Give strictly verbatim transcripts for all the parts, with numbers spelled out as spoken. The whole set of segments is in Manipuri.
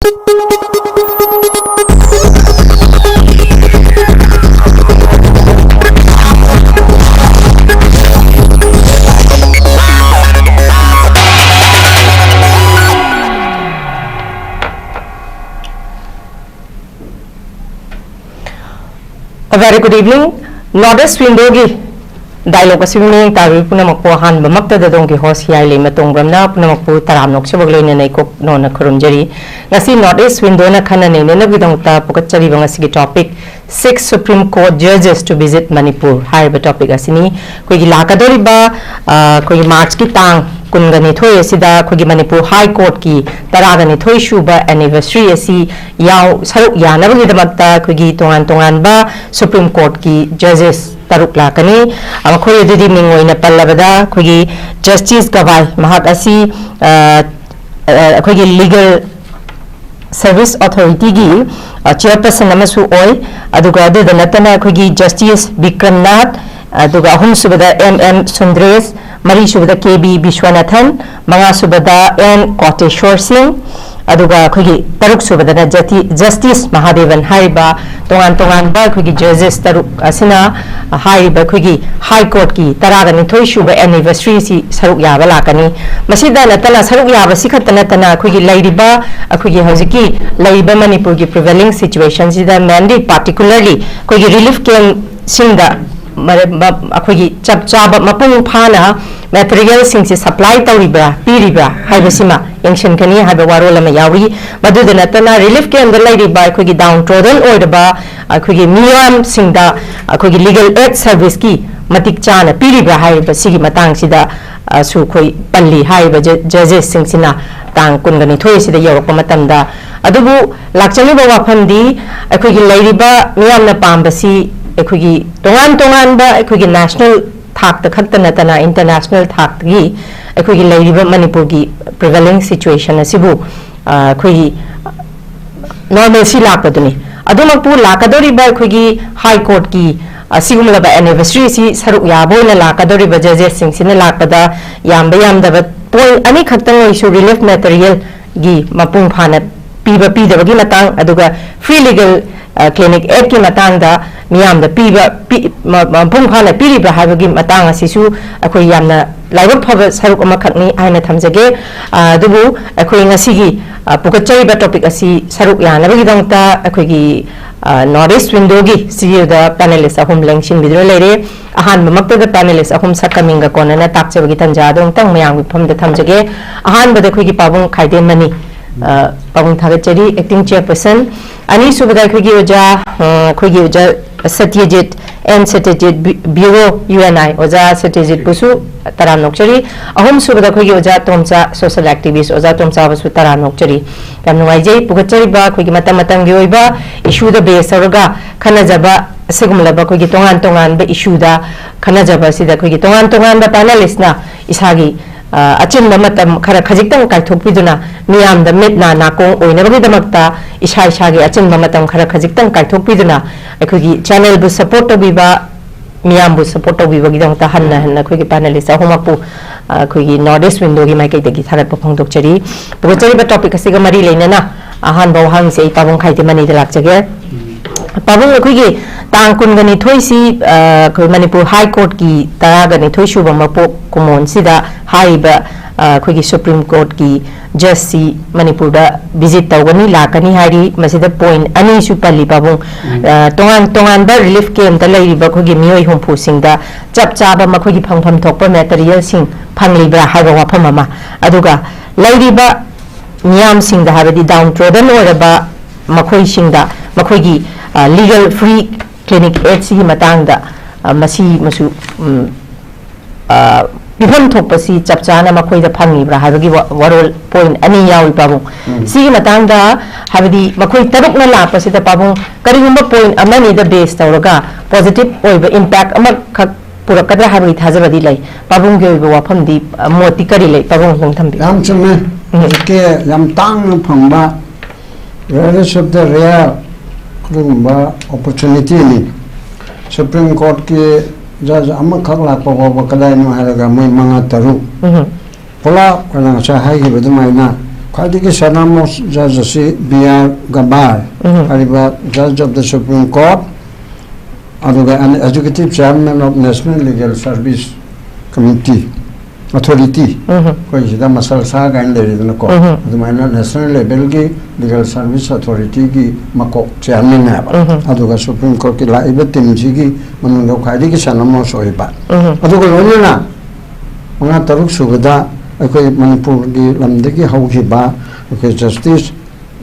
A very good evening. North East Window-ꯒꯤ dialogue ꯑꯁꯤꯕꯨ ꯃꯤꯠꯌꯦꯡ ꯇꯥꯕꯤꯕ ꯄꯨꯝꯅꯃꯛꯄꯨ ꯑꯍꯥꯟꯕꯃꯛꯇꯗ ꯑꯗꯣꯝꯒꯤ host ꯍꯤꯌꯥꯏ ꯂꯩꯃ ꯇꯣꯡꯕ꯭ꯔꯝꯅ ꯄꯨꯝꯅꯃꯛꯄꯨ ꯇꯔꯥꯝꯅ ꯑꯣꯛꯆꯕꯒ ꯂꯣꯏꯅꯅ ꯏꯀꯣꯛ ꯅꯣꯟꯅ ꯈꯨꯔꯨꯝꯖꯔꯤ꯫ ꯉꯁꯤ North East Window-ꯅ ꯈꯟꯅ ꯅꯩꯅꯅꯕꯒꯤꯗꯃꯛꯇ ꯄꯨꯈꯠꯆꯔꯤꯕ ꯉꯁꯤꯒꯤ topic, "Six Supreme Court Judges to Visit Manipur" ꯍꯥꯏꯔꯤꯕ topic ꯑꯁꯤꯅꯤ꯫ ꯑꯩꯈꯣꯏꯒꯤ ꯂꯥꯛꯀꯗꯧꯔꯤꯕ, ꯑ, ꯑꯩꯈꯣꯏꯒꯤ March-ꯀꯤ ꯇꯥꯡ ꯀꯨꯟꯒ ꯅꯤꯊꯣꯏ ꯑꯁꯤꯗ ꯑꯩꯈꯣꯏꯒꯤ ꯃꯅꯤꯄꯨꯔ High Court-ꯀꯤ ꯇꯔꯥꯒ ꯅꯤꯊꯣꯏ ꯁꯨꯕ anniversary ꯑꯁꯤ ꯌꯥꯎ-, ꯁꯔꯨꯛ ꯌꯥꯅꯕꯒꯤꯗꯃꯛꯇ ꯑꯩꯈꯣꯏꯒꯤ ꯇꯣꯉꯥꯟ ꯇꯣꯉꯥꯟꯕ Supreme Court-ꯀꯤ judges ꯇꯔꯨꯛ ꯂꯥꯛꯀꯅꯤ꯫ ꯑ, ꯃꯈꯣꯏ ꯑꯗꯨꯗꯤ ꯃꯤꯡ ꯑꯣꯏꯅ ꯄꯜꯂꯕꯗ ꯑꯩꯈꯣꯏꯒꯤ Justice ꯒꯕꯥꯏ, ꯃꯍꯥꯛ ꯑꯁꯤ, ꯑ, ꯑ, ꯑꯩꯈꯣꯏꯒꯤ Legal Service Authority-ꯒꯤ, ꯑ, chairperson ꯑꯃꯁꯨ ꯑꯣꯏ꯫ ꯑꯗꯨꯒ ꯑꯗꯨꯗ ꯅꯠꯇꯅ ꯑꯩꯈꯣꯏꯒꯤ Justice ꯕꯤꯀ꯭ꯔꯝꯅꯥꯊ, ꯑꯗꯨꯒ ꯑꯍꯨꯝꯁꯨꯕꯗ M M ꯁꯨꯟꯗ꯭ꯔꯦꯁ, ꯃꯔꯤꯁꯨꯕꯗ K B ꯕꯤꯁ꯭ꯋꯥꯅꯥꯊꯟ, ꯃꯉꯥꯁꯨꯕꯗ N ꯀꯣꯇꯦꯁ꯭ꯋꯔ ꯁꯤꯡ, ꯑꯗꯨꯒ ꯑꯩꯈꯣꯏꯒꯤ ꯇꯔꯨꯛꯁꯨꯕꯗꯅ ꯖꯇꯤ-, Justice ꯃꯍꯥꯗꯦꯕꯟ ꯍꯥꯏꯔꯤꯕ ꯇꯣꯉꯥꯟ ꯇꯣꯉꯥꯟꯕ ꯑꯩꯈꯣꯏꯒꯤ judges ꯇꯔꯨꯛ ꯑꯁꯤꯅ ꯍꯥꯏꯔꯤꯕ ꯑꯩꯈꯣꯏꯒꯤ High Court-ꯀꯤ ꯇꯔꯥꯒ ꯅꯤꯊꯣꯏ ꯁꯨꯕ anniversary-ꯁꯤ ꯁꯔꯨꯛ ꯌꯥꯕ ꯂꯥꯛꯀꯅꯤ꯫ ꯃꯁꯤꯗ ꯅꯠꯇꯅ, ꯁꯔꯨꯛ ꯌꯥꯕꯁꯤ ꯈꯛꯇ ꯅꯠꯇꯅ ꯑꯩꯈꯣꯏꯒꯤ ꯂꯩꯔꯤꯕ ꯑꯩꯈꯣꯏꯒꯤ ꯍꯧꯖꯤꯛꯀꯤ ꯂꯩꯔꯤꯕ ꯃꯅꯤꯄꯨꯔꯒꯤ prevailing situation-ꯁꯤꯗ mainly particularly ꯑꯩꯈꯣꯏꯒꯤ relief camp-ꯁꯤꯡꯗ ꯃꯔ-, ꯃ-, ꯑꯩꯈꯣꯏꯒꯤ ꯆꯞ ꯆꯥꯕ ꯃꯄꯨꯡ ꯐꯥꯅ material-ꯁꯤꯡꯁꯤ supply ꯇꯧꯔꯤꯕ꯭ꯔꯥ, ꯄꯤꯔꯤꯕ꯭ꯔꯥ ꯍꯥꯏꯕꯁꯤꯃ ꯌꯦꯡꯁꯤꯟꯒꯅꯤ ꯍꯥꯏꯕ ꯋꯥꯔꯣꯜ ꯑꯃ ꯌꯥꯎꯔꯤ꯫ ꯃꯗꯨꯗ ꯅꯠꯇꯅ relief camp-ꯗ ꯂꯩꯔꯤꯕ ꯑꯩꯈꯣꯏꯒꯤ downtrodden ꯑꯣꯏꯔꯕ ꯑꯩꯈꯣꯏꯒꯤ ꯃꯤꯌꯥꯝꯁꯤꯡꯗ ꯑꯩꯈꯣꯏꯒꯤ legal aid service-ꯀꯤ ꯃꯇꯤꯛ ꯆꯥꯅ ꯄꯤꯔꯤꯕ꯭ꯔꯥ ꯍꯥꯏꯔꯤꯕ ꯁꯤꯒꯤ ꯃꯇꯥꯡꯁꯤꯗ, ꯑ, ꯁꯨ ꯑꯩꯈꯣꯏ ꯄꯜꯂꯤ ꯍꯥꯏꯔꯤꯕ ꯖ-, judges-ꯁꯤꯡꯁꯤꯅ ꯇꯥꯡ ꯀꯨꯟꯒ ꯅꯤꯊꯣꯏ ꯑꯁꯤꯗ ꯌꯧꯔꯛꯄ ꯃꯇꯝꯗ꯫ ꯑꯗꯨꯕꯨ ꯂꯥꯛꯆꯔꯤꯕ ꯋꯥꯐꯝꯗꯤ ꯑꯩꯈꯣꯏꯒꯤ ꯂꯩꯔꯤꯕ ꯃꯤꯌꯥꯝꯅ ꯄꯥꯝꯕꯁꯤ ꯑꯩꯈꯣꯏꯒꯤ ꯇꯣꯉꯥꯟ ꯇꯣꯉꯥꯟꯕ ꯑꯩꯈꯣꯏꯒꯤ national ꯊꯥꯛꯇ ꯈꯛꯇ ꯅꯠꯇꯅ international ꯊꯥꯛꯇꯒꯤ ꯑꯩꯈꯣꯏꯒꯤ ꯂꯩꯔꯤꯕ ꯃꯅꯤꯄꯨꯔꯒꯤ prevailing situation ꯑꯁꯤꯕꯨ, ꯑ, ꯑꯩꯈꯣꯏꯒꯤ normalcy ꯂꯥꯛꯄꯗꯨꯅꯤ꯫ ꯑꯗꯨꯃꯛꯄꯨ ꯂꯥꯛꯀꯗꯧꯔꯤꯕ ꯑꯩꯈꯣꯏꯒꯤ High Court-ꯀꯤ ꯑꯁꯤꯒꯨꯝꯂꯕ anniversary ꯑꯁꯤ ꯁꯔꯨꯛ ꯌꯥꯕ ꯑꯣꯏꯅ ꯂꯥꯛꯀꯗꯧꯔꯤꯕ judges-ꯁꯤꯡꯁꯤꯅ ꯂꯥꯛꯄꯗ ꯌꯥꯝꯕ ꯌꯥꯝꯗꯕ point ꯑꯅꯤꯈꯛꯇꯪ ꯑꯣꯏꯁꯨ relief material-ꯒꯤ ꯃꯄꯨꯡ ꯐꯥꯅ ꯄꯤꯕ ꯄꯤꯗꯕꯒꯤ ꯃꯇꯥꯡ, ꯑꯗꯨꯒ free legal clinic aidꯀꯤ ꯃꯇꯥꯡꯗ ꯃꯤꯌꯥꯝꯗ ꯄꯤꯕ ꯃꯄꯨꯡ ꯐꯥꯅ ꯄꯤꯔꯤꯕ꯭ꯔꯥ ꯍꯥꯏꯕꯒꯤ ꯃꯇꯥꯡ ꯑꯁꯤꯁꯨ ꯑꯩꯈꯣꯏ ꯌꯥꯝꯅ ꯂꯥꯏꯕꯛ ꯐꯕ ꯁꯔꯨꯛ ꯑꯃꯈꯛꯅꯤ ꯍꯥꯏꯅ ꯊꯝꯖꯒꯦ꯫ ꯑꯗꯨꯕꯨ ꯑꯩꯈꯣꯏ ꯉꯁꯤꯒꯤ ꯄꯨꯈꯠꯆꯔꯤꯕ topic ꯑꯁꯤ ꯁꯔꯨꯛ ꯌꯥꯅꯕꯒꯤꯗꯃꯛꯇ ꯑꯩꯈꯣꯏꯒꯤ North East Windowꯒꯤ studio ꯗ panelist ꯑꯍꯨꯝ ꯂꯦꯡꯁꯤꯟꯕꯤꯗꯨꯅ ꯂꯩꯔꯦ꯫ ꯑꯍꯥꯟꯕꯃꯛꯇꯗ panelist ꯑꯍꯨꯝ ꯁꯛꯀ ꯃꯤꯡꯒ ꯀꯣꯟꯅꯅ ꯇꯥꯛꯆꯕꯒꯤ ꯇꯥꯟꯖꯥ ꯑꯗꯨ ꯑꯃꯨꯛꯇꯪ ꯃꯌꯥꯝꯒꯤ ꯃꯐꯝꯗ ꯊꯝꯖꯒꯦ꯫ ꯑꯍꯥꯟꯕꯗ ꯑꯩꯈꯣꯏꯒꯤ ꯄꯥꯕꯨꯡ ꯈꯥꯏꯗꯦꯝꯃꯅꯤ꯫ ꯄꯥꯕꯨꯡ ꯊꯥꯒꯠꯆꯔꯤ, acting chairperson꯫ ꯑꯅꯤꯁꯨꯕꯗ ꯑꯩꯈꯣꯏꯒꯤ ꯑꯣꯖꯥ, ꯑꯩꯈꯣꯏꯒꯤ ꯑꯣꯖꯥ ꯁꯇ꯭ꯌꯖꯤꯠ, ꯑꯦꯟ ꯁꯇ꯭ꯌꯖꯤꯠ, ꯕ꯭ꯌꯨꯔꯣ ꯌꯨ ꯑꯦꯟ ꯑꯥꯏ꯫ ꯑꯣꯖꯥ ꯁꯇ꯭ꯌꯖꯤꯠꯄꯨꯁꯨ ꯇꯔꯥꯝꯅ ꯑꯣꯛꯆꯔꯤ꯫ ꯑꯍꯨꯝꯁꯨꯕꯗ ꯑꯩꯈꯣꯏꯒꯤ ꯑꯣꯖꯥ ꯇꯣꯝꯆꯥ, social activist ꯑꯣꯖꯥ ꯇꯣꯝꯆꯥꯕꯨꯁꯨ ꯇꯔꯥꯝꯅ ꯑꯣꯛꯆꯔꯤ꯫ ꯌꯥꯝ ꯅꯨꯡꯉꯥꯏꯖꯩ꯫ ꯄꯨꯈꯠꯆꯔꯤꯕ ꯑꯩꯈꯣꯏꯒꯤ ꯃꯇꯝ ꯃꯇꯝꯒꯤ ꯑꯣꯏꯕ issueꯗ base ꯇꯧꯔꯒ ꯈꯟꯅꯖꯕ ꯑꯁꯤꯒꯨꯝꯂꯕ ꯑꯩꯈꯣꯏꯒꯤ ꯇꯣꯉꯥꯟ ꯇꯣꯉꯥꯟꯕ issueꯗ ꯈꯟꯅꯖꯕ ꯑꯁꯤꯗ ꯑꯩꯈꯣꯏꯒꯤ ꯇꯣꯉꯥꯟ ꯇꯣꯉꯥꯟꯕ panelistꯅ ꯏꯁꯥꯒꯤ ꯑꯆꯤꯟꯕ ꯃꯇꯝ ꯈꯔ ꯈꯖꯤꯛꯇꯪ ꯀꯥꯏꯊꯣꯛꯄꯤꯗꯨꯅ, ꯃꯤꯌꯥꯝꯗ ꯃꯤꯠ ꯅꯥ ꯅꯥꯀꯣꯡ ꯑꯣꯏꯅꯕꯒꯤꯗꯃꯛꯇ ꯏꯁꯥ ꯏꯁꯥꯒꯤ ꯑꯆꯤꯟꯕ ꯃꯇꯝ ꯈꯔ ꯈꯖꯤꯛꯇꯪ ꯀꯥꯏꯊꯣꯛꯄꯤꯗꯨꯅ ꯑꯩꯈꯣꯏꯒꯤ channelꯕꯨ support ꯇꯧꯕꯤꯕ, ꯃꯤꯌꯥꯝꯕꯨ support ꯇꯧꯕꯤꯕꯒꯤꯗꯃꯛꯇ ꯍꯟꯅ ꯍꯟꯅ ꯑꯩꯈꯣꯏꯒꯤ panelist ꯑꯍꯨꯝꯃꯛꯄꯨ ꯑꯩꯈꯣꯏꯒꯤ North East Windowꯒꯤ ꯃꯥꯏꯀꯩꯗꯒꯤ ꯊꯥꯒꯠꯄ ꯐꯣꯡꯗꯣꯛꯆꯔꯤ꯫ ꯄꯨꯒꯠꯆꯔꯤꯕ topic ꯑꯁꯤꯒ ꯃꯔꯤ ꯂꯩꯅꯅ ꯑꯍꯥꯟꯕ ꯋꯥꯍꯪꯁꯦ ꯑꯩ ꯄꯥꯕꯨꯡ ꯈꯥꯏꯗꯦꯝꯃꯅꯤꯗ ꯂꯥꯛꯆꯒꯦ꯫ ꯄꯥꯕꯨꯡ, ꯑꯩꯈꯣꯏꯒꯤ ꯇꯥꯡ ꯀꯨꯟꯒ ꯅꯤꯊꯣꯏꯁꯤ, ꯑ, ꯑꯩꯈꯣꯏ ꯃꯅꯤꯄꯨꯔ High Courtꯀꯤ ꯇꯔꯥꯒ ꯅꯤꯊꯣꯏ ꯁꯨꯕ ꯃꯄꯣꯛ ꯀꯨꯝꯑꯣꯟꯁꯤꯗ ꯍꯥꯏꯔꯤꯕ, ꯑ, ꯑꯩꯈꯣꯏꯒꯤ Supreme Courtꯀꯤ judgeꯁꯤ ꯃꯅꯤꯄꯨꯔꯗ visit ꯇꯧꯒꯅꯤ, ꯂꯥꯛꯀꯅꯤ ꯍꯥꯏꯔꯤ꯫ ꯃꯁꯤꯗ point ꯑꯅꯤꯁꯨ ꯄꯜꯂꯤ ꯄꯥꯕꯨꯡ꯫ ꯎꯝ꯫ ꯑ, ꯇꯣꯉꯥꯟ ꯇꯣꯉꯥꯟꯕ relief campꯇ ꯂꯩꯔꯤꯕ ꯑꯩꯈꯣꯏꯒꯤ ꯃꯤꯑꯣꯏ ꯍꯨꯝꯐꯨꯁꯤꯡꯗ ꯆꯞ ꯆꯥꯕ ꯃꯈꯣꯏꯒꯤ ꯐꯪꯐꯝ ꯊꯣꯛꯄ materialꯁꯤꯡ ꯐꯪꯂꯤꯕ꯭ꯔꯥ ꯍꯥꯏꯕ ꯋꯥꯐꯝ ꯑꯃ, ꯑꯗꯨꯒ ꯂꯩꯔꯤꯕ ꯃꯤꯌꯥꯝꯁꯤꯡꯗ, ꯍꯥꯏꯕꯗꯤ downtrodden ꯑꯣꯏꯔꯕ ꯃꯈꯣꯏꯁꯤꯡꯗ ꯃꯈꯣꯏꯒꯤ, ꯑ, legal free clinic aidꯁꯤꯒꯤ ꯃꯇꯥꯡꯗ, ꯑ, ꯃꯁꯤ ꯃꯁꯨ, ꯎꯝ, ꯑ, ꯄꯤꯐꯝ ꯊꯣꯛꯄꯁꯤ ꯆꯞ ꯆꯥꯅ ꯃꯈꯣꯏꯗ ꯐꯪꯉꯤꯕ꯭ꯔꯥ ꯍꯥꯏꯕꯒꯤ ꯋꯥ-, ꯋꯥꯔꯣꯜ point ꯑꯅꯤ ꯌꯥꯎꯏ ꯄꯥꯕꯨꯡ꯫ ꯎꯝ꯫ ꯁꯤꯒꯤ ꯃꯇꯥꯡꯗ, ꯍꯥꯏꯕꯗꯤ ꯃꯈꯣꯏ ꯇꯔꯨꯛꯅ ꯂꯥꯛꯄꯁꯤꯗ ꯄꯥꯕꯨꯡ, ꯀꯔꯤꯒꯨꯝꯕ point ꯑꯃꯅꯤꯗ base ꯇꯧꯔꯒ positive ꯑꯣꯏꯕ impact ꯑꯃꯈꯛ ꯄꯨꯔꯛꯀꯗ꯭ꯔꯥ ꯍꯥꯏꯕꯒꯤ ꯊꯥꯖꯕꯗꯤ ꯂꯩ꯫ ꯄꯥꯕꯨꯡꯒꯤ ꯑꯣꯏꯕ ꯋꯥꯐꯝꯗꯤ, ꯑ, ꯃꯣꯠꯇꯤ ꯀꯔꯤ ꯂꯩ? ꯄꯥꯕꯨꯡ ꯑꯗꯨꯝ ꯊꯝꯕꯤꯌꯨ꯫ ꯌꯥꯝ ꯆꯨꯝꯃꯦ꯫ ꯎꯝ꯫ ꯍꯧꯖꯤꯛꯀꯤ ꯌꯥꯝ ꯇꯥꯡꯅ ꯐꯪꯕ, rarest of the rare ꯑꯗꯨꯒꯨꯝꯕ opportunityꯅꯤ꯫ Supreme Courtꯀꯤ judge ꯑꯃꯈꯛ ꯂꯥꯛꯄ ꯐꯥꯎꯕ ꯀꯗꯥꯏꯅꯣ ꯍꯥꯏꯔꯒ ꯃꯣꯏ ꯃꯉꯥ ꯇꯔꯨꯛ ꯎꯝ꯫ ꯄꯨꯂꯞ ꯑꯣꯏꯅ ꯉꯁꯥꯏ ꯍꯥꯏꯈꯤꯕ ꯑꯗꯨꯃꯥꯏꯅ ꯈ꯭ꯋꯥꯏꯗꯒꯤ ꯁꯅꯥꯃꯣꯁ ꯖꯖ ꯑꯁꯤ ꯕꯤ ꯑꯥꯔ ꯒꯕꯥꯔ ꯎꯝ꯫ ꯍꯥꯏꯔꯤꯕ Judge of the Supreme Court, ꯑꯗꯨꯒ an executive chairman of National Legal Service Committee, Authority, ꯎꯝ꯫ ꯑꯩꯈꯣꯏ ꯁꯤꯗ ꯃꯁꯜ ꯁꯥ ꯀꯥꯏꯅ ꯂꯩꯔꯤꯗꯅꯀꯣ, ꯎꯝ꯫ ꯑꯗꯨꯃꯥꯏꯅ National Levelꯒꯤ Legal Service Authorityꯒꯤ ꯃꯀꯣꯛ chairmanꯅꯦꯕ꯫ ꯎꯝ꯫ ꯑꯗꯨꯒ Supreme Courtꯀꯤ ꯂꯥꯛꯏꯕ teamꯁꯤꯒꯤ ꯃꯅꯨꯡꯗ ꯈ꯭ꯋꯥꯏꯗꯒꯤ ꯁꯅꯥꯃꯣꯁ ꯑꯣꯏꯕ꯫ ꯎꯝ꯫ ꯑꯗꯨꯒ ꯂꯣꯏꯅꯅ ꯃꯉꯥ ꯇꯔꯨꯛ ꯁꯨꯕꯗ ꯑꯩꯈꯣꯏ ꯃꯅꯤꯄꯨꯔꯒꯤ ꯂꯝꯗꯒꯤ ꯍꯧꯈꯤꯕ ꯑꯩꯈꯣꯏ Justice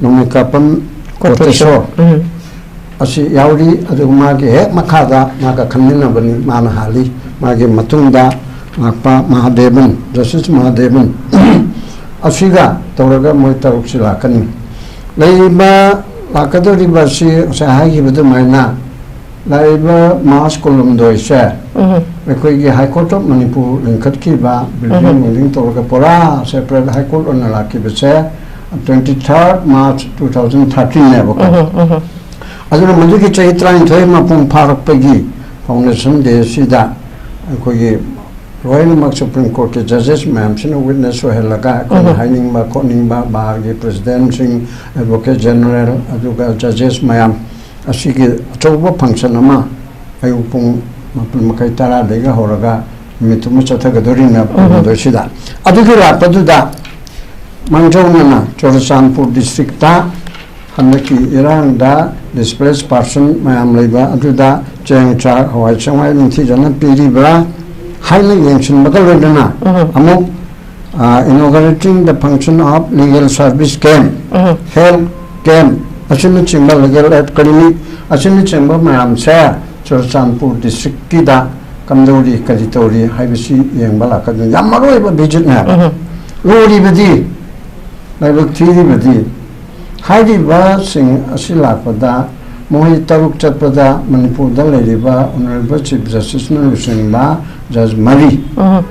ꯅꯣꯡꯃꯩꯀꯥꯄꯝ ꯀꯣꯇꯦꯁꯣꯔ꯫ ꯀꯣꯇꯦꯁꯣꯔ꯫ ꯎꯝ꯫ ꯑꯁꯤ ꯌꯥꯎꯔꯤ꯫ ꯑꯗꯨꯒ ꯃꯥꯒꯤ ꯍꯦꯛ ꯃꯈꯥꯗ ꯃꯥꯒ ꯈꯟꯃꯤꯟꯅꯕꯅꯤ, ꯃꯥꯅ ꯍꯥꯜꯂꯤ꯫ ꯃꯥꯒꯤ ꯃꯇꯨꯡꯗ ꯂꯥꯛꯄ ꯃꯍꯥꯗꯦꯕꯟ, Justice ꯃꯍꯥꯗꯦꯕꯟ, ꯑꯁꯤꯒ ꯇꯧꯔꯒ ꯃꯣꯏ ꯇꯔꯨꯛꯁꯤ ꯂꯥꯛꯀꯅꯤ꯫ ꯂꯩꯔꯤꯕ, ꯂꯥꯛꯀꯗꯧꯔꯤꯕ ꯑꯁꯤ ꯉꯁꯥꯏ ꯍꯥꯏꯈꯤꯕ ꯑꯗꯨꯃꯥꯏꯅ ꯂꯥꯛꯏꯕ March ꯀꯨꯟꯍꯨꯝꯗꯣꯏꯁꯦ ꯎꯝ꯫ ꯑꯩꯈꯣꯏꯒꯤ High Court of Manipur ꯂꯤꯡꯈꯠꯈꯤꯕ, building um. Building ꯇꯧꯔꯒ ꯄꯨꯔꯥ separate High Court ꯑꯣꯏꯅ ꯂꯥꯛꯈꯤꯕꯁꯦ twenty third March two thousand thirteenꯅꯦꯕꯀꯣ꯫ ꯎꯝ꯫ ꯎꯝ꯫ ꯑꯗꯨꯅ ꯃꯗꯨꯒꯤ ꯆꯍꯤ ꯇꯔꯥꯅꯤꯊꯣꯏ ꯃꯄꯨꯡ ꯐꯥꯔꯛꯄꯒꯤ foundation day ꯑꯁꯤꯗ ꯑꯩꯈꯣꯏꯒꯤ ꯂꯣꯏꯅꯃꯛ Supreme Courtꯀꯤ judges ꯃꯌꯥꯝꯁꯤꯅ witness ꯑꯣꯏꯍꯜꯂꯒ ꯑꯩꯈꯣꯏꯅ ꯎꯝ꯫ ꯍꯥꯏꯅꯤꯡꯕ ꯈꯣꯠꯅꯤꯡꯕ, barꯒꯤ presidentꯁꯤꯡ, Advocate General, ꯑꯗꯨꯒ judges ꯃꯌꯥꯝ ꯑꯁꯤꯒꯤ ꯑꯆꯧꯕ function ꯑꯃ ꯑꯌꯨꯛ ꯄꯨꯡ ꯃꯥꯄꯟ ꯃꯈꯥꯏ, ꯇꯔꯥꯗꯒꯤ ꯍꯧꯔꯒ ꯅꯨꯃꯤꯠꯇꯨꯃ ꯆꯠꯊꯒꯗꯣꯔꯤꯅ ꯎꯝ꯫ ꯄꯨꯡꯗꯣꯏꯁꯤꯗ꯫ ꯑꯗꯨꯒꯤ ꯂꯥꯛꯄꯗꯨꯗ ꯃꯥꯡꯖꯧꯅꯅ ꯆꯨꯔꯆꯥꯟꯄꯨꯔ districtꯇ ꯍꯟꯗꯛꯀꯤ ꯏꯔꯥꯡꯗ displaced person ꯃꯌꯥꯝ ꯂꯩꯕ ꯑꯗꯨꯗ ꯆꯦꯡ, ꯆꯥꯛ, ꯍꯋꯥꯏ ꯆꯦꯡꯋꯥꯏ ꯅꯤꯡꯊꯤꯖꯅ ꯄꯤꯔꯤꯕ꯭ꯔꯥ ꯍꯥꯏꯅ ꯌꯦꯡꯁꯤꯟꯕꯒ ꯂꯣꯏꯅꯅ ꯎꯝ꯫ ꯑꯃꯨꯛ, ꯑ, inaugurating the function of legal service camp, um. Health camp ꯑꯁꯤꯅꯆꯤꯡꯕ, legal aid clinic ꯑꯁꯤꯅꯆꯤꯡꯕ ꯃꯌꯥꯝꯁꯦ ꯆꯨꯔꯆꯥꯟꯄꯨꯔ districtꯀꯤꯗ ꯀꯝꯗꯧꯔꯤ, ꯀꯔꯤ ꯇꯧꯔꯤ ꯍꯥꯏꯕꯁꯤ ꯌꯦꯡꯕ ꯂꯥꯛꯀꯗꯣꯏꯅꯤ꯫ ꯌꯥꯝ ꯃꯔꯨ ꯑꯣꯏꯕ visit ꯅꯦꯕ꯫ ꯎꯝ꯫ ꯂꯨꯔꯤꯕꯗꯤ ꯂꯥꯏꯕꯛ ꯊꯤꯔꯤꯕꯗꯤ ꯍꯥꯏꯔꯤꯕꯁꯤꯡ ꯑꯁꯤ ꯂꯥꯛꯄꯗ ꯃꯈꯣꯏ ꯇꯔꯨꯛ ꯆꯠꯄꯗ ꯃꯅꯤꯄꯨꯔꯗ ꯂꯩꯔꯤꯕ Honourable Chief Justiceꯅ ꯂꯨꯆꯤꯡꯕ judge ꯃꯔꯤ, ꯎꯝ꯫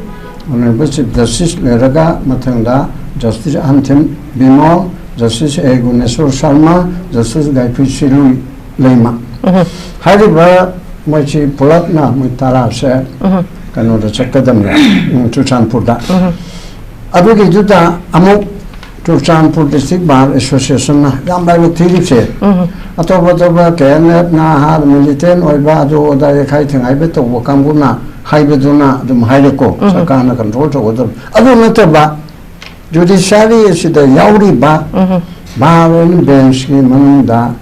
Honourable Chief Justice ꯂꯩꯔꯒ ꯃꯊꯪꯗ Justice ꯑꯍꯟꯊꯦꯝ ꯕꯤꯃꯣꯜ, Justice ꯑꯦ ꯒꯨꯅꯦꯁꯣꯔ ꯁꯔꯃ, Justice ꯒꯥꯏꯐꯨ ꯁꯤꯔꯨꯏ ꯂꯩꯃ꯫ ꯎꯝ꯫ ꯍꯥꯏꯔꯤꯕ ꯃꯣꯏꯁꯤ ꯄꯨꯂꯞꯅ ꯃꯣꯏ ꯇꯔꯥꯁꯦ ꯎꯝ꯫ ꯀꯩꯅꯣꯗ ꯆꯠꯀꯗꯕꯅꯦ, ꯎꯝ, ꯆꯨꯔꯆꯥꯟꯄꯨꯔꯗ꯫ ꯎꯝ꯫ ꯑꯗꯨꯒꯤꯗꯨꯗ ꯑꯃꯨꯛ ꯆꯨꯔꯆꯥꯟꯄꯨꯔ ꯗꯤꯁꯇ꯭ꯔꯤꯛ ꯕꯥꯔ ꯑꯦꯁꯣꯁꯤꯌꯦꯁꯟꯅ ꯌꯥꯝ ꯂꯥꯏꯕꯛ ꯊꯤꯔꯤꯕꯁꯦ, ꯑꯇꯣꯞ ꯑꯇꯣꯞꯄ ꯀꯦ ꯑꯦꯟ ꯑꯦꯐꯅ ꯍꯥꯏꯔ, ꯃꯤꯂꯤꯇꯦꯟ ꯑꯣꯏꯕ, ꯑꯗꯨ ꯑꯗꯥ ꯌꯩꯈꯥꯏ ꯊꯤꯡꯒꯥꯏꯕ ꯇꯧꯕ ꯀꯥꯡꯕꯨꯅ ꯍꯥꯏꯕꯗꯨꯅ ꯑꯗꯨꯝ ꯍꯥꯏꯔꯦꯀꯣ, ꯁꯔꯀꯥꯔꯅ ꯀꯟꯇ꯭ꯔꯣꯜ ꯇꯧꯒꯗꯕ꯫ ꯑꯗꯨ ꯅꯠꯇꯕ, ꯖꯨꯗꯤꯁꯤꯌꯥꯔꯤ ꯑꯁꯤꯗ ꯌꯥꯎꯔꯤꯕ ꯕꯥꯔ ꯑꯣꯏꯅ ꯕꯦꯟꯁꯀꯤ ꯃꯅꯨꯡꯗ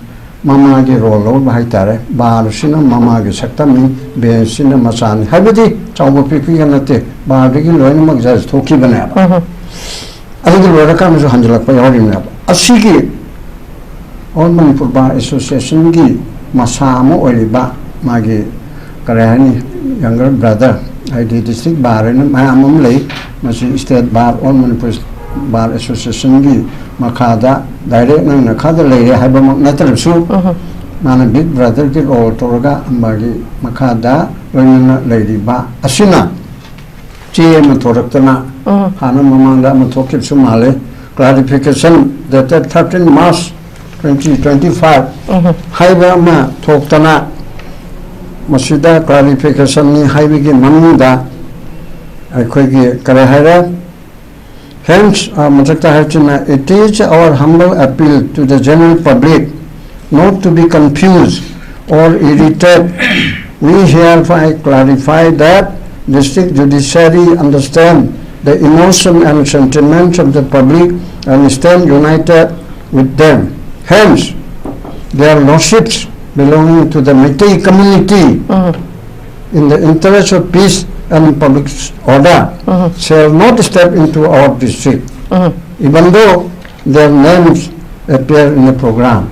ꯃꯃꯥꯒꯤ ꯔꯣꯜ ꯂꯧꯕ ꯍꯥꯏꯇꯥꯔꯦ꯫ ꯕꯥꯔꯁꯤꯅ ꯃꯃꯥꯒꯤ ꯁꯛꯇꯝꯅꯤ, ꯕꯦꯟꯁꯁꯤꯅ ꯃꯆꯥꯅꯤ ꯍꯥꯏꯕꯗꯤ ꯆꯥꯎꯕ ꯄꯤꯛꯄꯤꯒ ꯅꯠꯇꯦ, ꯕꯥꯔꯗꯒꯤ ꯂꯣꯏꯅꯃꯛ ꯖꯁ ꯊꯣꯛꯈꯤꯕꯅꯦꯕ꯫ ꯑꯗꯨꯒ ꯂꯣꯏꯔꯀꯥꯟꯗꯁꯨ ꯍꯟꯖꯤꯜꯂꯛꯄ ꯌꯥꯎꯔꯤꯕꯅꯦꯕ꯫ ꯑꯁꯤꯒꯤ ꯑꯣꯜ ꯃꯅꯤꯄꯨꯔ ꯕꯥꯔ ꯑꯦꯁꯣꯁꯤꯌꯦꯁꯟꯒꯤ ꯃꯁꯥ ꯑꯃ ꯑꯣꯏꯔꯤꯕ ꯃꯥꯒꯤ, ꯀꯔꯤ ꯍꯥꯏꯅꯤ, ꯌꯪꯒꯔ ꯕ꯭ꯔꯗꯔ, ꯍꯥꯏꯗꯤ ꯗꯤꯁꯇ꯭ꯔꯤꯛ ꯕꯥꯔ ꯍꯥꯏꯅ ꯃꯌꯥꯝ ꯑꯃ ꯂꯩ꯫ ꯃꯁꯤ state bar, all Manipur bar ꯑꯦꯁꯣꯁꯤꯌꯦꯁꯟꯒꯤ ꯃꯈꯥꯗ ꯗꯥꯏꯔꯦꯛ ꯅꯪꯅ ꯈꯥꯗ ꯂꯩꯔꯦ ꯍꯥꯏꯕꯃꯛ ꯅꯠꯇ꯭ꯔꯕꯁꯨ, ꯃꯥꯅ ꯕꯤꯛ ꯕ꯭ꯔꯗꯔꯒꯤ ꯔꯣꯜ ꯇꯧꯔꯒ ꯃꯥꯒꯤ ꯃꯈꯥꯗ ꯂꯣꯏꯅꯅ ꯂꯩꯔꯤꯕ ꯑꯁꯤꯅ ꯆꯦ ꯑꯃ ꯊꯣꯔꯛꯇꯅ, ꯍꯥꯟꯅ ꯃꯃꯥꯡꯗ ꯑꯃ ꯊꯣꯛꯈꯤꯕꯁꯨ ꯃꯥꯜꯂꯦ, clarification dated thirteen March twenty twenty-five ꯍꯥꯏꯕ ꯑꯃ ꯊꯣꯛꯇꯅ, ꯃꯁꯤꯗ ꯀ꯭ꯂꯥꯔꯤꯐꯤꯀꯦꯁꯟꯅꯤ ꯍꯥꯏꯕꯒꯤ ꯃꯅꯨꯡꯗ ꯑꯩꯈꯣꯏꯒꯤ ꯀꯔꯤ ꯍꯥꯏꯔꯦ? Hence, uh, ꯃꯊꯛꯇ ꯍꯥꯏꯔꯤꯁꯤꯅ, it is our humble appeal to the general public not to be confused or irritated. We hereby clarify that district judiciary understand the emotion and sentiments of the public and stand united with them. Hence, their lordships belonging to the Meitei community in the interest of peace and public order shall not step into our district, even though their names appear in the program.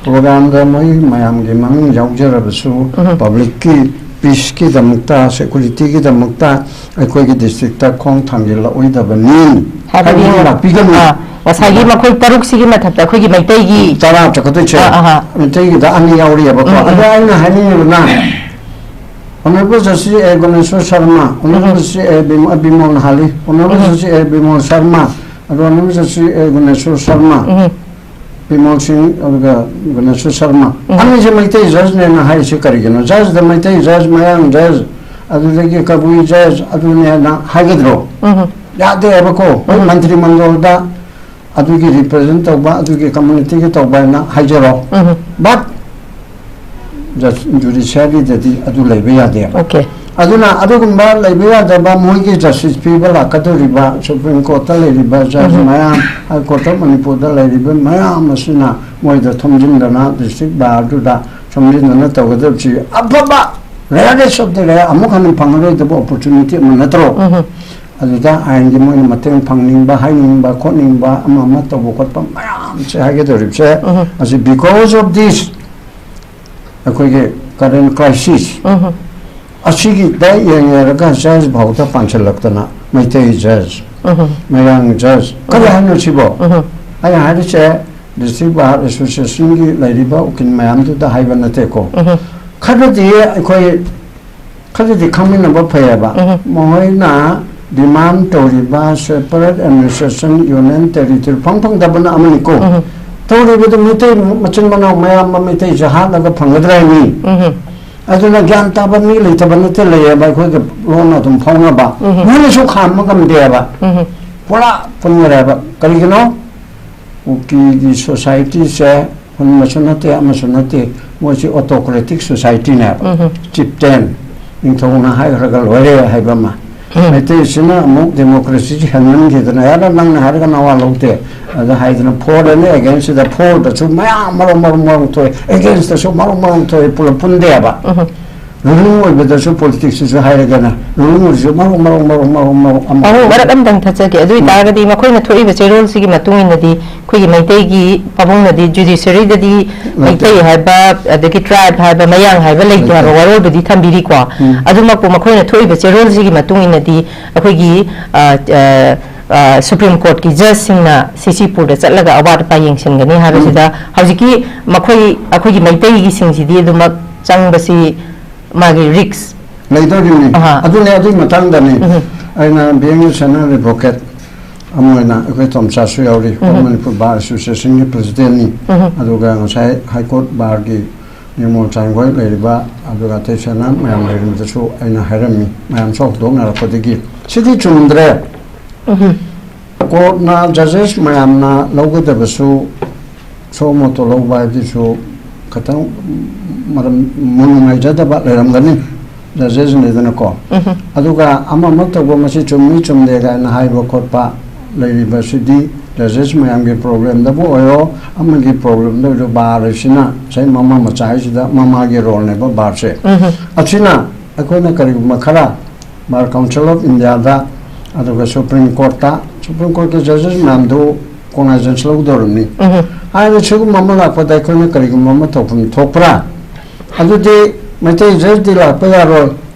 ꯄ꯭ꯔꯣꯒ꯭ꯔꯥꯝꯗ ꯃꯣꯏ ꯃꯌꯥꯝꯒꯤ ꯃꯃꯤꯡ ꯌꯥꯎꯖꯔꯕꯁꯨ, ꯄꯕ꯭ꯂꯤꯛꯀꯤ ꯄꯤꯁꯀꯤꯗꯃꯛꯇ, ꯁꯦꯀꯨꯔꯤꯇꯤꯒꯤꯗꯃꯛꯇ ꯑꯩꯈꯣꯏꯒꯤ ꯗꯤꯁꯇ꯭ꯔꯤꯛꯇ ꯈꯣꯡ ꯊꯥꯡꯖꯤꯜꯂꯛꯑꯣꯏꯗꯕꯅꯤ ꯍꯥꯏꯕꯗꯤ ꯍꯥꯏꯕꯗꯤ ꯂꯥꯛꯄꯤꯒꯅꯨ꯫ ꯑꯥ, ꯉꯁꯥꯏꯒꯤ ꯃꯈꯣꯏ ꯇꯔꯨꯛꯁꯤꯒꯤ ꯃꯊꯛꯇ ꯑꯩꯈꯣꯏꯒꯤ ꯃꯩꯇꯩꯒꯤ ꯇꯔꯥ ꯆꯠꯀꯗꯣꯏꯁꯦ꯫ ꯑꯥ, ꯑꯍꯥ꯫ ꯃꯩꯇꯩꯒꯤꯗ ꯑꯅꯤ ꯌꯥꯎꯔꯤꯑꯕꯀꯣ꯫ ꯎꯝ, ꯎꯝ꯫ ꯑꯗꯣ ꯑꯩꯅ ꯍꯥꯏꯅꯤꯡꯉꯤꯕꯅ, Honorable Shashi A Guneshwar Sharma, Honorable Shashi A Bim-, Bimol Hali, Honorable Shashi A Bimol Sharma, ꯑꯗꯣ Honorable Shashi A Guneshwar Sharma, ꯎꯝ꯫ ꯕꯤꯃꯣꯜ ꯁꯤꯡ, ꯑꯗꯨꯒ ꯒꯨꯅꯦꯁꯣꯔ ꯁꯔꯃ꯫ ꯎꯝ꯫ ꯑꯅꯤꯁꯦ ꯃꯩꯇꯩ ꯖꯖꯅꯦꯅ ꯍꯥꯏꯔꯤꯁꯦ ꯀꯔꯤꯒꯤꯅꯣ? ꯖꯖꯗ ꯃꯩꯇꯩ ꯖꯖ, ꯃꯌꯥꯡ ꯖꯖ, ꯑꯗꯨꯗꯒꯤ ꯀꯕꯨꯏ ꯖꯖ ꯑꯗꯨꯅꯦꯅ ꯍꯥꯏꯒꯗ꯭ꯔꯣ? ꯎꯝ꯫ ꯌꯥꯗꯦꯕꯀꯣ꯫ ꯍꯣꯏ, ꯎꯝ꯫ ꯃꯟꯇ꯭ꯔꯤ ꯃꯟꯗꯜꯗ ꯑꯗꯨꯒꯤ ꯔꯤꯄ꯭ꯔꯖꯦꯟ ꯇꯧꯕ, ꯑꯗꯨꯒꯤ ꯀꯝꯃꯨꯅꯤꯇꯤꯒꯤ ꯇꯧꯕ ꯍꯥꯏꯅ ꯍꯥꯏꯖꯔꯣ꯫ ꯎꯝ꯫ ꯕꯠ ꯖꯨꯗꯤꯁꯤꯌꯥꯔꯤꯗꯗꯤ ꯑꯗꯨ ꯂꯩꯕ ꯌꯥꯗꯦꯕ꯫ ꯑꯣꯀꯦ꯫ ꯑꯗꯨꯅ ꯑꯗꯨꯒꯨꯝꯕ ꯂꯩꯕ ꯌꯥꯗꯕ, ꯃꯣꯏꯒꯤ ꯖꯁꯇꯤꯁ ꯄꯤꯕ ꯂꯥꯛꯀꯗꯧꯔꯤꯕ ꯁꯨꯄ꯭ꯔꯤꯝ ꯀꯣꯔꯠꯇ ꯂꯩꯔꯤꯕ ꯖꯖ ꯎꯝ꯫ ꯃꯌꯥꯝ, ꯍꯥꯏ ꯀꯣꯔꯠ ꯑꯣꯐ ꯃꯅꯤꯄꯨꯔꯗ ꯂꯩꯔꯤꯕ ꯃꯌꯥꯝ ꯑꯁꯤꯅ ꯃꯣꯏꯗ ꯊꯣꯝꯖꯤꯟꯗꯅ, ꯗꯤꯁꯇ꯭ꯔꯤꯛ ꯕꯥꯔꯗꯨꯗ ꯊꯣꯝꯖꯤꯟꯗꯅ ꯇꯧꯒꯗꯕꯁꯤ ꯑꯐꯕ, rarest of the rare, ꯑꯃꯨꯛ ꯍꯟꯅ ꯐꯪꯉꯔꯣꯏꯗꯕ ꯑꯣꯄꯣꯔꯆꯨꯅꯤꯇꯤ ꯑꯃ ꯅꯠꯇ꯭ꯔꯣ? ꯎꯝ꯫ ꯑꯗꯨꯗ ꯑꯥꯏꯟꯒꯤ ꯃꯣꯏꯅ ꯃꯇꯦꯡ ꯐꯪꯅꯤꯡꯕ, ꯍꯥꯏꯅꯤꯡꯕ ꯈꯣꯠꯅꯤꯡꯕ, ꯑꯃ ꯑꯃ ꯇꯧꯕ ꯈꯣꯠꯄ ꯃꯌꯥꯝꯁꯦ ꯍꯥꯏꯒꯗꯧꯔꯤꯕꯁꯦ, ꯎꯝ꯫ ꯑꯁꯤ because of this, ꯑꯩꯈꯣꯏꯒꯤ current crisis ꯎꯝ꯫ ꯑꯁꯤꯒꯤꯗ ꯌꯦꯡꯉꯦꯔꯒ ꯖꯖ ꯐꯥꯎꯗ ꯄꯥꯟꯁꯤꯜꯂꯛꯇꯅ, ꯃꯩꯇꯩ ꯖꯖ, ꯎꯝ꯫ ꯃꯌꯥꯡ ꯖꯖ, ꯀꯔꯤ ꯎꯝ꯫ ꯍꯥꯏꯅꯣ ꯁꯤꯕꯣ? ꯎꯝ꯫ ꯑꯩꯅ ꯍꯥꯏꯔꯤꯁꯦ, ꯗꯤꯁꯇ꯭ꯔꯤꯛ ꯕꯥꯔ ꯑꯦꯁꯣꯁꯤꯌꯦꯁꯟꯒꯤ ꯂꯩꯔꯤꯕ ꯎꯀꯤꯜ ꯃꯌꯥꯝꯗꯨꯗ ꯍꯥꯏꯕ ꯅꯠꯇꯦꯀꯣ꯫ ꯎꯝ꯫ ꯈꯔꯗꯤ ꯑꯩꯈꯣꯏ, ꯈꯔꯗꯤ ꯈꯪꯃꯤꯟꯅꯕ ꯐꯩꯌꯦꯕ꯫ ꯎꯝ꯫ ꯃꯈꯣꯏꯅ ꯗꯤꯃꯥꯟ ꯇꯧꯔꯤꯕ separate administration, union territory ꯐꯪ ꯐꯪꯗꯕꯅ ꯑꯃꯅꯤꯀꯣ꯫ ꯎꯝ꯫ ꯇꯧꯔꯤꯕꯗꯨ ꯃꯩꯇꯩ ꯃꯆꯤꯟ ꯃꯅꯥꯎ ꯃꯌꯥꯝ ꯑꯃ ꯃꯩꯇꯩꯁꯦ ꯍꯥꯠꯂꯒ ꯐꯪꯒꯗ꯭ꯔꯥ ꯍꯥꯏꯅꯤ꯫ ꯎꯝ꯫ ꯑꯗꯨꯅ ꯒ꯭ꯌꯥꯟ ꯇꯥꯕ ꯃꯤ ꯂꯩꯇꯕ ꯅꯠꯇꯦ, ꯂꯩꯌꯦꯕ, ꯑꯩꯈꯣꯏꯒ ꯂꯣꯟꯅ ꯑꯗꯨꯝ ꯐꯥꯎꯅꯕ꯫ ꯎꯝ꯫ ꯃꯣꯏꯅꯁꯨ ꯈꯥꯝꯕ ꯉꯝꯗꯦꯕ꯫ ꯎꯝ꯫ ꯄꯨꯔꯥ ꯄꯨꯟꯈꯔꯦꯕ꯫ ꯀꯔꯤꯒꯤꯅꯣ? ꯀꯨꯀꯤꯒꯤ ꯁꯣꯁꯥꯏꯇꯤꯁꯦ ꯍꯨꯟꯕꯁꯨ ꯅꯠꯇꯦ, ꯑꯃꯁꯨ ꯅꯠꯇꯦ, ꯃꯣꯏꯁꯤ autocratic societyꯅꯦꯕ꯫ ꯎꯝ꯫ ꯆꯤꯞꯇꯦꯟ, ꯅꯤꯡꯊꯧꯅ ꯍꯥꯏꯈ꯭ꯔꯒ ꯂꯣꯏꯔꯦ ꯍꯥꯏꯕ ꯑꯃ꯫ ꯎꯝ꯫ ꯃꯩꯇꯩꯁꯤꯅ ꯑꯃꯨꯛ ꯗꯦꯃꯣꯀ꯭ꯔꯦꯁꯤꯁꯤ ꯍꯦꯟꯃꯟꯈꯤꯗꯅ, "ꯌꯥꯔꯦ, ꯅꯪꯅ ꯍꯥꯏꯔꯒ ꯅꯋꯥ ꯂꯧꯗꯦ" ꯑꯗ ꯍꯥꯏꯗꯅ, for and against the, for ꯗꯁꯨ ꯃꯌꯥꯝ ꯃꯔꯣꯡ ꯃꯔꯣꯡ ꯃꯔꯣꯡ ꯊꯣꯛꯑꯦ, against ꯇꯁꯨ ꯃꯔꯣꯡ ꯃꯔꯣꯡ ꯊꯣꯛꯑꯦ, ꯄꯨꯂꯞ ꯄꯨꯟꯗꯦꯕ꯫ ꯎꯝ꯫ ꯔꯨꯂꯤꯡ ꯑꯣꯏꯕꯗꯁꯨ, ꯄꯣꯂꯤꯇꯤꯛꯁꯇꯁꯨ ꯍꯥꯏꯔꯒꯅ, ꯔꯨꯂꯤꯡ ꯑꯣꯏꯔꯁꯨ ꯃꯔꯣꯡ ꯃꯔꯣꯡ ꯃꯔꯣꯡ ꯃꯔꯣꯡ ꯃꯔꯣꯡ ꯑꯃ ꯑꯍꯨꯝ, ꯃꯔꯛ ꯑꯃꯇꯪ ꯊꯠꯆꯒꯦ꯫ ꯑꯗꯨ ꯑꯣꯏꯇꯥꯔꯒꯗꯤ ꯃꯈꯣꯏꯅ ꯊꯣꯛꯏꯕ ꯆꯦꯔꯣꯜꯁꯤꯒꯤ ꯃꯇꯨꯡ ꯏꯟꯅꯗꯤ ꯑꯩꯈꯣꯏꯒꯤ ꯃꯩꯇꯩꯒꯤ ꯄꯥꯕꯨꯡꯅꯗꯤ ꯖꯨꯗꯤꯁꯔꯤꯗꯗꯤ ꯃꯩꯇꯩ ꯍꯥꯏꯕ, ꯑꯗꯒꯤ ꯇ꯭ꯔꯥꯏꯕ ꯍꯥꯏꯕ, ꯃꯌꯥꯡ ꯍꯥꯏꯕ ꯂꯩꯇꯦ ꯍꯥꯏꯕ ꯂꯩꯇꯦ꯫ ꯋꯥꯔꯣꯜꯕꯨꯗꯤ ꯊꯝꯕꯤꯔꯤꯀꯣ꯫ ꯎꯝ꯫ ꯑꯗꯨꯃꯛꯄꯨ ꯃꯈꯣꯏꯅ ꯊꯣꯛꯏꯕ ꯆꯦꯔꯣꯜꯁꯤꯒꯤ ꯃꯇꯨꯡ ꯏꯟꯅꯗꯤ ꯑꯩꯈꯣꯏꯒꯤ, ꯑ, ꯑ, ꯑ, ꯁꯨꯄ꯭ꯔꯤꯝ ꯀꯣꯔꯠꯀꯤ ꯖꯖꯁꯤꯡꯅ ꯁꯤꯁꯤꯄꯨꯔꯗ ꯆꯠꯂꯒ ꯑꯋꯥꯠ ꯑꯄꯥ ꯌꯦꯡꯁꯤꯟꯒꯅꯤ ꯍꯥꯏꯕꯁꯤꯗ ꯍꯧꯖꯤꯛꯀꯤ ꯃꯈꯣꯏ, ꯑꯩꯈꯣꯏꯒꯤ ꯃꯩꯇꯩꯒꯤꯁꯤꯡꯁꯤꯗꯤ ꯑꯗꯨꯃꯛ ꯆꯪꯕꯁꯤ ꯃꯥꯒꯤ ꯔꯤꯛꯁ ꯂꯩꯗꯧꯔꯤꯕꯅꯤ꯫ ꯑꯍꯥ꯫ ꯑꯗꯨꯅꯦ, ꯑꯗꯨꯒꯤ ꯃꯇꯥꯡꯗꯅꯤ ꯎꯝ꯫ ꯑꯩꯅ ꯕꯦꯡꯒꯤ ꯁꯦꯅꯤꯌꯔ ꯑꯦꯗꯚꯣꯀꯦꯠ ꯑꯃ ꯑꯣꯏꯅ ꯑꯩꯈꯣꯏ ꯇꯣꯝꯆꯥꯁꯨ ꯌꯥꯎꯔꯤ, ꯑꯣꯜ ꯎꯝ꯫ ꯃꯅꯤꯄꯨꯔ ꯕꯥꯔ ꯑꯦꯁꯣꯁꯤꯌꯦꯁꯟꯒꯤ ꯄ꯭ꯔꯁꯤꯗꯦꯟꯠꯅꯤ꯫ ꯎꯝ꯫ ꯑꯗꯨꯒ ꯉꯁꯥꯏ ꯍꯥꯏ ꯀꯣꯔꯠ ꯕꯥꯔꯒꯤ ꯅꯤꯔꯃꯣꯜ ꯆꯥꯡꯒꯣꯏ ꯂꯩꯔꯤꯕ, ꯑꯗꯨꯒ ꯑꯇꯩ ꯁꯦꯅꯤꯌꯔ ꯃꯌꯥꯝ ꯂꯩꯔꯤꯕꯗꯁꯨ ꯑꯩꯅ ꯍꯥꯏꯔꯝꯃꯤ, ꯃꯌꯥꯝꯁꯨ ꯍꯧꯗꯣꯛꯅꯔꯛꯄꯗꯒꯤ꯫ ꯁꯤꯗꯤ ꯆꯨꯝꯗ꯭ꯔꯦ꯫ ꯎꯝ꯫ ꯀꯣꯔꯠꯅ, ꯖꯖꯦꯁ ꯃꯌꯥꯝꯅ ꯂꯧꯒꯗꯕꯁꯨ, ꯁꯣ ꯃꯣꯇꯣ ꯂꯧꯕ ꯍꯥꯏꯕꯗꯨꯁꯨ ꯈꯤꯇꯪ ꯃꯔꯝ ꯅꯨꯡꯉꯥꯏꯖꯗꯕ ꯂꯩꯔꯝꯒꯅꯤ ꯖꯖꯦꯁꯅꯤꯗꯅꯀꯣ꯫ ꯑꯗꯨꯒ ꯑꯃ ꯑꯃ ꯇꯧꯕ, ꯃꯁꯤ ꯆꯨꯝꯃꯤ ꯆꯨꯝꯗꯦ ꯀꯥꯏꯅ ꯍꯥꯏꯕ ꯈꯣꯠꯄ ꯂꯩꯔꯤꯕꯁꯤꯗꯤ ꯖꯖꯦꯁ ꯃꯌꯥꯝꯒꯤ ꯄ꯭ꯔꯣꯕ꯭ꯂꯦꯝꯗꯕꯨ ꯑꯣꯏꯔꯣ, ꯑꯃꯒꯤ ꯄ꯭ꯔꯣꯕ꯭ꯂꯦꯝꯗ ꯑꯣꯏꯔꯣ, ꯕꯥꯔ ꯍꯥꯏꯁꯤꯅ ꯉꯁꯥꯏ ꯃꯃꯥ ꯃꯆꯥ ꯍꯥꯏꯁꯤꯗ ꯃꯃꯥꯒꯤ ꯔꯣꯜꯅꯦꯕ ꯕꯥꯔꯁꯦ꯫ ꯑꯁꯤꯅ ꯑꯩꯈꯣꯏꯅ ꯀꯔꯤꯒꯨꯝꯕ ꯈꯔ ꯕꯥꯔ ꯀꯥꯎꯟꯁꯤꯜ ꯑꯣꯐ ꯏꯟꯗꯤꯌꯥꯗ, ꯑꯗꯨꯒ ꯁꯨꯄ꯭ꯔꯤꯝ ꯀꯣꯔꯠꯇ, ꯁꯨꯄ꯭ꯔꯤꯝ ꯀꯣꯔꯠꯀꯤ ꯖꯖꯦꯁ ꯃꯌꯥꯝꯗꯨ ꯀꯣꯡꯅꯥꯏꯖꯦꯟꯁ ꯂꯧꯗꯧꯔꯕꯅꯤ꯫ ꯍꯥꯏꯅ ꯁꯤꯒꯨꯝꯕ ꯑꯃ ꯂꯥꯛꯄꯗ ꯑꯩꯈꯣꯏꯅ ꯀꯔꯤꯒꯨꯝꯕ ꯑꯃ ꯇꯧꯐꯝ ꯊꯣꯛꯄ꯭ꯔꯥ? ꯑꯗꯨꯗꯤ ꯃꯩꯇꯩ ꯖꯖꯇꯤ ꯂꯥꯛꯄ ꯌꯥꯔꯣꯏ,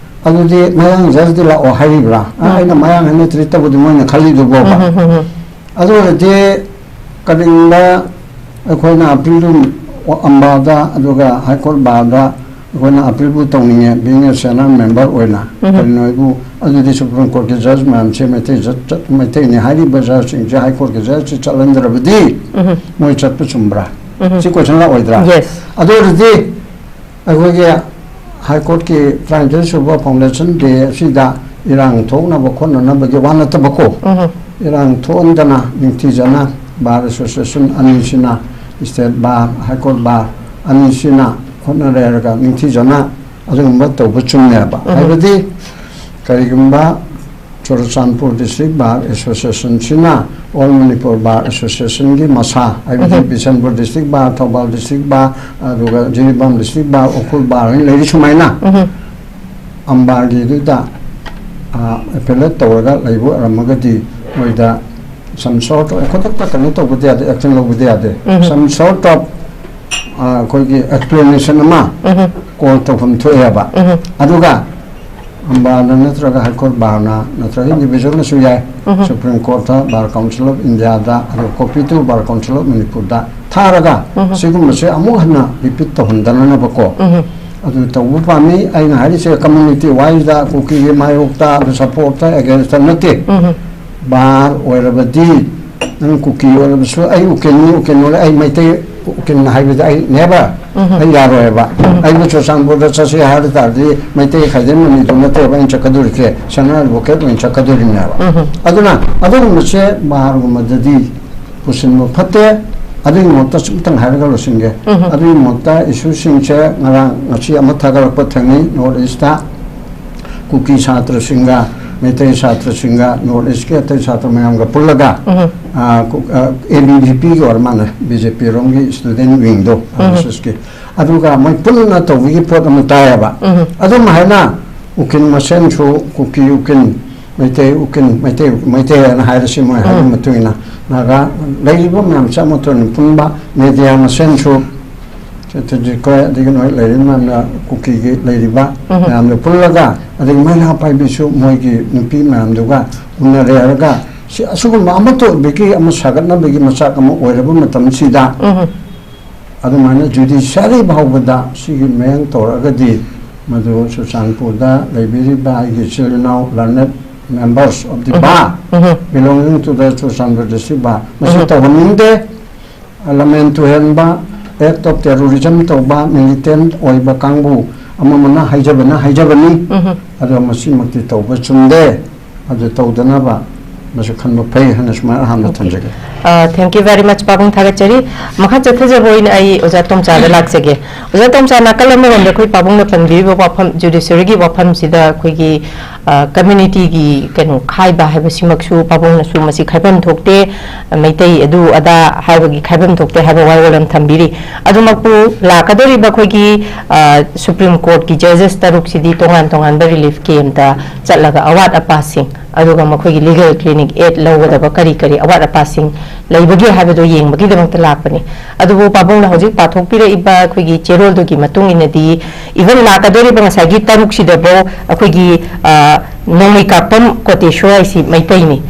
ꯑꯗꯨꯗꯤ ꯃꯌꯥꯡ ꯖꯖꯇꯤ ꯂꯥꯛꯑꯣ ꯍꯥꯏꯔꯤꯕ꯭ꯔꯥ? ꯑ, ꯑꯩꯅ ꯃꯌꯥꯡ ꯍꯥꯏꯅ ꯇ꯭ꯔꯤꯠ ꯇꯧꯕꯗꯤ ꯃꯣꯏꯅ ꯈꯜꯂꯤꯗꯨꯕꯣꯕ꯫ ꯑꯗꯨ ꯑꯣꯏꯔꯗꯤ ꯀꯔꯤꯒꯨꯝꯕ ꯑꯩꯈꯣꯏꯅ ꯑꯄꯤꯜꯗꯨ ꯑꯝꯕꯥꯗ, ꯑꯗꯨꯒ ꯍꯥꯏ ꯀꯣꯔꯠ ꯕꯥꯔꯗ ꯑꯩꯈꯣꯏꯅ ꯑꯄꯤꯜꯕꯨ ꯇꯧꯅꯤꯡꯉꯦ, being a senior member ꯑꯣꯏꯅ꯫ ꯀꯔꯤꯅꯣ ꯑꯩꯕꯨ, ꯑꯗꯨꯗꯤ ꯁꯨꯄ꯭ꯔꯤꯝ ꯀꯣꯔꯠꯀꯤ ꯖꯖ ꯃꯌꯥꯝꯁꯦ ꯃꯩꯇꯩ ꯖꯖ, ꯃꯩꯇꯩꯅꯤ ꯍꯥꯏꯔꯤꯕ ꯖꯖꯁꯤꯡꯁꯦ ꯍꯥꯏ ꯀꯣꯔꯠꯀꯤ ꯖꯖꯁꯤ ꯆꯠꯍꯟꯗ꯭ꯔꯕꯗꯤ ꯃꯣꯏ ꯆꯠꯄ ꯆꯨꯝꯕ꯭ꯔꯥ? ꯁꯤ ꯀꯣꯏꯁꯟ ꯂꯥꯛꯑꯣꯏꯗ꯭ꯔꯥ? Yes. ꯑꯗꯨ ꯑꯣꯏꯔꯗꯤ ꯑꯩꯈꯣꯏꯒꯤ ꯍꯥꯏ ꯀꯣꯔꯠꯀꯤ ꯇꯔꯥꯅꯤꯊꯣꯏ ꯁꯨꯕ foundation day ꯑꯁꯤꯗ ꯏꯔꯥꯡ ꯊꯣꯛꯅꯕ ꯈꯣꯠꯅꯅꯕꯒꯤ ꯋꯥ ꯅꯠꯇꯕꯀꯣ, ꯏꯔꯥꯡ ꯊꯣꯛꯍꯟꯗꯅ ꯅꯤꯡꯊꯤꯖꯅ ꯕꯥꯔ ꯑꯦꯁꯣꯁꯤꯌꯦꯁꯟ ꯑꯅꯤꯁꯤꯅ, state bar, high court bar ꯑꯅꯤꯁꯤꯅ ꯍꯣꯠꯅꯔꯦ ꯍꯥꯏꯔꯒ ꯅꯤꯡꯊꯤꯖꯅ ꯑꯗꯨꯒꯨꯝꯕ ꯇꯧꯕ ꯆꯨꯝꯃꯦꯕ꯫ ꯍꯥꯏꯕꯗꯤ ꯀꯔꯤꯒꯨꯝꯕ ꯆꯨꯔꯆꯥꯟꯄꯨꯔ ꯗꯤꯁꯇ꯭ꯔꯤꯛ ꯕꯥꯔ ꯑꯦꯁꯣꯁꯤꯌꯦꯁꯟꯁꯤꯅ ꯑꯣꯜ ꯃꯅꯤꯄꯨꯔ ꯕꯥꯔ ꯑꯦꯁꯣꯁꯤꯌꯦꯁꯟꯒꯤ ꯃꯁꯥ, ꯍꯥꯏꯕꯗꯤ Bishnupur district bar, Thoubal district bar, ꯑꯗꯨꯒ Jiribam district bar, Ukhrul bar ꯍꯥꯏꯅ ꯂꯩꯔꯤ ꯁꯨꯃꯥꯏꯅ, ꯑꯝꯕꯥꯔꯒꯤꯗꯨꯗ ꯑꯦꯄꯦꯂꯦꯠ ꯇꯧꯔꯒ ꯂꯩꯕ ꯑꯣꯏꯔꯝꯃꯒꯗꯤ ꯃꯣꯏꯗ some sort of, ꯈꯨꯗꯛꯇ ꯀꯩꯅꯣ ꯇꯧꯕꯗꯤ ꯌꯥꯗꯦ, action ꯂꯧꯕꯗꯤ ꯌꯥꯗꯦ, some sort of ꯑꯩꯈꯣꯏꯒꯤ explanation ꯑꯃ ꯀꯣꯜ ꯇꯧꯐꯝ ꯊꯣꯛꯑꯦꯕ꯫ ꯑꯗꯨꯒ ꯑꯝꯕꯥꯔꯅ ꯅꯠꯇ꯭ꯔꯒ ꯍꯥꯏ ꯀꯣꯔꯠ ꯕꯥꯔꯅ ꯅꯠꯇ꯭ꯔꯒ ꯏꯟꯗꯤꯕꯤꯖꯨꯋꯦꯜꯅꯁꯨ ꯌꯥꯏ, ꯁꯨꯄ꯭ꯔꯤꯝ ꯀꯣꯔꯠꯇ, ꯕꯥꯔ ꯀꯥꯎꯟꯁꯤꯜ ꯑꯣꯐ ꯏꯟꯗꯤꯌꯥꯗ, ꯑꯗꯨꯒ copy to bar council of ꯃꯅꯤꯄꯨꯔꯗ ꯊꯥꯔꯒ ꯁꯤꯒꯨꯝꯕꯁꯦ ꯑꯃꯨꯛ ꯍꯟꯅ ꯔꯤꯄꯤꯠ ꯇꯧꯍꯟꯗꯅꯅꯕꯀꯣ꯫ ꯑꯗꯨ ꯇꯧꯕ ꯄꯥꯝꯃꯤ꯫ ꯑꯩꯅ ꯍꯥꯏꯔꯤꯁꯦ ꯀꯝꯃ꯭ꯌꯨꯅꯤꯇꯤ ꯋꯥꯏꯁꯇ, ꯀꯨꯀꯤꯒꯤ ꯃꯥꯌꯣꯛꯇ, ꯑꯗꯨ ꯁꯞꯄꯣꯔꯠꯇ, ꯑꯦꯒꯦꯟꯁꯇ ꯅꯠꯇꯦ꯫ ꯕꯥꯔ ꯑꯣꯏꯔꯕꯗꯤ ꯅꯪ ꯀꯨꯀꯤ ꯑꯣꯏꯔꯕꯁꯨ, ꯑꯩ ꯎꯀꯦꯟꯅꯤ, ꯎꯀꯦꯟ ꯑꯣꯏꯔꯦ, ꯑꯩ ꯃꯩꯇꯩ ꯎꯀꯤꯜꯅ ꯍꯥꯏꯕꯗꯤ ꯑꯩ never, ꯑꯩ ꯌꯥꯔꯣꯏꯕ꯫ ꯑꯩꯕꯨ ꯆꯨꯔꯆꯥꯟꯄꯨꯔꯗ ꯆꯠꯁꯤ ꯍꯥꯏꯕ ꯇꯥꯔꯗꯤ ꯃꯩꯇꯩ ꯈꯥꯏꯗꯦꯝ ꯑꯅꯤꯗꯨ ꯅꯠꯇꯦꯕ ꯑꯩꯅ ꯆꯠꯀꯗꯣꯔꯤꯁꯦ, senior advocate ꯑꯣꯏꯅ ꯆꯠꯀꯗꯣꯔꯤꯅꯦꯕ꯫ ꯑꯗꯨꯅ ꯑꯗꯨꯒꯨꯝꯕꯁꯦ ꯕꯥꯔꯒꯨꯝꯕꯗꯗꯤ ꯄꯨꯁꯤꯟꯕ ꯐꯠꯇꯦ꯫ ꯑꯗꯨꯒꯤ ꯃꯍꯨꯠꯇ ꯁꯨꯝꯇꯪ ꯍꯥꯏꯔꯒ ꯂꯣꯏꯁꯤꯟꯒꯦ꯫ ꯑꯗꯨꯒꯤ ꯃꯍꯨꯠꯇ issue ꯁꯤꯡꯁꯦ ꯉꯔꯥꯡ ꯉꯁꯤ ꯑꯃ ꯊꯥꯒꯠꯂꯛꯄ ꯊꯦꯡꯅꯩ North East ꯇ꯫ ꯀꯨꯀꯤ ꯁꯥꯇ꯭ꯔꯁꯤꯡꯒ, ꯃꯩꯇꯩ ꯁꯥꯇ꯭ꯔꯁꯤꯡꯒ, North East ꯀꯤ ꯑꯇꯩ ꯁꯥꯇ꯭ꯔ ꯃꯌꯥꯝꯒ ꯄꯨꯜꯂꯒ, ꯑ, ꯀꯨ-, ꯑ, A B V P ꯒꯤ ꯑꯣꯏꯔ ꯃꯥꯜꯂꯦ, B J P ꯔꯣꯝꯒꯤ student wing ꯗꯣ, R S S ꯀꯤ꯫ ꯑꯗꯨꯒ ꯃꯣꯏ ꯄꯨꯟꯅ ꯇꯧꯕꯒꯤ ꯄꯣꯠ ꯑꯃ ꯇꯥꯏꯌꯦꯕ꯫ ꯑꯗꯨꯝ ꯍꯥꯏꯅ ꯎꯀꯤꯜ ꯃꯁꯦꯟꯁꯨ, ꯀꯨꯀꯤ ꯎꯀꯤꯜ, ꯃꯩꯇꯩ ꯎꯀꯤꯜ, ꯃꯩꯇꯩ, ꯃꯩꯇꯩ ꯍꯥꯏꯅ ꯍꯥꯏꯔꯁꯤ, ꯃꯣꯏ ꯍꯥꯏꯕ ꯃꯇꯨꯡ ꯏꯟꯅ ꯅꯥꯒꯥ ꯂꯩꯔꯤꯕ ꯃꯌꯥꯝꯁꯦ ꯑꯃꯠꯇ ꯑꯣꯏꯅ ꯄꯨꯟꯕ, media ꯃꯁꯦꯟꯁꯨ, ꯆꯦꯇꯟꯖꯤꯠ ꯈꯣꯏ, ꯑꯗꯒꯤ ꯅꯣꯏ ꯂꯩꯔꯤꯕ ꯃꯌꯥꯝꯅ, ꯀꯨꯀꯤꯒꯤ ꯂꯩꯔꯤꯕ ꯃꯌꯥꯝꯗꯨ ꯄꯨꯜꯂꯒ, ꯑꯗꯒꯤ ꯃꯩꯔꯥ ꯄꯥꯏꯕꯤꯁꯨ ꯃꯣꯏꯒꯤ ꯅꯨꯄꯤ ꯃꯌꯥꯝꯗꯨꯒ ꯎꯅꯔꯦꯔꯒ, ꯁꯤ ꯑꯁꯤꯒꯨꯝꯕ ꯑꯃꯠꯇ ꯑꯣꯏꯕꯒꯤ ꯑꯃ ꯁꯥꯒꯠꯅꯕꯒꯤ ꯃꯆꯥꯛ ꯑꯃ ꯑꯣꯏꯔꯕ ꯃꯇꯝꯁꯤꯗ, ꯑꯗꯨꯃꯥꯏꯅ judiciary ꯐꯥꯎꯕꯗ ꯁꯤꯒꯤ ꯃꯌꯥꯡ ꯇꯧꯔꯛꯑꯒꯗꯤ, ꯃꯗꯨ ꯆꯨꯔꯆꯥꯟꯄꯨꯔꯗ ꯂꯩꯕꯤꯔꯤꯕ ꯑꯩꯒꯤ ꯏꯆꯤꯜ ꯏꯅꯥꯎ learned members of the bar, belonging to the Churachandpur district bar, ꯃꯁꯤ ꯇꯧꯍꯟꯅꯤꯡꯗꯦ꯫ ꯂꯝꯍꯦꯟ ꯇꯨꯍꯦꯟꯕ, act of terrorism ꯇꯧꯕ, militant ꯑꯣꯏꯕ ꯀꯥꯡꯕꯨ ꯑꯃꯃꯅ ꯍꯥꯏꯖꯕꯅ ꯍꯥꯏꯖꯕꯅꯤ꯫ ꯑꯗꯣ ꯃꯁꯤꯃꯛꯇꯤ ꯇꯧꯕ ꯆꯨꯝꯗꯦ꯫ ꯑꯗꯨ ꯇꯧꯗꯅꯕ ꯃꯁꯤ ꯈꯟꯕ ꯐꯩ ꯍꯥꯏꯅ ꯁꯨꯃꯥꯏꯅ ꯑꯍꯥꯟꯕ ꯊꯝꯖꯒꯦ꯫ Thank you very much, ꯄꯥꯕꯨꯡ, ꯊꯥꯒꯠꯆꯔꯤ꯫ ꯃꯈꯥ ꯆꯠꯊꯖꯕ ꯑꯣꯏꯅ ꯑꯩ ꯑꯣꯖꯥ ꯇꯣꯝꯆꯥꯗ ꯂꯥꯛꯆꯒꯦ꯫ ꯑꯣꯖꯥ ꯇꯣꯝꯆꯥ, ꯅꯥꯀꯜ ꯑꯃꯔꯣꯝꯗ ꯑꯩꯈꯣꯏ ꯄꯥꯕꯨꯡꯅ ꯄꯟꯕꯤꯔꯤꯕ ꯋꯥꯐꯝ, judiciary ꯒꯤ ꯋꯥꯐꯝꯁꯤꯗ ꯑꯩꯈꯣꯏꯒꯤ community ꯒꯤ ꯀꯩꯅꯣ ꯈꯥꯏꯕ ꯍꯥꯏꯕꯁꯤꯃꯛꯁꯨ ꯄꯥꯕꯨꯡꯅꯁꯨ ꯃꯁꯤ ꯈꯥꯏꯐꯝ ꯊꯣꯛꯇꯦ, ꯃꯩꯇꯩ ꯑꯗꯨ ꯑꯗꯥ ꯍꯥꯏꯕꯒꯤ ꯈꯥꯏꯐꯝ ꯊꯣꯛꯇꯦ ꯍꯥꯏꯕ ꯋꯥꯔꯣꯜ ꯑꯃ ꯊꯝꯕꯤꯔꯤ꯫ ꯑꯗꯨꯃꯛꯄꯨ ꯂꯥꯛꯀꯗꯧꯔꯤꯕ ꯑꯩꯈꯣꯏꯒꯤ Supreme Court ꯀꯤ judges ꯇꯔꯨꯛꯁꯤꯗꯤ ꯇꯣꯉꯥꯟ ꯇꯣꯉꯥꯟꯕ relief camp ꯇ ꯆꯠꯂꯒ ꯑꯋꯥꯠ ꯑꯄꯥꯁꯤꯡ, ꯑꯗꯨꯒ ꯃꯈꯣꯏꯒꯤ legal clinic aid ꯂꯧꯒꯗꯕ ꯀꯔꯤ ꯀꯔꯤ ꯑꯋꯥꯠ ꯑꯄꯥꯁꯤꯡ ꯂꯩꯕꯒꯦ ꯍꯥꯏꯕꯗꯨ ꯌꯦꯡꯕꯒꯤꯗꯃꯛꯇ ꯂꯥꯛꯄꯅꯤ꯫ ꯑꯗꯨꯕꯨ ꯄꯥꯕꯨꯡꯅ ꯍꯧꯖꯤꯛ ꯄꯥꯊꯣꯛꯄꯤꯔꯛꯏꯕ ꯑꯩꯈꯣꯏꯒꯤ ꯆꯦꯔꯣꯜꯗꯨꯒꯤ ꯃꯇꯨꯡ ꯏꯟꯅꯗꯤ, even ꯂꯥꯛꯀꯗꯧꯔꯤꯕ ꯉꯁꯥꯏꯒꯤ ꯇꯔꯨꯛꯁꯤꯗꯕꯨ ꯑꯩꯈꯣꯏꯒꯤ, ꯑ, ꯅꯣꯡꯃꯩ ꯀꯥꯞꯐꯝ ꯀꯣꯇꯦꯁꯣꯔ ꯍꯥꯏꯁꯤ ꯃꯩꯇꯩꯅꯤ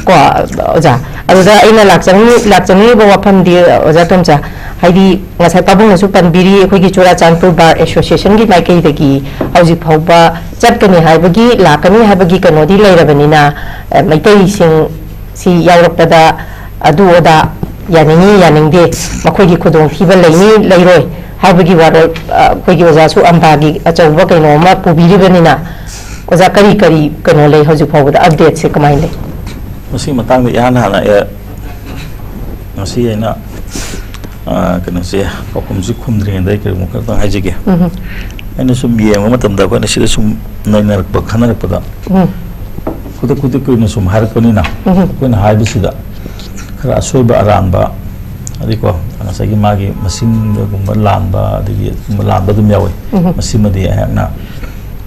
ꯀꯣ, ꯑꯣꯖꯥ꯫ ꯑꯗꯨꯗ ꯑꯩꯅ ꯂꯥꯛꯆꯅꯤꯡ-, ꯂꯥꯛꯆꯅꯤꯡꯉꯤꯕ ꯋꯥꯐꯝꯗꯤ, ꯑꯣꯖꯥ ꯇꯣꯝꯆꯥ, ꯍꯥꯏꯗꯤ ꯉꯁꯥꯏ ꯄꯥꯕꯨꯡꯅꯁꯨ ꯄꯟꯕꯤꯔꯤ, ꯑꯩꯈꯣꯏꯒꯤ ꯆꯨꯔꯥꯆꯥꯟꯄꯨꯔ ꯕꯥꯔ ꯑꯦꯁꯣꯁꯤꯌꯦꯁꯟꯒꯤ ꯃꯥꯏꯀꯩꯗꯒꯤ ꯍꯧꯖꯤꯛ ꯐꯥꯎꯕ ꯆꯠꯀꯅꯤ ꯍꯥꯏꯕꯒꯤ, ꯂꯥꯛꯀꯅꯤ ꯍꯥꯏꯕꯒꯤ ꯀꯩꯅꯣꯗꯤ ꯂꯩꯔꯕꯅꯤꯅ, ꯑ, ꯃꯩꯇꯩꯁꯤꯡ ꯁꯤ ꯌꯥꯎꯔꯛꯄꯗ ꯑꯗꯨ ꯑꯗꯥ ꯌꯥꯅꯤꯡꯉꯤ ꯌꯥꯅꯤꯡꯗꯦ, ꯃꯈꯣꯏꯒꯤ ꯈꯨꯗꯣꯡꯊꯤꯕ ꯂꯩꯅꯤ ꯂꯩꯔꯣꯏ ꯍꯥꯏꯕꯒꯤ ꯋꯥꯔꯣꯜ, ꯑ, ꯑꯩꯈꯣꯏꯒꯤ ꯑꯣꯖꯥꯁꯨ ꯑꯝꯕꯥꯒꯤ ꯑꯆꯧꯕ ꯀꯩꯅꯣ ꯑꯃ ꯄꯨꯕꯤꯔꯤꯕꯅꯤꯅ, ꯑꯣꯖꯥ, ꯀꯔꯤ ꯀꯔꯤ ꯀꯩꯅꯣ ꯂꯩ ꯍꯧꯖꯤꯛ ꯐꯥꯎꯕꯗ, ꯑꯞꯗꯦꯠꯁꯦ ꯀꯃꯥꯏꯅ ꯂꯩ? ꯃꯁꯤꯒꯤ ꯃꯇꯥꯡꯗ ꯏꯍꯥꯟ ꯍꯥꯟꯅ ꯑꯦ, ꯉꯁꯤ ꯑꯩꯅ, ꯑ, ꯀꯩꯅꯣꯁꯦ, ꯄꯥꯎꯈꯨꯝꯁꯤ ꯈꯨꯝꯗ꯭ꯔꯤꯉꯩꯗ ꯑꯩ ꯀꯔꯤꯒꯨꯝꯕ ꯈꯛꯇꯪ ꯍꯥꯏꯖꯒꯦ꯫ ꯎꯝ, ꯑꯩꯅ ꯁꯨꯝ ꯌꯦꯡꯕ ꯃꯇꯝꯗ, ꯑꯩꯈꯣꯏꯅ ꯁꯤꯗ ꯁꯨꯝ ꯅꯩꯅꯔꯛꯄ, ꯈꯟꯅꯔꯛꯄꯗ, ꯎꯝ, ꯈꯨꯗꯛ ꯈꯨꯗꯛꯀꯤ ꯑꯣꯏꯅ ꯁꯨꯝ ꯍꯥꯏꯔꯛꯄꯅꯤꯅ, ꯎꯝ, ꯑꯩꯈꯣꯏꯅ ꯍꯥꯏꯕꯁꯤꯗ ꯈꯔ ꯑꯁꯣꯏꯕ ꯑꯔꯥꯟꯕ, ꯑꯗꯩꯀꯣ, ꯉꯁꯥꯏꯒꯤ ꯃꯥꯒꯤ ꯃꯁꯤꯡꯗꯒꯨꯝꯕ ꯂꯥꯟꯕ, ꯑꯗꯒꯤ ꯑꯗꯨꯒꯨꯝꯕ ꯂꯥꯟꯕ ꯑꯗꯨꯝ ꯌꯥꯎꯋꯤ꯫ ꯎꯝ, ꯃꯁꯤꯃꯗꯤ ꯑꯩꯍꯥꯛꯅ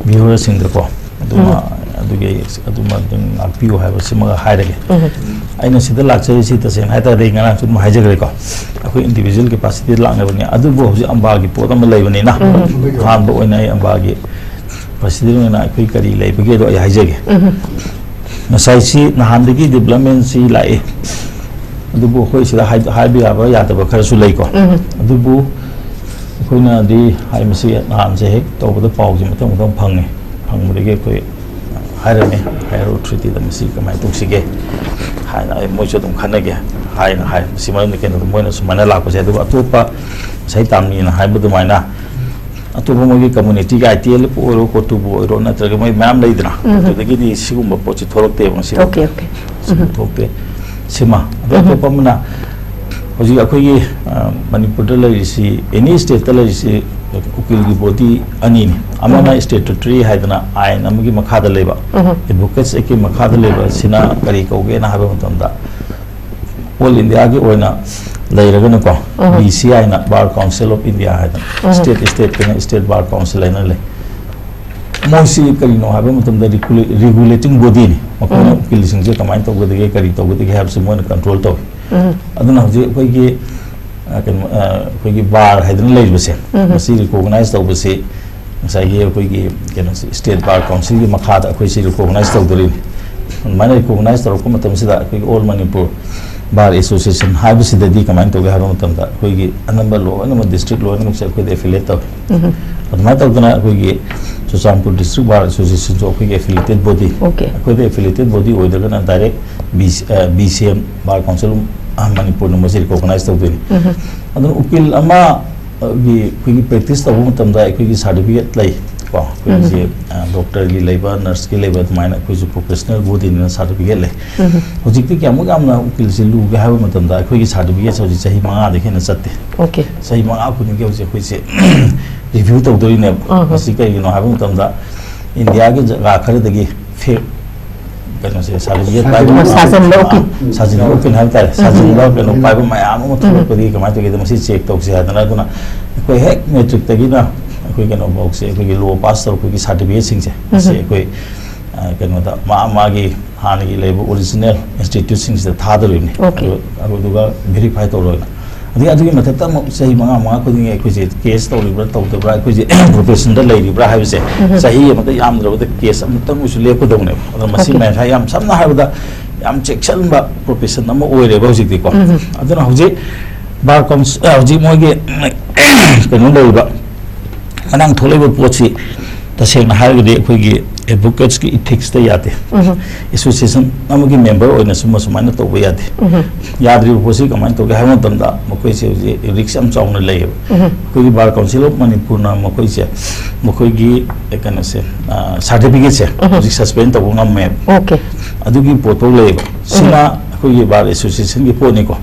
ꯚꯤꯌꯨꯋꯔꯁꯤꯡꯗꯀꯣ, ꯑꯗꯨꯃ, ꯑꯗꯨꯒꯤ ꯑꯩ ꯑꯗꯨꯃ ꯑꯗꯨꯝ ꯉꯥꯛꯄꯤꯌꯨ ꯍꯥꯏꯕꯁꯤꯃꯒ ꯍꯥꯏꯔꯒꯦ꯫ ꯎꯝ, ꯑꯩꯅ ꯁꯤꯗ ꯂꯥꯛꯆꯔꯤꯁꯤ ꯇꯁꯦꯡꯅ ꯍꯥꯏ ꯇꯥꯔꯗꯤ, ꯑꯩ ꯉꯔꯥꯡꯁꯨ ꯑꯗꯨꯝ ꯍꯥꯏꯖꯈ꯭ꯔꯦꯀꯣ, ꯑꯩꯈꯣꯏ ꯏꯟꯗꯤꯕꯤꯖꯨꯋꯦꯜ ꯀꯦꯄꯥꯁꯤꯇꯤꯗ ꯂꯥꯛꯅꯕꯅꯤ꯫ ꯑꯗꯨꯕꯨ ꯍꯧꯖꯤꯛ ꯑꯝꯕꯥꯒꯤ ꯄꯣꯠ ꯑꯃ ꯂꯩꯕꯅꯤꯅ, ꯎꯝ, ꯑꯍꯥꯟꯕ ꯑꯣꯏꯅ ꯑꯩ ꯑꯝꯕꯥꯒꯤ ꯄ꯭ꯔꯁꯤꯗꯦꯟ ꯑꯣꯏꯅ ꯑꯩꯈꯣꯏ ꯀꯔꯤ ꯂꯩꯕꯒꯦꯗꯣ ꯑꯩ ꯍꯥꯏꯖꯒꯦ꯫ ꯎꯝ, ꯉꯁꯥꯏꯁꯤ ꯅꯍꯥꯟꯗꯒꯤ ꯗꯤꯕ꯭ꯂꯞꯃꯦꯟꯁꯤ ꯂꯥꯛꯏ, ꯑꯗꯨꯕꯨ ꯑꯩꯈꯣꯏ ꯁꯤꯗ ꯍꯥꯏ-, ꯍꯥꯏꯕ ꯌꯥꯕ ꯌꯥꯗꯕ ꯈꯔꯁꯨ ꯂꯩꯀꯣ꯫ ꯎꯝ, ꯑꯗꯨꯕꯨ ꯑꯩꯈꯣꯏꯅꯗꯤ ꯍꯥꯏ, ꯃꯁꯤ ꯅꯍꯥꯟꯁꯦ ꯍꯦꯛ ꯇꯧꯕꯗ ꯄꯥꯎꯁꯦ ꯃꯊꯪ ꯃꯊꯪ ꯐꯪꯉꯦ꯫ ꯐꯪꯕꯗꯒꯤ ꯑꯩꯈꯣꯏ ꯍꯥꯏꯔꯝꯃꯦ, ꯍꯥꯏꯌꯔ ꯑꯣꯊꯣꯔꯤꯇꯤꯗ ꯃꯁꯤ ꯀꯃꯥꯏꯅ ꯇꯧꯁꯤꯒꯦ ꯍꯥꯏꯅ, ꯑꯩ ꯃꯣꯏꯁꯨ ꯑꯗꯨꯝ ꯈꯟꯅꯒꯦ ꯍꯥꯏꯅ ꯍꯥꯏ꯫ ꯃꯁꯤ ꯃꯔꯝꯗꯤ ꯀꯩꯅꯣꯗ ꯃꯣꯏꯅ ꯁꯨꯃꯥꯏꯅ ꯂꯥꯛꯄꯁꯦ, ꯑꯗꯨꯒ ꯑꯇꯣꯞꯄ ꯉꯁꯥꯏ ꯇꯥꯃꯤꯅ ꯍꯥꯏꯕ ꯑꯗꯨꯃꯥꯏꯅ ꯑꯇꯣꯞꯄ ꯃꯣꯏꯒꯤ ꯀꯝꯃꯨꯅꯤꯇꯤꯒꯤ, ꯑꯥꯏ ꯇꯤ ꯑꯦꯜ ꯑꯣꯏꯔꯣ, ꯀꯣꯇꯨꯕꯨ ꯑꯣꯏꯔꯣ, ꯅꯠꯇ꯭ꯔꯒ ꯃꯣꯏ ꯃꯌꯥꯝ ꯂꯩꯗꯅ, ꯎꯝ꯫ ꯑꯗꯨꯗꯒꯤꯗꯤ ꯁꯤꯒꯨꯝꯕ ꯄꯣꯠꯁꯤ ꯊꯣꯛꯂꯛꯇꯦꯕ ꯉꯁꯤ꯫ Okay, okay. ꯁꯤꯒꯨꯝꯕ ꯊꯣꯛꯇꯦ꯫ ꯁꯤꯃ꯫ ꯑꯗꯣ ꯎꯝ꯫ ꯑꯇꯣꯞꯄ ꯑꯃꯅ, ꯍꯧꯖꯤꯛ ꯑꯩꯈꯣꯏꯒꯤ, ꯑ, ꯃꯅꯤꯄꯨꯔꯗ ꯂꯩꯔꯤꯁꯤ, ꯑꯦꯅꯤ ꯁ꯭ꯇꯦꯠꯇ ꯂꯩꯔꯤꯁꯤ ꯎꯀꯤꯜꯒꯤ ꯕꯣꯗꯤ ꯑꯅꯤꯅꯤ꯫ ꯑꯃꯅ ꯎꯝ꯫ ꯁ꯭ꯇꯦꯇꯨꯇꯣꯔꯤ ꯍꯥꯏꯗꯅ ꯑꯥꯏꯟ ꯑꯃꯒꯤ ꯃꯈꯥꯗ ꯂꯩꯕ, ꯎꯝ꯫ ꯑꯦꯗꯚꯣꯀꯦꯠꯁ ꯑꯦꯛꯀꯤ ꯃꯈꯥꯗ ꯂꯩꯕ, ꯁꯤꯅ ꯀꯔꯤ ꯀꯧꯒꯦꯅ ꯍꯥꯏꯕ ꯃꯇꯝꯗ, ꯑꯣꯜ ꯏꯟꯗꯤꯌꯥꯒꯤ ꯑꯣꯏꯅ ꯂꯩꯔꯒꯅꯀꯣ, ꯎꯝ꯫ ꯕꯤ ꯁꯤ ꯑꯥꯏꯅ, ꯕꯥꯔ ꯀꯥꯎꯟꯁꯤꯜ ꯑꯣꯐ ꯏꯟꯗꯤꯌꯥ ꯍꯥꯏꯗꯅ, ꯎꯝ꯫ ꯁ꯭ꯇꯦꯠ ꯁ꯭ꯇꯦꯠꯇꯅ ꯁ꯭ꯇꯦꯠ ꯕꯥꯔ ꯀꯥꯎꯟꯁꯤꯜ ꯍꯥꯏꯅ ꯂꯩ꯫ ꯃꯣꯏꯁꯤ ꯀꯔꯤꯅꯣ ꯍꯥꯏꯕ ꯃꯇꯝꯗ, ꯔꯤꯒꯨꯂꯦ-, ꯔꯤꯒꯨꯂꯦꯇꯤꯡ ꯕꯣꯗꯤꯅꯤ꯫ ꯃꯈꯣꯏꯅ ꯎꯝ꯫ ꯎꯀꯤꯜꯁꯤꯡꯁꯦ ꯀꯃꯥꯏꯅ ꯇꯧꯒꯗꯒꯦ, ꯀꯔꯤ ꯇꯧꯒꯗꯒꯦ ꯍꯥꯏꯕꯁꯤ ꯃꯣꯏꯅ ꯀꯟꯇ꯭ꯔꯣꯜ ꯇꯧꯏ꯫ ꯎꯝ꯫ ꯑꯗꯨꯅ ꯍꯧꯖꯤꯛ ꯑꯩꯈꯣꯏꯒꯤ, ꯑ, ꯀꯩꯅꯣ, ꯑ, ꯑꯩꯈꯣꯏꯒꯤ ꯕꯥꯔ ꯍꯥꯏꯗꯅ ꯂꯩꯔꯤꯕꯁꯦ, ꯎꯝ꯫ ꯃꯁꯤ ꯔꯤꯀꯣꯒꯅꯥꯏꯖ ꯇꯧꯕꯁꯤ ꯉꯁꯥꯏꯒꯤ ꯑꯩꯈꯣꯏꯒꯤ ꯀꯩꯅꯣꯁꯤ, ꯁ꯭ꯇꯦꯠ ꯕꯥꯔ ꯀꯥꯎꯟꯁꯤꯜꯒꯤ ꯃꯈꯥꯗ ꯑꯩꯈꯣꯏꯁꯤ ꯔꯤꯀꯣꯒꯅꯥꯏꯖ ꯇꯧꯗꯣꯔꯤꯅꯤ꯫ ꯑꯗꯨꯃꯥꯏꯅ ꯔꯤꯀꯣꯒꯅꯥꯏꯖ ꯇꯧꯔꯛꯄ ꯃꯇꯝꯁꯤꯗ, ꯑꯩꯈꯣꯏꯒꯤ ꯑꯣꯜ ꯃꯅꯤꯄꯨꯔ ꯕꯥꯔ ꯑꯦꯁꯣꯁꯤꯌꯦꯁꯟ ꯍꯥꯏꯕꯁꯤꯗꯗꯤ ꯀꯃꯥꯏꯅ ꯇꯧꯒꯦ ꯍꯥꯏꯕ ꯃꯇꯝꯗ, ꯑꯩꯈꯣꯏꯒꯤ ꯑꯅꯝꯕ ꯂꯣꯏꯅꯃꯛ, ꯗꯤꯁꯇ꯭ꯔꯤꯛ ꯂꯣꯏꯅꯃꯛꯁꯦ ꯑꯩꯈꯣꯏꯗ ꯑꯦꯐꯤꯂꯦꯠ ꯇꯧꯏ꯫ ꯎꯝ꯫ ꯑꯗꯨꯃꯥꯏꯅ ꯇꯧꯗꯅ ꯑꯩꯈꯣꯏꯒꯤ ꯆꯨꯔꯆꯥꯟꯄꯨꯔ ꯗꯤꯁꯇ꯭ꯔꯤꯛ ꯕꯥꯔ ꯑꯦꯁꯣꯁꯤꯌꯦꯁꯟꯁꯨ ꯑꯩꯈꯣꯏꯒꯤ ꯑꯦꯐꯤꯂꯦꯇꯦꯠ ꯕꯣꯗꯤ, ꯑꯣꯀꯦ꯫ ꯑꯩꯈꯣꯏꯗ ꯑꯦꯐꯤꯂꯦꯇꯦꯠ ꯕꯣꯗꯤ ꯑꯣꯏꯗ꯭ꯔꯒꯅ ꯗꯥꯏꯔꯦꯛ ꯕꯤ ꯁꯤ, ꯑ, B C M, bar council ꯃꯅꯤꯄꯨꯔꯅ ꯃꯁꯤ ꯔꯤꯀꯣꯒꯅꯥꯏꯁ ꯇꯧꯗꯣꯏꯅꯤ꯫ ꯑꯗꯨꯅ ꯎꯀꯤꯜ ꯑꯃ ꯑ, ꯒꯤ ꯑꯩꯈꯣꯏꯒꯤ ꯄ꯭ꯔꯦꯛꯇꯤꯁ ꯇꯧꯕ ꯃꯇꯝꯗ ꯑꯩꯈꯣꯏꯒꯤ ꯁꯥꯔꯇꯤꯐꯤꯀꯦꯠ ꯂꯩ ꯀꯣ, ꯑꯩꯈꯣꯏꯒꯤ ꯗꯣꯛꯇꯔꯒꯤ ꯂꯩꯕ, ꯅꯔꯁꯀꯤ ꯂꯩꯕ, ꯑꯗꯨꯃꯥꯏꯅ ꯑꯩꯈꯣꯏꯁꯨ ꯄ꯭ꯔꯣꯐꯦꯁꯅꯦꯜ ꯕꯣꯗꯤꯅꯤꯅ ꯁꯥꯔꯇꯤꯐꯤꯀꯦꯠ ꯂꯩ꯫ ꯍꯧꯖꯤꯛꯇꯤ ꯀꯌꯥꯃꯨꯛ ꯌꯥꯝꯅ ꯎꯀꯤꯜꯁꯤ ꯂꯨꯒꯦ ꯍꯥꯏꯕ ꯃꯇꯝꯗ ꯑꯩꯈꯣꯏꯒꯤ ꯁꯥꯔꯇꯤꯐꯤꯀꯦꯠꯁꯦ ꯍꯧꯖꯤꯛ ꯆꯍꯤ ꯃꯉꯥꯗꯒꯤ ꯍꯦꯟꯅ ꯆꯠꯇꯦ꯫ ꯆꯍꯤ ꯃꯉꯥ ꯈꯨꯗꯤꯡꯒꯤ ꯍꯧꯖꯤꯛ ꯑꯩꯈꯣꯏꯁꯦ ꯔꯤꯚ꯭ꯌꯨ ꯇꯧꯗꯣꯔꯤꯅꯦꯕ꯫ ꯃꯁꯤ ꯀꯩꯒꯤꯅꯣ ꯍꯥꯏꯕ ꯃꯇꯝꯗ ꯏꯟꯗꯤꯌꯥꯒꯤ ꯖꯒꯥ ꯈꯔꯗꯒꯤ ꯐꯦꯛ ꯀꯩꯅꯣꯁꯦ ꯁꯥꯔꯇꯤꯐꯤꯀꯦꯠ ꯄꯥꯏꯕ ꯁꯥꯖꯤꯟꯕ ꯃꯌꯥꯝ, ꯎꯀꯤꯜ꯫ ꯑ, ꯁꯥꯖꯤꯟꯕ ꯎꯀꯤꯜ ꯍꯥꯏꯕ ꯇꯥꯔꯦ꯫ ꯁꯥꯖꯤꯟꯕ ꯀꯩꯅꯣ ꯄꯥꯏꯕ ꯃꯌꯥꯝ ꯑꯃ ꯊꯣꯛꯂꯛꯄꯗꯒꯤ ꯀꯃꯥꯏꯅ ꯇꯧꯒꯦꯗ ꯃꯁꯤ ꯆꯦꯛ ꯇꯧꯁꯦ ꯍꯥꯏꯗꯅ, ꯑꯗꯨꯅ ꯑꯩꯈꯣꯏ ꯍꯦꯛ ꯃꯦꯇ꯭ꯔꯤꯛꯇꯒꯤꯅ ꯑꯩꯈꯣꯏ ꯀꯩꯅꯣꯐꯥꯎꯁꯦ, ꯑꯩꯈꯣꯏꯒꯤ ꯂꯣ ꯄꯥꯁ ꯇꯧꯔꯛꯄꯒꯤ ꯁꯥꯔꯇꯤꯐꯤꯀꯦꯠꯁꯤꯡꯁꯦ ꯃꯁꯤ ꯑꯩꯈꯣꯏ, ꯑ, ꯀꯩꯅꯣꯗ ꯃꯥ ꯃꯥꯒꯤ ꯍꯥꯟꯅꯒꯤ ꯂꯩꯕ ꯑꯣꯔꯤꯖꯤꯅꯦꯜ ꯏꯟꯁꯇꯤꯇ꯭ꯌꯨꯠꯁꯤꯡꯁꯤꯗ ꯊꯥꯗꯣꯔꯤꯕꯅꯤ꯫ ꯑꯗꯨ, ꯑꯗꯨꯗꯨꯒ ꯚꯦꯔꯤꯐꯥꯏ ꯇꯧꯔꯣꯏꯅ꯫ ꯑꯗꯒꯤ ꯑꯗꯨꯒꯤ ꯃꯊꯛꯇ ꯑꯃꯨꯛ ꯆꯍꯤ ꯃꯉꯥ ꯃꯉꯥ ꯈꯨꯗꯤꯡꯒꯤ ꯑꯩꯈꯣꯏꯁꯦ ꯀꯦꯁ ꯇꯧꯔꯤꯕ꯭ꯔꯥ ꯇꯧꯗꯕ꯭ꯔꯥ, ꯑꯩꯈꯣꯏꯁꯦ ꯄ꯭ꯔꯣꯐꯦꯁꯟꯗ ꯂꯩꯔꯤꯕ꯭ꯔꯥ ꯍꯥꯏꯕꯁꯦ ꯆꯍꯤ ꯑꯃꯗ ꯌꯥꯝꯗ꯭ꯔꯕꯗ ꯀꯦꯁ ꯑꯃꯇꯪ ꯑꯣꯏꯁꯨ ꯂꯦꯞꯀꯗꯧꯅꯦꯕ꯫ ꯑꯗꯣ ꯃꯁꯤ ꯃꯌꯥꯝꯁꯦ ꯌꯥꯝ ꯁꯝꯅ ꯍꯥꯏꯔꯕꯗ ꯌꯥꯝ ꯆꯦꯛꯁꯤꯟꯕ ꯄ꯭ꯔꯣꯐꯦꯁꯟ ꯑꯃ ꯑꯣꯏꯔꯦꯕ ꯍꯧꯖꯤꯛꯇꯤꯀꯣ꯫ ꯑꯗꯨꯅ ꯍꯧꯖꯤꯛ ꯕꯥꯔ ꯀꯥꯎꯟꯁꯤꯜ, ꯍꯧꯖꯤꯛ ꯃꯣꯏꯒꯤ ꯀꯩꯅꯣ ꯂꯩꯔꯤꯕ ꯉꯔꯥꯡ ꯊꯣꯛꯂꯛꯏꯕ ꯄꯣꯠꯁꯤ ꯇꯁꯦꯡꯅ ꯍꯥꯏꯔꯒꯗꯤ ꯑꯩꯈꯣꯏꯒꯤ ꯑꯦꯗꯚꯣꯀꯦꯠꯁꯀꯤ ꯏꯊꯤꯛꯁꯇ ꯌꯥꯗꯦ꯫ ꯑꯦꯁꯣꯁꯤꯌꯦꯁꯟ ꯑꯃꯒꯤ ꯃꯦꯝꯕꯔ ꯑꯣꯏꯅ ꯁꯨꯝꯕ ꯁꯨꯃꯥꯏꯅ ꯇꯧꯕ ꯌꯥꯗꯦ꯫ ꯌꯥꯗ꯭ꯔꯤꯕ ꯄꯣꯠꯁꯤ ꯀꯃꯥꯏꯅ ꯇꯧꯒꯦ ꯍꯥꯏꯕ ꯃꯇꯝꯗ ꯃꯈꯣꯏꯁꯦ ꯍꯧꯖꯤꯛ ꯔꯤꯛꯁ ꯌꯥꯝ ꯆꯥꯎꯅ ꯂꯩꯌꯦꯕ꯫ ꯑꯩꯈꯣꯏꯒꯤ ꯕꯥꯔ ꯀꯥꯎꯟꯁꯤꯜ ꯑꯣꯐ ꯃꯅꯤꯄꯨꯔꯅ ꯃꯈꯣꯏꯁꯦ, ꯃꯈꯣꯏꯒꯤ ꯀꯩꯅꯣꯁꯦ, ꯁꯥꯔꯇꯤꯐꯤꯀꯦꯠꯁꯦ ꯍꯧꯖꯤꯛ ꯁꯁꯄꯦꯟ ꯇꯧꯕ ꯉꯝꯃꯦꯕ꯫ ꯑꯗꯨꯒꯤ ꯄꯣꯠꯐꯥꯎ ꯂꯩꯌꯦꯕ꯫ ꯁꯤꯅ ꯑꯩꯈꯣꯏꯒꯤ ꯕꯥꯔ ꯑꯦꯁꯣꯁꯤꯌꯦꯁꯟꯒꯤ ꯄꯣꯠꯅꯤꯀꯣ꯫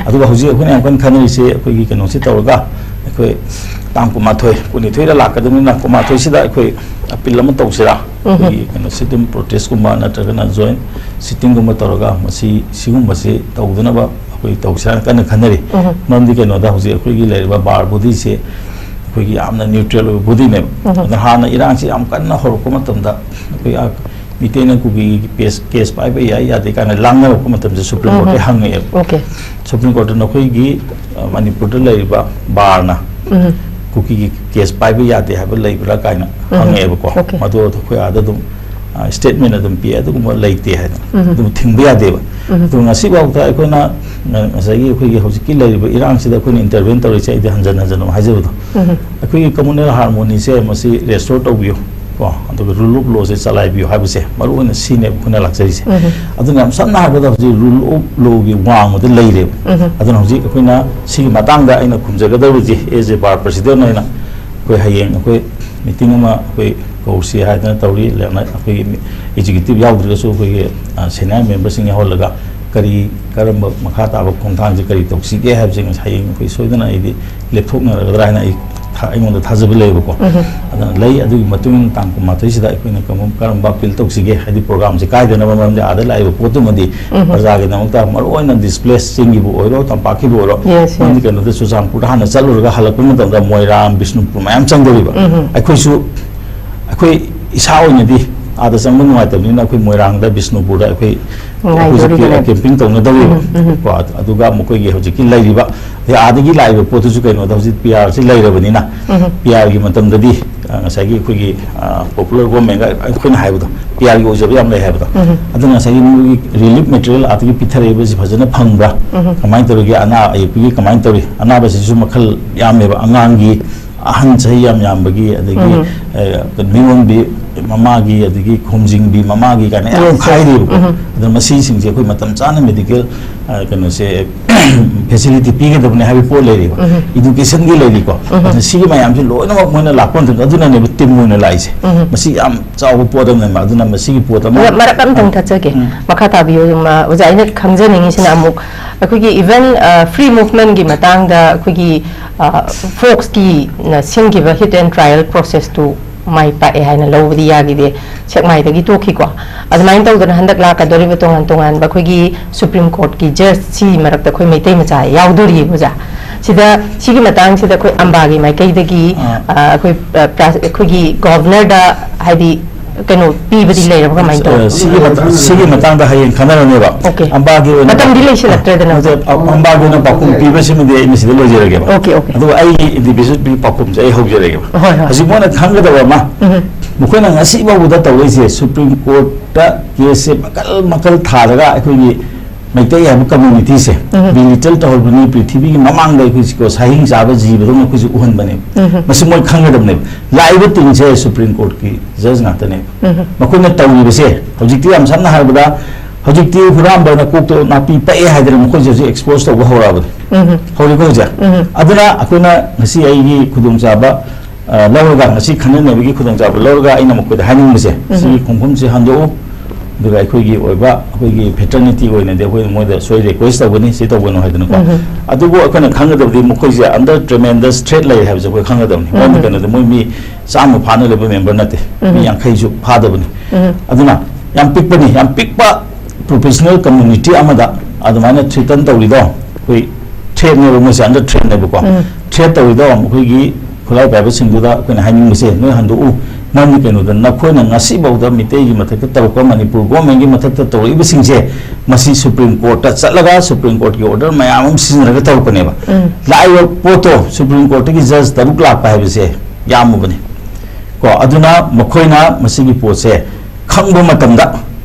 ꯑꯗꯨꯒ ꯍꯧꯖꯤꯛ ꯑꯩꯈꯣꯏꯅ ꯌꯥꯝ ꯀꯟꯅ ꯈꯟꯅꯔꯤꯁꯦ ꯑꯩꯈꯣꯏꯒꯤ ꯀꯩꯅꯣꯁꯤ ꯇꯧꯔꯒ ꯑꯩꯈꯣꯏ ꯇꯥꯡ ꯀꯨꯟꯃꯥꯊꯣꯏ, ꯀꯨꯟꯅꯤꯊꯣꯏꯗ ꯂꯥꯛꯀꯗꯕꯅꯤꯅ ꯀꯨꯟꯃꯥꯊꯣꯏꯁꯤꯗ ꯑꯩꯈꯣꯏ ꯑꯄꯤꯜ ꯑꯃ ꯇꯧꯁꯤꯔꯥ? ꯑꯩꯈꯣꯏꯒꯤ ꯀꯩꯅꯣ ꯁꯤꯠ ꯑꯗꯨꯝ ꯄ꯭ꯔꯣꯇꯦꯁꯀꯨꯝꯕ ꯅꯠꯇ꯭ꯔꯒꯅ ꯖꯣꯏꯟ ꯁꯤꯠꯇꯤꯡꯒꯨꯝꯕ ꯇꯧꯔꯒ ꯃꯁꯤ, ꯁꯤꯒꯨꯝꯕꯁꯤ ꯇꯧꯗꯅꯕ ꯑꯩꯈꯣꯏ ꯇꯧꯁꯤꯔꯥꯅ ꯀꯟꯅ ꯈꯟꯅꯔꯤ꯫ ꯃꯔꯝꯗꯤ ꯀꯩꯅꯣꯗ ꯍꯧꯖꯤꯛ ꯑꯩꯈꯣꯏꯒꯤ ꯂꯩꯔꯤꯕ ꯕꯥꯔ ꯕꯣꯗꯤꯁꯦ ꯑꯩꯈꯣꯏꯒꯤ ꯌꯥꯝꯅ ꯅ꯭ꯌꯨꯇ꯭ꯔꯦꯜ ꯑꯣꯏꯕ ꯕꯣꯗꯤꯅꯦꯕ꯫ ꯑꯗꯣ ꯍꯥꯟꯅ ꯏꯔꯥꯡꯁꯤ ꯌꯥꯝ ꯀꯟꯅ ꯍꯧꯔꯛꯄ ꯃꯇꯝꯗ ꯑꯩꯈꯣꯏ ꯑ, ꯃꯤꯇꯩꯅ ꯀꯨꯀꯤꯒꯤ ꯀꯦꯁ, ꯀꯦꯁ ꯄꯥꯏꯕ ꯌꯥꯏ ꯌꯥꯗꯦ ꯀꯥꯏꯅ ꯂꯥꯡꯅꯔꯛꯄ ꯃꯇꯝꯁꯦ ꯁꯨꯄ꯭ꯔꯤꯝ ꯀꯣꯔꯠꯇ ꯍꯪꯉꯛꯑꯦꯕ꯫ ꯁꯨꯄ꯭ꯔꯤꯝ ꯀꯣꯔꯠꯇ ꯅꯈꯣꯏꯒꯤ, ꯑ, ꯃꯅꯤꯄꯨꯔꯗ ꯂꯩꯔꯤꯕ ꯕꯥꯔꯅ ꯀꯨꯀꯤꯒꯤ ꯀꯦꯁ ꯄꯥꯏꯕ ꯌꯥꯗꯦ ꯍꯥꯏꯕ ꯂꯩꯕ꯭ꯔꯥ ꯀꯥꯏꯅ ꯍꯪꯉꯛꯑꯦꯕꯀꯣ꯫ ꯃꯗꯨ ꯑꯩꯈꯣꯏ ꯑꯥꯗ ꯑꯗꯨꯝ, ꯑ, ꯁ꯭ꯇꯦꯠꯃꯦꯟ ꯑꯗꯨꯝ ꯄꯤꯌꯦ, ꯑꯗꯨꯒꯨꯝꯕ ꯂꯩꯇꯦ ꯍꯥꯏꯅ ꯑꯗꯨꯝ ꯊꯤꯡꯕ ꯌꯥꯗꯦꯕ꯫ ꯑꯗꯨ ꯉꯁꯤꯐꯥꯎꯗ ꯑꯩꯈꯣꯏꯅ, ꯑ, ꯉꯁꯥꯏꯒꯤ ꯑꯩꯈꯣꯏꯒꯤ ꯍꯧꯖꯤꯛꯀꯤ ꯂꯩꯔꯤꯕ ꯏꯔꯥꯡꯁꯤꯗ ꯑꯩꯈꯣꯏꯅ ꯏꯟꯇꯔꯚꯦꯟ ꯇꯧꯔꯤꯁꯦ, ꯑꯩꯗꯤ ꯍꯟꯖꯟ ꯍꯟꯖꯟꯅ ꯑꯃꯨꯛ ꯍꯥꯏꯖꯕꯗꯣ, ꯑꯩꯈꯣꯏꯒꯤ ꯀꯝꯃꯨꯅꯦꯜ ꯍꯥꯔꯃꯣꯅꯤꯁꯦ ꯃꯁꯤ ꯔꯦꯁꯇꯣꯔ ꯇꯧꯕꯤꯌꯨ꯫ ꯀꯣ, ꯑꯗꯨꯒ ꯔꯨꯜ ꯑꯣꯐ ꯂꯣꯁꯦ ꯆꯂꯥꯏꯕꯤꯌꯨ ꯍꯥꯏꯕꯁꯦ ꯃꯔꯨ ꯑꯣꯏꯅ ꯁꯤꯅꯦꯕ ꯑꯩꯈꯣꯏꯅ ꯂꯥꯛꯆꯔꯤꯁꯦ꯫ ꯑꯗꯨꯅ ꯌꯥꯝ ꯁꯝꯅ ꯍꯥꯏꯔꯕꯗ ꯍꯧꯖꯤꯛ ꯔꯨꯜ ꯑꯣꯐ ꯂꯣꯒꯤ ꯋꯥꯡꯃꯗ ꯂꯩꯔꯦꯕ꯫ ꯑꯗꯨꯅ ꯍꯧꯖꯤꯛ ꯑꯩꯈꯣꯏꯅ ꯁꯤꯒꯤ ꯃꯇꯥꯡꯗ ꯑꯩꯅ ꯈꯨꯝꯖꯒꯗꯕꯁꯦ, ꯑꯦꯖ ꯑꯦ ꯕꯥꯔ ꯄ꯭ꯔꯁꯤꯗꯦꯟ ꯑꯣꯏꯅ ꯑꯩꯈꯣꯏ ꯍꯌꯦꯡ ꯑꯩꯈꯣꯏ ꯃꯤꯇꯤꯡ ꯑꯃ ꯑꯩꯈꯣꯏ ꯀꯧꯁꯤ ꯍꯥꯏꯗꯅ ꯇꯧꯔꯤ꯫ ꯂꯦꯞꯅ ꯑꯩꯈꯣꯏꯒꯤ ꯑꯦꯛꯖꯤꯀ꯭ꯌꯨꯇꯤꯚ ꯌꯥꯎꯗ꯭ꯔꯒꯁꯨ ꯑꯩꯈꯣꯏꯒꯤ, ꯑ, ꯁꯦꯅꯤꯌꯔ ꯃꯦꯝꯕꯔꯁꯤꯡ ꯌꯥꯎꯍꯜꯂꯒ ꯀꯔꯤ, ꯀꯔꯝꯕ ꯃꯈꯥ ꯇꯥꯕ ꯈꯣꯡꯊꯥꯡꯁꯦ ꯀꯔꯤ ꯇꯧꯁꯤꯒꯦ ꯍꯥꯏꯕꯁꯦ ꯉꯁꯥꯏ ꯍꯌꯦꯡ ꯑꯩꯈꯣꯏ ꯁꯣꯏꯗꯅ ꯑꯩꯗꯤ ꯂꯦꯞꯊꯣꯛꯅꯔꯒꯗ꯭ꯔꯥ ꯍꯥꯏꯅ ꯑꯩ ꯊ-, ꯑꯩꯉꯣꯟꯗ ꯊꯥꯖꯕ ꯂꯩꯌꯦꯕꯀꯣ꯫ ꯑꯗꯨꯅ ꯂꯩ꯫ ꯑꯗꯨꯒꯤ ꯃꯇꯨꯡ ꯏꯟꯅ ꯇꯥꯡ ꯀꯨꯟꯃꯥꯊꯣꯏꯁꯤꯗ ꯑꯩꯈꯣꯏꯅ ꯀꯔꯝ-, ꯀꯔꯝꯕ ꯑꯄꯤꯜ ꯇꯧꯁꯤꯒꯦ, ꯍꯥꯏꯗꯤ ꯄ꯭ꯔꯣꯒ꯭ꯔꯥꯝꯁꯦ ꯀꯥꯏꯗꯅꯕ ꯃꯔꯝꯗꯤ ꯑꯥꯗ ꯂꯥꯛꯏꯕ ꯄꯣꯠꯇꯨꯃꯗꯤ ꯄ꯭ꯔꯖꯥꯒꯤꯗꯃꯛꯇ, ꯃꯔꯨꯑꯣꯏꯅ ꯗꯤꯁꯄ꯭ꯂꯦꯁ ꯆꯤꯡꯒꯤꯕꯨ ꯑꯣꯏꯔꯣ, ꯇꯝꯄꯥꯛꯀꯤꯕꯨ ꯑꯣꯏꯔꯣ, Yes, yes. ꯃꯔꯝꯗꯤ ꯀꯩꯅꯣꯗ ꯆꯨꯔꯆꯥꯟꯄꯨꯔꯗ ꯍꯥꯟꯅ ꯆꯠꯂꯨꯔꯒ ꯍꯜꯂꯛꯄ ꯃꯇꯝꯗ ꯃꯣꯏꯔꯥꯡ, ꯕꯤꯁꯅꯨꯄꯨꯔ ꯃꯌꯥꯝ ꯆꯪꯗꯧꯔꯤꯕ꯫ ꯑꯩꯈꯣꯏꯁꯨ, ꯑꯩꯈꯣꯏ ꯏꯁꯥ ꯑꯣꯏꯅꯗꯤ ꯑꯥꯗ ꯆꯪꯕ ꯅꯨꯡꯉꯥꯏꯇꯕꯅꯤꯅ ꯑꯩꯈꯣꯏ ꯃꯣꯏꯔꯥꯡꯗ, ꯕꯤꯁꯅꯨꯄꯨꯔꯗ ꯑꯩꯈꯣꯏ ꯍꯧꯖꯤꯛꯀꯤ ꯉꯥꯏꯗꯧꯔꯤꯕꯅꯦ꯫ ꯀꯦꯝꯄꯤꯡ ꯇꯧꯅꯗꯧꯔꯤꯕ꯫ ꯀꯣ, ꯑꯗꯨꯒ ꯃꯈꯣꯏꯒꯤ ꯍꯧꯖꯤꯛꯀꯤ ꯂꯩꯔꯤꯕ, ꯑꯗꯩ ꯑꯥꯗꯒꯤ ꯂꯥꯛꯏꯕ ꯄꯣꯠꯇꯨꯁꯨ ꯀꯩꯅꯣꯗ ꯍꯧꯖꯤꯛ ꯄꯤ ꯑꯥꯔꯁꯤ ꯂꯩꯔꯕꯅꯤꯅ, ꯄꯤ ꯑꯥꯔꯒꯤ ꯃꯇꯝꯗꯗꯤ, ꯑ, ꯉꯁꯥꯏꯒꯤ ꯑꯩꯈꯣꯏꯒꯤ, ꯑ, ꯄꯣꯄꯨꯂꯔ ꯒꯣꯔꯃꯦꯟꯒ ꯑꯩꯈꯣꯏꯅ ꯍꯥꯏꯕꯗꯣ, ꯄꯤ ꯑꯥꯔꯒꯤ ꯑꯣꯏꯖꯕ ꯌꯥꯝ ꯂꯩ ꯍꯥꯏꯕꯗꯣ꯫ ꯑꯗꯨꯅ ꯉꯁꯥꯏꯒꯤ ꯃꯣꯏꯒꯤ ꯔꯤꯂꯤꯐ ꯃꯦꯇꯔꯤꯌꯦꯜ ꯑꯥꯗꯒꯤ ꯄꯤꯊꯔꯛꯏꯕꯁꯤ ꯐꯖꯅ ꯐꯪꯕ꯭ꯔꯥ? ꯀꯃꯥꯏꯅ ꯇꯧꯔꯤꯒꯦ? ꯑꯅꯥ ꯑꯌꯦꯛꯄꯒꯤ ꯀꯃꯥꯏꯅ ꯇꯧꯔꯤ? ꯑꯅꯥꯕꯁꯤꯁꯨ ꯃꯈꯜ ꯌꯥꯝꯃꯦꯕ, ꯑꯉꯥꯡꯒꯤ, ꯑꯍꯟ ꯆꯍꯤ ꯌꯥꯝ ꯌꯥꯝꯕꯒꯤ, ꯑꯗꯒꯤ, ꯑ, ꯃꯤꯔꯣꯟꯕꯤ ꯃꯃꯥꯒꯤ, ꯑꯗꯒꯤ ꯈꯣꯝꯖꯤꯟꯕꯤ ꯃꯃꯥꯒꯤ ꯀꯥꯏꯅ ꯌꯥꯝ Yes, yes. ꯈꯥꯏꯔꯤꯕꯀꯣ꯫ ꯑꯗꯣ ꯃꯁꯤꯁꯤꯡꯁꯦ ꯑꯩꯈꯣꯏ ꯃꯇꯝ ꯆꯥꯅ ꯃꯦꯗꯤꯀꯦꯜ, ꯑ, ꯀꯩꯅꯣꯁꯦ, ꯐꯦꯁꯤꯂꯤꯇꯤ ꯄꯤꯒꯗꯕꯅꯤ ꯍꯥꯏꯕꯒꯤ ꯄꯣꯠ ꯂꯩꯔꯤꯕ, ꯏꯗꯨꯀꯦꯁꯟꯒꯤ ꯂꯩꯔꯤꯀꯣ꯫ ꯑꯗꯨꯅ ꯁꯤꯒꯤ ꯃꯌꯥꯝꯁꯦ ꯂꯣꯏꯅꯃꯛ ꯃꯣꯏꯅ ꯂꯥꯛꯄ ꯃꯇꯝꯗ ꯑꯗꯨꯅꯅꯦꯕ ꯇꯤꯝ ꯑꯣꯏꯅ ꯂꯥꯛꯏꯁꯦ꯫ ꯃꯁꯤ ꯌꯥꯝ ꯆꯥꯎꯕ ꯄꯣꯠ ꯑꯃꯅꯦꯕ꯫ ꯑꯗꯨꯅ ꯃꯁꯤꯒꯤ ꯄꯣꯠ ꯑꯃ ꯑꯣꯖꯥ, ꯃꯔꯛ ꯑꯝꯇꯪ ꯊꯠꯆꯒꯦ꯫ ꯃꯈꯥ ꯇꯥꯕꯤꯌꯨ꯫ ꯑꯗꯨꯝ, ꯑ, ꯑꯣꯖꯥ, ꯑꯩꯅ ꯈꯪꯖꯅꯤꯡꯉꯤꯁꯤꯅ ꯑꯃꯨꯛ ꯑꯩꯈꯣꯏꯒꯤ even, ꯑ, free movementꯀꯤ ꯃꯇꯥꯡꯗ ꯑꯩꯈꯣꯏꯒꯤ, ꯑ, ꯐꯣꯛꯁꯀꯤꯅ ꯁꯤꯟꯈꯤꯕ hit and trial processꯇꯨ ꯃꯥꯏ ꯄꯥꯛꯑꯦ ꯍꯥꯏꯅ ꯂꯧꯕꯗꯤ ꯌꯥꯈꯤꯗꯦ, ꯁꯦꯛꯃꯥꯏꯗꯒꯤ ꯇꯣꯛꯈꯤꯀꯣ꯫ ꯑꯗꯨꯃꯥꯏꯅ ꯇꯧꯗꯅ ꯍꯟꯗꯛ ꯂꯥꯛꯀꯗꯧꯔꯤꯕ ꯇꯣꯉꯥꯟ ꯇꯣꯉꯥꯟꯕ ꯑꯩꯈꯣꯏꯒꯤ Supreme Courtꯀꯤ ꯖꯁ ꯁꯤ ꯃꯔꯛꯇ ꯑꯩꯈꯣꯏ ꯃꯩꯇꯩ ꯃꯆꯥ ꯌꯥꯎꯗꯣꯔꯤꯌꯦ ꯑꯣꯖꯥ꯫ ꯁꯤꯗ, ꯁꯤꯒꯤ ꯃꯇꯥꯡꯁꯤꯗ ꯑꯩꯈꯣꯏ ꯑꯝꯕꯥꯒꯤ ꯃꯥꯏꯀꯩꯗꯒꯤ, ꯑꯥ꯫ ꯑ, ꯑꯩꯈꯣꯏ, ꯑ, ꯄ꯭ꯔꯥ-, ꯑꯩꯈꯣꯏꯒꯤ ꯒꯣꯚꯔꯅꯔꯗ ꯍꯥꯏꯗꯤ ꯀꯩꯅꯣ ꯄꯤꯕꯗꯤ ꯂꯩꯔꯕ ꯀꯃꯥꯏꯅ ꯇꯧ? ꯑ, ꯁꯤꯒꯤ ꯃꯇꯥ-, ꯁꯤꯒꯤ ꯃꯇꯥꯡꯗ ꯍꯌꯦꯡ ꯈꯟꯅꯔꯅꯦꯕ꯫ ꯑꯣꯀꯦ꯫ ꯑꯝꯕꯥꯒꯤ ꯑꯣꯏꯅ ꯃꯇꯝꯗꯤ ꯂꯩꯁꯤꯜꯂꯛꯇ꯭ꯔꯦꯗꯅ ꯅꯠꯇꯦ, ꯑꯣꯖꯥ꯫ ꯑ-, ꯑꯝꯕꯥꯒꯤ ꯑꯣꯏꯅ ꯄꯥꯎꯈꯨꯝ ꯄꯤꯕꯁꯤꯃꯗꯤ ꯑꯩꯅ ꯁꯤꯗ ꯂꯣꯏꯖꯔꯒꯦꯕ꯫ Okay, okay. ꯑꯗꯨꯒ ꯑꯩꯒꯤ ꯏꯟꯗꯤꯕꯤꯖꯨꯋꯦꯜ ꯄꯥꯎꯈꯨꯝꯁꯦ ꯑꯩ ꯍꯧꯖꯔꯒꯦꯕ꯫ ꯍꯣꯏ, ꯍꯣꯏ꯫ ꯍꯧꯖꯤꯛ ꯃꯣꯏꯅ ꯈꯪꯒꯗꯕ ꯑꯃ, ꯎꯝ꯫ ꯃꯈꯣꯏꯅ ꯉꯁꯤ ꯐꯥꯎꯕꯗ ꯇꯧꯔꯛꯏꯁꯦ, ꯁꯨꯄ꯭ꯔꯤꯝ ꯀꯣꯔꯠꯇ ꯀꯦꯁꯁꯦ ꯃꯈꯜ ꯃꯈꯜ ꯊꯥꯔꯒ ꯑꯩꯈꯣꯏꯒꯤ ꯃꯩꯇꯩ ꯍꯥꯏꯕ ꯀꯝꯃ꯭ꯌꯨꯅꯤꯇꯤꯁꯦ ꯕꯤꯂꯤꯇꯜ ꯇꯧꯍꯧꯕꯅꯤ꯫ ꯄ꯭ꯔꯤꯊꯤꯕꯤꯒꯤ ꯃꯃꯥꯡꯗ ꯑꯩꯈꯣꯏꯁꯤꯀꯣ ꯁꯥꯍꯤꯡ ꯆꯥꯕ ꯖꯤꯕꯗꯧꯅ ꯑꯩꯈꯣꯏꯁꯨ ꯎꯍꯟꯕꯅꯦꯕ꯫ ꯃꯁꯤ ꯃꯣꯏ ꯈꯪꯒꯗꯕꯅꯦꯕ꯫ ꯂꯥꯛꯏꯕ ꯇꯤꯝꯁꯦ ꯁꯨꯄ꯭ꯔꯤꯝ ꯀꯣꯔꯠꯀꯤ ꯖꯖ ꯉꯥꯛꯇꯅꯦꯕ꯫ ꯃꯈꯣꯏꯅ ꯇꯧꯔꯤꯕꯁꯦ ꯍꯧꯖꯤꯛꯇꯤ ꯌꯥꯝ ꯁꯝꯅ ꯍꯥꯏꯔꯕꯗ ꯍꯧꯖꯤꯛꯇꯤ ꯍꯨꯔꯥꯟꯕꯅ ꯀꯣꯛꯇꯣ ꯅꯥꯄꯤ ꯄꯛꯑꯦ ꯍꯥꯏꯗꯅ ꯃꯈꯣꯏꯁꯦ ꯍꯧꯖꯤꯛ ꯑꯦꯛꯁꯄꯣꯖ ꯇꯧꯕ ꯍꯧꯔꯛꯑꯕꯅꯤ꯫ ꯍꯧꯔꯦꯀꯣ ꯍꯧꯖꯤꯛ? ꯑꯗꯨꯅ ꯑꯩꯈꯣꯏꯅ ꯉꯁꯤ ꯑꯩꯒꯤ ꯈꯨꯗꯣꯡꯆꯥꯕ ꯑ, ꯂꯧꯔꯒ, ꯉꯁꯤ ꯈꯟꯅꯅꯕꯒꯤ ꯈꯨꯗꯣꯡꯆꯥꯕ ꯂꯧꯔꯒ ꯑꯩꯅ ꯃꯈꯣꯏꯗ ꯍꯥꯏꯅꯤꯡꯕꯁꯦ, ꯁꯤꯒꯤ ꯈꯣꯡꯐꯝꯁꯤ ꯍꯟꯗꯣꯛꯎ, ꯑꯗꯨꯒ ꯑꯩꯈꯣꯏꯒꯤ ꯑꯣꯏꯕ, ꯑꯩꯈꯣꯏꯒꯤ ꯐꯦꯇꯔꯅꯤꯇꯤ ꯑꯣꯏꯅꯗꯤ ꯑꯩꯈꯣꯏ ꯃꯣꯏꯗ ꯁꯣꯏ ꯔꯤꯀ꯭ꯋꯦꯁ ꯇꯧꯒꯅꯤ, ꯁꯤ ꯇꯧꯒꯅꯨ ꯍꯥꯏꯗꯅꯀꯣ꯫ ꯑꯗꯨꯕꯨ ꯑꯩꯈꯣꯏꯅ ꯈꯪꯒꯗꯕꯗꯤ ꯃꯈꯣꯏꯁꯦ under tremendous threat ꯂꯩꯔꯦ ꯍꯥꯏꯕꯁꯦ ꯑꯩꯈꯣꯏ ꯈꯪꯒꯗꯕꯅꯤ꯫ ꯃꯔꯝꯗꯤ ꯀꯩꯅꯣꯗ ꯃꯣꯏ ꯃꯤ ꯆꯥꯝꯃ ꯐꯥꯅ ꯂꯩꯕ ꯃꯦꯝꯕꯔ ꯅꯠꯇꯦ, ꯃꯤ ꯌꯥꯡꯈꯩꯁꯨ ꯐꯥꯗꯕꯅꯤ꯫ ꯑꯗꯨꯅ ꯌꯥꯝ ꯄꯤꯛꯄꯅꯤ, ꯌꯥꯝ ꯄꯤꯛꯄ ꯄ꯭ꯔꯣꯐꯦꯁꯅꯦꯜ ꯀꯝꯃ꯭ꯌꯨꯅꯤꯇꯤ ꯑꯃꯗ ꯑꯗꯨꯃꯥꯏꯅ ꯊ꯭ꯔꯦꯇꯟ ꯇꯧꯔꯤꯗꯣ ꯑꯩꯈꯣꯏ ꯊ꯭ꯔꯦꯠꯅꯦꯕ, ꯃꯣꯏꯁꯦ under threatꯅꯦꯕꯀꯣ꯫ ꯊ꯭ꯔꯦꯠ ꯇꯧꯔꯤꯗꯣ ꯑꯩꯈꯣꯏꯒꯤ ꯈꯨꯠꯂꯥꯏ ꯄꯥꯏꯕꯁꯤꯡꯗꯨꯗ ꯑꯩꯈꯣꯏꯅ ꯍꯥꯏꯅꯤꯡꯕꯁꯦ, ꯅꯣꯏ ꯍꯟꯗꯣꯛꯎ꯫ ꯃꯔꯝꯗꯤ ꯀꯩꯅꯣꯗ ꯅꯈꯣꯏꯅ ꯉꯁꯤꯐꯥꯎꯗ ꯃꯤꯇꯩꯒꯤ ꯃꯊꯛꯇ ꯇꯧꯔꯛꯄ, ꯃꯅꯤꯄꯨꯔ ꯒꯣꯔꯃꯦꯟꯒꯤ ꯃꯊꯛꯇ ꯇꯧꯔꯛꯏꯕꯁꯤꯡꯁꯦ, ꯃꯁꯤ ꯁꯨꯄ꯭ꯔꯤꯝ ꯀꯣꯔꯠꯇ ꯆꯠꯂꯒ ꯁꯨꯄ꯭ꯔꯤꯝ ꯀꯣꯔꯠꯀꯤ ꯑꯣꯔꯗꯔ ꯃꯌꯥꯝ ꯑꯃ ꯁꯤꯖꯤꯟꯅꯔꯒ ꯇꯧꯔꯛꯄꯅꯦꯕ꯫ ꯂꯥꯛꯏꯕ ꯄꯣꯠꯇꯣ ꯁꯨꯄ꯭ꯔꯤꯝ ꯀꯣꯔꯠꯇꯒꯤ ꯖꯖ ꯇꯔꯨꯛ ꯂꯥꯛꯄ ꯍꯥꯏꯕꯁꯦ ꯌꯥꯝꯃꯨꯕꯅꯤ꯫ ꯀꯣ, ꯑꯗꯨꯅ ꯃꯈꯣꯏꯅ ꯃꯁꯤꯒꯤ ꯄꯣꯠꯁꯦ ꯈꯪꯕ ꯃꯇꯝꯗ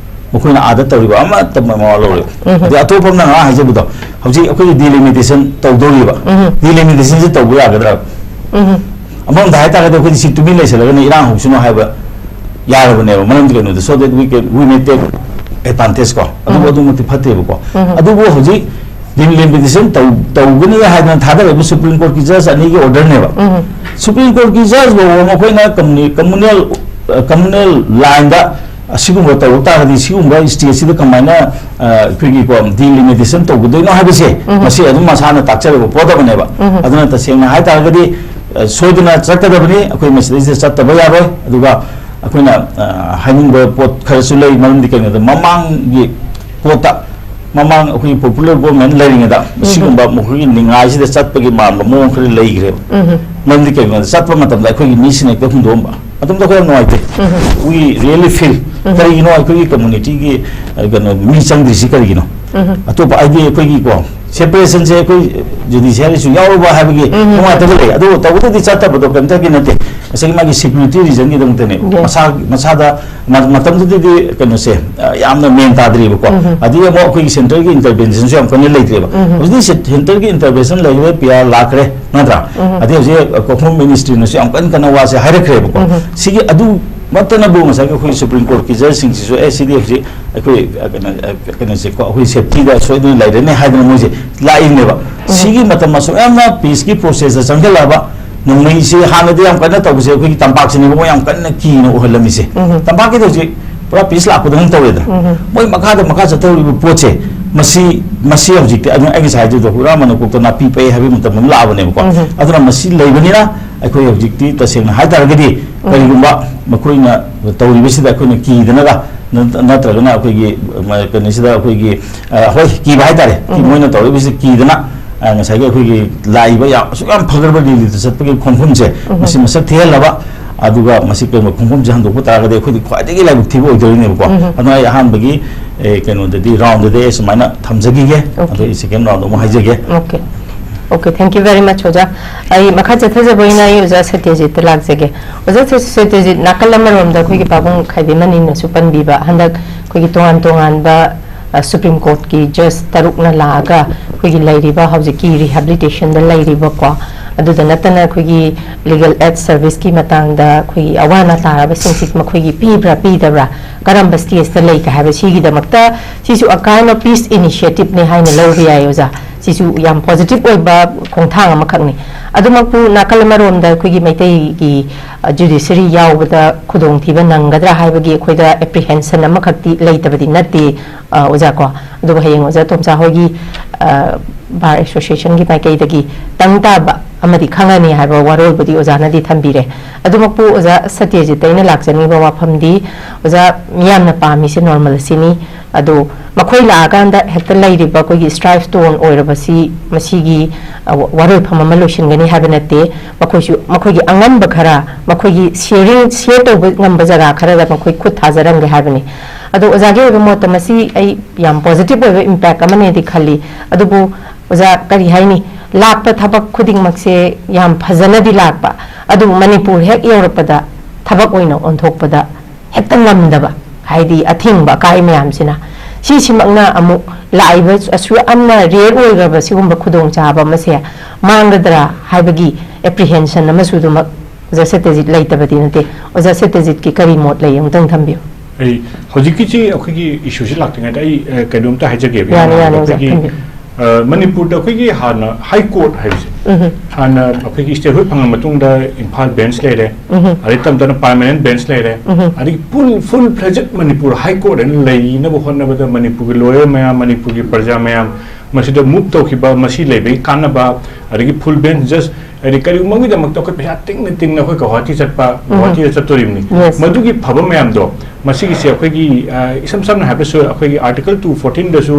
ꯃꯈꯣꯏꯅ ꯑꯥꯗ ꯇꯧꯔꯤꯕ ꯑꯃꯠꯇ ꯃꯋꯥ ꯂꯧꯔꯣꯏ꯫ ꯑꯗꯩ ꯑꯇꯣꯞꯄ ꯑꯃꯅ ꯉꯔꯥꯡ ꯍꯥꯏꯖꯕꯗꯣ, ꯍꯧꯖꯤꯛ ꯑꯩꯈꯣꯏꯒꯤ ꯗꯤꯂꯤꯃꯤꯇꯦꯁꯟ ꯇꯧꯗꯧꯔꯤꯕ, ꯗꯤꯂꯤꯃꯤꯇꯦꯁꯟꯁꯦ ꯇꯧꯕ ꯌꯥꯒꯗ꯭ꯔꯥ? ꯑꯃꯔꯣꯝꯗ ꯍꯥꯏꯇꯥꯔꯒꯗꯤ ꯑꯩꯈꯣꯏꯗꯤ ꯁꯤ ꯇꯨꯃꯤꯟ ꯂꯩꯁꯜꯂꯒꯅ ꯏꯔꯥꯡ ꯍꯧꯁꯅꯨ ꯍꯥꯏꯕ ꯌꯥꯔꯕꯅꯦꯕ꯫ ꯃꯔꯝꯗꯤ ꯀꯩꯅꯣꯗ, so that we can, we may take advantage ꯀꯣ, ꯑꯗꯨꯕꯨ ꯑꯗꯨꯃꯛꯇꯤ ꯐꯠꯇꯦꯕꯀꯣ꯫ ꯑꯗꯨꯕꯨ ꯍꯧꯖꯤꯛ ꯗꯤꯂꯤꯃꯤꯇꯦꯁꯟ ꯇꯧ-, ꯇꯧꯒꯅꯤ ꯍꯥꯏꯗꯅ ꯊꯥꯗꯔꯛꯏꯕ ꯁꯨꯄ꯭ꯔꯤꯝ ꯀꯣꯔꯠꯀꯤ ꯖꯖ ꯑꯅꯤꯒꯤ ꯑꯣꯔꯗꯔꯅꯦꯕ꯫ ꯁꯨꯄ꯭ꯔꯤꯝ ꯀꯣꯔꯠꯀꯤ ꯖꯖ ꯐꯥꯎꯕ ꯃꯈꯣꯏꯅ ꯀꯝꯃꯨꯅꯤ-, ꯀꯝꯃꯨꯅꯦꯜ, ꯑ, ꯀꯝꯃꯨꯅꯦꯜ ꯂꯥꯏꯟꯗ ꯑꯁꯤꯒꯨꯝꯕ ꯇꯧꯔꯛ ꯇꯥꯔꯒꯗꯤ ꯁꯤꯒꯨꯝꯕ ꯁ꯭ꯇꯦꯠꯁꯤꯗ ꯀꯃꯥꯏꯅ, ꯑ, ꯑꯩꯈꯣꯏꯒꯤ ꯀꯣ, ꯗꯤꯂꯤꯃꯤꯇꯦꯁꯟ ꯇꯧꯒꯗꯣꯏꯅꯣ ꯍꯥꯏꯕꯁꯦ ꯃꯁꯤ ꯑꯗꯨꯝ ꯃꯁꯥꯅ ꯇꯥꯛꯆꯔꯕ ꯄꯣꯠ ꯑꯃꯅꯦꯕ꯫ ꯑꯗꯨꯅ ꯇꯁꯦꯡꯅ ꯍꯥꯏ ꯇꯥꯔꯒꯗꯤ, ꯑ, ꯁꯣꯏꯗꯅ ꯆꯠꯀꯗꯕꯅꯤ, ꯑꯩꯈꯣꯏ ꯃꯁꯤꯗꯩꯁꯤꯗ ꯆꯠꯇꯕ ꯌꯥꯔꯣꯏ꯫ ꯑꯗꯨꯒ ꯑꯩꯈꯣꯏꯅ, ꯑ, ꯍꯥꯏꯅꯤꯡꯕ ꯄꯣꯠ ꯈꯔꯁꯨ ꯂꯩ, ꯃꯔꯝꯗꯤ ꯀꯩꯅꯣꯗ ꯃꯃꯥꯡꯒꯤ ꯄꯣꯠꯇ ꯃꯃꯥꯡ ꯑꯩꯈꯣꯏꯒꯤ ꯄꯣꯄꯨꯂꯔ ꯒꯣꯔꯃꯦꯟ ꯂꯩꯔꯤꯉꯩꯗ ꯁꯤꯒꯨꯝꯕ ꯃꯈꯣꯏꯒꯤ ꯅꯤꯡꯉꯥꯏꯁꯤꯗ ꯆꯠꯄꯒꯤ ꯃꯥꯟꯕ ꯃꯑꯣꯡ ꯈꯔ ꯂꯩꯈ꯭ꯔꯦꯕ꯫ ꯃꯔꯝꯗꯤ ꯀꯩꯒꯤꯅꯣꯗ ꯆꯠꯄ ꯃꯇꯝꯗ ꯑꯩꯈꯣꯏꯒꯤ ꯃꯤꯁꯤꯡꯅ ꯍꯦꯛꯇ ꯍꯨꯟꯗꯣꯛꯑꯝꯕ꯫ ꯑꯗꯨꯝꯇ ꯑꯩꯈꯣꯏ ꯌꯥꯝ ꯅꯨꯡꯉꯥꯏꯇꯦ꯫ We really feel, ꯀꯔꯤꯒꯤꯅꯣ ꯑꯩꯈꯣꯏꯒꯤ ꯀꯝꯃꯨꯅꯤꯇꯤꯒꯤ, ꯑ, ꯀꯩꯅꯣ, ꯃꯤ ꯆꯪꯗ꯭ꯔꯤꯁꯤ ꯀꯔꯤꯒꯤꯅꯣ? ꯑꯇꯣꯞꯄ ꯍꯥꯏꯗꯤ ꯑꯩꯈꯣꯏꯒꯤꯀꯣ, ꯁꯦꯄꯔꯦꯁꯟꯁꯦ ꯑꯩꯈꯣꯏ ꯖꯨꯗꯤꯁꯤꯌꯥꯔꯤꯁꯨ ꯌꯥꯎꯔꯨꯕ ꯍꯥꯏꯕꯒꯤ ꯅꯨꯡꯉꯥꯏꯇꯕ ꯂꯩ꯫ ꯑꯗꯨꯕꯨ ꯇꯧꯕꯗꯗꯤ ꯆꯠꯇꯕꯗꯣ ꯀꯩꯝꯇꯒꯤ ꯅꯠꯇꯦ꯫ ꯉꯁꯥꯏꯒꯤ ꯃꯥꯒꯤ ꯁꯦꯀ꯭ꯌꯨꯔꯤꯇꯤ ꯔꯤꯖꯟꯒꯤꯗꯃꯛꯇꯅꯦ꯫ Yes. ꯃꯁꯥ ꯃꯁꯥꯗ ꯃ- ꯃꯇꯝꯗꯨꯗꯗꯤ ꯀꯩꯅꯣꯁꯦ, ꯑ, ꯌꯥꯝꯅ ꯃꯦꯟ ꯇꯥꯗ꯭ꯔꯤꯕꯀꯣ꯫ ꯑꯗꯨꯗꯤ ꯑꯃꯨꯛ ꯑꯩꯈꯣꯏꯒꯤ ꯁꯦꯟꯇꯔꯒꯤ ꯏꯟꯇꯔꯚꯦꯟꯁꯟꯁꯨ ꯌꯥꯝ ꯀꯟꯅ ꯂꯩꯇ꯭ꯔꯦꯕ꯫ ꯍꯧꯖꯤꯛꯇꯤ ꯁꯦ- ꯁꯦꯟꯇꯔꯒꯤ ꯏꯟꯇꯔꯚꯦꯟꯁꯟ ꯂꯩꯈ꯭ꯔꯦ, ꯄꯤ ꯑꯥꯔ ꯂꯥꯛꯈ꯭ꯔꯦ, ꯅꯠꯇ꯭ꯔꯥ? ꯑꯗꯩ ꯍꯧꯖꯤꯛ, ꯑ, ꯍꯣꯝ ꯃꯤꯅꯤꯁꯇ꯭ꯔꯤꯅꯁꯨ ꯌꯥꯝ ꯀꯟꯅ ꯀꯟꯅ ꯋꯥꯁꯦ ꯍꯥꯏꯔꯛꯈ꯭ꯔꯦꯕꯀꯣ꯫ ꯁꯤꯒꯤ ꯑꯗꯨꯃꯛꯇꯅꯕꯨ ꯉꯁꯥꯏꯒꯤ ꯑꯩꯈꯣꯏ ꯁꯨꯄ꯭ꯔꯤꯝ ꯀꯣꯔꯠꯀꯤ ꯖꯖꯁꯤꯡꯁꯤꯁꯨ, "ꯑꯦ, ꯁꯤꯗꯤ ꯍꯧꯖꯤꯛ ꯑꯩꯈꯣꯏ, ꯑ, ꯀꯩꯅꯣ, ꯑ, ꯀꯩꯅꯣꯁꯦꯀꯣ, ꯑꯩꯈꯣꯏ ꯁꯦꯐꯇꯤꯗ ꯁꯣꯏꯗꯅ ꯂꯩꯔꯅꯤ" ꯍꯥꯏꯗꯅ ꯃꯣꯏꯁꯦ ꯂꯥꯛꯏꯅꯦꯕ꯫ ꯁꯤꯒꯤ ꯃꯇꯝ ꯑꯁꯨꯛ ꯌꯥꯝꯅ ꯄꯤꯁꯀꯤ ꯄ꯭ꯔꯣꯁꯦꯁꯇ ꯆꯪꯁꯤꯜꯂꯛꯑꯕ, ꯅꯣꯡꯃꯩꯁꯦ ꯍꯥꯟꯅꯗꯤ ꯌꯥꯝ ꯀꯟꯅ ꯇꯧꯕꯁꯦ ꯑꯩꯈꯣꯏꯒꯤ ꯇꯝꯄꯥꯛꯁꯤꯅꯦꯕ ꯃꯣꯏ ꯌꯥꯝ ꯀꯟꯅ ꯀꯤꯅ ꯎꯍꯜꯂꯝꯃꯤꯁꯦ꯫ ꯇꯝꯄꯥꯛꯀꯤꯗꯤ ꯍꯧꯖꯤꯛ ꯄꯨꯔꯥ ꯄꯤꯁ ꯂꯥꯛꯄꯗꯧꯅ ꯇꯧꯔꯦꯗꯅ꯫ ꯃꯣꯏ ꯃꯈꯥꯗ ꯃꯈꯥ ꯆꯠꯊꯍꯧꯔꯤꯕ ꯄꯣꯠꯁꯦ, ꯃꯁꯤ, ꯃꯁꯤ ꯍꯧꯖꯤꯛꯇꯤ ꯑꯩꯅ, ꯑꯩ ꯉꯁꯥꯏ ꯍꯥꯏꯖꯕꯗꯣ, ꯍꯨꯔꯥꯟꯕꯅ ꯀꯣꯛꯇ ꯅꯥꯄꯤ ꯄꯛꯏ ꯍꯥꯏꯕꯒꯤ ꯃꯇꯝ ꯑꯃ ꯂꯥꯛꯑꯕꯅꯦꯕꯀꯣ꯫ ꯑꯗꯨꯅ ꯃꯁꯤ ꯂꯩꯕꯅꯤꯅ ꯑꯩꯈꯣꯏ ꯍꯧꯖꯤꯛꯇꯤ ꯇꯁꯦꯡꯅ ꯍꯥꯏꯇꯥꯔꯒꯗꯤ, ꯀꯔꯤꯒꯨꯝꯕ ꯃꯈꯣꯏꯅ ꯇꯧꯔꯤꯕꯁꯤꯗ ꯑꯩꯈꯣꯏꯅ ꯀꯤꯗꯅꯒ ꯅꯠ- ꯅꯠꯇ꯭ꯔꯒꯅ ꯑꯩꯈꯣꯏꯒꯤ, ꯃ- ꯀꯩꯅꯣꯁꯤꯗ ꯑꯩꯈꯣꯏꯒꯤ, ꯑ, ꯍꯣꯏ, ꯀꯤꯕ ꯍꯥꯏꯇꯥꯔꯦ꯫ ꯀꯤ- ꯃꯣꯏꯅ ꯇꯧꯔꯤꯕꯁꯤ ꯀꯤꯗꯅ, ꯑ, ꯉꯁꯥꯏꯒꯤ ꯑꯩꯈꯣꯏꯒꯤ ꯂꯥꯛꯏꯕ ꯌꯥꯝ, ꯑꯁꯨꯛ ꯌꯥꯝ ꯐꯖꯔꯕ ꯔꯦꯂꯤꯗ ꯆꯠꯄꯒꯤ ꯈꯣꯡꯐꯝꯁꯦ, ꯃꯁꯤ ꯃꯁꯛ ꯊꯤꯍꯜꯂꯕ, ꯑꯗꯨꯒ ꯃꯁꯤ ꯀꯩꯒꯨꯝꯕ ꯈꯣꯡꯐꯝꯁꯦ ꯍꯟꯗꯣꯛꯄ ꯇꯥꯔꯒꯗꯤ ꯑꯩꯈꯣꯏꯗꯤ ꯈ꯭ꯋꯥꯏꯗꯒꯤ ꯂꯥꯏꯕꯛ ꯊꯤꯕ ꯑꯣꯏꯗꯣꯏꯅꯦꯕꯀꯣ꯫ ꯑꯗꯨꯅ ꯑꯩ ꯑꯍꯥꯟꯕꯒꯤ, ꯑꯦ, ꯀꯩꯅꯣꯗꯗꯤ, ꯔꯥꯎꯟꯗꯗꯤ ꯑꯩ ꯁꯨꯃꯥꯏꯅ ꯊꯝꯖꯈꯤꯒꯦ꯫ ꯑꯗꯣ ꯑꯩ ꯁꯦꯀꯦꯟ ꯔꯥꯎꯟꯗ ꯑꯃꯨꯛ ꯍꯥꯏꯖꯒꯦ꯫ Okay. Okay, thank you very much, ꯑꯣꯖꯥ꯫ ꯑꯩ ꯃꯈꯥ ꯆꯠꯊꯖꯕ ꯑꯣꯏꯅ ꯑꯩ ꯑꯣꯖꯥ ꯁꯇ꯭ꯌꯖꯤꯠꯇ ꯂꯥꯛꯆꯒꯦ꯫ ꯑꯣꯖꯥ ꯁ- ꯁꯇ꯭ꯌꯖꯤꯠ, ꯅꯥꯀꯜ ꯑꯃꯔꯣꯝꯗ ꯑꯩꯈꯣꯏꯒꯤ ꯄꯥꯕꯨꯡ ꯈꯥꯏꯕꯤꯃꯅꯤꯅꯁꯨ ꯄꯟꯕꯤꯕ, ꯍꯟꯗꯛ ꯑꯩꯈꯣꯏꯒꯤ ꯇꯣꯉꯥꯟ ꯇꯣꯉꯥꯟꯕ, ꯑ, ꯁꯨꯄ꯭ꯔꯤꯝ ꯀꯣꯔꯠꯀꯤ ꯖꯁ ꯇꯔꯨꯛꯅ ꯂꯥꯛꯑꯒ ꯑꯩꯈꯣꯏꯒꯤ ꯂꯩꯔꯤꯕ ꯍꯧꯖꯤꯛꯀꯤ ꯔꯤꯍꯦꯕꯤꯂꯤꯇꯦꯁꯟꯗ ꯂꯩꯔꯤꯕꯀꯣ, ꯑꯗꯨꯗ ꯅꯠꯇꯅ ꯑꯩꯈꯣꯏꯒꯤ ꯂꯤꯒꯦꯜ ꯑꯦꯗ ꯁꯔꯚꯤꯁꯀꯤ ꯃꯇꯥꯡꯗ ꯑꯩꯈꯣꯏꯒꯤ ꯑꯋꯥ ꯑꯅꯥ ꯇꯥꯔꯕꯁꯤꯡꯁꯤ ꯃꯈꯣꯏꯒꯤ ꯄꯤꯕ꯭ꯔꯥ ꯄꯤꯗꯕ꯭ꯔꯥ, ꯀꯔꯝꯕ ꯁ꯭ꯇꯦꯖꯇ ꯂꯩꯒꯦ ꯍꯥꯏꯕ, ꯁꯤꯒꯤꯗꯃꯛꯇ ꯁꯤꯁꯨ a kind of peace initiative ꯅꯦ ꯍꯥꯏꯅ ꯂꯧꯕ ꯌꯥꯏ ꯑꯣꯖꯥ꯫ ꯁꯤꯁꯨ ꯌꯥꯝ ꯄꯣꯖꯤꯇꯤꯚ ꯑꯣꯏꯕ ꯈꯣꯡꯊꯥꯡ ꯑꯃꯈꯛꯅꯤ꯫ ꯑꯗꯨꯃꯛꯄꯨ ꯅꯥꯀꯜ ꯑꯃꯔꯣꯝꯗ ꯑꯩꯈꯣꯏꯒꯤ ꯃꯩꯇꯩꯒꯤ, ꯑ, ꯖꯨꯗꯤꯁꯔꯤ ꯌꯥꯎꯕꯗ ꯈꯨꯗꯣꯡꯊꯤꯕ ꯅꯪꯒꯗ꯭ꯔꯥ ꯍꯥꯏꯕꯒꯤ ꯑꯩꯈꯣꯏꯗ ꯑꯦꯄ꯭ꯔꯤꯍꯦꯟꯁꯟ ꯑꯃꯈꯛꯇꯤ ꯂꯩꯇꯕꯗꯤ ꯅꯠꯇꯦ, ꯑ, ꯑꯣꯖꯥ ꯀꯣ꯫ ꯑꯗꯨꯕꯨ ꯍꯌꯦꯡ ꯑꯣꯖꯥ ꯇꯣꯝꯆꯥ ꯍꯣꯏꯒꯤ, ꯑ, ꯕꯥꯔ ꯑꯦꯁꯣꯁꯤꯌꯦꯁꯟꯒꯤ ꯃꯥꯏꯀꯩꯗꯒꯤ ꯇꯪ ꯇꯥꯕ ꯑꯃꯗꯤ ꯈꯪꯉꯅꯤ ꯍꯥꯏꯕ ꯋꯥꯔꯣꯜꯕꯨꯗꯤ ꯑꯣꯖꯥꯅꯗꯤ ꯊꯝꯕꯤꯔꯦ꯫ ꯑꯗꯨꯃꯛꯄꯨ ꯑꯣꯖꯥ ꯁꯇ꯭ꯌꯖꯤꯠꯇ ꯑꯩꯅ ꯂꯥꯛꯆꯅꯤꯡꯕ ꯋꯥꯐꯝꯗꯤ, ꯑꯣꯖꯥ, ꯃꯤꯌꯥꯝꯅ ꯄꯥꯝꯃꯤꯁꯦ ꯅꯣꯔꯃꯦꯜ ꯑꯁꯤꯅꯤ꯫ ꯑꯗꯣ ꯃꯈꯣꯏ ꯂꯥꯛꯑꯀꯥꯟꯗ ꯍꯦꯛꯇ ꯂꯩꯔꯤꯕ ꯑꯩꯈꯣꯏꯒꯤ ꯁ꯭ꯇꯔꯥꯏꯞ ꯁ꯭ꯇꯣꯟ ꯑꯣꯏꯔꯕꯁꯤ ꯃꯁꯤꯒꯤ, ꯑ, ꯋꯥ- ꯋꯥꯔꯣꯏꯐꯝ ꯑꯃ ꯂꯣꯏꯁꯤꯟꯒꯅꯤ ꯍꯥꯏꯕ ꯅꯠꯇꯦ꯫ ꯃꯈꯣꯏꯁꯨ ꯃꯈꯣꯏꯒꯤ ꯑꯉꯝꯕ ꯈꯔ, ꯃꯈꯣꯏꯒꯤ ꯁꯤꯌꯔꯤꯡ, ꯁꯤꯌꯔ ꯇꯧꯕ ꯉꯝꯕ ꯖꯒꯥ ꯈꯔꯗ ꯃꯈꯣꯏ ꯈꯨꯠ ꯊꯥꯖꯔꯝꯒꯦ ꯍꯥꯏꯕꯅꯤ꯫ ꯑꯗꯣ ꯑꯣꯖꯥꯒꯤ ꯑꯣꯏꯕ ꯃꯣꯠꯇ ꯃꯁꯤ ꯑꯩ ꯌꯥꯝ positive ꯑꯣꯏꯕ impact ꯑꯃꯅꯦꯗꯤ ꯈꯜꯂꯤ꯫ ꯑꯗꯨꯕꯨ ꯑꯣꯖꯥ, ꯀꯔꯤ ꯍꯥꯏꯅꯤ, ꯂꯥꯛꯄ ꯊꯕꯛ ꯈꯨꯗꯤꯡꯃꯛꯁꯦ ꯌꯥꯝ ꯐꯖꯅꯗꯤ ꯂꯥꯛꯄ, ꯑꯗꯨꯕꯨ ꯃꯅꯤꯄꯨꯔ ꯍꯦꯛ ꯌꯧꯔꯛꯄꯗ ꯊꯕꯛ ꯑꯣꯏꯅ ꯑꯣꯟꯊꯣꯛꯄꯗ ꯍꯦꯛꯇ ꯉꯝꯗꯕ, ꯍꯥꯏꯗꯤ ꯑꯊꯤꯡꯕ ꯑꯀꯥꯏ ꯃꯌꯥꯝꯁꯤꯅ꯫ ꯁꯤꯁꯤꯃꯛꯅ ꯑꯃꯨꯛ ꯂꯥꯛꯏꯕ ꯑꯁꯨꯛ ꯌꯥꯝꯅ rare ꯑꯣꯏꯈ꯭ꯔꯕ ꯁꯤꯒꯨꯝꯕ ꯈꯨꯗꯣꯡꯆꯥꯕ ꯑꯃꯁꯦ ꯃꯥꯡꯒꯗ꯭ꯔꯥ ꯍꯥꯏꯕꯒꯤ apprehension ꯑꯃꯁꯨ ꯑꯗꯨꯃꯛ ꯑꯣꯖꯥ ꯁꯇ꯭ꯌꯖꯤꯠ ꯂꯩꯇꯕꯗꯤ ꯅꯠꯇꯦ꯫ ꯑꯣꯖꯥ ꯁꯇ꯭ꯌꯖꯤꯠꯀꯤ ꯀꯔꯤ ꯃꯣꯠ ꯂꯩ, ꯑꯃꯨꯛꯇꯪ ꯊꯝꯕꯤꯌꯨ꯫ ꯑꯩ ꯍꯧꯖꯤꯛꯀꯤꯁꯤ ꯑꯩꯈꯣꯏꯒꯤ issueꯁꯤ ꯂꯥꯛꯇ꯭ꯔꯤꯉꯩꯗ ꯑꯩ, ꯑ, ꯀꯩꯅꯣꯝꯇ ꯍꯥꯏꯖꯒꯦꯕ꯫ ꯌꯥꯅꯤ, ꯌꯥꯅꯤ, ꯑꯣꯖꯥ, ꯑꯩꯈꯣꯏꯒꯤ, ꯊꯝꯕꯤꯌꯨ꯫ ꯑ, ꯃꯅꯤꯄꯨꯔꯗ ꯑꯩꯈꯣꯏꯒꯤ ꯍꯥꯟꯅ High Court ꯍꯥꯏꯕꯁꯦ, ꯎꯝ꯫ ꯍꯥꯟꯅ ꯑꯩꯈꯣꯏꯒꯤ statehood ꯐꯪꯉ ꯃꯇꯨꯡꯗ ꯏꯝꯐꯥꯜ bench ꯂꯩꯔꯦ, ꯎꯝ꯫ ꯑꯗꯩ ꯇꯞ ꯇꯞꯅ permanent bench ꯂꯩꯔꯦ, ꯎꯝ꯫ ꯑꯗꯒꯤ full, full fledged Manipur High Court ꯍꯥꯏꯅ ꯂꯩꯅꯕ ꯍꯣꯠꯅꯕꯗ ꯃꯅꯤꯄꯨꯔꯒꯤ lawyer ꯃꯌꯥꯝ, ꯃꯅꯤꯄꯨꯔꯒꯤ ꯄ꯭ꯔꯖꯥ ꯃꯌꯥꯝ, ꯃꯁꯤꯗ move ꯇꯧꯈꯤꯕ, ꯃꯁꯤ ꯂꯩꯕꯒꯤ ꯀꯥꯟꯅꯕ, ꯑꯗꯒꯤ full bench judge, ꯍꯥꯏꯗꯤ ꯀꯔꯤꯒꯨꯝꯕ ꯑꯃꯒꯤꯗꯃꯛꯇ ꯑꯩꯈꯣꯏ ꯄꯩꯁꯥ ꯇꯤꯡꯅ ꯇꯤꯡꯅ ꯑꯩꯈꯣꯏ ꯒꯧꯍꯥꯇꯤ ꯆꯠꯄ, ꯎꯝ꯫ ꯒꯧꯍꯥꯇꯤꯗ ꯆꯠꯇꯣꯔꯤꯕꯅꯤ꯫ Yes꯫ ꯃꯗꯨꯒꯤ ꯐꯕ ꯃꯌꯥꯝꯗꯣ, ꯃꯁꯤꯒꯤꯁꯦ ꯑꯩꯈꯣꯏꯒꯤ, ꯑ, ꯏꯁꯝ ꯁꯝꯅ ꯍꯥꯏꯕꯗꯁꯨ ꯑꯩꯈꯣꯏꯒꯤ Article two fourteenꯗꯁꯨ,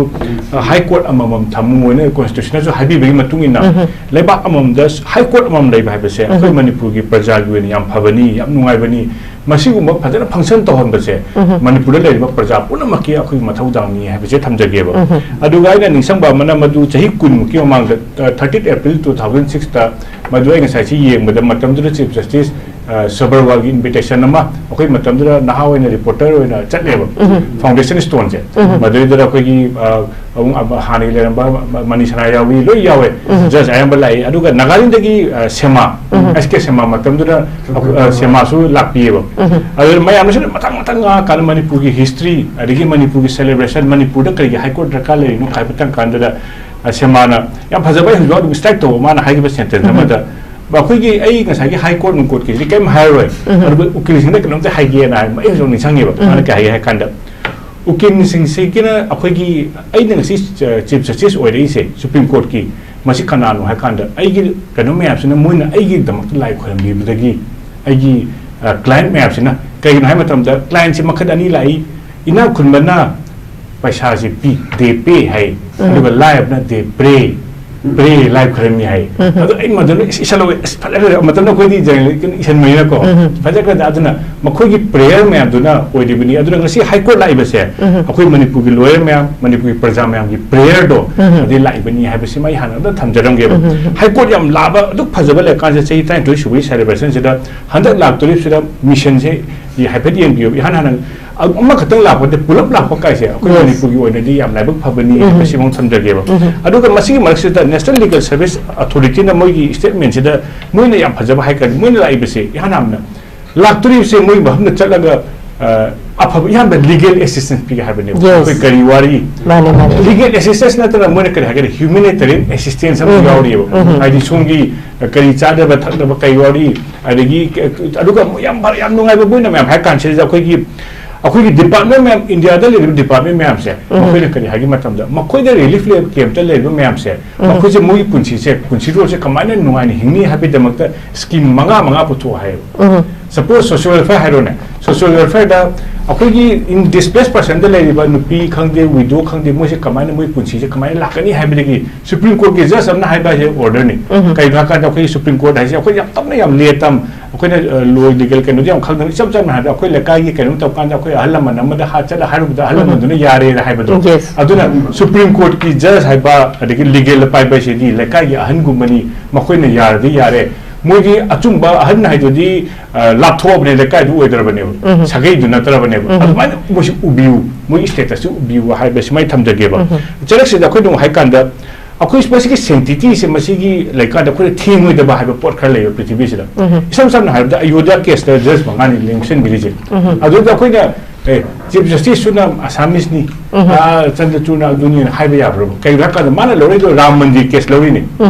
ꯑ, High Court ꯑꯃꯃꯝ ꯊꯝꯃꯨ ꯍꯥꯏꯅ Constitutionꯅꯁꯨ ꯍꯥꯏꯕꯤꯕꯒꯤ ꯃꯇꯨꯡ ꯏꯟꯅ, ꯎꯝ꯫ ꯂꯩꯕꯥꯛ ꯑꯃꯃꯝꯗ High Court ꯑꯃꯃꯝ ꯂꯩꯕ ꯍꯥꯏꯕꯁꯦ ꯑꯩꯈꯣꯏ ꯎꯝ꯫ ꯃꯅꯤꯄꯨꯔꯒꯤ ꯄ꯭ꯔꯖꯥꯒꯤ ꯑꯣꯏꯅ ꯌꯥꯝ ꯐꯕꯅꯤ, ꯌꯥꯝ ꯅꯨꯡꯉꯥꯏꯕꯅꯤ꯫ ꯃꯁꯤꯒꯨꯝꯕ ꯐꯖꯅ function ꯇꯧꯍꯟꯕꯁꯦ ꯎꯝ꯫ ꯃꯅꯤꯄꯨꯔꯗ ꯂꯩꯔꯤꯕ ꯄ꯭ꯔꯖꯥ ꯄꯨꯝꯅꯃꯛꯀꯤ ꯑꯩꯈꯣꯏꯒꯤ ꯃꯊꯧꯗꯥꯡꯅꯤ ꯍꯥꯏꯕꯁꯦ ꯊꯝꯖꯒꯦꯕ꯫ ꯎꯝ꯫ ꯑꯗꯨꯒ ꯑꯩꯅ ꯅꯤꯡꯁꯤꯡꯕ ꯑꯃꯅ, ꯃꯗꯨ ꯆꯍꯤ ꯀꯨꯟꯃꯨꯛꯀꯤ ꯃꯃꯥꯡꯗ, ꯑ, thirtieth April two thousand sixꯇ, ꯃꯗꯨ ꯑꯩ ꯉꯁꯥꯏꯁꯤ ꯌꯦꯡꯕꯗ, ꯃꯇꯝꯗꯨꯗ Chief Justice, ꯑ, ꯁꯕꯔꯋꯥꯜꯒꯤ invitation ꯑꯃ, ꯑꯩꯈꯣꯏ ꯃꯇꯝꯗꯨꯗ ꯅꯍꯥ ꯑꯣꯏꯅ reporter ꯑꯣꯏꯅ ꯆꯠꯂꯦꯕ, ꯎꯝ꯫ Foundation Stoneꯁꯦ꯫ ꯎꯝ꯫ ꯃꯗꯨꯗꯩꯗ ꯑꯩꯈꯣꯏꯒꯤ, ꯑ, ꯑꯃꯨꯛ ꯑꯃ ꯍꯥꯟꯅꯒꯤ ꯂꯩꯔꯝꯕ ꯃ-, ꯃꯅꯤ ꯁꯅꯥ ꯌꯥꯎꯏ, ꯂꯣꯏ ꯌꯥꯎꯋꯦ꯫ ꯎꯝ꯫ Judge ꯑꯌꯥꯝꯕ ꯂꯥꯛꯏ꯫ ꯑꯗꯨꯒ ꯅꯥꯒꯥꯂꯦꯟꯗꯒꯤ, ꯑ, ꯁꯦꯃꯥ, ꯎꯝ꯫ S K ꯁꯦꯃꯥ ꯃꯇꯝꯗꯨꯗ, ꯑ, ꯁꯦꯃꯥꯁꯨ ꯂꯥꯛꯄꯤꯌꯦꯕ꯫ ꯎꯝ꯫ ꯑꯗꯨ ꯃꯌꯥꯝꯅꯁꯨ ꯃꯊꯪ ꯃꯊꯪ ꯉꯥꯡꯉꯀꯥꯟꯗ ꯃꯅꯤꯄꯨꯔꯒꯤ history, ꯑꯗꯒꯤ ꯃꯅꯤꯄꯨꯔꯒꯤ celebration, ꯃꯅꯤꯄꯨꯔꯗ ꯀꯔꯤꯒꯤ High Court ꯗꯔꯀꯥꯔ ꯂꯩꯔꯤꯅꯣ ꯍꯥꯏꯕ ꯃꯇꯥꯡ ꯀꯥꯟꯗꯨꯗ, ꯑ, ꯁꯦꯃꯥꯅ ꯌꯥꯝ ꯐꯖꯕ, ꯑꯩ ꯍꯧꯖꯤꯛ ꯑꯗꯨꯝ strike ꯇꯧꯕ, ꯃꯥꯅ ꯍꯥꯏꯈꯤꯕ sentence ꯎꯝ꯫ ꯑꯃꯗ, ꯑꯩꯈꯣꯏꯒꯤ, ꯑꯩ ꯉꯁꯥꯏꯒꯤ High Court ꯅꯨꯡ courtꯀꯤꯁꯤꯗꯤ ꯀꯔꯤꯝ ꯍꯥꯏꯔꯔꯣꯏ, ꯎꯝ꯫ ꯑꯗꯨꯒ ꯎꯀꯤꯜꯁꯤꯡꯗ ꯀꯩꯅꯣꯝꯇ ꯍꯥꯏꯒꯦꯅ ꯍꯥꯏ꯫ ꯑꯩ ꯍꯧꯖꯤꯛ ꯅꯤꯡꯁꯤꯡꯉꯦꯕ, ꯎꯝ꯫ ꯃꯥꯅ ꯀꯩ ꯍꯥꯏꯒꯦ ꯍꯥꯏ ꯀꯥꯟꯗ, ꯎꯀꯤꯜꯁꯤꯡꯁꯤꯒꯤꯅ ꯑꯩꯈꯣꯏꯒꯤ, ꯑꯩꯅ ꯉꯁꯤ, ꯑ, Chief Justice ꯑꯣꯏꯔꯛꯏꯁꯦ Supreme Courtꯀꯤ, ꯃꯁꯤ ꯀꯅꯥꯅꯣ ꯍꯥꯏ ꯀꯥꯟꯗ, ꯑꯩꯒꯤ ꯀꯩꯅꯣ ꯃꯌꯥꯝꯁꯤꯅ ꯃꯣꯏꯅ ꯑꯩꯒꯤꯗꯃꯛꯇ ꯂꯥꯏ ꯈꯣꯏꯔꯝꯕꯤꯕꯗꯒꯤ ꯑꯩꯒꯤ, ꯑ, client ꯃꯌꯥꯝꯁꯤꯅ, ꯀꯩꯒꯤꯅꯣ ꯍꯥꯏꯕ ꯃꯇꯝꯗ clientꯁꯤ ꯃꯈꯜ ꯑꯅꯤ ꯂꯥꯛꯏ꯫ ꯏꯅꯥꯛ ꯈꯨꯟꯕꯅ ꯄꯩꯁꯥꯁꯤ ꯄꯤ, they pay ꯍꯥꯏ, ꯎꯝ꯫ ꯑꯗꯨꯒ ꯂꯥꯏꯔꯕꯅ they pray꯫ ꯄ꯭ꯔꯦ ꯂꯥꯏꯚ ꯈꯔ ꯃꯤ ꯍꯥꯏ꯫ ꯑꯗꯣ ꯑꯩ ꯃꯗꯨꯅ ꯏꯁ-, ꯏꯁꯜꯍꯧꯋꯦ, ꯑꯁ, ꯐꯖꯈ꯭ꯔꯦ, ꯃꯇꯝꯗ ꯑꯩꯈꯣꯏꯗꯤ ꯖꯔꯅꯦꯜ ꯀꯩꯅꯣ ꯏꯁꯟꯕꯅꯤꯅꯀꯣ꯫ ꯐꯖꯈ꯭ꯔꯦꯗ꯫ ꯑꯗꯨꯅ ꯃꯈꯣꯏꯒꯤ ꯄ꯭ꯔꯦꯌꯔ ꯃꯌꯥꯝꯗꯨꯅ ꯑꯣꯏꯔꯤꯕꯅꯤ꯫ ꯑꯗꯨꯅ ꯉꯁꯤ ꯍꯥꯏ ꯀꯣꯔꯠ ꯂꯥꯛꯏꯕꯁꯦ ꯑꯩꯈꯣꯏ ꯃꯅꯤꯄꯨꯔꯒꯤ ꯂꯣꯌꯔ ꯃꯌꯥꯝ, ꯃꯅꯤꯄꯨꯔꯒꯤ ꯄ꯭ꯔꯖꯥ ꯃꯌꯥꯝꯒꯤ ꯄ꯭ꯔꯦꯌꯔꯗꯣ ꯑꯗꯩ ꯂꯥꯛꯏꯕꯅꯤ ꯍꯥꯏꯕꯁꯤꯃ ꯑꯩ ꯍꯥꯟꯅ ꯑꯝꯇ ꯊꯝꯖꯔꯝꯒꯦꯕ꯫ ꯍꯥꯏ ꯀꯣꯔꯠ ꯌꯥꯝ ꯂꯥꯛꯑꯕ ꯑꯗꯨꯛ ꯐꯖꯕ ꯂꯩꯔꯀꯥꯟꯁꯤꯗ, ꯆꯍꯤ ꯇꯔꯥꯅꯤꯊꯣꯏ ꯁꯨꯕꯒꯤ ꯁꯦꯂꯦꯕ꯭ꯔꯦꯁꯟꯁꯤꯗ ꯍꯟꯗꯛ ꯂꯥꯛꯇꯣꯔꯤꯕꯁꯤꯗ ꯃꯤꯁꯟꯁꯦ ꯍꯥꯏꯐꯦꯠ ꯌꯦꯡꯕꯤꯌꯨ꯫ ꯏꯍꯥꯟ ꯍꯥꯟꯅ ꯑꯃꯈꯛꯇꯪ ꯂꯥꯛꯄꯗ ꯄꯨꯂꯞ ꯂꯥꯛꯄ ꯀꯥꯏꯁꯦ ꯑꯩꯈꯣꯏ ꯃꯅꯤꯄꯨꯔꯒꯤ ꯑꯣꯏꯅꯗꯤ ꯌꯥꯝ ꯂꯥꯏꯕꯛ ꯐꯕꯅꯤ ꯍꯥꯏꯕꯁꯤꯃ ꯊꯝꯖꯒꯦꯕ꯫ ꯑꯗꯨꯒ ꯃꯁꯤꯒꯤ ꯃꯔꯛꯁꯤꯗ National Legal Service Authority-ꯅ ꯃꯣꯏꯒꯤ statement-ꯁꯤꯗ ꯃꯣꯏꯅ ꯌꯥꯝ ꯐꯖꯕ ꯍꯥꯏ ꯀꯥꯟꯗ, ꯃꯣꯏꯅ ꯂꯥꯛꯏꯕꯁꯦ ꯏꯍꯥꯟ ꯍꯥꯟꯅ ꯂꯥꯛꯇꯣꯔꯤꯕꯁꯦ ꯃꯣꯏ ꯃꯐꯝꯗ ꯆꯠꯂꯒ, ꯑ, ꯑꯐꯕ ꯏꯌꯥꯝꯕ legal assistance ꯄꯤꯒꯦ ꯍꯥꯏꯕꯅꯦꯕ꯫ Yes. ꯑꯩꯈꯣꯏ ꯀꯔꯤ ꯋꯥꯔꯤ? ꯃꯥꯅꯦ, ꯃꯥꯅꯦ꯫ Legal assistance ꯅꯠꯇꯅ ꯃꯣꯏꯅ ꯀꯔꯤ ꯍꯥꯏꯒꯅꯤ? Humanitarian assistance ꯑꯃ ꯌꯥꯎꯔꯤꯑꯕ꯫ ꯍꯥꯏꯗꯤ ꯁꯣꯝꯒꯤ, ꯑ, ꯀꯔꯤ ꯆꯥꯗꯕ ꯊꯛꯅꯕ ꯀꯔꯤ ꯋꯥꯔꯤ, ꯑꯗꯒꯤ, ꯑ, ꯑꯗꯨꯒ ꯌꯥꯝ ꯐꯔꯦ, ꯌꯥꯝ ꯅꯨꯡꯉꯥꯏꯕ ꯃꯣꯏꯅ ꯃꯌꯥꯝ ꯍꯥꯏ ꯀꯥꯟꯁꯤꯗ ꯑꯩꯈꯣꯏꯒꯤ, ꯑꯩꯈꯣꯏꯒꯤ department ꯃꯌꯥꯝ, ꯏꯟꯗꯤꯌꯥꯗ ꯂꯩꯔꯤꯕ department ꯃꯌꯥꯝꯁꯦ, ꯃꯈꯣꯏꯅ ꯀꯔꯤ ꯍꯥꯏꯒꯦ ꯃꯇꯝꯗ, ꯃꯈꯣꯏꯗ relief camp-ꯇ ꯂꯩꯔꯤꯕ ꯃꯌꯥꯝꯁꯦ, ꯃꯈꯣꯏꯁꯦ ꯃꯣꯏꯒꯤ ꯄꯨꯟꯁꯤꯁꯦ, ꯄꯨꯟꯁꯤꯔꯣꯜꯁꯦ ꯀꯃꯥꯏꯅ ꯅꯨꯡꯉꯥꯏꯅ ꯍꯤꯡꯅꯤ ꯍꯥꯏꯕꯒꯤꯗꯃꯛꯇ scheme ꯃꯉꯥ, ꯃꯉꯥ ꯄꯨꯊꯣꯛꯑꯣ ꯍꯥꯏꯌꯦꯕ꯫ Suppose social welfare ꯍꯥꯏꯔꯣꯅꯦ, social welfare-ꯗ ꯑꯩꯈꯣꯏꯒꯤ in displaced person-ꯗ ꯂꯩꯔꯤꯕ ꯅꯨꯄꯤ ꯈꯪꯗꯦ, widow ꯈꯪꯗꯦ, ꯃꯣꯏꯁꯦ ꯀꯃꯥꯏꯅ, ꯃꯣꯏ ꯄꯨꯟꯁꯤꯁꯦ ꯀꯃꯥꯏꯅ ꯂꯥꯛꯀꯅꯤ ꯍꯥꯏꯕꯗꯒꯤ Supreme Court-ꯀꯤ judge ꯑꯃꯅ ꯍꯥꯏꯕ ꯍꯥꯏꯁꯦ order-ꯅꯤ꯫ ꯀꯩꯒꯤꯅꯣ ꯍꯥꯏ ꯀꯥꯟꯗ ꯑꯩꯈꯣꯏꯒꯤ Supreme Court ꯍꯥꯏꯁꯦ ꯑꯩꯈꯣꯏ ꯌꯥꯝ ꯇꯞꯅ ꯌꯥꯝ ꯂꯦ ꯇꯝ, ꯑꯩꯈꯣꯏꯅ, ꯑ, law legal ꯀꯩꯅꯣꯗꯤ ꯌꯥꯝ ꯈꯪꯗꯕ, ꯏꯆꯝ ꯆꯝꯅ ꯍꯥꯏꯔꯕꯗ ꯑꯩꯈꯣꯏ ꯂꯩꯀꯥꯏꯒꯤ ꯀꯩꯅꯣꯝ ꯇꯧ ꯀꯥꯟꯗ ꯑꯩꯈꯣꯏ ꯑꯍꯜ ꯂꯃꯟ ꯑꯃꯗ ꯍꯥ-, ꯆꯠꯂ ꯍꯥꯏꯔꯨꯕꯗ ꯑꯍꯜ ꯂꯃꯟꯗꯨꯅ ꯌꯥꯔꯦꯅ ꯍꯥꯏꯕꯗꯣ꯫ Yes. ꯑꯗꯨꯅ Supreme Court-ꯀꯤ judge ꯍꯥꯏꯕ, ꯑꯗꯒꯤ legal ꯄꯥꯏꯕ ꯍꯥꯏꯁꯤꯗꯤ ꯂꯩꯀꯥꯏꯒꯤ ꯑꯍꯟꯒꯨꯝꯕꯅꯤ, ꯃꯈꯣꯏꯅ ꯌꯥꯔꯗꯤ ꯌꯥꯔꯦ꯫ ꯃꯣꯏꯗꯤ ꯑꯆꯨꯝꯕ ꯑꯍꯟ ꯍꯥꯏꯗꯨꯗꯤ, ꯑ, ꯂꯥꯞꯊꯣꯛꯑꯕꯅꯦ, ꯂꯩꯀꯥꯏꯗꯨ ꯑꯣꯏꯗ꯭ꯔꯕꯅꯦꯕ, ꯁꯥꯒꯩꯗꯨ ꯅꯠꯇ꯭ꯔꯕꯅꯦꯕ꯫ ꯑꯗꯨꯃꯥꯏꯅ ꯃꯣꯏꯁꯨ ꯎꯕꯤꯌꯨ, ꯃꯣꯏꯒꯤ status-ꯁꯨ ꯎꯕꯤꯌꯨ ꯍꯥꯏꯕ ꯁꯨꯃꯥꯏꯅ ꯊꯝꯖꯒꯦꯕ꯫ ꯆꯔꯛꯁꯤꯗ ꯑꯩꯈꯣꯏꯅ ꯑꯃꯨꯛ ꯍꯥꯏꯀꯥꯟꯗ, ꯑꯩꯈꯣꯏ ꯃꯁꯤꯒꯤ sanctity-ꯁꯦ ꯃꯁꯤꯒꯤ ꯂꯩꯀꯥꯟꯗ ꯑꯩꯈꯣꯏꯅ ꯊꯦꯡꯉꯣꯏꯗꯕ ꯍꯥꯏꯕ ꯄꯣꯠ ꯈꯔ ꯂꯩꯕ ꯄ꯭ꯔꯤꯊꯤꯕꯤꯁꯤꯗ꯫ ꯏꯁꯝ ꯁꯝꯅ ꯍꯥꯏꯔꯕꯗ, ꯑꯌꯣꯙ꯭ꯌꯥ case-ꯇ judge ꯃꯉꯥꯅꯤ ꯂꯦꯡꯁꯤꯟꯕꯤꯔꯤꯁꯦ꯫ ꯑꯗꯨꯗ ꯑꯩꯈꯣꯏꯅ, "ꯑꯦ, Chief Justice-ꯇꯨꯅ Assamese-ꯅꯤ, ꯑꯥ, ꯆꯟꯗ꯭ꯔꯆꯨꯗꯅ ꯑꯗꯨꯅꯤꯅ" ꯍꯥꯏꯕ ꯌꯥꯕ꯭ꯔꯕ? ꯀꯩꯒꯤꯅꯣ ꯍꯥꯏ ꯀꯥꯟꯗ ꯃꯥꯅ ꯂꯧꯔꯛꯏꯗꯣ ꯔꯥꯝ ꯃꯟꯗꯤꯔ case ꯂꯧꯔꯤꯅꯦ꯫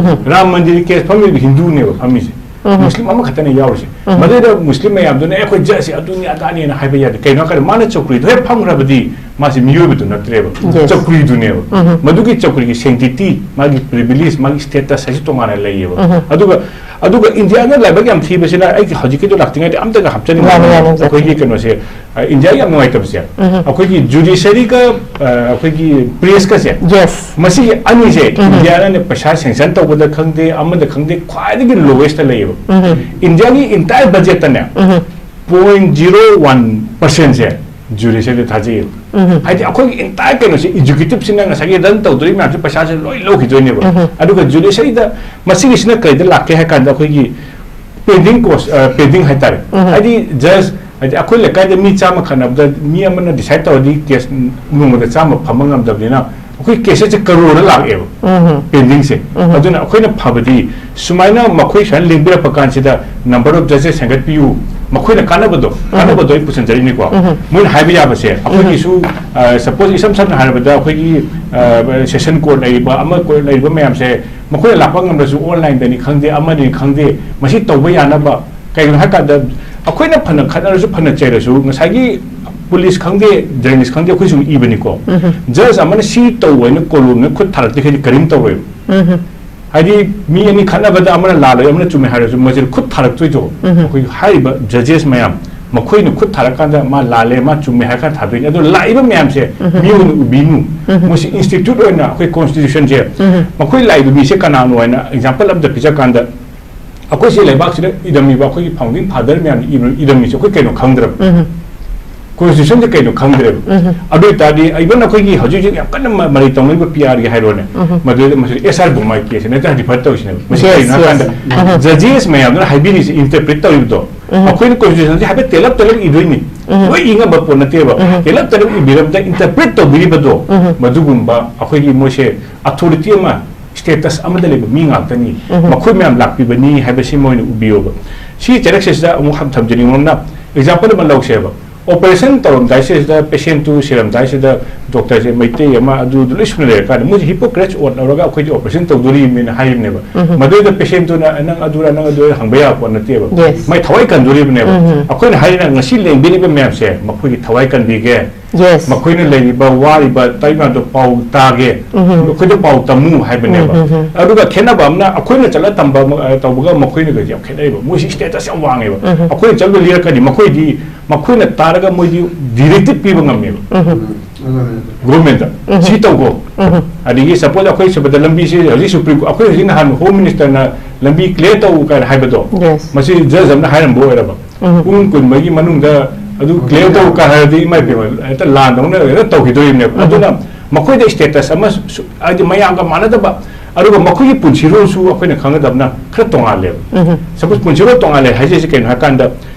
ꯔꯥꯝ ꯃꯟꯗꯤꯔ case ꯐꯝꯃꯤꯕ ꯍꯤꯟꯗꯨꯅꯦꯕ ꯐꯝꯃꯤꯁꯦ꯫ ꯃꯨꯁꯂꯤꯝ ꯑꯃꯈꯛꯇꯅꯦ ꯌꯥꯎꯔꯤꯁꯦ꯫ ꯃꯗꯨꯗ ꯃꯨꯁꯂꯤꯝ ꯃꯌꯥꯝꯗꯨꯅ, "ꯑꯦ, ꯑꯩꯈꯣꯏ judge-ꯁꯦ ꯑꯗꯨꯅꯤ ꯑꯗꯥꯅꯤꯅ" ꯍꯥꯏꯕ ꯌꯥꯗꯦ꯫ ꯀꯩꯅꯣ ꯍꯥꯏ ꯀꯥꯟꯗ ꯃꯥꯅ ꯆꯧꯀ꯭ꯔꯤꯗꯣ ꯍꯦꯛ ꯐꯝꯈ꯭ꯔꯕꯗꯤ ꯃꯥꯁꯦ ꯃꯤꯑꯣꯏꯕꯗꯨ ꯅꯠꯇ꯭ꯔꯦꯕ, Yes. ꯆꯧꯀ꯭ꯔꯤꯗꯨꯅꯦꯕ꯫ ꯃꯗꯨꯒꯤ ꯆꯧꯀ꯭ꯔꯤꯒꯤ sanctity, ꯃꯥꯒꯤ privilege, ꯃꯥꯒꯤ status ꯍꯥꯏꯁꯦ ꯇꯣꯉꯥꯟꯅ ꯂꯩꯌꯦꯕ꯫ ꯑꯗꯨꯒ, ꯑꯗꯨꯒ ꯏꯟꯗꯤꯌꯥꯗ ꯂꯥꯏꯕꯛ ꯌꯥꯝ ꯊꯤꯕꯁꯤꯅ, ꯑꯩꯒꯤ ꯍꯧꯖꯤꯛꯀꯤꯗꯣ ꯂꯥꯛꯇ꯭ꯔꯤꯉꯩꯗ ꯑꯝꯇꯒ ꯍꯥꯞꯆꯅꯤꯡꯕ ꯌꯥꯅꯤ, ꯌꯥꯅꯤ, ꯑꯩꯈꯣꯏꯒꯤ ꯀꯩꯅꯣꯁꯦ, ꯏꯟꯗꯤꯌꯥꯒꯤ ꯌꯥꯝ ꯅꯨꯡꯉꯥꯏꯇꯕꯁꯦ, ꯑꯩꯈꯣꯏꯒꯤ ꯖꯨꯗꯤꯁꯔꯤꯒ ꯑꯩꯈꯣꯏꯒꯤ ꯄ꯭ꯔꯦꯁꯀꯁꯦ, ꯌꯦꯁ꯫ ꯃꯁꯤꯒꯤ ꯑꯅꯤꯁꯦ ꯏꯟꯗꯤꯌꯥꯅꯅꯦ ꯄꯩꯁꯥ ꯁꯦꯡꯁꯟ ꯇꯧꯕꯗ ꯈꯪꯗꯦ, ꯑꯃꯗ ꯈꯪꯗꯦ, ꯈ꯭ꯋꯥꯏꯗꯒꯤ ꯂꯣꯋꯦꯁꯇ ꯂꯩꯌꯦꯕ꯫ ꯏꯟꯗꯤꯌꯥꯒꯤ ꯏꯟꯇꯥꯌꯔ ꯕꯖꯦꯠꯇꯅꯦ ꯄꯣꯏꯟ ꯖꯤꯔꯣ ꯋꯥꯟ ꯄꯔꯁꯦꯟꯁꯦ ꯖꯨꯗꯤꯁꯔꯤꯗ ꯊꯥꯖꯩꯌꯦꯕ꯫ ꯍꯥꯏꯗꯤ ꯑꯩꯈꯣꯏꯒꯤ ꯏꯟꯇꯥꯌꯔ ꯀꯩꯅꯣꯁꯦ, ꯑꯦꯛꯖꯤꯀ꯭ꯌꯨꯇꯤꯞꯁꯤꯅ ꯉꯁꯥꯏꯒꯤ ꯔꯟ ꯇꯧꯗꯣꯔꯤ ꯃꯌꯥꯝꯁꯦ ꯄꯩꯁꯥꯁꯦ ꯂꯣꯏ ꯂꯧꯈꯤꯗꯣꯏꯅꯦꯕ꯫ ꯑꯗꯨꯒ ꯖꯨꯗꯤꯁꯔꯤꯗ ꯃꯁꯤꯒꯤꯁꯤꯅ ꯀꯔꯤꯗ ꯂꯥꯛꯀꯦ ꯍꯥꯏ ꯀꯥꯟꯗ, ꯑꯩꯈꯣꯏꯒꯤ ꯄꯦꯟꯗꯤꯡ ꯀꯣꯁ, ꯄꯦꯟꯗꯤꯡ ꯍꯥꯏꯇꯥꯔꯦ꯫ ꯍꯥꯏꯗꯤ ꯖꯁ, ꯍꯥꯏꯗꯤ ꯑꯩꯈꯣꯏ ꯂꯩꯀꯥꯏꯗ ꯃꯤ ꯆꯥꯝꯃ ꯈꯠꯅꯕꯗ ꯃꯤ ꯑꯃꯅ ꯗꯤꯁꯥꯏꯠ ꯇꯧꯔꯗꯤ ꯀꯦꯁ ꯅꯣꯡꯃꯗ ꯆꯥꯝꯃ ꯐꯝꯕ ꯉꯝꯗꯕꯅꯤꯅ, ꯑꯩꯈꯣꯏ ꯀꯦꯁꯁꯦ ꯀꯔꯣꯔꯗ ꯂꯥꯛꯑꯦꯕ ꯄꯦꯟꯗꯤꯡꯁꯦ꯫ ꯑꯗꯨꯅ ꯑꯩꯈꯣꯏꯅ ꯐꯕꯗꯤ ꯁꯨꯃꯥꯏꯅ ꯃꯈꯣꯏ ꯁꯨꯃꯥꯏꯅ ꯂꯦꯡꯕꯤꯔꯛꯄ ꯀꯥꯟꯁꯤꯗ number of judges ꯍꯦꯟꯒꯠꯄꯤꯌꯨ, ꯃꯈꯣꯏꯅ ꯀꯥꯟꯅꯕꯗꯣ, ꯀꯥꯟꯅꯕꯗꯣ ꯑꯩ ꯄꯨꯁꯤꯟꯖꯔꯤꯅꯤꯀꯣ꯫ ꯃꯣꯏꯅ ꯍꯥꯏꯕ ꯌꯥꯕꯁꯦ, ꯑꯩꯈꯣꯏꯒꯤꯁꯨ, ꯁꯄꯣꯁ, ꯏꯁꯝ ꯁꯝꯅ ꯍꯥꯏꯔꯕꯗ, ꯑꯩꯈꯣꯏꯒꯤ ꯁꯦꯁꯟ ꯀꯣꯔꯠ ꯂꯩꯔꯤꯕ, ꯑꯃ ꯀꯣꯔꯠ ꯂꯩꯔꯤꯕ ꯃꯌꯥꯝꯁꯦ, ꯃꯈꯣꯏꯅ ꯂꯥꯛꯄ ꯉꯝꯗ꯭ꯔꯁꯨ ꯑꯣꯟꯂꯥꯏꯟꯗꯅꯤ ꯈꯪꯗꯦ, ꯑꯃꯅꯤ ꯈꯪꯗꯦ, ꯃꯁꯤ ꯇꯧꯕ ꯌꯥꯅꯕ꯫ ꯀꯩꯒꯤꯅꯣ ꯍꯥꯏ ꯀꯥꯟꯗ, ꯑꯩꯈꯣꯏꯅ ꯐꯅ ꯈꯠꯅꯔꯁꯨ, ꯐꯅ ꯆꯩꯔꯁꯨ, ꯉꯁꯥꯏꯒꯤ ꯄꯨꯂꯤꯁ ꯈꯪꯗꯦ, ꯖꯔꯅꯦꯂꯤꯁ ꯈꯪꯗꯦ, ꯑꯩꯈꯣꯏꯁꯨ ꯏꯕꯅꯤꯀꯣ꯫ ꯖꯖ ꯑꯃꯅ ꯁꯤ ꯇꯧ ꯍꯥꯏꯅ ꯀꯣꯂꯣꯝꯅ ꯈꯨꯠ ꯊꯥꯔꯛꯇ꯭ꯔꯤꯈꯩꯗꯤ ꯀꯔꯤꯝ ꯇꯧꯔꯣꯏꯕ꯫ ꯍꯥꯏꯗꯤ ꯃꯤ ꯑꯅꯤ ꯈꯠꯅꯕꯗ ꯑꯃꯅ ꯂꯥꯜꯂꯣꯏ, ꯑꯃꯅ ꯆꯨꯝꯃꯦ ꯍꯥꯏꯔꯁꯨ, ꯃꯁꯤꯗ ꯈꯨꯠ ꯊꯥꯔꯛꯇꯣꯏꯗꯣ ꯑꯩꯈꯣꯏ ꯍꯥꯏꯔꯤꯕ ꯖꯖꯦꯁ ꯃꯌꯥꯝ, ꯃꯈꯣꯏꯅ ꯈꯨꯠ ꯊꯥꯔꯛꯀꯥꯟꯗ ꯃꯥ ꯂꯥꯜꯂꯦ, ꯃꯥ ꯆꯨꯝꯃꯦ ꯍꯥꯏꯔ ꯀꯥꯟꯗ ꯊꯥꯗꯣꯏꯅꯤ꯫ ꯑꯗꯣ ꯂꯥꯛꯏꯕ ꯃꯌꯥꯝꯁꯦ ꯃꯤ ꯑꯣꯏꯅ ꯎꯕꯤꯅꯨ꯫ ꯃꯣꯏꯁꯤ ꯏꯟꯁꯇꯤꯇ꯭ꯌꯨꯠ ꯑꯣꯏꯅ ꯑꯩꯈꯣꯏ ꯀꯣꯟꯁꯇꯤꯇ꯭ꯌꯨꯁꯟꯁꯦ, ꯃꯈꯣꯏ ꯂꯥꯛꯏꯕ ꯃꯤꯁꯦ ꯀꯅꯥꯅꯣ ꯍꯥꯏꯅ ꯑꯦꯛꯖꯥꯝꯄꯜ ꯑꯝꯇ ꯄꯤꯖ ꯀꯥꯟꯗ, ꯑꯩꯈꯣꯏ ꯁꯤ ꯂꯩꯕꯥꯛꯁꯤꯗ ꯏꯔꯝꯃꯤꯕ ꯑꯩꯈꯣꯏꯒꯤ ꯐꯥꯎꯟꯗꯤꯡ ꯐꯥꯗꯔ ꯃꯌꯥꯝꯅ ꯏꯕ-, ꯏꯔꯝꯃꯤꯁꯦ ꯑꯩꯈꯣꯏ ꯀꯩꯅꯣ ꯈꯪꯗ꯭ꯔꯕ꯫ ꯀꯣꯟꯁꯇꯤꯇ꯭ꯌꯨꯁꯟꯁꯦ ꯀꯩꯅꯣ ꯈꯪꯗ꯭ꯔꯦꯕ꯫ ꯑꯗꯨ ꯑꯣꯏꯇꯥꯔꯗꯤ, ꯏꯚꯟ ꯑꯩꯈꯣꯏꯒꯤ ꯍꯧꯖꯤꯛ ꯍꯧꯖꯤꯛ ꯌꯥꯝ ꯀꯟꯅ ꯃ-, ꯃꯔꯩ ꯇꯧꯅꯔꯤꯕ ꯄꯤ ꯑꯥꯔꯒꯤ ꯍꯥꯏꯔꯣꯅꯦ, ꯃꯗꯨꯗ ꯃꯁꯤ ꯑꯦꯁ ꯑꯥꯔ ꯕꯣꯝꯃꯥꯏ ꯀꯦꯁꯁꯦ ꯅꯠꯇ꯭ꯔꯥ ꯔꯤꯐꯔ ꯇꯧꯔꯤꯁꯤꯅꯦꯕ꯫ ꯃꯁꯤ Yes, ꯀꯩꯒꯤꯅꯣ ꯍꯥꯏ yes. ꯀꯥꯟꯗ, ꯖꯖꯦꯁ ꯃꯌꯥꯝꯗꯨꯅ ꯍꯥꯏꯕꯤꯔꯤꯁꯦ, ꯏꯟꯇꯔꯄ꯭ꯔꯤꯠ ꯇꯧꯔꯤꯕꯗꯣ, ꯑꯩꯈꯣꯏꯅ ꯀꯣꯟꯁꯇꯤꯇ꯭ꯌꯨꯁꯟꯁꯦ ꯍꯥꯏꯐꯦꯠ ꯇꯦꯜꯂꯞ ꯇꯦꯜꯂꯞ ꯏꯗꯣꯏꯅꯤ꯫ ꯂꯣꯏ ꯏ ꯉꯝꯕ ꯄꯣꯠ ꯅꯠꯇꯦꯕ꯫ ꯇꯦꯜꯂꯞ ꯇꯦꯜꯂꯞ ꯏꯕꯤꯔꯕꯗ ꯏꯟꯇꯔꯄ꯭ꯔꯤꯠ ꯇꯧꯕꯤꯔꯤꯕꯗꯣ, ꯃꯗꯨꯒꯨꯝꯕ ꯑꯩꯈꯣꯏꯒꯤ ꯃꯣꯏꯁꯦ ꯑꯊꯣꯔꯤꯇꯤ ꯑꯃ, ꯁ꯭ꯇꯦꯇꯁ ꯑꯃꯗ ꯂꯩꯕ ꯃꯤ ꯉꯥꯛꯇꯅꯤ꯫ ꯃꯈꯣꯏ ꯃꯌꯥꯝ ꯂꯥꯛꯄꯤꯕꯅꯤ ꯍꯥꯏꯕꯁꯤ ꯃꯣꯏꯅ ꯎꯕꯤꯌꯣꯕ꯫ ꯁꯤ ꯆꯩꯔꯛꯁꯤꯗ ꯑꯃꯨꯛ ꯍꯟ-, ꯊꯝꯖꯅꯤꯡꯕ ꯑꯃꯅ, ꯑꯦꯛꯖꯥꯝꯄꯜ ꯑꯃ ꯂꯧꯁꯦꯕ꯫ ꯑꯣꯄꯔꯦꯁꯟ ꯇꯧꯔꯝꯗꯥꯏꯁꯤꯗ, ꯄꯦꯁꯦꯟꯠꯇꯨ ꯁꯤꯔꯝꯗꯥꯏꯁꯤꯗ, ꯗꯣꯛꯇꯔꯁꯦ ꯃꯩꯇꯩ ꯑꯃ, ꯑꯗꯨꯗꯨ ꯂꯣꯏ ꯁꯨꯅ ꯂꯩꯔꯀꯥꯟꯗ, ꯃꯣꯏꯁꯦ ꯍꯤꯄꯣꯀ꯭ꯔꯦꯠꯁ ꯑꯣꯠ ꯂꯧꯔꯒ ꯑꯩꯈꯣꯏꯗꯤ ꯑꯣꯄꯔꯦꯁꯟ ꯇꯧꯗꯣꯔꯤꯕꯅꯤꯅ ꯍꯥꯏꯔꯤꯕꯅꯦꯕ꯫ ꯃꯗꯨꯗ ꯄꯦꯁꯦꯟꯠꯇꯨꯅ, "ꯅꯪ ꯑꯗꯨꯔ, ꯅꯪ ꯑꯗꯨꯔ" ꯍꯪꯕ ꯌꯥꯕ ꯄꯣꯠ ꯅꯠꯇꯦꯕ꯫ Yes. ꯃꯥꯏ ꯊꯋꯥꯏ ꯀꯟꯗꯣꯔꯤꯕꯅꯦꯕ꯫ ꯑꯩꯈꯣꯏꯅ ꯍꯥꯏꯔꯤꯅ ꯉꯁꯤ ꯂꯦꯡꯕꯤꯔꯤꯕ ꯃꯌꯥꯝꯁꯦ ꯃꯈꯣꯏꯒꯤ ꯊꯋꯥꯏ ꯀꯟꯕꯤꯒꯦ, Yes. ꯃꯈꯣꯏꯅ ꯂꯩꯔꯤꯕ ꯋꯥꯔꯤꯕ ꯇꯥꯔꯤꯛ ꯃꯌꯥꯝꯗꯣ ꯄꯥꯎ ꯇꯥꯒꯦ, ꯃꯈꯣꯏꯗ ꯄꯥꯎ ꯇꯝꯃꯨ ꯍꯥꯏꯕꯅꯦꯕ꯫ ꯑꯗꯨꯒ ꯈꯦꯠꯅꯕ ꯑꯃꯅ, ꯑꯩꯈꯣꯏꯅ ꯆꯠꯂ ꯇꯝꯕ ꯑꯃ, ꯑ, ꯇꯧꯕꯒ ꯃꯈꯣꯏꯅꯒꯗꯤ ꯌꯥꯝ ꯈꯦꯠꯅꯩꯕ꯫ ꯃꯣꯏꯁꯤ ꯁ꯭ꯇꯦꯇꯁ ꯌꯥꯝ ꯋꯥꯡꯉꯦꯕ꯫ ꯑꯩꯈꯣꯏꯅ ꯆꯠꯂ ꯂꯤꯔꯛꯀꯅꯤ, ꯃꯈꯣꯏꯗꯤ ꯃꯈꯣꯏꯅ ꯇꯥꯔꯒ ꯃꯣꯏꯗꯤ ꯗꯤꯔꯦꯛꯇꯤꯚ ꯄꯤꯕ ꯉꯝꯃꯦꯕ꯫ ꯎꯝ꯫ ꯒꯣꯔꯃꯦꯟꯗ ꯎꯝ꯫ ꯁꯤ ꯇꯧꯈꯣ꯫ ꯎꯝ꯫ ꯑꯗꯒꯤ ꯁꯄꯣꯖ ꯑꯩꯈꯣꯏ ꯁꯤꯕꯗ ꯂꯝꯕꯤꯁꯦ ꯍꯧꯖꯤꯛ ꯁꯨꯄ꯭ꯔꯤꯝ, ꯑꯩꯈꯣꯏ ꯍꯧꯖꯤꯛ ꯅꯍꯥꯟ ꯍꯣꯝ ꯃꯤꯅꯤꯁꯇꯔꯅ ꯂꯝꯕꯤ ꯀ꯭ꯂꯤꯌꯥꯔ ꯇꯧ ꯀꯥꯏꯅ ꯍꯥꯏꯕꯗꯣ, ꯌꯦꯁ꯫ ꯃꯁꯤ ꯖꯖ ꯑꯃꯅ ꯍꯥꯏꯔꯝꯕ ꯑꯣꯏꯔꯕ, ꯎꯝ꯫ ꯄꯨꯡ ꯀꯨꯟꯃꯔꯤꯒꯤ ꯃꯅꯨꯡꯗ ꯑꯗꯨ ꯀ꯭ꯂꯤꯌꯥꯔ ꯇꯧ ꯀꯥꯏ ꯍꯥꯏꯔꯗꯤ ꯏꯃꯥ ꯏꯕꯦꯝꯃ ꯍꯦꯛꯇ ꯂꯥꯟꯗꯧꯅ ꯍꯦꯛꯇ ꯇꯧꯈꯤꯗꯣꯔꯤꯕꯅꯦꯕ꯫ ꯎꯝ꯫ ꯑꯗꯨꯅ ꯃꯈꯣꯏꯗ ꯁ꯭ꯇꯦꯇꯁ ꯑꯃ ꯁꯨ-, ꯍꯥꯏꯗꯤ ꯃꯌꯥꯝꯒ ꯃꯥꯟꯅꯗꯕ, ꯑꯗꯨꯒ ꯃꯈꯣꯏꯒꯤ ꯄꯨꯟꯁꯤꯔꯣꯜꯁꯨ ꯑꯩꯈꯣꯏꯅ ꯈꯪꯒꯗꯕꯅ ꯈꯔ ꯇꯣꯉꯥꯜꯂꯦꯕ꯫ ꯎꯝ꯫ ꯁꯄꯣꯖ ꯄꯨꯟꯁꯤꯔꯣꯜ ꯇꯣꯉꯥꯜꯂꯦ ꯍꯥꯏꯖꯔꯤꯁꯦ ꯀꯩꯅꯣ ꯍꯥꯏ ꯀꯥꯟꯗ,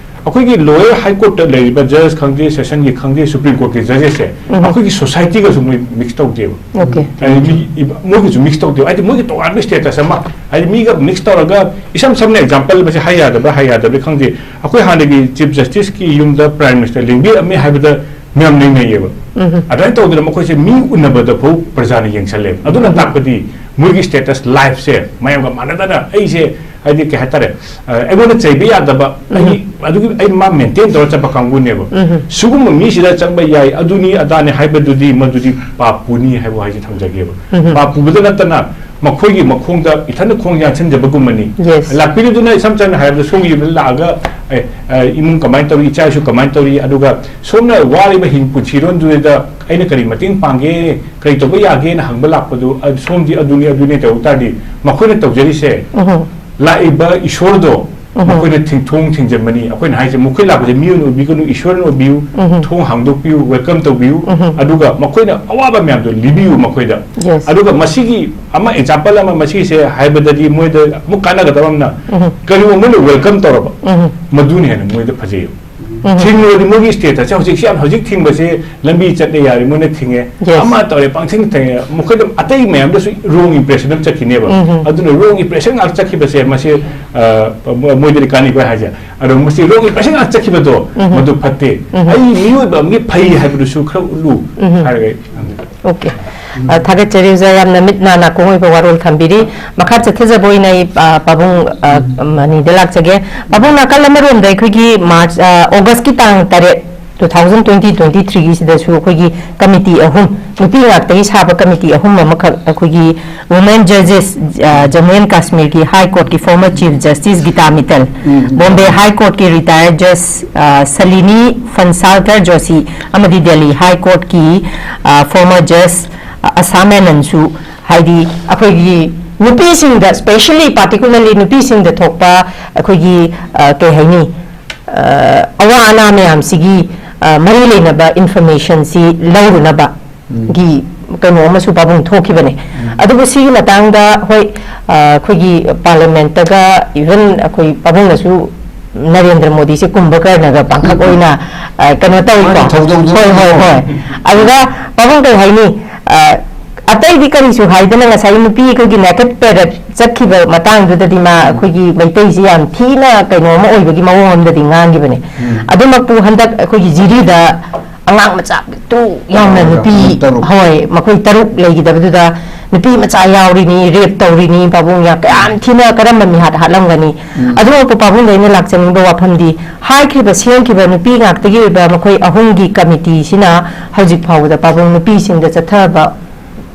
ꯑꯩꯈꯣꯏꯒꯤ ꯂꯣꯌꯔ ꯍꯥꯏ ꯀꯣꯔꯠꯇ ꯂꯩꯔꯤꯕ ꯖꯖ ꯈꯪꯗꯦ, ꯁꯦꯁꯟꯒꯤ ꯈꯪꯗꯦ, ꯁꯨꯄ꯭ꯔꯤꯝ ꯀꯣꯔꯠꯀꯤ ꯖꯖꯦꯁꯁꯦ ꯎꯝ꯫ ꯑꯩꯈꯣꯏꯒꯤ ꯁꯣꯁꯥꯏꯇꯤꯒꯁꯨ ꯃꯣꯏ ꯃꯤꯛꯁ ꯇꯧꯗꯦꯕ꯫ ꯑꯣꯀꯦ꯫ ꯍꯥꯏꯗꯤ ꯃꯤ, ꯏꯕ-, ꯃꯣꯏꯒꯤꯁꯨ ꯃꯤꯛꯁ ꯇꯧꯗꯦꯕ꯫ ꯍꯥꯏꯗꯤ ꯃꯣꯏꯒꯤ ꯇꯣꯉꯥꯟꯕ ꯁ꯭ꯇꯦꯇꯁ ꯑꯃ, ꯍꯥꯏꯗꯤ ꯃꯤꯒ ꯃꯤꯛꯁ ꯇꯧꯔꯒ, ꯏꯁꯝ ꯁꯝꯅ ꯑꯦꯛꯖꯥꯝꯄꯜ, ꯃꯁꯤ ꯍꯥꯏ ꯌꯥꯗꯕ꯭ꯔꯥ ꯍꯥꯏ ꯌꯥꯗꯕ꯭ꯔꯥ ꯈꯪꯗꯦ, ꯑꯩꯈꯣꯏ ꯍꯥꯟꯅꯒꯤ ꯆꯤꯐ ꯖꯁꯇꯤꯁꯀꯤ ꯌꯨꯝꯗ ꯄ꯭ꯔꯥꯏꯝ ꯃꯤꯅꯤꯁꯇꯔ ꯂꯦꯡꯕꯤꯔꯝꯃꯤ ꯍꯥꯏꯕꯗ ꯃꯌꯥꯝ ꯅꯩꯅꯩꯌꯦꯕ꯫ ꯎꯝ꯫ ꯑꯗꯨꯃꯥꯏꯅ ꯇꯧꯗꯅ ꯃꯈꯣꯏꯁꯦ ꯃꯤ ꯎꯅꯕꯗ ꯐꯥꯎ ꯄ꯭ꯔꯖꯥꯅ ꯌꯦꯡꯁꯜꯂꯦꯕ꯫ ꯑꯗꯨꯅ ꯎꯝ꯫ ꯇꯥꯛꯄꯗꯤ ꯃꯣꯏꯒꯤ ꯁ꯭ꯇꯦꯇꯁ ꯂꯥꯏꯐꯁꯦ ꯃꯌꯥꯝꯒ ꯃꯥꯟꯅꯗꯅ, ꯑꯩꯁꯦ ꯍꯥꯏꯗꯤ ꯀꯩ ꯍꯥꯏꯇꯥꯔꯦ, ꯑ, ꯑꯩꯉꯣꯟꯗ ꯆꯩꯕ ꯌꯥꯗꯕ, ꯑꯩ ꯎꯝ꯫ ꯑꯗꯨꯒꯤ ꯑꯩ ꯃꯥ ꯃꯦꯟꯇꯦꯟ ꯇꯧꯔ ꯆꯠꯄ ꯀꯥꯡꯕꯨꯅꯦꯕ꯫ ꯎꯝ꯫ ꯁꯤꯒꯨꯝꯕ ꯃꯤꯁꯤꯗ ꯆꯪꯕ ꯌꯥꯏ, ꯑꯗꯨꯅꯤ ꯑꯗꯥꯅꯤ ꯍꯥꯏꯕꯗꯨꯗꯤ ꯃꯗꯨꯗꯤ ꯄꯥꯞ ꯄꯨꯅꯤ ꯍꯥꯏꯕ ꯋꯥꯍꯩꯁꯦ ꯊꯝꯖꯒꯦꯕ꯫ ꯎꯝ꯫ ꯄꯥꯞ ꯄꯨꯕꯗ ꯅꯠꯇꯅ ꯃꯈꯣꯏꯒꯤ ꯃꯈꯣꯡꯗ ꯏꯊꯟꯗ ꯈꯣꯡ ꯌꯥꯟꯁꯤꯟꯖꯕꯒꯨꯝꯕꯅꯤ꯫ ꯌꯦꯁ꯫ ꯂꯥꯛꯄꯤꯔꯤꯗꯨꯅ ꯏꯁꯝ ꯁꯝꯅ ꯍꯥꯏꯔꯕꯗ ꯁꯣꯝꯒꯤ ꯌꯨꯝꯗ ꯂꯥꯛꯑꯒ, ꯑꯦ, ꯑ, ꯏꯃꯨꯡ ꯀꯃꯥꯏꯅ ꯇꯧꯔꯤ, ꯏꯆꯥ ꯏꯁꯨ ꯀꯃꯥꯏꯅ ꯇꯧꯔꯤ, ꯑꯗꯨꯒ ꯁꯣꯝꯅ ꯋꯥꯔꯤꯕ ꯍꯤꯡ ꯄꯨꯟꯁꯤꯔꯣꯟꯗꯨꯗ ꯑꯩꯅ ꯀꯔꯤ ꯃꯇꯦꯡ ꯄꯥꯡꯒꯦ, ꯀꯔꯤ ꯇꯧꯕ ꯌꯥꯒꯦꯅ ꯍꯪꯕ ꯂꯥꯛꯄꯗꯨ, ꯑ, ꯁꯣꯝꯗꯤ ꯑꯗꯨꯅꯤ ꯑꯗꯨꯅꯤ ꯇꯧ ꯇꯥꯔꯗꯤ, ꯃꯈꯣꯏꯅ ꯇꯧꯖꯔꯤꯁꯦ, ꯎꯝ꯫ ꯂꯥꯛꯏꯕ ꯏꯁꯣꯔꯗꯣ ꯎꯝ꯫ ꯃꯈꯣꯏꯅ ꯊꯤꯡ-, ꯊꯣꯡ ꯊꯤꯡꯖꯤꯟꯕꯅꯤ꯫ ꯑꯩꯈꯣꯏꯅ ꯍꯥꯏꯁꯦ, ꯃꯈꯣꯏ ꯂꯥꯛꯄꯁꯦ ꯃꯤ ꯑꯣꯏꯅ ꯎꯕꯤꯒꯅꯨ, ꯏꯁꯣꯔꯅ ꯎꯕꯤꯌꯨ, ꯎꯝ꯫ ꯊꯣꯡ ꯍꯥꯡꯗꯣꯛꯄꯤꯌꯨ, ꯋꯦꯜꯀꯝ ꯇꯧꯕꯤꯌꯨ, ꯎꯝ꯫ ꯑꯗꯨꯒ ꯃꯈꯣꯏꯅ ꯑꯋꯥꯕ ꯃꯌꯥꯝꯗꯣ ꯂꯤꯕꯤꯌꯨ ꯃꯈꯣꯏꯗ꯫ ꯌꯦꯁ꯫ ꯑꯗꯨꯒ ꯃꯁꯤꯒꯤ ꯑꯃ ꯑꯦꯛꯖꯥꯝꯄꯜ ꯑꯃ ꯃꯁꯤꯒꯤꯁꯦ ꯍꯥꯏꯕꯗꯗꯤ ꯃꯣꯏꯗ ꯑꯃꯨꯛ ꯀꯥꯟꯅꯒꯗꯕ ꯑꯃꯅ, ꯎꯝ꯫ ꯀꯔꯤꯒꯨꯝꯕ ꯃꯣꯏꯅ ꯋꯦꯜꯀꯝ ꯇꯧꯔꯕ, ꯎꯝ꯫ ꯃꯗꯨꯅ ꯍꯦꯟꯅ ꯃꯣꯏꯗ ꯐꯖꯩꯌꯦꯕ꯫ ꯎꯝ꯫ ꯊꯤꯡꯉꯨꯔꯗꯤ ꯃꯣꯏꯒꯤ ꯁ꯭ꯇꯦꯇꯁꯁꯦ ꯍꯧꯖꯤꯛꯁꯦ ꯌꯥꯝ, ꯍꯧꯖꯤꯛ ꯊꯤꯡꯕꯁꯦ ꯂꯝꯕꯤ ꯆꯠꯂꯦ ꯌꯥꯔꯦ, ꯃꯣꯏꯅ ꯊꯤꯡꯉꯦ, ꯌꯦꯁ꯫ ꯑꯃ ꯇꯧꯔꯦ, ꯄꯪꯊꯤꯡ ꯊꯤꯡꯉꯦ, ꯃꯈꯣꯏꯗ ꯑꯇꯩ ꯃꯌꯥꯝꯗꯁꯨ ꯔꯣꯡ ꯏꯝꯄ꯭ꯔꯦꯁꯟ ꯑꯃ ꯆꯠꯈꯤꯅꯦꯕ꯫ ꯎꯝ꯫ ꯑꯗꯨꯅ ꯔꯣꯡ ꯏꯝꯄ꯭ꯔꯦꯁꯟ ꯉꯥꯛ ꯆꯠꯈꯤꯕꯁꯦ ꯃꯁꯤ, ꯑ, ꯃꯣꯏꯗꯗꯤ ꯀꯥꯟꯅꯩꯀꯣ ꯍꯥꯏꯁꯦ꯫ ꯑꯗꯣ ꯃꯁꯤ ꯔꯣꯡ ꯏꯝꯄ꯭ꯔꯦꯁꯟ ꯉꯥꯛ ꯆꯠꯈꯤꯕꯗꯣ ꯎꯝ꯫ ꯃꯗꯨ ꯐꯠꯇꯦ꯫ ꯎꯝ꯫ ꯑꯩ ꯃꯤꯑꯣꯏꯕ ꯑꯃꯒꯤ ꯐꯩ ꯍꯥꯏꯕꯗꯨꯁꯨ ꯈꯔ ꯎꯠꯂꯨ ꯎꯝ꯫ ꯍꯥꯏꯔꯒ ꯑꯩ ꯊꯝꯖꯒꯦ꯫ ꯑꯣꯀꯦ꯫ ꯑ, ꯊꯥꯒꯠꯆꯔꯤ ꯑꯣꯖꯥ, ꯌꯥꯝꯅ ꯃꯤꯠ ꯅꯥ ꯅꯥꯀꯣꯡ ꯑꯣꯏꯕ ꯋꯥꯔꯣꯜ ꯊꯝꯕꯤꯔꯤ꯫ ꯃꯈꯥ ꯆꯠꯊꯖꯕ ꯑꯣꯏꯅ ꯑꯩ, ꯑ, ꯄꯥꯕꯨꯡ, ꯑ, ꯃꯅꯤꯗ ꯂꯥꯛꯆꯒꯦ꯫ ꯄꯥꯕꯨꯡ, ꯅꯥꯀꯜ ꯑꯃꯔꯣꯝꯗ ꯑꯩꯈꯣꯏꯒꯤ ꯃꯥꯔꯆ, ꯑ, ꯑꯣꯒꯁꯀꯤ ꯇꯥꯡ ꯇꯔꯦꯠ, ꯇꯨ ꯊꯥꯎꯖꯟ ꯇ꯭ꯋꯦꯟꯇꯤ ꯇ꯭ꯋꯦꯟꯇꯤ ꯊ꯭ꯔꯤꯒꯤꯁꯤꯗꯁꯨ ꯑꯩꯈꯣꯏꯒꯤ ꯀꯃꯤꯇꯤ ꯑꯍꯨꯝ, ꯅꯨꯄꯤ ꯉꯥꯛꯇꯒꯤ ꯁꯥꯕ ꯀꯃꯤꯇꯤ ꯑꯍꯨꯝ ꯑꯃꯈꯛ, ꯑꯩꯈꯣꯏꯒꯤ Women Judges, ꯑ, Jammu and Kashmirꯒꯤ High Courtꯀꯤ former Chief Justice Gita Mittal, um, um. Bombay High Courtꯀꯤ retired Judge, ꯑ, Shalini Phansalkar Joshi, ꯑꯃꯗꯤ Delhi High Courtꯀꯤ, ꯑ, former Judge, ꯑ, Asam Menonꯁꯨ, ꯍꯥꯏꯗꯤ ꯑꯩꯈꯣꯏꯒꯤ ꯅꯨꯄꯤꯁꯤꯡꯗ, specially particularly ꯅꯨꯄꯤꯁꯤꯡꯗ ꯊꯣꯛꯄ ꯑꯩꯈꯣꯏꯒꯤ, ꯑ, ꯀꯩ ꯍꯥꯏꯅꯤ, ꯑ, ꯑꯋꯥ ꯑꯅꯥ ꯃꯌꯥꯝꯁꯤꯒꯤ, ꯑ, ꯃꯔꯤ ꯂꯩꯅꯕ informationꯁꯤ ꯂꯧꯔꯨꯅꯕ ꯎꯝ. ꯒꯤ ꯀꯩꯅꯣ ꯑꯃꯁꯨ ꯄꯥꯕꯨꯡ ꯊꯣꯛꯈꯤꯕꯅꯦ꯫ ꯎꯝ. ꯑꯗꯨꯕꯨ ꯁꯤꯒꯤ ꯃꯇꯥꯡꯗ, ꯍꯣꯏ, ꯑ, ꯑꯩꯈꯣꯏꯒꯤ ꯄꯥꯔꯂꯤꯌꯥꯃꯦꯟꯠꯇꯒ even ꯑꯩꯈꯣꯏ ꯄꯥꯕꯨꯡꯅꯁꯨ ꯅꯔꯦꯟꯗ꯭ꯔ ꯃꯣꯗꯤꯁꯦ ꯀꯨꯝꯚꯀꯔꯅꯒ ꯄꯥꯡꯈꯛ ꯎꯝ. ꯑꯣꯏꯅ, ꯑ, ꯀꯩꯅꯣ ꯇꯧꯏꯀꯣ꯫ ꯃꯥꯒꯤ ꯊꯧꯗꯧꯗꯨ ꯍꯣꯏ, ꯍꯣꯏ, ꯎꯝ. ꯍꯣꯏ꯫ ꯑꯗꯨꯗ ꯄꯥꯕꯨꯡ ꯀꯩ ꯍꯥꯏꯅꯤ? ꯑ, ꯑꯇꯩꯗꯤ ꯀꯔꯤꯁꯨ ꯍꯥꯏꯗꯅ ꯉꯁꯥꯏ ꯅꯨꯄꯤ ꯑꯩꯈꯣꯏꯒꯤ naked parade ꯆꯠꯈꯤꯕ ꯃꯇꯥꯡꯗꯨꯗꯗꯤ ꯃꯥ ꯎꯝ. ꯑꯩꯈꯣꯏꯒꯤ ꯃꯩꯇꯩꯁꯤ ꯌꯥꯝ ꯊꯤꯅ ꯀꯩꯅꯣ ꯑꯃ ꯑꯣꯏꯕꯒꯤ ꯃꯑꯣꯡ ꯑꯃꯗꯗꯤ ꯉꯥꯡꯈꯤꯕꯅꯦ꯫ ꯎꯝ. ꯑꯗꯨꯃꯛꯄꯨ ꯍꯟꯗꯛ ꯑꯩꯈꯣꯏꯒꯤ ꯖꯤꯔꯤꯗ ꯑꯉꯥꯡ ꯃꯆꯥ ꯄꯤꯛꯇ꯭ꯔꯨ ꯌꯥꯎꯅ ꯌꯥꯎꯔꯒ ꯅꯨꯄꯤ, ꯃꯤ ꯇꯔꯨꯛ. ꯍꯣꯏ, ꯃꯈꯣꯏ ꯇꯔꯨꯛ ꯂꯩꯈꯤꯗꯕꯗꯨꯗ ꯅꯨꯄꯤ ꯃꯆꯥ ꯌꯥꯎꯔꯤꯅꯤ, rape ꯇꯧꯔꯤꯅꯤ, ꯄꯥꯕꯨꯡ ꯌꯥ-, ꯀꯌꯥꯝ ꯊꯤꯅ ꯀꯔꯝꯕ ꯃꯤꯍꯥꯠ ꯍꯥꯠꯂꯝꯒꯅꯤ? ꯎꯝ. ꯑꯗꯨꯃꯛꯄꯨ ꯄꯥꯕꯨꯡꯗ ꯑꯩꯅ ꯂꯥꯛꯆꯅꯤꯡꯕ ꯋꯥꯐꯝꯗꯤ, ꯍꯥꯏꯈ꯭ꯔꯤꯕ, ꯁꯦꯝꯈꯤꯕ ꯅꯨꯄꯤ ꯉꯥꯛꯇꯒꯤ ꯑꯣꯏꯕ ꯃꯈꯣꯏ ꯑꯍꯨꯝꯒꯤ ꯀꯃꯤꯇꯤꯁꯤꯅ ꯍꯧꯖꯤꯛ ꯐꯥꯎꯕꯗ ꯄꯥꯕꯨꯡ ꯅꯨꯄꯤꯁꯤꯡꯗ ꯆꯠꯊꯕ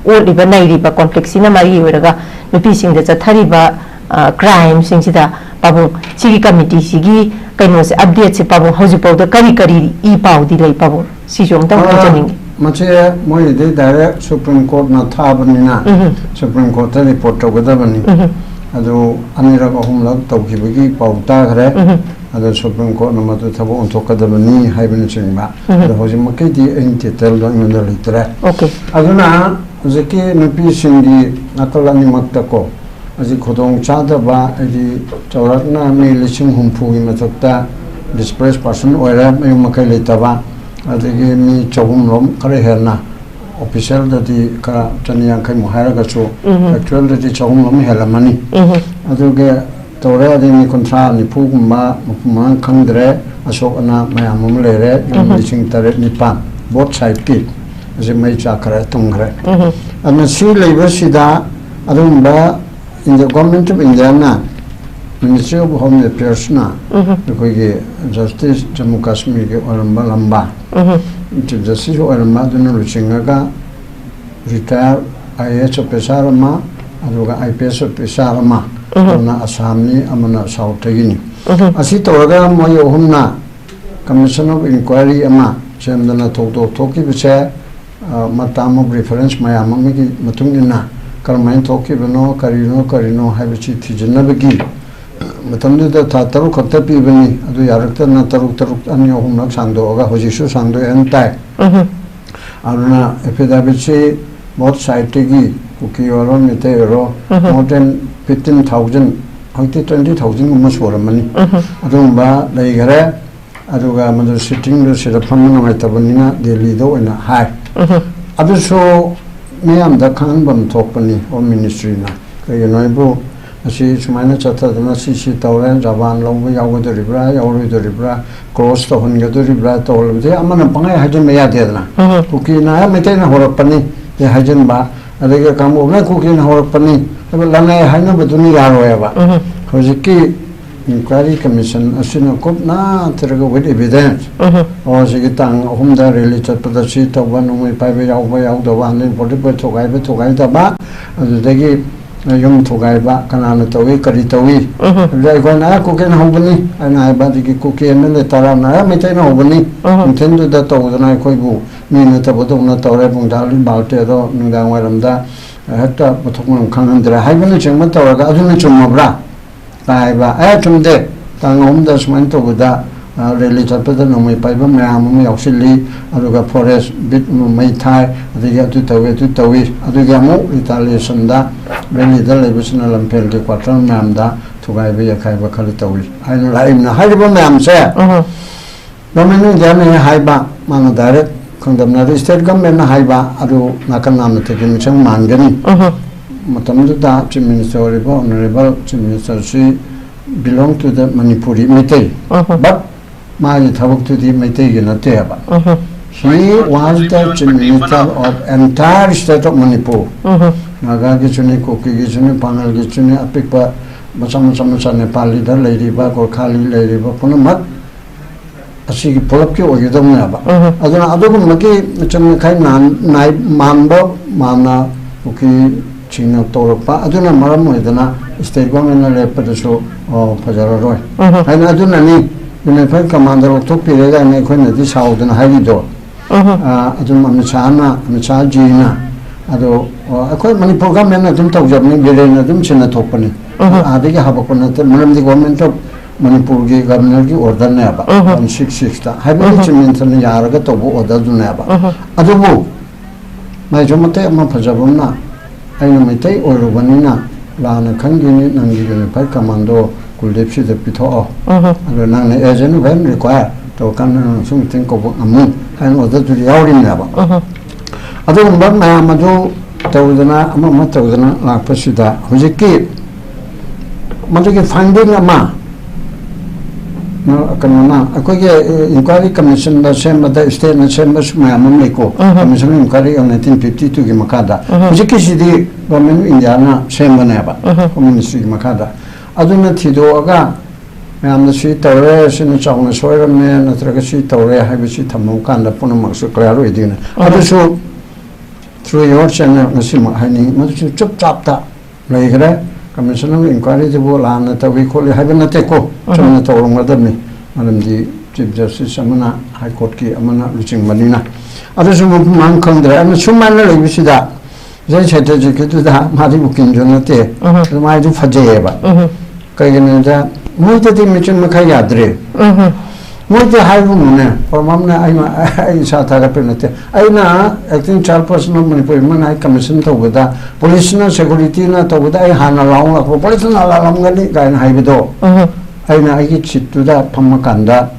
ꯑꯣꯠꯂꯤꯕ, ꯅꯩꯔꯤꯕ conflictꯁꯤꯅ ꯃꯔꯤ ꯑꯣꯏꯔꯒ ꯅꯨꯄꯤꯁꯤꯡꯗ ꯆꯠꯊꯔꯤꯕ, ꯑ, crimeꯁꯤꯡꯁꯤꯗ ꯄꯥꯕꯨꯡ, ꯁꯤꯒꯤ ꯀꯃꯤꯇꯤꯁꯤꯒꯤ ꯀꯩꯅꯣꯁꯦ, updateꯁꯦ ꯄꯥꯕꯨꯡ ꯍꯧꯖꯤꯛꯐꯥꯎꯗ ꯀꯔꯤ ꯀꯔꯤ ꯏ ꯄꯥꯎꯗꯤ ꯂꯩ ꯄꯥꯕꯨꯡ? ꯁꯤꯁꯨ ꯑꯃꯨꯛꯇꯪ ꯑ, ꯈꯪꯖꯅꯤꯡꯉꯤ꯫ ꯃꯁꯦ ꯃꯣꯏꯒꯤꯗꯤ direct Supreme Courtꯅ ꯊꯥꯕꯅꯤꯅ ꯎꯝ. Supreme Courtꯇ report ꯇꯧꯒꯗꯕꯅꯤ꯫ ꯎꯝ. ꯑꯗꯨ ꯑꯅꯤꯔꯛ ꯑꯍꯨꯝꯂꯛ ꯇꯧꯈꯤꯕꯒꯤ ꯄꯥꯎ ꯇꯥꯈ꯭ꯔꯦ꯫ ꯎꯝ. ꯑꯗꯣ Supreme Courtꯅ ꯃꯗꯨ ꯊꯕꯛ ꯑꯣꯟꯊꯣꯛꯀꯗꯕꯅꯤ ꯍꯥꯏꯕꯅꯆꯤꯡꯕ꯫ ꯎꯝ. ꯑꯗꯣ ꯍꯧꯖꯤꯛꯃꯛꯀꯤꯗꯤ ꯑꯩ detailꯗꯣ ꯑꯩꯉꯣꯟꯗ ꯂꯩꯇ꯭ꯔꯦ꯫ Okay. ꯑꯗꯨꯅ ꯍꯧꯖꯤꯛꯀꯤ ꯅꯨꯄꯤꯁꯤꯡꯒꯤ ꯅꯥꯀꯜ ꯑꯅꯤꯃꯛꯇꯀꯣ, ꯍꯧꯖꯤꯛ ꯈꯨꯗꯣꯡ ꯆꯥꯗꯕ ꯍꯥꯏꯗꯤ ꯆꯥꯎꯔꯥꯛꯅ ꯃꯤ ꯂꯤꯁꯤꯡ ꯍꯨꯝꯐꯨꯒꯤ ꯃꯊꯛꯇ displaced person ꯑꯣꯏꯔꯦ, ꯃꯌꯨꯝ ꯃꯀꯩ ꯂꯩꯇꯕ, ꯑꯗꯒꯤ ꯃꯤ ꯆꯍꯨꯝ ꯔꯣꯝ ꯈꯔ ꯍꯦꯟꯅ, officialꯗꯗꯤ ꯈꯔ ꯆꯅꯤ ꯌꯥꯡꯈꯩꯃꯨꯛ ꯍꯥꯏꯔꯒꯁꯨ, ꯎꯝ. Actualꯗꯗꯤ ꯆꯍꯨꯝ ꯔꯣꯝ ꯍꯦꯜꯂꯝꯃꯅꯤ꯫ ꯎꯝ. ꯑꯗꯨꯒꯤ ꯇꯧꯔꯦ, ꯑꯗꯩ ꯃꯤ ꯀꯨꯟꯊ꯭ꯔꯥ ꯅꯤꯐꯨꯒꯨꯝꯕ ꯃꯐꯝ ꯃꯔꯥꯡ ꯈꯪꯗ꯭ꯔꯦ, ꯑꯁꯣꯛ ꯑꯅꯥ ꯃꯌꯥꯝ ꯑꯃ ꯂꯩꯔꯦ, ꯌꯨꯝ ꯎꯝ. ꯂꯤꯁꯤꯡ ꯇꯔꯦꯠ ꯅꯤꯄꯥꯟ, both sideꯀꯤ ꯍꯧꯖꯤꯛ ꯃꯩ ꯆꯥꯛꯈ꯭ꯔꯦ, ꯊꯨꯝꯈ꯭ꯔꯦ꯫ ꯎꯝ. ꯑꯗꯨꯅ ꯁꯤ ꯂꯩꯕꯁꯤꯗ ꯑꯗꯨꯒꯨꯝꯕ India, Government of Indiaꯅ Ministry of Home Affairsꯅ ꯑꯩꯈꯣꯏꯒꯤ Justice Jammu Kashmirꯒꯤ ꯑꯣꯏꯔꯝꯕ ꯂꯝꯕꯥ, Chief Justice ꯑꯣꯏꯔꯝꯕ ꯑꯗꯨꯅ ꯂꯨꯆꯤꯡꯉꯒ retired I A S officer ꯑꯃ, ꯑꯗꯨꯒ I P S officer ꯑꯃ, ꯑꯗꯨꯅ ꯑꯁꯥꯝꯅꯤ, ꯑꯃꯅ ꯁꯥꯎꯠꯇꯒꯤꯅꯤ꯫ ꯑꯁꯤ ꯇꯧꯔꯒ ꯃꯣꯏ ꯑꯍꯨꯝꯅ Commission of Inquiry ꯑꯃ ꯁꯦꯝꯗꯅ ꯊꯧꯗꯣꯛ ꯊꯣꯛꯈꯤꯕꯁꯦ, ꯑ, ꯃꯇꯥꯝ of reference ꯃꯌꯥꯝ ꯑꯃꯒꯤ ꯃꯇꯨꯡ ꯏꯟꯅ ꯀꯔꯝꯍꯥꯏꯅ ꯊꯣꯛꯈꯤꯕꯅꯣ, ꯀꯔꯤꯅꯣ, ꯀꯔꯤꯅꯣ ꯍꯥꯏꯕꯁꯤ ꯊꯤꯖꯤꯟꯅꯕꯒꯤ ꯃꯇꯝꯗꯨꯗ ꯊꯥ ꯇꯔꯨꯛ ꯈꯛꯇ ꯄꯤꯕꯅꯤ꯫ ꯑꯗꯨ ꯌꯥꯔꯛꯇꯅ ꯇꯔꯨꯛ, ꯇꯔꯨꯛ, ꯑꯅꯤ ꯑꯍꯨꯝꯂꯛ ꯁꯥꯡꯗꯣꯛꯑꯒ ꯍꯧꯖꯤꯛꯁꯨ ꯁꯥꯡꯗꯣꯛꯑꯦꯅ ꯇꯥꯏ꯫ ꯑꯗꯨꯅ affidavitꯁꯤ both sideꯇꯒꯤ, ꯀꯨꯀꯤ ꯑꯣꯏꯔꯣ, ꯃꯤꯇꯩ ꯑꯣꯏꯔꯣ, more than fifteen thousand, ꯍꯧꯖꯤꯛꯇꯤ twenty thousandꯒꯨꯝꯕ ꯁꯨꯔꯝꯃꯅꯤ꯫ ꯑꯗꯨꯒꯨꯝꯕ ꯂꯩꯈꯔꯦ꯫ ꯑꯗꯨꯒ ꯃꯗꯨ sittingꯗꯨ ꯁꯤꯗ ꯐꯝꯕ ꯅꯨꯡꯉꯥꯏꯇꯕꯅꯤꯅ ꯗꯦꯜꯂꯤꯗ ꯑꯣꯏꯅ ꯍꯥꯏ꯫ ꯑꯗꯨꯁꯨ ꯃꯤꯌꯥꯝꯗ ꯈꯪꯍꯟꯐꯝ ꯊꯣꯛꯄꯅꯤ, Home Ministryꯅ꯫ ꯀꯩꯒꯤꯅꯣ ꯍꯥꯏꯕꯨ, ꯑꯁꯤ ꯁꯨꯃꯥꯏꯅ ꯆꯠꯊꯗꯅ ꯁꯤ ꯁꯤ ꯇꯧꯔꯦ, ꯖꯄꯥꯟ ꯂꯧꯕ ꯌꯥꯎꯒꯗꯣꯔꯤꯕ꯭ꯔꯥ, ꯌꯥꯎꯔꯣꯏꯗꯧꯔꯤꯕ꯭ꯔꯥ, cross ꯇꯧꯍꯟꯒꯗꯣꯔꯤꯕ꯭ꯔꯥ, ꯇꯧꯍꯜꯂꯕꯗꯤ ꯑꯃꯅ ꯄꯪꯍꯥꯏ ꯍꯥꯏꯖꯤꯟꯕ ꯌꯥꯗꯦꯗꯅ꯫ ꯀꯨꯀꯤꯅ "ꯑꯦ, ꯃꯩꯇꯩꯅ ꯍꯧꯔꯛꯄꯅꯤ" ꯗꯤ ꯍꯥꯏꯖꯤꯟꯕ, ꯑꯗꯒꯤ ꯀꯥꯡꯕꯨꯅ "ꯀꯨꯀꯤꯅ ꯍꯧꯔꯛꯄꯅꯤ" ꯍꯥꯏꯕ ꯂꯅꯥꯏ ꯍꯥꯏꯅꯕꯗꯨꯅ ꯌꯥꯔꯣꯏꯕ꯫ ꯍꯧꯖꯤꯛꯀꯤ Inquiry Commission ꯑꯁꯤꯅ ꯀꯨꯞꯅ ꯊꯤꯔꯒ with evidence, ꯑꯣ, ꯁꯤꯒꯤ ꯇꯥꯡ ꯑꯍꯨꯝꯗ rally ꯆꯠꯄꯗ ꯁꯤ ꯇꯧꯕ, ꯅꯣꯡꯃꯩ ꯄꯥꯏꯕ ꯌꯥꯎꯕ ꯌꯥꯎꯗꯕ, hundred forty four ꯊꯨꯒꯥꯏꯕ ꯊꯨꯒꯥꯏꯗꯕ, ꯑꯗꯨꯗꯒꯤ ꯌꯨꯝ ꯊꯨꯒꯥꯏꯕ, ꯀꯅꯥꯅ ꯇꯧꯏ, ꯀꯔꯤ ꯇꯧꯏ, ꯑꯗꯨꯗ ꯑꯩꯈꯣꯏꯅ "ꯑꯦ, ꯀꯨꯀꯤꯅ ꯍꯧꯕꯅꯤ" ꯍꯥꯏꯅ ꯍꯥꯏꯕ, ꯑꯗꯒꯤ ꯀꯨꯀꯤ M L A ꯇꯔꯥꯅ "ꯑꯦ, ꯃꯩꯇꯩꯅ ꯍꯧꯕꯅꯤ" ꯅꯨꯡꯊꯤꯟꯗꯨꯗ ꯇꯧꯗꯅ ꯑꯩꯈꯣꯏꯕꯨ ꯃꯤ ꯅꯠꯇꯕꯗꯧꯅ ꯇꯧꯔꯦ꯫ ꯄꯨꯡ ꯇꯔꯥ ꯕꯥꯔꯣ ꯇꯦꯔꯣ ꯅꯨꯡꯗꯥꯡ ꯋꯥꯏꯔꯝꯗ ꯍꯦꯛꯇ ꯃꯊꯣꯡ ꯃꯔꯝ ꯈꯪꯍꯟꯗ꯭ꯔꯦ ꯍꯥꯏꯕꯅꯆꯤꯡꯕ ꯇꯧꯔꯒ, ꯑꯗꯨꯅ ꯆꯨꯝꯃꯕ꯭ꯔꯥ? ꯇꯥꯏꯕ, "ꯑꯦ, ꯆꯨꯝꯗꯦ, ꯇꯥꯡ ꯑꯍꯨꯝꯗ ꯁꯨꯃꯥꯏꯅ ꯇꯧꯕꯗ, ꯑ, rally ꯆꯠꯄꯗ ꯅꯣꯡꯃꯩ ꯄꯥꯏꯕ ꯃꯌꯥꯝ ꯑꯃ ꯌꯥꯎꯁꯤꯜꯂꯤ, ꯑꯗꯨꯒ forest beat ꯑꯃ ꯃꯩ ꯊꯥꯏ, ꯑꯗꯒꯤ ꯑꯗꯨ ꯇꯧꯏ, ꯑꯗꯨ ꯇꯧꯏ", ꯑꯗꯨꯒꯤ ꯑꯃꯨꯛ retaliationꯗ valleyꯗ ꯂꯩꯕꯁꯤꯅ ꯂꯝꯐꯦꯜꯒꯤ quarter ꯃꯌꯥꯝꯗ ꯊꯨꯒꯥꯏꯕ ꯌꯩꯈꯥꯏꯕ ꯈꯔ ꯇꯧꯏ ꯍꯥꯏꯅ ꯂꯥꯛꯏꯕꯅ ꯍꯥꯏꯔꯤꯕ ꯃꯌꯥꯝꯁꯦ꯫ Government of Indiaꯅ ꯍꯥꯏꯕ, ꯃꯥꯅ direct ꯈꯪꯗꯕꯅ, ꯑꯗꯨ state governmentꯅ ꯍꯥꯏꯕ, ꯑꯗꯨ ꯅꯥꯀꯟ ꯅꯥꯝꯅ ꯊꯦꯡꯖꯤꯟ ꯃꯤꯆꯪ ꯃꯥꯟꯒꯅꯤ꯫ ꯃꯇꯝꯗꯨꯗ Chief Minister ꯑꯣꯏꯔꯤꯕ Honourable Chief Ministerꯁꯤ belong to the Manipuri Meitei. But ꯃꯥꯒꯤ ꯊꯕꯛꯇꯨꯗꯤ ꯃꯩꯇꯩꯒꯤ ꯅꯠꯇꯦ ꯍꯥꯏꯕ꯫ He was the Chief Minister of entire state of Manipur. ꯅꯥꯒꯥꯒꯤꯁꯨꯅꯤ, ꯀꯨꯀꯤꯒꯤꯁꯨꯅꯤ, ꯄꯥꯉꯜꯒꯤꯁꯨꯅꯤ, ꯑꯄꯤꯛꯄ ꯃꯆꯥ ꯃꯆꯥ ꯃꯆꯥ ꯅꯦꯄꯥꯂꯤꯗ ꯂꯩꯔꯤꯕ, ꯒꯣꯔꯈꯥꯂꯤ ꯂꯩꯔꯤꯕ ꯄꯨꯝꯅꯃꯛ ꯑꯁꯤꯒꯤ ꯄꯨꯂꯞꯀꯤ ꯑꯣꯏꯒꯗꯕꯅꯦꯕ꯫ ꯑꯗꯨꯅ ꯑꯗꯨꯒꯨꯝꯕꯒꯤ ꯃꯆꯪ ꯃꯈꯥꯏ ꯅꯥꯟ-, ꯅꯥꯏ-, ꯃꯥꯟꯕ ꯃꯥꯟꯅ ꯀꯨꯀꯤꯁꯤꯡꯅ ꯇꯧꯔꯛꯄ ꯑꯗꯨꯅ ꯃꯔꯝ ꯑꯣꯏꯗꯅ state governmentꯅ ꯂꯦꯞꯄꯗꯁꯨ, ꯑꯣ, ꯐꯖꯔꯔꯣꯏ ꯍꯥꯏꯅ꯫ ꯑꯗꯨꯅꯅꯤ Unified Commandꯗ ꯂꯧꯊꯣꯛꯄꯤꯔꯦ ꯀꯥꯏꯅ ꯑꯩꯈꯣꯏꯅꯗꯤ ꯁꯥꯎꯗꯅ ꯍꯥꯏꯔꯤꯗꯣ꯫ ꯑ, ꯑꯗꯨꯝ ꯑꯃꯤꯠ ꯁꯥꯍꯅ, ꯑꯃꯤꯠ ꯁꯥꯍ ꯖꯤꯅ ꯑꯗꯣ, ꯑ, ꯑꯩꯈꯣꯏ ꯃꯅꯤꯄꯨꯔ governmentꯅ ꯑꯗꯨꯝ ꯇꯧꯖꯕꯅꯤ, ꯕꯤꯔꯦꯟꯅ ꯑꯗꯨꯝ ꯁꯤꯟꯅ ꯊꯣꯛꯄꯅꯤ꯫ ꯑꯥꯗꯒꯤ ꯍꯥꯄꯛꯄ ꯅꯠꯇꯦ, ꯃꯔꯝꯗꯤ Government of ꯃꯅꯤꯄꯨꯔꯒꯤ governorꯒꯤ orderꯅꯦꯕ, one six sixꯇ ꯍꯥꯏꯕꯗꯤ Chief Ministerꯅ ꯌꯥꯔꯒ ꯇꯧꯕ orderꯗꯨꯅꯦꯕ꯫ ꯑꯗꯨꯕꯨ ꯃꯥꯏꯁꯨ ꯃꯇꯦꯛ ꯑꯃ ꯐꯖꯕ ꯑꯃꯅ, ꯑꯩꯅ ꯃꯩꯇꯩ ꯑꯣꯏꯔꯨꯕꯅꯤꯅ ꯂꯥꯟꯅ ꯈꯟꯈꯤꯅꯤ, ꯅꯪꯒꯤ Unified Commando ꯀꯨꯜꯗꯤꯞꯁꯤꯗ ꯄꯤꯊꯣꯛꯑꯣ꯫ ꯑꯗꯣ ꯅꯪꯅ as and when require ꯇꯧꯔꯀꯥꯟꯗ ꯅꯪꯅꯁꯨ ꯃꯇꯦꯡ ꯀꯧꯕ ꯉꯝꯃꯨ ꯍꯥꯏꯅ orderꯗꯨꯗꯤ ꯌꯥꯎꯔꯤꯕꯅꯦꯕ꯫ ꯑꯗꯨꯒꯨꯝꯕ ꯃꯌꯥꯝ ꯑꯗꯨ ꯇꯧꯗꯅ, ꯑꯃ ꯑꯃ ꯇꯧꯗꯅ ꯂꯥꯛꯄꯁꯤꯗ ꯍꯧꯖꯤꯛꯀꯤ ꯃꯗꯨꯒꯤ finding ꯑꯃ, ꯀꯩꯅꯣꯅ, ꯑꯩꯈꯣꯏꯒꯤ, ꯑꯦ, Inquiry Commissionꯗ ꯁꯦꯝꯕꯗ stateꯅ ꯁꯦꯝꯕꯁꯨ ꯃꯌꯥꯝ ꯑꯃ ꯂꯩꯀꯣ꯫ Commission of Inquiry of nineteen fifty twoꯒꯤ ꯃꯈꯥꯗ꯫ ꯍꯧꯖꯤꯛꯀꯤꯁꯤꯗꯤ Government of Indiaꯅ ꯁꯦꯝꯕꯅꯦꯕ, Home Ministryꯒꯤ ꯃꯈꯥꯗ꯫ ꯑꯗꯨꯅ ꯊꯤꯗꯣꯛꯑꯒ ꯃꯌꯥꯝꯅ ꯁꯤ ꯇꯧꯔꯦ, ꯁꯤꯅ ꯆꯥꯎꯅ ꯁꯣꯏꯔꯝꯃꯦ ꯅꯠꯇ꯭ꯔꯒ ꯁꯤ ꯇꯧꯔꯦ ꯍꯥꯏꯕꯁꯤ ꯊꯝꯃꯕ ꯀꯥꯟꯗ ꯄꯨꯝꯅꯃꯛꯁꯨ clear ꯑꯣꯏꯗꯣꯏꯅꯦ꯫ ꯑꯗꯨꯁꯨ through your channel ꯉꯁꯤꯃꯛ ꯍꯥꯏꯅꯤꯡꯉꯤ, ꯃꯗꯨꯁꯨ ꯆꯨꯞ ꯆꯥꯞꯇ ꯂꯩꯈ꯭ꯔꯦ꯫ Commission of Inquiryꯗꯨꯕꯨ ꯂꯥꯟꯅ ꯇꯧꯏ ꯈꯣꯠꯂꯤ ꯍꯥꯏꯕ ꯅꯠꯇꯦꯀꯣ, ꯆꯨꯝꯅ ꯇꯧꯔꯝꯒꯗꯕꯅꯤ, ꯃꯔꯝꯗꯤ Chief Justice ꯑꯃꯅ, High Courtꯀꯤ ꯑꯃꯅ ꯂꯨꯆꯤꯡꯕꯅꯤꯅ꯫ ꯑꯗꯨꯁꯨ ꯃꯐꯝ ꯃꯔꯥꯡ ꯈꯪꯗ꯭ꯔꯦ꯫ ꯑꯗꯨꯅ ꯁꯨꯃꯥꯏꯅ ꯂꯩꯕꯁꯤꯗ ꯉꯁꯥꯏ ꯁꯦꯇ꯭ꯔꯖꯤꯠꯀꯤꯗꯨꯗ ꯃꯥꯗꯤ ꯎꯀꯤꯜꯁꯨ ꯅꯠꯇꯦ, ꯑꯗꯨ ꯃꯥꯏꯗꯨ ꯐꯖꯩꯌꯦꯕ꯫ ꯀꯩꯒꯤꯅꯣꯗ ꯃꯣꯏꯗꯗꯤ ꯃꯆꯤꯟ ꯃꯈꯥ ꯌꯥꯗ꯭ꯔꯦ꯫ ꯃꯣꯏꯗꯤ ꯍꯥꯏꯕꯕꯨꯅꯦ, ꯄ꯭ꯔꯃꯥꯝꯅ ꯑꯩꯅ, ꯑꯩ ꯏꯁꯥ ꯊꯥꯒꯠꯄ ꯅꯠꯇꯦ, ꯑꯩꯅ Acting Chairperson of Manipur Human Rights Commission ꯇꯧꯕꯗ, policeꯅ, securityꯅ ꯇꯧꯕꯗ ꯑꯩ ꯍꯥꯟꯅ ꯂꯥꯎ ꯂꯥꯛꯄ, policeꯅ ꯂꯥꯜꯂꯝꯒꯅꯤ ꯀꯥꯏꯅ ꯍꯥꯏꯕꯗꯣ, ꯑꯩꯅ ꯑꯩꯒꯤ seatꯇꯨꯗ ꯐꯝꯃꯀꯥꯟꯗ,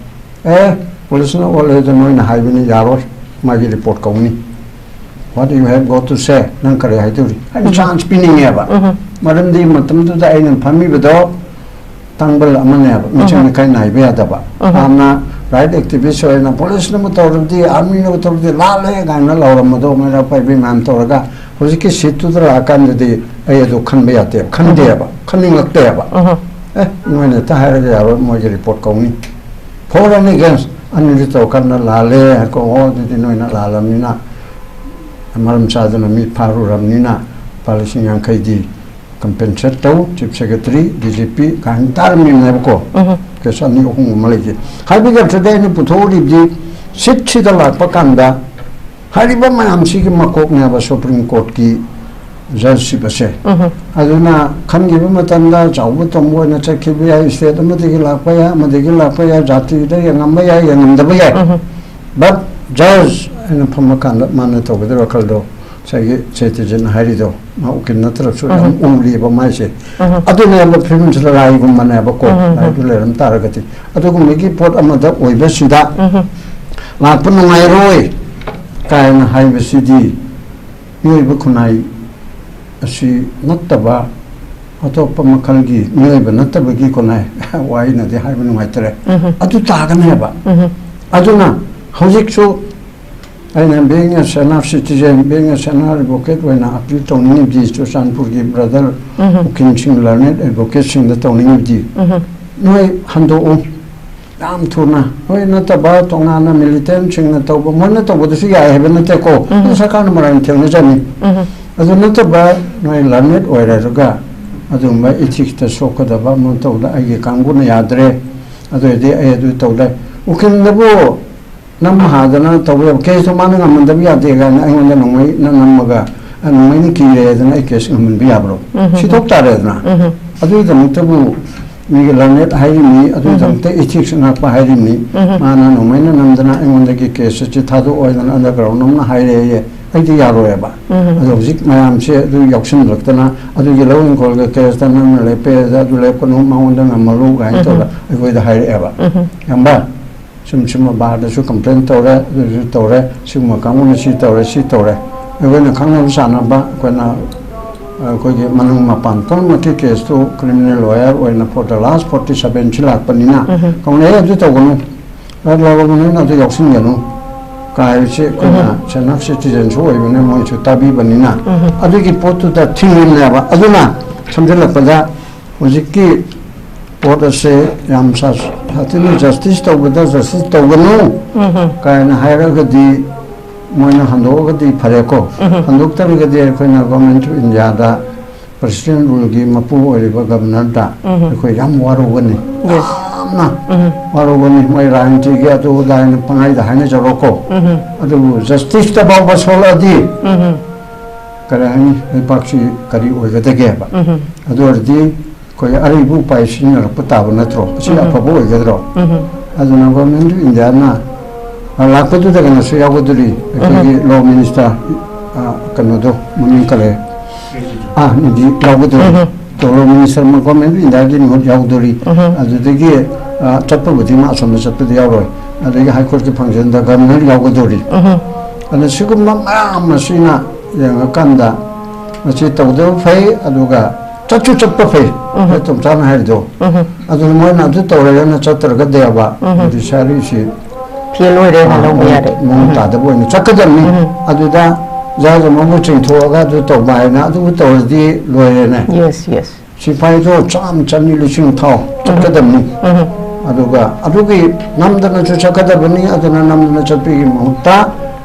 ꯑꯦ, policeꯅ ꯑꯣꯠꯂꯦꯗ ꯅꯣꯏꯅ ꯍꯥꯏꯕꯅꯤ, ꯌꯥꯔꯣꯏ, ꯃꯥꯒꯤ report ꯀꯧꯅꯤ, what you have got to say, ꯅꯪ ꯀꯔꯤ ꯍꯥꯏꯗꯧꯔꯤ ꯍꯥꯏꯅ chance ꯄꯤꯅꯤꯡꯉꯦꯕ꯫ ꯃꯔꯝꯗꯤ ꯃꯇꯝꯗꯨꯗ ꯑꯩꯅ ꯐꯝꯃꯤꯕꯗꯣ ꯇꯥꯡꯕꯜ ꯑꯃꯅꯦꯕ, ꯃꯤꯆꯪ ꯃꯤꯈꯥꯏ ꯅꯥꯏꯕ ꯌꯥꯗꯕ꯫ ꯌꯥꯝꯅ right activist ꯑꯣꯏꯅ policeꯅꯕꯨ ꯇꯧꯔꯕꯗꯤ, armyꯅꯕꯨ ꯇꯧꯔꯕꯗꯤ ꯂꯥꯜꯂꯦ ꯀꯥꯏꯅ ꯂꯥꯎꯔꯝꯕꯗꯣ ꯃꯩꯔꯥ ꯄꯥꯏꯕꯤ ꯃꯌꯥꯝ ꯇꯧꯔꯒ ꯍꯧꯖꯤꯛꯀꯤ ꯁꯤꯠꯇꯨꯗ ꯂꯥꯛꯑꯀꯥꯟꯗꯗꯤ ꯑꯩ ꯑꯗꯨ ꯈꯟꯕ ꯌꯥꯗꯦꯕ, ꯈꯟꯗꯦꯕ, ꯈꯟꯅꯤꯡꯂꯛꯇꯦꯕ꯫ ꯑꯦ, ꯅꯣꯏꯅ ꯍꯦꯛꯇ ꯍꯥꯏꯔꯒ ꯌꯥꯔꯣꯏ, ꯃꯣꯏꯒꯤ ꯔꯤꯄꯣꯔꯠ ꯀꯧꯅꯤ꯫ For and against ꯑꯅꯤꯗꯨ ꯇꯧꯔꯀꯥꯟꯗ ꯂꯥꯜꯂꯦ ꯍꯥꯏꯀꯣ, ꯑꯣ, ꯑꯗꯨꯗꯤ ꯅꯣꯏꯅ ꯂꯥꯜꯂꯕꯅꯤꯅ, ꯃꯔꯝ ꯆꯥꯗꯅ ꯃꯤ ꯐꯥꯔꯨꯔꯕꯅꯤꯅ ꯂꯨꯄꯥ ꯂꯤꯁꯤꯡ ꯌꯥꯡꯈꯩꯗꯤ compensate ꯇꯧ, chief secretary, D G P ꯀꯥꯏꯅ ꯇꯥꯔꯝꯃꯤꯕꯅꯦꯕꯀꯣ꯫ ꯀꯦꯁ ꯑꯅꯤ ꯑꯍꯨꯝꯒꯨꯝꯕ ꯂꯩꯈꯤ꯫ ꯍꯥꯏꯕꯒꯤ ꯑꯔꯊꯗꯤ ꯑꯩꯅ ꯄꯨꯊꯣꯛꯎꯔꯤꯕꯗꯤ, ꯁꯤꯠꯁꯤꯗ ꯂꯥꯛꯄ ꯀꯥꯟꯗ ꯍꯥꯏꯔꯤꯕ ꯃꯌꯥꯝꯁꯤꯒꯤ ꯃꯀꯣꯛꯅꯦꯕ ꯁꯨꯄ꯭ꯔꯤꯝ ꯀꯣꯔꯠꯀꯤ ꯖꯖꯁꯤꯞ ꯑꯁꯦ꯫ ꯑꯗꯨꯅ ꯈꯟꯈꯤꯕ ꯃꯇꯝꯗ ꯆꯥꯎꯕ ꯇꯣꯝꯕ ꯑꯣꯏꯅ ꯆꯠꯈꯤꯕ ꯌꯥꯏ, ꯁ꯭ꯇꯦꯠ ꯑꯃꯗꯒꯤ ꯂꯥꯛꯄ ꯌꯥꯏ, ꯑꯃꯗꯒꯤ ꯂꯥꯛꯄ ꯌꯥꯏ, ꯖꯥꯇꯤꯗ ꯌꯦꯡꯉꯝꯕ ꯌꯥꯏ, ꯌꯦꯡꯉꯝꯗꯕ ꯌꯥꯏ꯫ But ꯖꯖ ꯑꯩꯅ ꯐꯝꯃꯀꯥꯟꯗ ꯃꯥꯅ ꯇꯧꯒꯗꯕ ꯋꯥꯈꯜꯗꯣ ꯉꯁꯥꯏꯒꯤ ꯆꯩꯇ꯭ꯔꯖꯤꯠꯅ ꯍꯥꯏꯔꯤꯗꯣ, ꯃꯥ ꯎꯀꯤꯜ ꯅꯠꯇ꯭ꯔꯁꯨ ꯌꯥꯝ ꯎꯔꯤꯕ ꯃꯥꯏꯁꯦ꯫ ꯑꯗꯨꯅꯦꯕ ꯐꯤꯕꯝꯁꯤ ꯂꯥꯏꯒꯨꯝꯕꯅꯦꯕꯀꯣ, ꯂꯥꯏꯗꯨ ꯂꯩꯔꯝ ꯇꯥꯔꯒꯗꯤ꯫ ꯑꯗꯨꯒꯨꯝꯕꯒꯤ ꯄꯣꯠ ꯑꯃꯗ ꯑꯣꯏꯕꯁꯤꯗ ꯂꯥꯛꯄ ꯅꯨꯡꯉꯥꯏꯔꯣꯏ ꯀꯥꯏꯅ ꯍꯥꯏꯕꯁꯤꯗꯤ ꯃꯤꯑꯣꯏꯕ ꯈꯨꯟꯅꯥꯏ ꯑꯁꯤ ꯅꯠꯇꯕ ꯑꯇꯣꯞꯄ ꯃꯈꯜꯒꯤ ꯃꯤꯑꯣꯏꯕ ꯅꯠꯇꯕꯒꯤ ꯈꯨꯟꯅꯥꯏ ꯋꯥꯍꯩꯅꯗꯤ ꯍꯥꯏꯕ ꯅꯨꯡꯉꯥꯏꯇ꯭ꯔꯦ꯫ ꯑꯗꯨ ꯇꯥꯒꯅꯦꯕ꯫ ꯑꯗꯨꯅ ꯍꯧꯖꯤꯛꯁꯨ ꯑꯩꯅ being a senior citizen, being a senior advocate ꯑꯣꯏꯅ appeal ꯇꯧꯅꯤꯡꯉꯤꯕꯗꯤ ꯆꯨꯔꯆꯥꯟꯄꯨꯔꯒꯤ ꯕ꯭ꯔꯗꯔ ꯎꯀꯤꯜꯁꯤꯡ, ꯂꯔꯅꯦꯠ ꯑꯦꯗꯚꯣꯀꯦꯠꯁꯤꯡꯗ ꯇꯧꯅꯤꯡꯉꯤꯕꯗꯤ, ꯅꯣꯏ ꯍꯟꯗꯣꯛꯎ ꯌꯥꯝ ꯊꯨꯅ꯫ ꯅꯣꯏ ꯅꯠꯇꯕ ꯇꯣꯉꯥꯟꯅ ꯃꯤꯂꯤꯇꯦꯟꯁꯤꯡꯅ ꯇꯧꯕ, ꯃꯣꯏꯅ ꯇꯧꯕꯗꯁꯨ ꯌꯥꯏ ꯍꯥꯏꯕ ꯅꯠꯇꯦꯀꯣ꯫ ꯑꯗꯨ ꯁꯔꯀꯥꯔꯅ ꯃꯔꯥꯜ ꯊꯦꯡꯅꯖꯅꯤ꯫ ꯑꯗꯨ ꯅꯠꯇꯕ ꯅꯣꯏ ꯂꯔꯅꯦꯠ ꯑꯣꯏꯔꯒ ꯑꯗꯨꯒꯨꯝꯕ ꯏꯊꯤꯛꯁꯇ ꯁꯣꯛꯀꯗꯕ ꯑꯃ ꯇꯧꯗ, ꯑꯩꯒꯤ ꯀꯥꯡꯕꯨꯅ ꯌꯥꯗ꯭ꯔꯦ, ꯑꯗꯨ ꯑꯣꯏꯔꯗꯤ ꯑꯩ ꯑꯗꯨ ꯇꯧꯗꯦ꯫ ꯎꯀꯤꯜꯗꯕꯨ ꯅꯝ ꯍꯥꯗꯅ ꯇꯧꯕ ꯌꯥꯕ ꯀꯦꯁꯇꯣ ꯃꯥꯅ ꯉꯝꯍꯟꯗꯕ ꯌꯥꯗꯦ ꯀꯥꯏꯅ ꯑꯩꯉꯣꯟꯗ ꯅꯣꯡꯃꯩꯅ ꯅꯝꯃꯒ, ꯑ, ꯅꯣꯡꯃꯩꯅ ꯀꯤꯔꯦꯗꯅ ꯑꯩ ꯀꯦꯁ ꯉꯝꯍꯟꯕ ꯌꯥꯕ꯭ꯔꯣ? ꯁꯤꯗꯣꯛ ꯇꯥꯔꯦꯗꯅ꯫ ꯑꯗꯨꯒꯤꯗꯃꯛꯇꯕꯨ ꯃꯤꯒꯤ ꯂꯔꯅꯦꯠ ꯍꯥꯏꯔꯤꯅꯤ, ꯑꯗꯨꯒꯤꯗꯃꯛꯇ ꯏꯊꯤꯛꯁ ꯉꯥꯛꯄ ꯍꯥꯏꯔꯤꯅꯤ꯫ ꯃꯥꯅ ꯅꯣꯡꯃꯩꯅ ꯅꯝꯗꯅ ꯑꯩꯉꯣꯟꯗꯒꯤ ꯀꯦꯁ ꯑꯁꯤ ꯊꯥꯗꯣꯛꯑꯣ ꯍꯥꯏꯗꯅ ꯑꯟꯗꯔꯒ꯭ꯔꯥꯎꯟ ꯑꯃꯅ ꯍꯥꯏꯔꯦꯌꯦ, ꯑꯩꯗꯤ ꯌꯥꯔꯣꯏꯕ꯫ ꯑꯗꯣ ꯍꯧꯖꯤꯛ ꯃꯌꯥꯝꯁꯦ ꯑꯗꯨ ꯌꯥꯎꯁꯤꯟꯅꯔꯛꯇꯅ, ꯑꯗꯨꯒꯤ ꯂꯧ ꯏꯪꯈꯣꯜꯒ ꯀꯦꯁꯇ ꯅꯪꯅ ꯂꯦꯞꯄꯦ, ꯑꯗꯨ ꯂꯦꯞꯀꯅꯨ, ꯃꯉꯣꯟꯗ ꯉꯝꯍꯜꯂꯨ ꯀꯥꯏꯅ ꯇꯧꯔ ꯑꯩꯈꯣꯏꯗ ꯍꯥꯏꯔꯛꯑꯦꯕ꯫ ꯈꯪꯕ꯭ꯔꯥ? ꯁꯨꯝ ꯁꯨꯝ ꯕꯥꯔꯗꯁꯨ ꯀꯝꯄ꯭ꯂꯦꯟ ꯇꯧꯔꯦ, ꯑꯗꯨꯁꯨ ꯇꯧꯔꯦ, ꯁꯤꯒꯨꯝꯕ ꯀꯥꯡꯕꯨꯅ ꯁꯤ ꯇꯧꯔꯦ, ꯁꯤ ꯇꯧꯔꯦ꯫ ꯑꯩꯈꯣꯏꯅ ꯈꯪꯅꯕ ꯆꯥꯟꯅꯕ, ꯑꯩꯈꯣꯏꯅ, ꯑꯩꯈꯣꯏꯒꯤ ꯃꯅꯨꯡ ꯃꯄꯥꯟ ꯄꯨꯝꯅꯃꯛꯀꯤ ꯀꯦꯁꯇꯨ ꯀ꯭ꯔꯤꯃꯤꯅꯦꯜ ꯂꯣꯌꯔ ꯑꯣꯏꯅ for the last forty seven ꯁꯤ ꯂꯥꯛꯄꯅꯤꯅ, ꯀꯧꯅꯩ, ꯑꯗꯨ ꯇꯧꯒꯅꯨ, ꯂꯥꯛꯂꯕ ꯃꯅꯨꯡꯗ ꯑꯗꯨ ꯌꯥꯎꯁꯤꯟꯒꯅꯨ꯫ ꯀꯥꯏꯕꯁꯦ ꯑꯩꯈꯣꯏꯅ ꯁꯦꯅꯥꯞ ꯁꯤꯇꯤꯖꯟꯁꯨ ꯑꯣꯏꯕꯅꯤꯅ ꯃꯣꯏꯁꯨ ꯇꯥꯕꯤꯕꯅꯤꯅ, ꯑꯗꯨꯒꯤ ꯄꯣꯠꯇꯨꯗ ꯊꯤꯡꯉꯤꯕꯅꯦꯕ꯫ ꯑꯗꯨꯅ ꯁꯝꯖꯤꯜꯂꯛꯄꯗ, ꯍꯧꯖꯤꯛꯀꯤ ꯄꯣꯠ ꯑꯁꯦ ꯌꯥꯝ ꯁꯥ-, ꯁꯥꯊꯤꯅ ꯖꯁꯇꯤꯁ ꯇꯧꯕꯗ ꯖꯁꯇꯤꯁ ꯇꯧꯒꯅꯨ ꯀꯥꯏꯅ ꯍꯥꯏꯔꯒꯗꯤ, ꯃꯣꯏꯅ ꯍꯟꯗꯣꯛꯑꯒꯗꯤ ꯐꯔꯦꯀꯣ꯫ ꯍꯟꯗꯣꯛꯇꯕꯤꯒꯗꯤ ꯑꯩꯈꯣꯏꯅ ꯒꯣꯔꯃꯦꯟ ꯑꯣꯐ ꯏꯟꯗꯤꯌꯥꯗ ꯄ꯭ꯔꯦꯁꯤꯗꯦꯟ ꯔꯨꯜꯒꯤ ꯃꯄꯨ ꯑꯣꯏꯔꯤꯕ ꯒꯕꯔꯅꯔꯗ ꯑꯩꯈꯣꯏ ꯌꯥꯝ ꯋꯥꯔꯧꯒꯅꯤ꯫ ꯌꯥꯝꯅ ꯋꯥꯔꯧꯒꯅꯤ꯫ ꯃꯣꯏ ꯔꯥꯖꯅꯤꯇꯤꯒꯤ ꯑꯗꯨ ꯑꯗꯥ ꯍꯥꯏꯅ ꯄꯪꯍꯥꯏꯗ ꯍꯥꯏꯅꯖꯔꯣꯀꯣ꯫ ꯑꯗꯨꯕꯨ ꯖꯁꯇꯤꯁꯇ ꯐꯥꯎꯕ ꯁꯣꯛꯂꯛꯑꯗꯤ ꯀꯔꯤ ꯍꯥꯏꯅꯤ, ꯂꯩꯕꯥꯛꯁꯤ ꯀꯔꯤ ꯑꯣꯏꯒꯗꯒꯦꯕ? ꯑꯗꯨ ꯑꯣꯏꯔꯗꯤ ꯑꯩꯈꯣꯏ ꯑꯔꯩꯕ ꯎꯄꯥꯏ ꯁꯤꯖꯤꯟꯅꯔꯛꯄ ꯇꯥꯕ ꯅꯠꯇ꯭ꯔꯣ? ꯑꯁꯤ ꯑꯐꯕ ꯑꯣꯏꯒꯗ꯭ꯔꯣ? ꯑꯗꯨꯅ ꯒꯣꯔꯃꯦꯟ ꯑꯣꯐ ꯏꯟꯗꯤꯌꯥꯅ ꯂꯥꯛꯄꯗꯨꯗ ꯀꯩꯅꯣꯁꯨ ꯌꯥꯎꯒꯗꯣꯔꯤ, ꯑꯩꯈꯣꯏꯒꯤ ꯂꯣ ꯃꯤꯅꯤꯁꯇꯔ, ꯑ, ꯀꯩꯅꯣꯗꯣ, ꯃꯃꯤꯡ ꯀꯔꯤ? ꯑꯥ, ꯅꯤꯗꯤ ꯌꯥꯎꯒꯗꯣꯔꯤ꯫ ꯂꯣ ꯃꯤꯅꯤꯁꯇꯔ, ꯒꯣꯔꯃꯦꯟ ꯑꯣꯐ ꯏꯟꯗꯤꯌꯥꯒꯤ ꯃꯍꯨꯠ ꯌꯥꯎꯗꯣꯔꯤ꯫ ꯑꯗꯨꯗꯒꯤ, ꯑ, ꯆꯠꯄꯕꯨꯗꯤ ꯃꯥ ꯑꯁꯣꯝꯗ ꯆꯠꯄꯗꯤ ꯌꯥꯎꯔꯣꯏ꯫ ꯑꯗꯒꯤ ꯍꯥꯏ ꯀꯣꯔꯠꯀꯤ ꯐꯪꯁꯟꯗ ꯒꯕꯔꯅꯔ ꯌꯥꯎꯒꯗꯣꯔꯤ꯫ ꯑꯗꯨꯅ ꯁꯤꯒꯨꯝꯕ ꯃꯌꯥꯝ ꯑꯁꯤꯅ ꯌꯦꯡꯉꯀꯥꯟꯗ ꯃꯁꯤ ꯇꯧꯗꯕ ꯐꯩ, ꯑꯗꯨꯒ ꯆꯠꯁꯨ ꯆꯠꯄ ꯐꯩ꯫ ꯎꯝ꯫ ꯑꯩꯈꯣꯏ ꯇꯣꯝꯆꯥꯅ ꯍꯥꯏꯔꯤꯗꯣ꯫ ꯎꯝ꯫ ꯑꯗꯨꯅ ꯃꯣꯏꯅ ꯑꯗꯨ ꯇꯧꯔꯒꯅ ꯆꯠꯇ꯭ꯔꯒꯗꯤꯕ ꯎꯝ꯫ ꯖꯨꯗꯤꯁꯤꯌꯥꯔꯤꯁꯤ, ꯐꯦꯜ ꯑꯣꯏꯔꯦꯅ ꯑꯥ, ꯂꯧꯕ ꯃꯑꯣꯡ, ꯌꯥꯔꯦ꯫ ꯃꯑꯣꯡ ꯎꯝ꯫ ꯇꯥꯗꯕ ꯑꯣꯏꯅ ꯆꯠꯀꯗꯕꯅꯤ꯫ ꯎꯝ꯫ ꯑꯗꯨꯗ ꯖꯍꯥꯖ ꯑꯃꯕꯨ ꯆꯤꯡꯊꯣꯛꯑꯒ ꯑꯗꯨ ꯇꯧꯕ ꯍꯥꯏꯅ ꯑꯗꯨꯕꯨ ꯇꯧꯔꯗꯤ ꯂꯣꯏꯔꯦꯅꯦ꯫ Yes, yes꯫ ꯁꯤꯐꯥꯏꯗꯣ ꯆꯥꯝ, ꯆꯅꯤ, ꯂꯤꯁꯤꯡ ꯊꯥꯎ ꯎꯝ꯫ ꯆꯠꯀꯗꯕꯅꯤ꯫ ꯎꯝ꯫ ꯑꯗꯨꯒ ꯑꯗꯨꯒꯤ ꯅꯝꯗꯅꯁꯨ ꯆꯠꯀꯗꯕꯅꯤ꯫ ꯑꯗꯨꯅ ꯅꯝꯗꯅ ꯆꯠꯄꯒꯤ ꯃꯍꯨꯠꯇ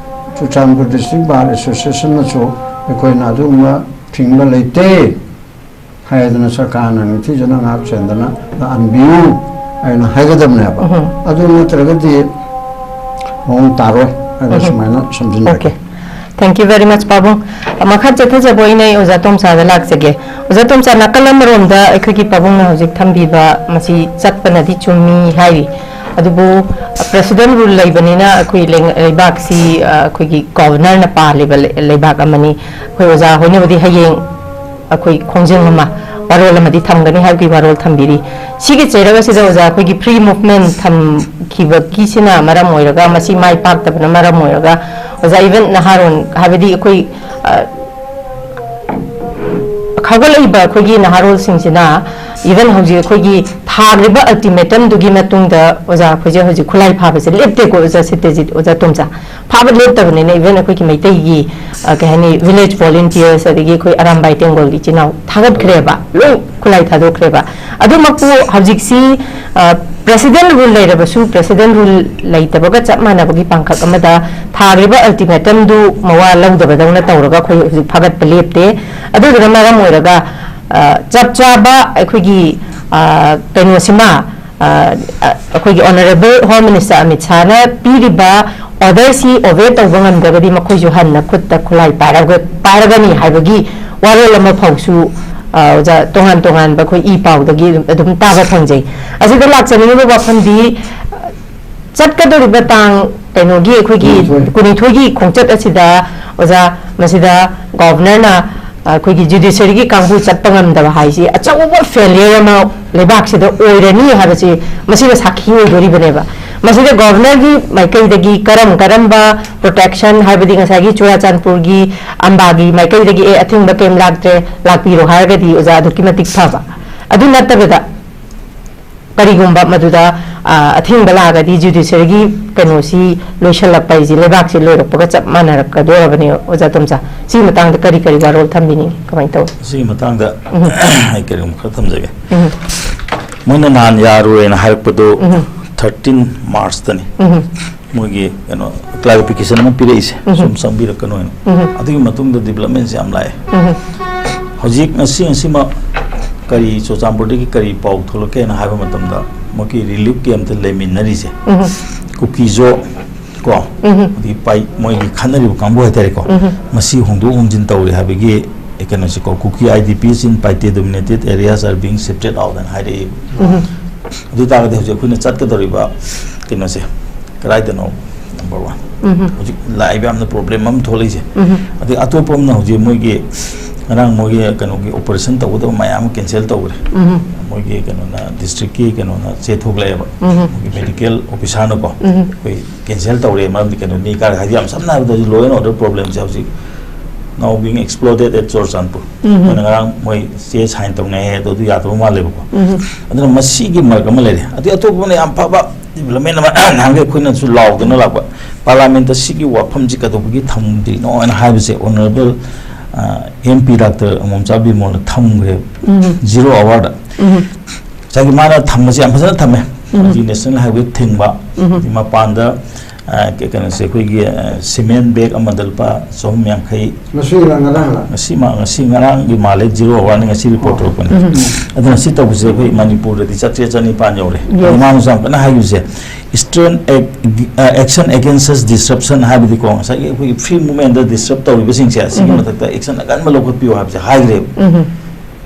ꯆꯨꯔꯆꯥꯟꯄꯨꯔ ꯗꯤꯁꯇ꯭ꯔꯤꯛ ꯕꯥꯔ ꯑꯦꯁꯣꯁꯤꯌꯦꯁꯟꯅꯁꯨ ꯑꯩꯈꯣꯏꯅ ꯑꯗꯨꯒꯨꯝꯕ ꯊꯤꯡꯕ ꯂꯩꯇꯦ ꯍꯥꯏꯗꯅ ꯁꯔꯀꯥꯔꯅ ꯅꯤꯡꯊꯤꯖꯅ ꯉꯥꯛ ꯁꯦꯟꯗꯅ ꯂꯥꯛꯍꯟꯕꯤꯌꯨ ꯍꯥꯏꯅ ꯍꯥꯏꯒꯗꯕꯅꯦꯕ꯫ ꯎꯝ꯫ ꯑꯗꯨ ꯅꯠꯇ꯭ꯔꯒꯗꯤ ꯃꯑꯣꯡ ꯇꯥꯔꯣꯏ ꯍꯥꯏꯅ ꯎꯝ꯫ ꯁꯨꯃꯥꯏꯅ ꯁꯝꯖꯤꯟꯖꯒꯦ꯫ Okay. Thank you very much, ꯄꯥꯕꯨꯡ꯫ ꯃꯈꯥ ꯆꯠꯊꯖꯕ ꯑꯣꯏꯅ ꯑꯩ ꯑꯣꯖꯥ ꯇꯣꯝꯆꯥꯗ ꯂꯥꯛꯆꯒꯦ꯫ ꯑꯣꯖꯥ ꯇꯣꯝꯆꯥ, ꯅꯥꯀꯜ ꯑꯃꯔꯣꯝꯗ ꯑꯩꯈꯣꯏꯒꯤ ꯄꯥꯕꯨꯡꯅ ꯍꯧꯖꯤꯛ ꯊꯝꯕꯤꯕ ꯃꯁꯤ ꯆꯠꯄꯅꯗꯤ ꯆꯨꯝꯃꯤ ꯍꯥꯏꯔꯤ꯫ ꯑꯗꯨꯕꯨ president rule ꯂꯩꯕꯅꯤꯅ ꯑꯩꯈꯣꯏ ꯂꯩ-, ꯂꯩꯕꯥꯛꯁꯤ, ꯑ, ꯑꯩꯈꯣꯏꯒꯤ governorꯅ ꯄꯥꯜꯂꯤꯕ ꯂꯩ-, ꯂꯩꯕꯥꯛ ꯑꯃꯅꯤ꯫ ꯑꯩꯈꯣꯏ ꯑꯣꯖꯥ ꯍꯣꯏꯅꯕꯨꯗꯤ ꯍꯌꯦꯡ ꯑꯩꯈꯣꯏ ꯈꯣꯡꯖꯪ ꯑꯃ, ꯋꯥꯔꯣꯜ ꯑꯃꯗꯤ ꯊꯝꯒꯅꯤ ꯍꯥꯏꯕꯒꯤ ꯋꯥꯔꯣꯜ ꯊꯝꯕꯤꯔꯤ꯫ ꯁꯤꯒꯤ ꯆꯩꯔꯛ ꯑꯁꯤꯗ ꯑꯣꯖꯥ ꯑꯩꯈꯣꯏꯒꯤ free movement ꯊꯝꯈꯤꯕꯒꯤꯁꯤꯅ ꯃꯔꯝ ꯑꯣꯏꯔꯒ, ꯃꯁꯤ ꯃꯥꯏ ꯄꯥꯛꯇꯕꯅ ꯃꯔꯝ ꯑꯣꯏꯔꯒ, ꯑꯣꯖꯥ, even ꯅꯍꯥꯔꯣꯟ ꯍꯥꯏꯕꯗꯤ ꯑꯩꯈꯣꯏ, ꯑ, ꯍꯧꯒꯠꯂꯛꯏꯕ ꯑꯩꯈꯣꯏꯒꯤ ꯅꯍꯥꯔꯣꯜꯁꯤꯡꯁꯤꯅ even ꯍꯧꯖꯤꯛ ꯑꯩꯈꯣꯏꯒꯤ ꯊꯥꯈ꯭ꯔꯤꯕ ꯑꯜꯇꯤꯃꯦꯇꯝꯗꯨꯒꯤ ꯃꯇꯨꯡꯗ ꯑꯣꯖꯥ ꯑꯩꯈꯣꯏꯁꯦ ꯍꯧꯖꯤꯛ ꯈꯨꯠꯂꯥꯏ ꯐꯥꯕꯁꯦ ꯂꯦꯞꯇꯦꯀꯣ, ꯑꯣꯖꯥ ꯁꯤꯇꯖꯤꯠ, ꯑꯣꯖꯥ ꯇꯣꯝꯆꯥ? ꯐꯥꯕ ꯂꯦꯞꯇꯕꯅꯤꯅ, even ꯑꯩꯈꯣꯏꯒꯤ ꯃꯩꯇꯩꯒꯤ, ꯑ, ꯀꯩ ꯍꯥꯏꯅꯤ, ꯚꯤꯂꯦꯖ ꯚꯣꯂꯨꯟꯇꯤꯌꯔꯁ, ꯑꯗꯒꯤ ꯑꯩꯈꯣꯏ ꯑꯔꯥꯝꯕꯥꯏ ꯇꯦꯡꯒꯣꯜꯒꯤ ꯏꯆꯤꯟ ꯏꯅꯥꯎ ꯊꯥꯒꯠꯈ꯭ꯔꯦꯕ, ꯂꯣꯏ ꯈꯨꯠꯂꯥꯏ ꯊꯥꯗꯣꯛꯈ꯭ꯔꯦꯕ꯫ ꯑꯗꯨꯃꯛꯄꯨ ꯍꯧꯖꯤꯛꯁꯤ, ꯑ, ꯄ꯭ꯔꯦꯁꯤꯗꯦꯟ ꯔꯨꯜ ꯂꯩꯔꯕꯁꯨ, ꯄ꯭ꯔꯦꯁꯤꯗꯦꯟ ꯔꯨꯜ ꯂꯩꯇꯕꯒ ꯆꯞ ꯃꯥꯟꯅꯕꯒꯤ ꯄꯥꯡꯈꯛ ꯑꯃꯗ ꯊꯥꯈ꯭ꯔꯤꯕ ꯑꯜꯇꯤꯃꯦꯇꯝꯗꯨ ꯃꯋꯥ ꯂꯧꯗꯕꯗꯧꯅ ꯇꯧꯔꯒ ꯑꯩꯈꯣꯏ ꯍꯧꯖꯤꯛ ꯐꯥꯒꯠꯄ ꯂꯦꯞꯇꯦ꯫ ꯑꯗꯨꯗꯨꯅ ꯃꯔꯝ ꯑꯣꯏꯔꯒ, ꯑ, ꯆꯞ ꯆꯥꯕ ꯑꯩꯈꯣꯏꯒꯤ, ꯑ, ꯀꯩꯅꯣꯁꯤꯃ, ꯑ, ꯑ, ꯑꯩꯈꯣꯏꯒꯤ ꯑꯣꯅꯔꯦꯕꯜ ꯍꯣꯝ ꯃꯤꯅꯤꯁꯇꯔ ꯑꯃꯤꯠ ꯁꯥꯍꯅ ꯄꯤꯔꯤꯕ ꯑꯣꯔꯗꯔꯁꯤ ꯑꯣꯕꯦ ꯇꯧꯕ ꯉꯝꯗ꯭ꯔꯒꯗꯤ ꯃꯈꯣꯏꯁꯨ ꯍꯟꯅ ꯈꯨꯠꯇ ꯈꯨꯠꯂꯥꯏ ꯄꯥꯏꯔꯒ, ꯄꯥꯏꯔꯒꯅꯤ ꯍꯥꯏꯕꯒꯤ ꯋꯥꯔꯣꯜ ꯑꯃ ꯐꯥꯎꯁꯨ, ꯑ, ꯑꯣꯖꯥ, ꯇꯣꯉꯥꯟ ꯇꯣꯉꯥꯟꯕ ꯑꯩꯈꯣꯏ ꯏ ꯄꯥꯎꯗꯒꯤ ꯑꯗꯨꯝ, ꯑꯗꯨꯝ ꯇꯥꯕ ꯐꯪꯖꯩ꯫ ꯑꯁꯤꯗ ꯂꯥꯛꯆꯅꯤꯡꯉꯤꯕ ꯋꯥꯐꯝꯗꯤ, ꯆꯠꯀꯗꯧꯔꯤꯕ ꯇꯥꯡ ꯀꯩꯅꯣꯒꯤ, ꯑꯩꯈꯣꯏꯒꯤ ꯀꯨꯟꯅꯤꯊꯣꯏ꯫ ꯀꯨꯟꯅꯤꯊꯣꯏꯒꯤ ꯈꯣꯡꯆꯠ ꯑꯁꯤꯗ, ꯑꯣꯖꯥ, ꯃꯁꯤꯗ ꯒꯣꯚꯔꯅꯔꯅ ꯑꯩꯈꯣꯏꯒꯤ ꯖꯨꯗꯤꯁꯔꯤꯒꯤ ꯀꯥꯡꯕꯨ ꯆꯠꯄ ꯉꯝꯗꯕ ꯍꯥꯏꯁꯤ ꯑꯆꯧꯕ ꯐꯦꯂꯤꯌꯔ ꯑꯃ ꯂꯩꯕꯥꯛꯁꯤꯗ ꯑꯣꯏꯔꯅꯤ ꯍꯥꯏꯕꯁꯤ ꯃꯁꯤꯅ ꯁꯥꯈꯤ ꯑꯣꯏꯗꯣꯔꯤꯕꯅꯦꯕ꯫ ꯃꯁꯤꯗ ꯒꯣꯚꯔꯅꯔꯒꯤ ꯃꯥꯏꯀꯩꯗꯒꯤ ꯀꯔꯝ ꯀꯔꯝꯕ ꯄ꯭ꯔꯣꯇꯦꯛꯁꯟ, ꯍꯥꯏꯕꯗꯤ ꯉꯁꯥꯏꯒꯤ ꯆꯨꯔꯥꯆꯥꯟꯄꯨꯔꯒꯤ ꯑꯝꯕꯥꯒꯤ ꯃꯥꯏꯀꯩꯗꯒꯤ, "ꯑꯦ, ꯑꯊꯤꯡꯕ ꯀꯩꯝ ꯂꯥꯛꯇ꯭ꯔꯦ, ꯂꯥꯛꯄꯤꯔꯣ" ꯍꯥꯏꯔꯒꯗꯤ, ꯑꯣꯖꯥ, ꯑꯗꯨꯛꯀꯤ ꯃꯇꯤꯛ ꯐꯕ꯫ ꯑꯗꯨ ꯅꯠꯇꯕꯗ, ꯀꯔꯤꯒꯨꯝꯕ ꯃꯗꯨꯗ, ꯑ, ꯑꯊꯤꯡꯕ ꯂꯥꯛꯑꯒꯗꯤ ꯖꯨꯗꯤꯁꯔꯤꯒꯤ ꯀꯩꯅꯣꯁꯤ ꯂꯣꯏꯁꯤꯜꯂꯛꯄ ꯍꯥꯏꯁꯤ ꯂꯩꯕꯥꯛꯁꯤ ꯂꯣꯏꯔꯛꯄꯒ ꯆꯞ ꯃꯥꯟꯅꯔꯛꯀꯗꯣꯔꯕꯅꯦ, ꯑꯣꯖꯥ ꯇꯣꯝꯆꯥ꯫ ꯁꯤꯒꯤ ꯃꯇꯥꯡꯗ ꯀꯔꯤ ꯀꯔꯤ ꯋꯥꯔꯣꯜ ꯊꯝꯕꯤꯅꯤꯡꯉꯤ? ꯀꯃꯥꯏꯅ ꯇꯧ? ꯁꯤꯒꯤ ꯃꯇꯥꯡꯗ ꯎꯝ꯫ ꯑꯩ ꯀꯔꯤꯒꯨꯝꯕ ꯈꯔ ꯊꯝꯖꯒꯦ꯫ ꯎꯝ꯫ ꯃꯣꯏꯅ ꯅꯍꯥꯟ ꯌꯥꯔꯣꯏꯅ ꯍꯥꯏꯔꯛꯄꯗꯣ ꯎꯝ꯫ ꯊꯥꯔꯇꯤꯟ ꯃꯥꯔꯆꯇꯅꯤ꯫ ꯎꯝ꯫ ꯃꯣꯏꯒꯤ ꯀꯩꯅꯣ, ꯀ꯭ꯂꯥꯔꯤꯐꯤꯀꯦꯁꯟ ꯑꯃ ꯄꯤꯔꯛꯏꯁꯦ, ꯎꯝ꯫ ꯁꯨꯝ ꯆꯪꯕꯤꯔꯛꯀꯅꯣ ꯍꯥꯏꯅ꯫ ꯎꯝ꯫ ꯑꯗꯨꯒꯤ ꯃꯇꯨꯡꯗ ꯗꯤꯕꯂꯞꯃꯦꯟꯁꯦ ꯌꯥꯝ ꯂꯥꯛꯑꯦ꯫ ꯎꯝ꯫ ꯍꯧꯖꯤꯛ ꯉꯁꯤ, ꯉꯁꯤꯃꯛ ꯀꯔꯤ ꯆꯨꯔꯆꯥꯟꯄꯨꯔꯗꯒꯤ ꯀꯔꯤ ꯄꯥꯎ ꯊꯣꯛꯂꯛꯀꯦꯅ ꯍꯥꯏꯕ ꯃꯇꯝꯗ, ꯃꯣꯏꯒꯤ ꯔꯤꯂꯤꯐ ꯀꯦꯝꯞꯇ ꯂꯩꯃꯤꯟꯅꯔꯤꯁꯦ, ꯎꯝ꯫ ꯀꯨꯀꯤꯖꯣ ꯀꯣ, ꯎꯝ꯫ ꯑꯗꯒꯤ ꯄꯥꯏ-, ꯃꯣꯏꯒꯤ ꯈꯠꯅꯔꯤꯕ ꯀꯥꯡꯕꯨ ꯍꯥꯏꯇꯥꯔꯦꯀꯣ, ꯎꯝ꯫ ꯃꯁꯤ ꯍꯣꯡꯗꯣꯛ ꯍꯣꯡꯖꯤꯟ ꯇꯧꯔꯦ ꯍꯥꯏꯕꯒꯤ, ꯑꯦ, ꯀꯩꯅꯣꯁꯦꯀꯣ, "Kuki I D Ps in Paite dominated areas are being shifted out" ꯍꯥꯏꯅ ꯍꯥꯏꯔꯛꯏ꯫ ꯎꯝ꯫ ꯑꯗꯨ ꯑꯣꯏ ꯇꯥꯔꯒꯗꯤ ꯍꯧꯖꯤꯛ ꯑꯩꯈꯣꯏꯅ ꯆꯠꯀꯗꯧꯔꯤꯕ ꯀꯩꯅꯣꯁꯦ ꯀꯗꯥꯏꯗꯅꯣ? Number one. ꯎꯝ꯫ ꯍꯧꯖꯤꯛ ꯂꯥꯛꯏꯕ ꯌꯥꯝꯅ ꯄ꯭ꯔꯣꯕ꯭ꯂꯦꯝ ꯑꯃ ꯊꯣꯛꯂꯛꯏꯁꯦ꯫ ꯎꯝ꯫ ꯑꯗꯩ ꯑꯇꯣꯞꯄ ꯑꯃꯅ ꯍꯧꯖꯤꯛ ꯃꯣꯏꯒꯤ ꯉꯔꯥꯡ ꯃꯣꯏꯒꯤ ꯀꯩꯅꯣꯒꯤ ꯑꯣꯄꯔꯦꯁꯟ ꯇꯧꯒꯗꯕ ꯃꯌꯥꯝ ꯑꯃ ꯀꯦꯟꯁꯦꯜ ꯇꯧꯈ꯭ꯔꯦ꯫ ꯎꯝ꯫ ꯃꯣꯏꯒꯤ ꯀꯩꯅꯣꯅ, ꯗꯤꯁꯇ꯭ꯔꯤꯛꯀꯤ ꯀꯩꯅꯣꯅ ꯆꯦ ꯊꯣꯛꯂꯛꯑꯦꯕ꯫ ꯎꯝ꯫ ꯃꯣꯏꯒꯤ ꯃꯦꯗꯤꯀꯦꯜ ꯑꯣꯐꯤꯁꯥꯔꯅꯀꯣ, ꯎꯝ꯫ ꯑꯩꯈꯣꯏ ꯀꯦꯟꯁꯦꯜ ꯇꯧꯔꯦ꯫ ꯃꯔꯝꯗꯤ ꯀꯩꯅꯣ, ꯃꯤ ꯀꯥꯔ ꯍꯥꯏꯗꯤ ꯌꯥꯝ ꯁꯝꯅ ꯍꯥꯏꯔꯕꯗ ꯍꯧꯖꯤꯛ law and order ꯄ꯭ꯔꯣꯕ꯭ꯂꯦꯝꯁꯦ ꯍꯧꯖꯤꯛ Now being exploded at Churachandpur. ꯎꯝ꯫ ꯃꯣꯏꯅ ꯉꯔꯥꯡ ꯃꯣꯏ ꯆꯦ ꯁꯥꯏꯟ ꯇꯧꯅꯩ ꯍꯥꯏ, ꯑꯗꯣ ꯑꯗꯨ ꯌꯥꯗꯕ ꯃꯥꯜꯂꯦꯕꯀꯣ꯫ ꯎꯝ꯫ ꯑꯗꯨꯅ ꯃꯁꯤꯒꯤ ꯃꯔꯛ ꯑꯃ ꯂꯩꯔꯦ꯫ ꯑꯗꯩ ꯑꯇꯣꯞꯄꯅ ꯌꯥꯝ ꯐꯕ ꯗꯤꯕꯂꯞꯃꯦꯟ ꯑꯃ ꯅꯍꯥꯟꯒꯩ ꯑꯩꯈꯣꯏꯅꯁꯨ ꯂꯥꯎꯗꯅ ꯂꯥꯛꯄ, ꯄꯥꯔꯂꯥꯃꯦꯟꯇ ꯁꯤꯒꯤ ꯋꯥꯐꯝꯁꯤ ꯀꯩꯗꯧꯕꯒꯤ ꯊꯝꯗ꯭ꯔꯤꯅꯣ ꯍꯥꯏꯅ ꯍꯥꯏꯕꯁꯦ honourable M P doctor Amomcha ꯕꯤꯃꯣꯜꯅ ꯊꯝꯈ꯭ꯔꯦ꯫ ꯎꯝ꯫ ꯖꯤꯔꯣ ꯑꯋꯥꯔꯗ꯫ ꯎꯝ꯫ ꯉꯁꯥꯏꯒꯤ ꯃꯥꯅ ꯊꯝꯕꯁꯦ ꯌꯥꯝ ꯐꯖꯅ ꯊꯝꯃꯦ꯫ ꯎꯝ꯫ ꯍꯧꯖꯤꯛ ꯅꯦꯁꯅꯦꯜ ꯍꯥꯏꯋꯦ ꯊꯤꯡꯕ, ꯎꯝ꯫ ꯍꯥꯏꯗꯤ ꯃꯄꯥꯟꯗ, ꯑ, ꯀ-, ꯀꯩꯅꯣꯁꯦ, ꯑꯩꯈꯣꯏꯒꯤ, ꯑ, ꯁꯤꯃꯦꯟ ꯕꯦꯒ ꯑꯃꯗ ꯂꯨꯄꯥ ꯆꯍꯨꯝ ꯌꯥꯡꯈꯩ꯫ ꯉꯁꯤ ꯉꯔꯥꯡ, ꯉꯔꯥꯡ ꯂꯥ? ꯉꯁꯤ ꯃ-, ꯉꯁꯤ ꯉꯔꯥꯡꯒꯤ ꯃꯥꯜꯂꯦ, ꯖꯤꯔꯣ ꯑꯋꯥꯔꯅꯤ, ꯉꯁꯤ ꯔꯤꯄꯣꯔꯠ ꯑꯣ꯫ ꯇꯧꯔꯛꯄꯅꯤ꯫ ꯎꯝ꯫ ꯑꯗꯨꯅ ꯁꯤ ꯇꯧꯕꯁꯦ ꯑꯩꯈꯣꯏ ꯃꯅꯤꯄꯨꯔꯗꯗꯤ ꯆꯥꯇ꯭ꯔꯦꯠ ꯆꯅꯤꯄꯥꯟ ꯌꯧꯔꯦ꯫ ꯌꯧꯔꯦ꯫ ꯑꯗꯣ ꯃꯥꯅꯁꯨ ꯌꯥꯝ ꯀꯟꯅ ꯍꯥꯏꯈꯤꯕꯁꯦ, ꯏꯁꯇ꯭ꯔꯦꯟ ꯑꯦꯛ-, ꯑ, action against such disruption ꯍꯥꯏꯕꯗꯤꯀꯣ, ꯉꯁꯥꯏꯒꯤ ꯑꯩꯈꯣꯏꯒꯤ ꯐ꯭ꯔꯤ ꯃꯨꯞꯃꯦꯟꯗ ꯗꯤꯁꯇꯔꯕ ꯇꯧꯔꯤꯕꯁꯤꯡꯁꯦ, ꯑꯁꯤꯒꯤ ꯎꯝ꯫ ꯃꯊꯛꯇ ꯑꯦꯛꯁꯟ ꯑꯀꯟꯕ ꯂꯧꯈꯠꯄꯤꯌꯨ ꯍꯥꯏꯕꯁꯦ ꯍꯥꯏꯈ꯭ꯔꯦꯕ꯫ ꯎꯝ꯫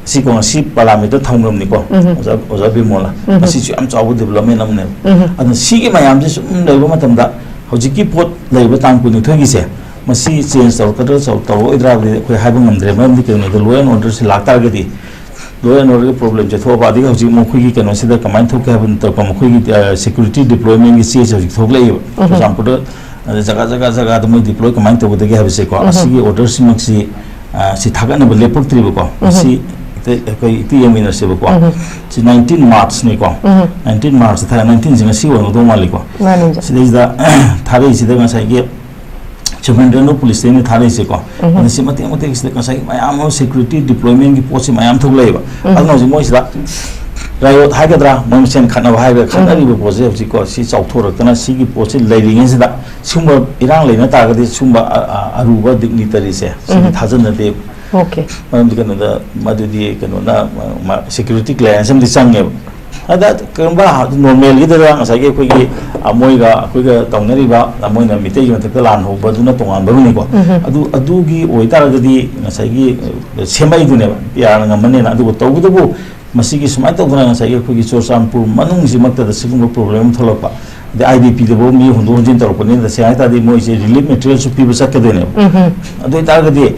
ꯁꯤꯀꯣ ꯉꯁꯤ ꯄꯥꯔꯂꯥꯃꯦꯟꯇ ꯊꯝꯈ꯭ꯔꯕꯅꯤꯀꯣ, ꯎꯝ꯫ ꯑꯣꯖꯥ, ꯑꯣꯖꯥ ꯕꯤꯃꯣꯜꯅ꯫ ꯎꯝ꯫ ꯃꯁꯤꯁꯨ ꯌꯥꯝ ꯆꯥꯎꯕ ꯗꯤꯕꯂꯞꯃꯦꯟ ꯑꯃꯅꯦꯕ꯫ ꯎꯝ꯫ ꯑꯗꯨꯅ ꯁꯤꯒꯤ ꯃꯌꯥꯝꯁꯦ ꯁꯨꯝ ꯂꯩꯕ ꯃꯇꯝꯗ ꯍꯧꯖꯤꯛꯀꯤ ꯄꯣꯠ ꯂꯩꯔꯤꯕ ꯇꯥꯡ ꯀꯨꯟꯅꯤꯊꯣꯏꯒꯤꯁꯦ, ꯃꯁꯤ ꯆꯦꯟꯖ ꯇꯧꯔꯛꯀꯗ꯭ꯔꯥ, ꯇꯧ-, ꯇꯧꯔꯛꯑꯣꯏꯗ꯭ꯔꯥ ꯍꯥꯏꯕꯗꯤ ꯑꯩꯈꯣꯏ ꯍꯥꯏꯕ ꯉꯝꯗ꯭ꯔꯦ꯫ ꯃꯔꯝꯗꯤ ꯀꯩꯒꯤꯅꯣꯗ, ꯂꯣ ꯑꯦꯟ ꯑꯣꯔꯗꯔꯁꯤ ꯂꯥꯛꯇꯥꯔꯒꯗꯤ, ꯂꯣ ꯑꯦꯟ ꯑꯣꯔꯗꯔꯒꯤ ꯄ꯭ꯔꯣꯕ꯭ꯂꯦꯝꯁꯦ ꯊꯣꯛꯑꯕ, ꯑꯗꯒꯤ ꯍꯧꯖꯤꯛ ꯃꯈꯣꯏꯒꯤ ꯀꯩꯅꯣꯁꯤꯗ ꯀꯃꯥꯏꯅ ꯊꯣꯛꯀꯦ ꯍꯥꯏꯕ ꯃꯇꯝꯗ, ꯃꯈꯣꯏꯒꯤ, ꯑ, ꯁꯦꯀ꯭ꯌꯨꯔꯤꯇꯤ ꯗꯤꯄ꯭ꯂꯣꯏꯃꯦꯟꯒꯤ ꯆꯦꯁꯦ ꯍꯧꯖꯤꯛ ꯊꯣꯛꯂꯛꯏꯕ꯫ ꯎꯝ꯫ ꯆꯨꯔꯆꯥꯟꯄꯨꯔꯗ, ꯑꯗ ꯖꯒꯥ, ꯖꯒꯥ, ꯖꯒꯥꯗ ꯃꯣꯏ ꯗꯤꯄ꯭ꯂꯣꯏ ꯀꯃꯥꯏꯅ ꯇꯧꯒꯗꯒꯦ ꯍꯥꯏꯕꯁꯦꯀꯣ, ꯎꯝ꯫ ꯑꯁꯤꯒꯤ ꯑꯣꯔꯗꯔꯁꯤꯃꯛꯁꯤ, ꯑ, ꯁꯤ ꯊꯥꯒꯠꯅꯕ ꯂꯦꯞꯄꯛꯇ꯭ꯔꯤꯕꯀꯣ꯫ ꯎꯝ꯫ ꯁꯤ ꯍꯦꯛꯇ ꯑꯩꯈꯣꯏ ꯍꯦꯛꯇ ꯌꯦꯡꯃꯤꯟꯅꯁꯦꯕꯀꯣ꯫ ꯎꯝ꯫ ꯁꯤ ꯅꯥꯏꯟꯇꯤꯟ ꯃꯥꯔꯆꯅꯤꯀꯣ꯫ ꯎꯝ꯫ ꯅꯥꯏꯟꯇꯤꯟ ꯃꯥꯔꯆꯇ ꯊꯥꯔꯦ, ꯅꯥꯏꯟꯇꯤꯟꯁꯦ ꯉꯁꯤ ꯑꯣꯏꯔꯝꯒꯗꯧ ꯃꯥꯜꯂꯤꯀꯣ꯫ ꯃꯥꯅꯤ, ꯖ-꯫ ꯁꯤꯗꯩꯁꯤꯗ ꯊꯥꯔꯛꯏꯁꯤꯗ ꯉꯁꯥꯏꯒꯤ ꯁꯨꯕ꯭ꯔꯦꯟꯗ꯭ꯔꯅ ꯄꯨꯂꯤꯁꯇꯩꯅ ꯊꯥꯔꯛꯏꯁꯦꯀꯣ꯫ ꯎꯝ꯫ ꯑꯗ ꯁꯤ ꯃꯇꯦꯛ ꯃꯇꯦꯛꯁꯤꯗ ꯉꯁꯥꯏꯒꯤ ꯃꯌꯥꯝ ꯑꯃ ꯁꯦꯀ꯭ꯌꯨꯔꯤꯇꯤ ꯗꯤꯄ꯭ꯂꯣꯏꯃꯦꯟꯒꯤ ꯄꯣꯠꯁꯤ ꯃꯌꯥꯝ ꯊꯣꯛꯂꯛꯑꯦꯕ꯫ ꯎꯝ꯫ ꯑꯗꯨꯅ ꯍꯧꯖꯤꯛ ꯃꯣꯏꯁꯤꯗ ꯔꯥꯏꯌꯣꯠ ꯍꯥꯏꯒꯗ꯭ꯔꯥ, ꯃꯣꯏ ꯃꯁꯦꯟ ꯈꯠꯅꯕ ꯍꯥꯏꯒꯗ꯭ꯔꯥ, ꯎꯝ꯫ ꯈꯠꯅꯔꯤꯕ ꯄꯣꯠꯁꯦ ꯍꯧꯖꯤꯛꯀꯣ, ꯁꯤ ꯆꯥꯎꯊꯣꯔꯛꯇꯅ ꯁꯤꯒꯤ ꯄꯣꯠꯁꯤ ꯂꯩꯔꯤꯉꯩꯁꯤꯗ ꯁꯤꯒꯨꯝꯕ ꯏꯔꯥꯡ ꯂꯩꯅ ꯇꯥꯔꯒꯗꯤ ꯁꯤꯒꯨꯝꯕ ꯑ-, ꯑ-, ꯑꯔꯨꯕ ꯗꯤꯒꯅꯤꯇꯔꯤꯁꯦ ꯁꯤꯗꯤ ꯎꯝ꯫ ꯊꯥꯖꯅꯗꯦ꯫ ꯑꯣꯀꯦ꯫ ꯃꯔꯝꯗꯤ ꯀꯩꯅꯣꯗ, ꯃꯗꯨꯗꯤ ꯀꯩꯅꯣꯅ, ꯃ-, ꯃ-, ꯁꯦꯀ꯭ꯌꯨꯔꯤꯇꯤ ꯀ꯭ꯂꯤꯌꯥꯔꯦꯟꯁ ꯑꯃꯗꯤ ꯆꯪꯉꯦꯕ꯫ ꯑꯗ ꯀꯔꯤꯒꯨꯝꯕ ꯅꯣꯔꯃꯦꯜꯒꯤꯗꯨꯗ ꯉꯁꯥꯏꯒꯤ ꯑꯩꯈꯣꯏꯒꯤ, ꯑ, ꯃꯣꯏꯒ ꯑꯩꯈꯣꯏꯒ ꯇꯧꯅꯔꯤꯕ, ꯑ, ꯃꯣꯏꯅ ꯃꯤꯇꯩꯒꯤ ꯃꯊꯛꯇ ꯂꯥꯟ ꯍꯧꯕꯗꯨꯅ ꯇꯣꯉꯥꯟꯕ ꯑꯃꯅꯤꯀꯣ꯫ ꯎꯝ꯫ ꯑꯗꯨ, ꯑꯗꯨꯒꯤ ꯑꯣꯏꯇꯥꯔꯒꯗꯤ ꯉꯁꯥꯏꯒꯤ, ꯑ, ꯁꯦꯝꯃꯛꯏꯗꯨꯅꯦꯕ, ꯄꯤ ꯑꯥꯔꯅ ꯉꯝꯃꯅꯦꯅ꯫ ꯑꯗꯨꯒ ꯇꯧꯕꯇꯕꯨ ꯃꯁꯤꯒꯤ ꯁꯨꯃꯥꯏꯅ ꯇꯧꯗꯅ ꯉꯁꯥꯏꯒꯤ ꯑꯩꯈꯣꯏꯒꯤ ꯆꯨꯔꯆꯥꯟꯄꯨꯔ ꯃꯅꯨꯡꯁꯤꯃꯛꯇꯗ ꯁꯤꯒꯨꯝꯕ ꯄ꯭ꯔꯣꯕ꯭ꯂꯦꯝ ꯑꯃ ꯊꯣꯛꯂꯛꯄ, ꯑꯗꯩ ꯑꯥꯏ ꯗꯤ ꯄꯤꯗꯐꯥꯎ ꯃꯤ ꯍꯣꯟꯗꯣꯛ ꯍꯣꯟꯖꯤꯟ ꯇꯧꯔꯛꯄꯅꯤꯅ, ꯇꯁꯦꯡꯅ ꯍꯥꯏ ꯇꯥꯔꯗꯤ ꯃꯣꯏꯁꯦ ꯔꯤꯂꯤꯐ ꯃꯦꯇꯔꯤꯌꯦꯜꯁꯨ ꯄꯤꯕ ꯆꯠꯀꯗꯣꯏꯅꯦꯕ꯫ ꯎꯝ꯫ ꯑꯗꯨ ꯑꯣꯏꯇꯥꯔꯒꯗꯤ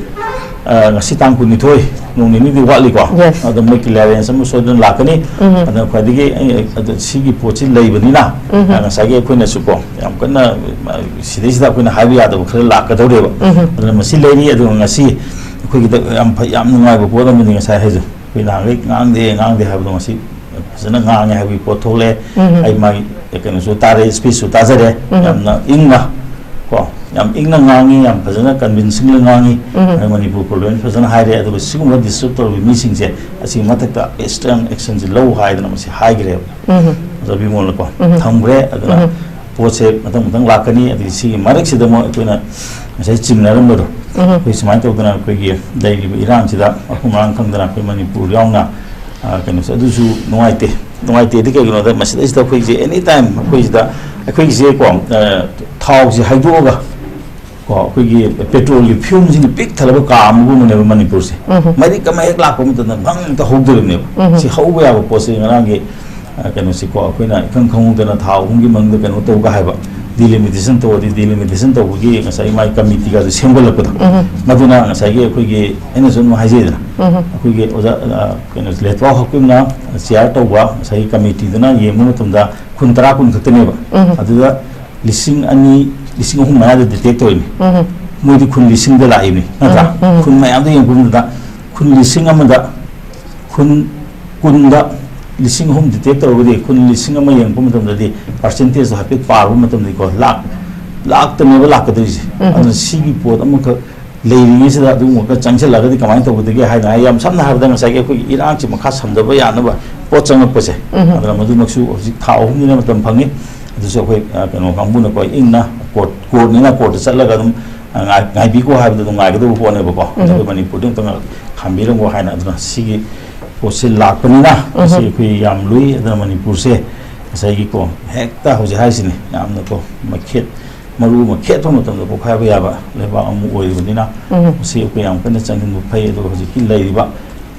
ꯑ, ꯉꯁꯤ ꯇꯥꯡ ꯀꯨꯟꯅꯤꯊꯣꯏ, ꯅꯣꯡ ꯅꯤꯅꯤꯗꯤ ꯋꯥꯠꯂꯤꯀꯣ꯫ Yes. ꯑꯗꯣ ꯃꯣꯏ clearance ꯑꯃ ꯁꯣꯏꯗꯅ ꯂꯥꯛꯀꯅꯤ꯫ ꯎꯝ. ꯑꯗꯨꯅ ꯈ꯭ꯋꯥꯏꯗꯒꯤ ꯑꯩ, ꯑꯗꯨ ꯁꯤꯒꯤ ꯄꯣꯠꯁꯤ ꯂꯩꯕꯅꯤꯅ, ꯎꯝ. ꯑ, ꯉꯁꯥꯏꯒꯤ ꯑꯩꯈꯣꯏꯅꯁꯨꯀꯣ, ꯌꯥꯝ ꯀꯟꯅ, ꯑ, ꯁꯤꯗꯩꯁꯤꯗ ꯑꯩꯈꯣꯏꯅ ꯍꯥꯏꯕ ꯌꯥꯗꯕ ꯈꯔ ꯂꯥꯛꯀꯗꯧꯔꯦꯕ꯫ ꯎꯝ. ꯑꯗꯨꯅ ꯃꯁꯤ ꯂꯩꯔꯤ꯫ ꯑꯗꯨꯒ ꯉꯁꯤ ꯑꯩꯈꯣꯏꯒꯤꯗ ꯌꯥꯝ ꯐ-, ꯌꯥꯝ ꯅꯨꯡꯉꯥꯏꯕ ꯄꯣꯠ ꯑꯃꯅꯤ ꯉꯁꯥꯏ ꯍꯥꯏꯁꯦ꯫ ꯑꯩꯈꯣꯏ ꯅꯍꯥꯟꯈꯩ ꯉꯥꯡꯗꯦ, ꯉꯥꯡꯗꯦ ꯍꯥꯏꯕꯗꯣ ꯉꯁꯤ ꯐꯖꯅ ꯉꯥꯡꯉꯦ ꯍꯥꯏꯕꯒꯤ ꯄꯣꯠ ꯊꯣꯛꯂꯛꯑꯦ꯫ ꯎꯝ. ꯑꯩ ꯃꯥꯒꯤ ꯀꯩꯅꯣꯁꯨ ꯇꯥꯔꯦ, speechꯁꯨ ꯇꯥꯖꯔꯦ꯫ ꯎꯝ. ꯌꯥꯝꯅ ꯏꯪꯅ, ꯀꯣ, ꯌꯥꯝ ꯏꯪꯅ ꯉꯥꯡꯉꯤ, ꯌꯥꯝ ꯐꯖꯅ convincingly ꯉꯥꯡꯉꯤ꯫ ꯎꯝ. ꯑꯗ ꯃꯅꯤꯄꯨꯔ ꯄ꯭ꯔꯣꯕ꯭ꯂꯦꯝ ꯐꯖꯅ ꯍꯥꯏꯔꯦ꯫ ꯑꯗꯨꯒ ꯁꯤꯒꯨꯝꯕ disturb ꯇꯧꯔꯤꯕ ꯃꯤꯁꯤꯡꯁꯦ ꯑꯁꯤꯒꯤ ꯃꯊꯛꯇ stern actionꯁꯤ ꯂꯧ ꯍꯥꯏꯗꯅ ꯃꯁꯤ ꯍꯥꯏꯈ꯭ꯔꯦꯕ꯫ ꯎꯝ. ꯑꯣꯖꯥ ꯕꯤꯃꯣꯜꯅꯀꯣ ꯎꯝ. ꯊꯝꯈ꯭ꯔꯦ꯫ ꯑꯗꯨꯅ ꯎꯝ. ꯄꯣꯠꯁꯦ ꯃꯊꯪ ꯃꯊꯪ ꯂꯥꯛꯀꯅꯤ꯫ ꯑꯗꯒꯤ ꯁꯤꯒꯤ ꯃꯔꯛꯁꯤꯗ ꯑꯃꯨꯛ ꯑꯩꯈꯣꯏꯅ ꯉꯁꯥꯏ ꯆꯤꯡꯅꯔꯝꯕꯗꯣ, ꯎꯝ. ꯑꯩꯈꯣꯏ ꯁꯨꯃꯥꯏꯅ ꯇꯧꯗꯅ ꯑꯩꯈꯣꯏꯒꯤ ꯂꯩꯔꯤꯕ ꯏꯔꯥꯡꯁꯤꯗ ꯃꯐꯝ ꯃꯔꯥꯡ ꯈꯪꯗꯅ ꯑꯩꯈꯣꯏ ꯃꯅꯤꯄꯨꯔ ꯌꯥꯎꯅ, ꯑ, ꯀꯩꯅꯣꯁꯦ, ꯑꯗꯨꯁꯨ ꯅꯨꯡꯉꯥꯏꯇꯦ꯫ ꯅꯨꯡꯉꯥꯏꯇꯦꯗꯤ ꯀꯩꯒꯤꯅꯣꯗ ꯃꯁꯤꯗꯩꯁꯤꯗ ꯑꯩꯈꯣꯏꯁꯦ any time ꯑꯩꯈꯣꯏꯁꯤꯗ, ꯑꯩꯈꯣꯏꯒꯤꯁꯦ ꯀꯣ, ꯑ, ꯊꯥꯎꯁꯦ ꯍꯩꯗꯣꯛꯑꯒ ꯀꯣ, ꯑꯩꯈꯣꯏꯒꯤ ꯄꯦꯇ꯭ꯔꯣꯜꯒꯤ fumeꯁꯤꯅ ꯄꯤꯛ ꯊꯜꯂꯕ ꯀꯥ ꯑꯃꯒꯨꯝꯕꯅꯦꯕ ꯃꯅꯤꯄꯨꯔꯁꯦ꯫ ꯎꯝ. ꯃꯩꯔꯤꯛ ꯑꯃ ꯍꯦꯛ ꯂꯥꯛꯄ ꯃꯇꯝꯗ ꯚꯪ ꯍꯦꯛꯇ ꯍꯧꯗꯣꯔꯤꯕꯅꯦꯕ꯫ ꯎꯝ. ꯁꯤ ꯍꯧꯕ ꯌꯥꯕ ꯄꯣꯠꯁꯦ ꯉꯔꯥꯡꯒꯤ, ꯑ, ꯀꯩꯅꯣꯁꯤꯀꯣ, ꯑꯩꯈꯣꯏꯅ ꯏꯈꯪ ꯈꯪꯍꯧꯗꯅ ꯊꯥ ꯑꯍꯨꯝꯒꯤ ꯃꯅꯨꯡꯗ ꯀꯩꯅꯣ ꯇꯧꯒ ꯍꯥꯏꯕ, delimitation ꯇꯧꯔꯗꯤ, delimitation ꯇꯧꯕꯒꯤ ꯉꯁꯥꯏ ꯃꯥꯒꯤ committeeꯒꯗꯨ ꯁꯦꯝꯒꯠꯂꯛꯄꯗꯣ, ꯎꯝ. ꯃꯗꯨꯅ ꯉꯁꯥꯏꯒꯤ ꯑꯩꯈꯣꯏꯒꯤ, ꯑꯩꯅꯁꯨ ꯑꯗꯨꯝ ꯍꯥꯏꯖꯩꯗꯅ, ꯎꯝ. ꯑꯩꯈꯣꯏꯒꯤ ꯑꯣꯖꯥ, ꯑ, ꯀꯩꯅꯣ, ꯂꯦꯊꯋꯥ ꯍꯥꯎꯀꯤꯞꯅ chair ꯇꯧꯕ ꯉꯁꯥꯏꯒꯤ committeeꯗꯨꯅ ꯌꯦꯡꯕ ꯃꯇꯝꯗ ꯈꯨꯟ ꯇꯔꯥ ꯀꯨꯟ ꯈꯛꯇꯅꯦꯕ꯫ ꯎꯝ. ꯑꯗꯨꯗ ꯂꯤꯁꯤꯡ ꯑꯅꯤ, ꯂꯤꯁꯤꯡ ꯑꯍꯨꯝ ꯃꯌꯥꯗ detect ꯇꯧꯔꯤꯅꯤ꯫ ꯎꯝ. ꯃꯣꯏꯗꯤ ꯈꯨꯟ ꯂꯤꯁꯤꯡꯗ ꯂꯥꯛꯏꯅꯤ, ꯅꯠꯇ꯭ꯔꯥ? ꯎꯝ, ꯎꯝ. ꯈꯨꯟ ꯃꯌꯥꯝꯗ ꯌꯦꯡꯉꯛꯄ ꯃꯇꯝꯗ ꯈꯨꯟ ꯂꯤꯁꯤꯡ ꯑꯃꯗ, ꯈꯨꯟ ꯀꯨꯟꯗ ꯂꯤꯁꯤꯡ ꯑꯍꯨꯝ detect ꯇꯧꯔꯒꯗꯤ ꯈꯨꯟ ꯂꯤꯁꯤꯡ ꯑꯃ ꯌꯦꯡꯉꯛꯄ ꯃꯇꯝꯗꯗꯤ percentageꯇꯣ ꯍꯥꯏꯐꯦꯠ ꯄꯥꯔꯨꯕ ꯃꯇꯝꯗꯗꯤꯀꯣ, ꯂꯥꯛ, ꯂꯥꯛꯇꯅꯦꯕ ꯂꯥꯛꯀꯗꯣꯏꯁꯦ꯫ ꯎꯝ. ꯑꯗꯨꯅ ꯁꯤꯒꯤ ꯄꯣꯠ ꯑꯃꯈꯛ ꯂꯩꯔꯤꯉꯩꯁꯤꯗ ꯑꯗꯨꯒꯨꯝꯕ ꯈꯔ ꯆꯪꯁꯤꯜꯂꯒꯗꯤ ꯀꯃꯥꯏꯅ ꯇꯧꯒꯗꯒꯦ ꯍꯥꯏꯅ, ꯑꯩ ꯌꯥꯝ ꯁꯝꯅ ꯍꯥꯏꯔꯕꯗ ꯉꯁꯥꯏꯒꯤ ꯑꯩꯈꯣꯏꯒꯤ ꯏꯔꯥꯡꯁꯤ ꯃꯈꯥ ꯁꯝꯊꯕ ꯌꯥꯅꯕ ꯄꯣꯠ ꯆꯪꯉꯛꯄꯁꯦ, ꯎꯝ. ꯑꯗꯨꯅ ꯃꯗꯨꯃꯛꯁꯨ ꯍꯧꯖꯤꯛ ꯊꯥ ꯑꯍꯨꯝꯅꯤꯅ ꯃꯇꯝ ꯐꯪꯉꯤ꯫ ꯑꯗꯨꯁꯨ ꯑꯩꯈꯣꯏ, ꯑ, ꯀꯩꯅꯣ ꯀꯥꯡꯕꯨꯅꯀꯣ ꯏꯪꯅ court, courtꯅꯤꯅ courtꯇ ꯆꯠꯂꯒ ꯑꯗꯨꯝ, ꯑ, ꯉꯥꯏ-, ꯉꯥꯏꯕꯤꯈꯣ ꯍꯥꯏꯕꯗ ꯑꯗꯨꯝ ꯉꯥꯏꯒꯗꯧꯕ ꯄꯣꯠꯅꯦꯕꯀꯣ꯫ ꯑꯗꯣ ꯎꯝ. ꯑꯩꯈꯣꯏ ꯃꯅꯤꯄꯨꯔꯗ ꯑꯃꯨꯛꯇꯪ ꯈꯥꯝꯕꯤꯔꯝꯃꯣ ꯍꯥꯏꯅ, ꯑꯗꯨꯅ ꯁꯤꯒꯤ ꯄꯣꯠꯁꯦ ꯂꯥꯛꯄꯅꯤꯅ ꯉꯁꯤ ꯎꯝ. ꯑꯩꯈꯣꯏ ꯌꯥꯝ ꯂꯨꯏ꯫ ꯑꯗꯨꯅ ꯃꯅꯤꯄꯨꯔꯁꯦ ꯉꯁꯥꯏꯒꯤꯀꯣ ꯍꯦꯛꯇ ꯍꯧꯖꯤꯛ ꯍꯥꯏꯁꯤꯅꯤ, ꯌꯥꯝꯅꯀꯣ ꯃꯈꯦꯠ, ꯃꯔꯨ ꯑꯃ ꯈꯦꯠꯄ ꯃꯇꯝꯗ ꯄꯣꯛꯈꯥꯏꯕ ꯌꯥꯕ ꯂꯩꯕꯥꯛ ꯑꯃ ꯑꯣꯏꯔꯤꯕꯅꯤꯅ, ꯎꯝ. ꯃꯁꯤ ꯑꯩꯈꯣꯏ ꯌꯥꯝ ꯀꯟꯅ ꯆꯪꯁꯤꯟꯕ ꯐꯩ꯫ ꯑꯗꯨꯒ ꯍꯧꯖꯤꯛꯀꯤ ꯂꯩꯔꯤꯕ,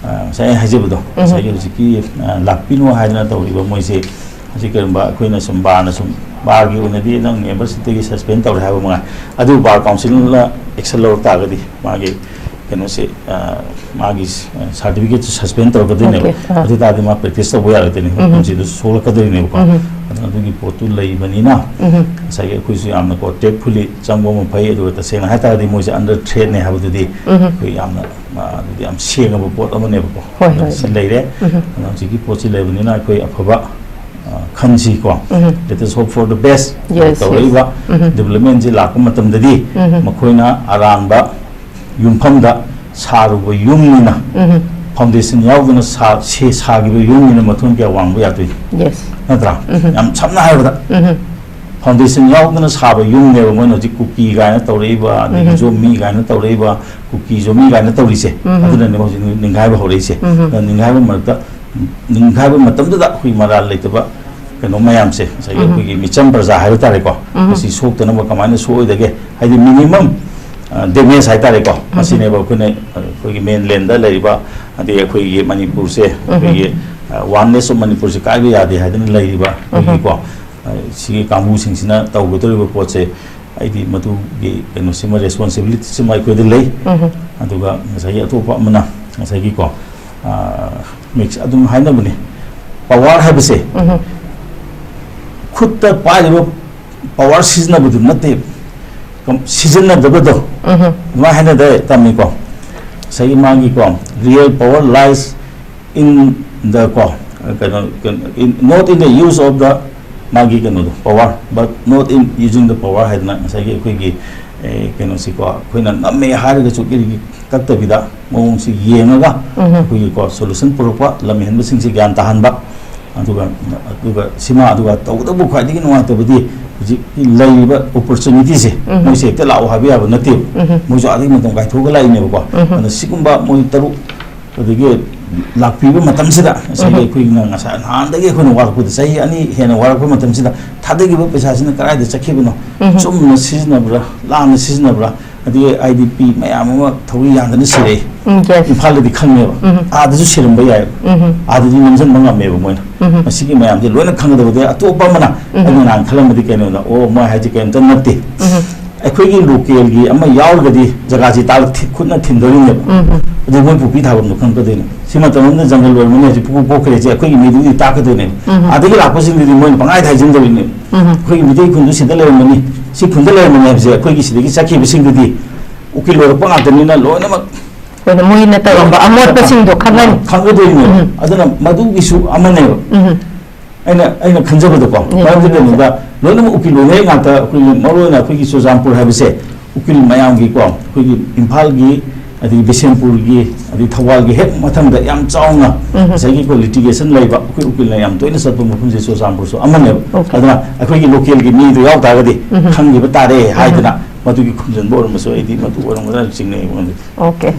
ꯑ, ꯉꯁꯥꯏ ꯑꯩ ꯍꯥꯏꯖꯕꯗꯣ, ꯎꯝ. ꯉꯁꯥꯏꯒꯤ ꯍꯧꯖꯤꯛꯀꯤ, ꯑ, ꯂꯥꯛꯄꯤꯅꯣ ꯍꯥꯏꯗꯅ ꯇꯧꯔꯤꯕ ꯃꯣꯏꯁꯦ, ꯍꯧꯖꯤꯛ ꯀꯔꯤꯒꯨꯝꯕ ꯑꯩꯈꯣꯏꯅ ꯁꯨꯝ ꯕꯥꯔꯅ ꯁꯨꯝ, ꯕꯥꯔꯒꯤ ꯑꯣꯏꯅꯗꯤ ꯅꯪ membershipꯇꯒꯤ suspend ꯇꯧꯔꯦ ꯍꯥꯏꯕ ꯃꯉꯥꯏ, ꯑꯗꯨ ꯕꯥꯔ councilꯅ action ꯂꯧꯔꯛ ꯇꯥꯔꯒꯗꯤ ꯃꯥꯒꯤ ꯀꯩꯅꯣꯁꯦ, ꯑ, ꯃꯥꯒꯤ, ꯑ, ꯁꯥꯔꯇꯤꯐꯤꯀꯦꯠꯁꯦ ꯁꯁꯄꯦꯟ ꯇꯧꯔꯛꯀꯗꯣꯏꯅꯦꯕ꯫ Okay, ꯑꯥ꯫ ꯑꯗꯨ ꯇꯥꯔꯗꯤ ꯃꯥ ꯄ꯭ꯔꯦꯛꯇꯤꯁ ꯇꯧꯕ ꯌꯥꯔꯣꯏꯗꯣꯏꯅꯦꯕ, ꯎꯝ꯫ ꯄꯨꯟꯁꯤꯗꯨ ꯁꯣꯛꯂꯛꯀꯗꯣꯏꯅꯦꯕꯀꯣ꯫ ꯎꯝ꯫ ꯑꯗꯨꯅ ꯑꯗꯨꯒꯤ ꯄꯣꯠꯇꯨ ꯂꯩꯕꯅꯤꯅ ꯎꯝ꯫ ꯉꯁꯥꯏꯒꯤ ꯑꯩꯈꯣꯏꯁꯨ ꯌꯥꯝꯅꯀꯣ ꯇꯦꯛꯐꯨꯜꯂꯤ ꯆꯪꯕ ꯑꯃ ꯐꯩ꯫ ꯑꯗꯨꯒ ꯇꯁꯦꯡꯅ ꯍꯥꯏ ꯇꯥꯔꯗꯤ ꯃꯣꯏꯁꯦ ꯑꯟꯗꯔ ꯊ꯭ꯔꯦꯠꯅꯦ ꯍꯥꯏꯕꯗꯨꯗꯤ ꯎꯝ꯫ ꯑꯩꯈꯣꯏ ꯌꯥꯝꯅ, ꯑ, ꯑꯗꯨꯗꯤ ꯌꯥꯝ ꯁꯦꯡꯉꯕ ꯄꯣꯠ ꯑꯃꯅꯦꯕꯀꯣ꯫ ꯍꯣꯏ, ꯑꯗꯨꯅ ꯍꯣꯏ꯫ ꯁꯤ ꯂꯩꯔꯦ꯫ ꯎꯝ꯫ ꯑꯗꯨꯅ ꯍꯧꯖꯤꯛꯀꯤ ꯄꯣꯠꯁꯤ ꯂꯩꯕꯅꯤꯅ ꯑꯩꯈꯣꯏ ꯑꯐꯕ, ꯑ, ꯈꯟꯁꯤꯀꯣ꯫ ꯎꯝ꯫ Let us hope for the best꯫ Yes, yes꯫ ꯇꯧꯔꯛꯏꯕ ꯎꯝ꯫ ꯗꯤꯕ꯭ꯂꯞꯃꯦꯟꯁꯤ ꯂꯥꯛꯄ ꯃꯇꯝꯗꯗꯤ ꯎꯝ꯫ ꯃꯈꯣꯏꯅ ꯑꯔꯥꯟꯕ ꯌꯨꯝꯐꯝꯗ ꯁꯥꯔꯨꯕ ꯌꯨꯝꯅꯤꯅ, ꯎꯝ꯫ ꯐꯥꯎꯟꯗꯦꯁꯟ ꯌꯥꯎꯗꯅ ꯁꯥ-, ꯁꯦ-, ꯁꯥꯈꯤꯕ ꯌꯨꯝꯅꯤꯅ ꯃꯊꯣꯟ ꯀꯌꯥ ꯋꯥꯡꯕ ꯌꯥꯗꯣꯏꯅꯤ, Yes꯫ ꯅꯠꯇ꯭ꯔꯥ? ꯎꯝ꯫ ꯌꯥꯝ ꯁꯝꯅ ꯍꯥꯏꯔꯕꯗ, ꯎꯝ꯫ ꯐꯥꯎꯟꯗꯦꯁꯟ ꯌꯥꯎꯗꯅ ꯁꯥꯕ ꯌꯨꯝꯅꯦꯕ ꯃꯣꯏꯅ ꯍꯧꯖꯤꯛ ꯀꯨꯀꯤ ꯀꯥꯏꯅ ꯇꯧꯔꯛꯏꯕ, ꯑꯗꯒꯤ ꯎꯝ꯫ ꯖꯣꯃꯤ ꯀꯥꯏꯅ ꯇꯧꯔꯛꯏꯕ, ꯀꯨꯀꯤ ꯖꯣꯃꯤ ꯀꯥꯏꯅ ꯇꯧꯔꯤꯁꯦ꯫ ꯎꯝ꯫ ꯑꯗꯨꯅꯅꯦ ꯍꯧꯖꯤꯛ ꯅꯤꯡꯈꯥꯏꯕ ꯍꯧꯔꯛꯏꯁꯦ꯫ ꯎꯝ꯫ ꯑꯗ ꯅꯤꯡꯈꯥꯏꯕ ꯃꯔꯛꯇ, ꯅꯤꯡꯈꯥꯏꯕ ꯃꯇꯝꯗꯨꯗ ꯑꯩꯈꯣꯏ ꯃꯔꯥꯜ ꯂꯩꯇꯕ ꯀꯩꯅꯣ ꯃꯌꯥꯝꯁꯦ, ꯉꯁꯥꯏꯒꯤ ꯎꯝ꯫ ꯑꯩꯈꯣꯏꯒꯤ ꯃꯤꯆꯝ ꯄ꯭ꯔꯖꯥ ꯍꯥꯏꯕ ꯇꯥꯔꯦꯀꯣ, ꯎꯝ꯫ ꯃꯁꯤ ꯁꯣꯛꯇꯅꯕ ꯀꯃꯥꯏꯅ ꯁꯣꯛꯑꯣꯏꯗꯒꯦ, ꯍꯥꯏꯗꯤ ꯃꯤꯅꯤꯃꯝ, ꯑ, ꯗꯦꯃꯦꯖ ꯍꯥꯏ ꯇꯥꯔꯦꯀꯣ, ꯎꯝ꯫ ꯃꯁꯤꯅꯦꯕ ꯑꯩꯈꯣꯏꯅ, ꯑ, ꯑꯩꯈꯣꯏꯒꯤ ꯃꯦꯟꯂꯦꯟꯗ ꯂꯩꯔꯤꯕ, ꯑꯗꯩ ꯑꯩꯈꯣꯏꯒꯤ ꯃꯅꯤꯄꯨꯔꯁꯦ, ꯎꯝ꯫ ꯑꯩꯈꯣꯏꯒꯤ, ꯑ, ꯋꯥꯟꯅꯦꯁ ꯑꯣꯐ ꯃꯅꯤꯄꯨꯔꯁꯦ ꯀꯥꯏꯕ ꯌꯥꯗꯦ ꯍꯥꯏꯗꯅ ꯂꯩꯔꯤꯕ ꯎꯝ꯫ ꯑꯩꯈꯣꯏꯒꯤꯀꯣ, ꯑ, ꯁꯤꯒꯤ ꯀꯥꯡꯕꯨꯁꯤꯡꯁꯤꯅ ꯇꯧꯒꯗꯧꯔꯤꯕ ꯄꯣꯠꯁꯦ, ꯑꯩꯗꯤ ꯃꯗꯨꯒꯤ ꯀꯩꯅꯣꯁꯤꯃ, ꯔꯦꯁꯄꯣꯟꯁꯤꯕꯤꯂꯤꯇꯤꯁꯤꯃ ꯑꯩꯈꯣꯏꯗ ꯂꯩ꯫ ꯎꯝ꯫ ꯑꯗꯨꯒ ꯉꯁꯥꯏꯒꯤ ꯑꯇꯣꯞꯄ ꯑꯃꯅ ꯉꯁꯥꯏꯒꯤꯀꯣ, ꯑ, ꯃꯤꯛꯁ ꯑꯗꯨꯝ ꯍꯥꯏꯅꯕꯅꯤ, ꯄꯋꯥꯔ ꯍꯥꯏꯕꯁꯦ ꯎꯝ꯫ ꯈꯨꯠꯇ ꯄꯥꯏꯔꯤꯕ ꯄꯋꯥꯔ ꯁꯤꯖꯤꯟꯅꯕꯗꯨ ꯅꯠꯇꯦ, ꯀꯝ-, ꯁꯤꯖꯤꯟꯅꯗꯕꯗꯣ, ꯎꯝ꯫ ꯑꯗꯨꯃꯥꯏꯅ ꯍꯥꯏꯅꯗ ꯇꯝꯃꯤꯀꯣ꯫ ꯉꯁꯥꯏꯒꯤ ꯃꯥꯒꯤꯀꯣ, real power lies in the ꯀꯣ, ꯀꯩꯅꯣ, ꯀꯩꯅꯣ, in, not in the use of the ꯃꯥꯒꯤ ꯀꯩꯅꯣꯗꯣ, power, but not in using the power ꯍꯥꯏꯗꯅ ꯉꯁꯥꯏꯒꯤ ꯑꯩꯈꯣꯏꯒꯤ, ꯑꯦ, ꯀꯩꯅꯣꯁꯤꯀꯣ, ꯑꯩꯈꯣꯏꯅ ꯉꯝꯃꯦ ꯍꯥꯏꯔꯒꯁꯨ ꯀꯔꯤꯒꯤ ꯀꯛꯇꯕꯤꯗ ꯃꯑꯣꯡꯁꯤ ꯌꯦꯡꯉꯒ ꯎꯝ꯫ ꯑꯩꯈꯣꯏꯒꯤꯀꯣ ꯁꯣꯂꯨꯁꯟ ꯄꯨꯔꯛꯄ, ꯂꯝꯍꯦꯟꯕꯁꯤꯡꯁꯤ ꯒ꯭ꯌꯥꯟ ꯇꯥꯍꯟꯕ, ꯑꯗꯨꯒ, ꯑꯗꯨꯒ ꯁꯤꯃ, ꯑꯗꯨꯒ ꯇꯧꯕꯇꯕꯨ ꯈ꯭ꯋꯥꯏꯗꯒꯤ ꯅꯨꯡꯉꯥꯏꯇꯕꯗꯤ ꯍꯧꯖꯤꯛꯀꯤ ꯂꯩꯔꯤꯕ ꯑꯣꯄꯣꯔꯆꯨꯅꯤꯇꯤꯁꯦ ꯎꯝ꯫ ꯃꯣꯏꯁꯦ ꯍꯦꯛꯇ ꯂꯥꯛꯑꯣ ꯍꯥꯏꯕ ꯌꯥꯕ ꯅꯠꯇꯦꯕ꯫ ꯎꯝ꯫ ꯃꯣꯏꯁꯨ ꯑꯥꯗꯒꯤ ꯃꯇꯝ ꯀꯥꯏꯊꯣꯛꯑꯒ ꯂꯥꯛꯏꯅꯦꯕꯀꯣ꯫ ꯎꯝ꯫ ꯑꯗꯨꯅ ꯁꯤꯒꯨꯝꯕ ꯃꯣꯏ ꯇꯔꯨꯛ ꯑꯗꯒꯤ ꯂꯥꯛꯄꯤꯕ ꯃꯇꯝꯁꯤꯗ ꯉꯁꯥꯏꯒꯤ ꯎꯝ꯫ ꯑꯩꯈꯣꯏꯅ ꯉꯁꯥꯏ ꯅꯍꯥꯟꯗꯒꯤ ꯑꯩꯈꯣꯏꯅ ꯋꯥꯔꯛꯄꯗ, ꯆꯍꯤ ꯑꯅꯤ ꯍꯦꯟꯅ ꯋꯥꯔꯛꯄ ꯃꯇꯝꯁꯤꯗ ꯊꯥꯗꯈꯤꯕ ꯄꯩꯁꯥꯁꯤꯅ ꯀꯗꯥꯏꯗ ꯆꯠꯈꯤꯕꯅꯣ? ꯎꯝ꯫ ꯆꯨꯝꯅ ꯁꯤꯖꯤꯟꯅꯕ꯭ꯔꯥ, ꯂꯥꯟꯅ ꯁꯤꯖꯤꯟꯅꯕ꯭ꯔꯥ? ꯑꯗꯒꯤ ꯑꯥꯏ ꯗꯤ ꯄꯤ ꯃꯌꯥꯝ ꯑꯃ ꯊꯧꯔꯤ ꯌꯥꯟꯗꯅ ꯁꯤꯔꯛꯏ꯫ ꯎꯝ, yes꯫ ꯏꯝꯐꯥꯜꯗꯗꯤ ꯈꯪꯉꯦꯕ꯫ ꯎꯝ꯫ ꯑꯥꯗꯁꯨ ꯁꯤꯔꯝꯕ ꯌꯥꯏꯕ꯫ ꯎꯝ꯫ ꯑꯥꯗꯗꯤ ꯅꯝꯁꯤꯟꯕ ꯉꯝꯃꯦꯕ ꯃꯣꯏꯅ꯫ ꯎꯝ꯫ ꯃꯁꯤꯒꯤ ꯃꯌꯥꯝꯁꯦ ꯂꯣꯏꯅ ꯈꯪꯒꯗꯕꯗꯤ ꯑꯇꯣꯞꯄ ꯑꯃꯅ, ꯎꯝ꯫ ꯑꯩꯅ ꯅꯍꯥꯟ ꯈꯜꯂꯝꯕꯗꯤ ꯀꯩꯅꯣꯗ, ꯑꯣ, ꯃꯣꯏ ꯍꯥꯏꯁꯦ ꯀꯩꯝꯇ ꯅꯠꯇꯦ꯫ ꯎꯝ꯫ ꯑꯩꯈꯣꯏꯒꯤ ꯂꯣꯀꯦꯜꯒꯤ ꯑꯃ ꯌꯥꯎꯔꯒꯗꯤ ꯖꯒꯥꯁꯤ ꯇꯥꯛ-, ꯊꯤ-, ꯈꯨꯠꯅ ꯊꯤꯟꯗꯣꯔꯤꯅꯦꯕ꯫ ꯎꯝ, ꯎꯝ꯫ ꯑꯗꯨ ꯃꯣꯏ ꯄꯨꯈ꯭ꯔꯤ ꯊꯥꯐꯝꯗꯣ ꯈꯪꯒꯗꯣꯏꯅꯦ꯫ ꯁꯤ ꯃꯇꯝ ꯑꯃꯗ ꯖꯪꯒꯜ ꯑꯣꯏꯔꯝꯃꯅꯤ, ꯍꯧꯖꯤꯛ ꯄꯨꯡꯄꯨ ꯄꯣꯛꯈ꯭ꯔꯦꯁꯦ ꯑꯩꯈꯣꯏꯒꯤ ꯃꯤꯗꯨꯒꯤ ꯇꯥꯛꯀꯗꯣꯏꯅꯦꯕ꯫ ꯎꯝ, ꯎꯝ꯫ ꯑꯥꯗꯒꯤ ꯂꯥꯛꯄꯁꯤꯡꯗꯨꯗꯤ ꯃꯣꯏꯅ ꯄꯪꯍꯥꯏꯗ ꯍꯥꯏꯖꯤꯟꯗꯧꯔꯤꯅꯦꯕ꯫ ꯎꯝ, ꯎꯝ꯫ ꯑꯩꯈꯣꯏꯒꯤ ꯃꯤꯇꯩ ꯈꯨꯟꯗꯨ ꯁꯤꯗ ꯂꯩꯔꯝꯃꯅꯤ, ꯁꯤ ꯈꯨꯟꯗ ꯂꯩꯔꯝꯃꯅꯤ ꯍꯥꯏꯕꯁꯦ ꯑꯩꯈꯣꯏꯒꯤ ꯁꯤꯗꯒꯤ ꯆꯠꯈꯤꯕꯁꯤꯡꯗꯨꯗꯤ ꯎꯀꯤꯜ ꯑꯣꯏꯔꯛꯄ ꯉꯥꯛꯇꯅꯤꯅ ꯂꯣꯏꯅꯃꯛ ꯑꯩꯈꯣꯏꯅ ꯃꯣꯏꯅ ꯇꯧꯔꯝꯕ ꯑꯃꯣꯠꯄꯁꯤꯡꯗꯣ ꯈꯪꯉꯅꯤ꯫ ꯈꯪꯒꯗꯣꯏꯅꯦꯕ꯫ ꯎꯝ꯫ ꯑꯗꯨꯅ ꯃꯗꯨꯒꯤꯁꯨ ꯑꯃꯅꯦꯕ꯫ ꯎꯝ꯫ ꯑꯩꯅ, ꯑꯩꯅ ꯈꯟꯖꯕꯗꯀꯣ, ꯎꯝ꯫ ꯃꯔꯝꯗꯤ ꯀꯩꯅꯣꯗ ꯂꯣꯏꯅꯃꯛ ꯎꯀꯤꯜ ꯑꯣꯏꯅ ꯍꯦꯛ ꯉꯥꯛꯇ ꯑꯩꯈꯣꯏꯒꯤ, ꯃꯔꯨꯑꯣꯏꯅ ꯑꯩꯈꯣꯏꯒꯤ ꯆꯨꯔꯆꯥꯟꯄꯨꯔ ꯍꯥꯏꯕꯁꯦ ꯎꯀꯤꯜ ꯃꯌꯥꯝꯒꯤꯀꯣ, ꯑꯩꯈꯣꯏꯒꯤ ꯏꯝꯐꯥꯜꯒꯤ, ꯑꯗꯒꯤ ꯕꯤꯁꯦꯝꯄꯨꯔꯒꯤ, ꯑꯗꯒꯤ ꯊꯧꯕꯥꯜꯒꯤ ꯍꯦꯛ ꯃꯊꯪꯗ ꯌꯥꯝ ꯆꯥꯎꯅ ꯎꯝ꯫ ꯉꯁꯥꯏꯒꯤ ꯑꯩꯈꯣꯏ ꯂꯤꯇꯤꯒꯦꯁꯟ ꯂꯩꯕ, ꯑꯩꯈꯣꯏ ꯎꯀꯤꯜꯅ ꯌꯥꯝ ꯇꯣꯏꯅ ꯆꯠꯄ ꯃꯐꯝꯁꯦ ꯆꯨꯔꯆꯥꯟꯄꯨꯔꯁꯨ ꯑꯃꯅꯦꯕ꯫ ꯑꯣꯀꯦ꯫ ꯑꯗꯨꯅ ꯑꯩꯈꯣꯏꯒꯤ ꯂꯣꯀꯦꯜꯒꯤ ꯃꯤꯗꯣ ꯌꯥꯎ ꯇꯥꯔꯒꯗꯤ ꯎꯝ꯫ ꯈꯪꯈꯤꯕ ꯇꯥꯔꯦ ꯎꯝ꯫ ꯍꯥꯏꯗꯅ ꯃꯗꯨꯒꯤ ꯈꯨꯝꯖꯤꯟꯕ ꯑꯣꯏꯔꯝꯕꯁꯨ ꯑꯩꯗꯤ ꯃꯗꯨ ꯑꯣꯏꯔꯝꯒꯗ꯭ꯔꯥ ꯆꯤꯡꯅꯩ ꯑꯩꯉꯣꯟꯗꯗꯤ꯫ ꯑꯣꯀꯦ꯫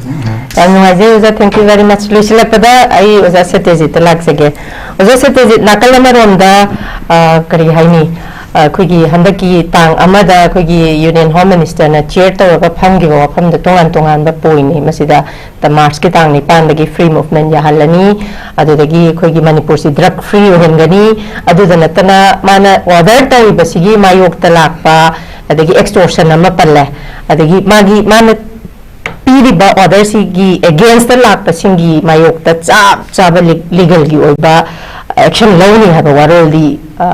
ꯌꯥꯝ ꯅꯨꯡꯉꯥꯏꯖꯩ ꯑꯣꯖꯥ, thank you very much꯫ ꯂꯣꯏꯁꯤꯜꯂꯛꯄꯗ ꯑꯩ ꯑꯣꯖꯥ ꯁꯇ꯭ꯌꯖꯤꯠꯇ ꯂꯥꯛꯆꯒꯦ꯫ ꯑꯣꯖꯥ ꯁꯇ꯭ꯌꯖꯤꯠ, ꯅꯥꯀꯜ ꯑꯃꯔꯣꯝꯗ, ꯑ, ꯀꯔꯤ ꯍꯥꯏꯅꯤ, ꯑꯩꯈꯣꯏꯒꯤ ꯍꯟꯗꯛꯀꯤ ꯇꯥꯡ ꯑꯃꯗ ꯑꯩꯈꯣꯏꯒꯤ Union Home Minister ꯅ chair ꯇꯧꯔꯒ ꯐꯝꯈꯤꯕ ꯋꯥꯐꯝꯗ ꯇꯣꯉꯥꯟ ꯇꯣꯉꯥꯟꯕ point ꯅꯤ꯫ ꯃꯁꯤꯗ ꯇ-, March ꯀꯤ ꯇꯥꯡ ꯅꯤꯄꯥꯟꯗꯒꯤ free movement ꯌꯥꯍꯜꯂꯅꯤ, ꯑꯗꯨꯗꯒꯤ ꯑꯩꯈꯣꯏꯒꯤ ꯃꯅꯤꯄꯨꯔꯁꯤ drug free ꯑꯣꯏꯍꯟꯒꯅꯤ, ꯑꯗꯨꯗ ꯅꯠꯇꯅ ꯃꯥꯅ order ꯇꯧꯔꯤꯕꯁꯤꯒꯤ ꯃꯥꯌꯣꯛꯇ ꯂꯥꯛꯄ, ꯑꯗꯒꯤ extortion ꯑꯃ ꯄꯜꯂꯦ, ꯑꯗꯒꯤ ꯃꯥꯒꯤ, ꯃꯥꯅ ꯄꯤꯔꯤꯕ order ꯁꯤꯒꯤ against ꯇ ꯂꯥꯛꯄꯁꯤꯡꯒꯤ ꯃꯥꯌꯣꯛꯇ ꯆꯞ ꯆꯥꯕ ꯂꯤ-, legal ꯒꯤ ꯑꯣꯏꯕ action ꯂꯧꯅꯤ ꯍꯥꯏꯕ ꯋꯥꯔꯣꯜꯗꯤ, ꯑ,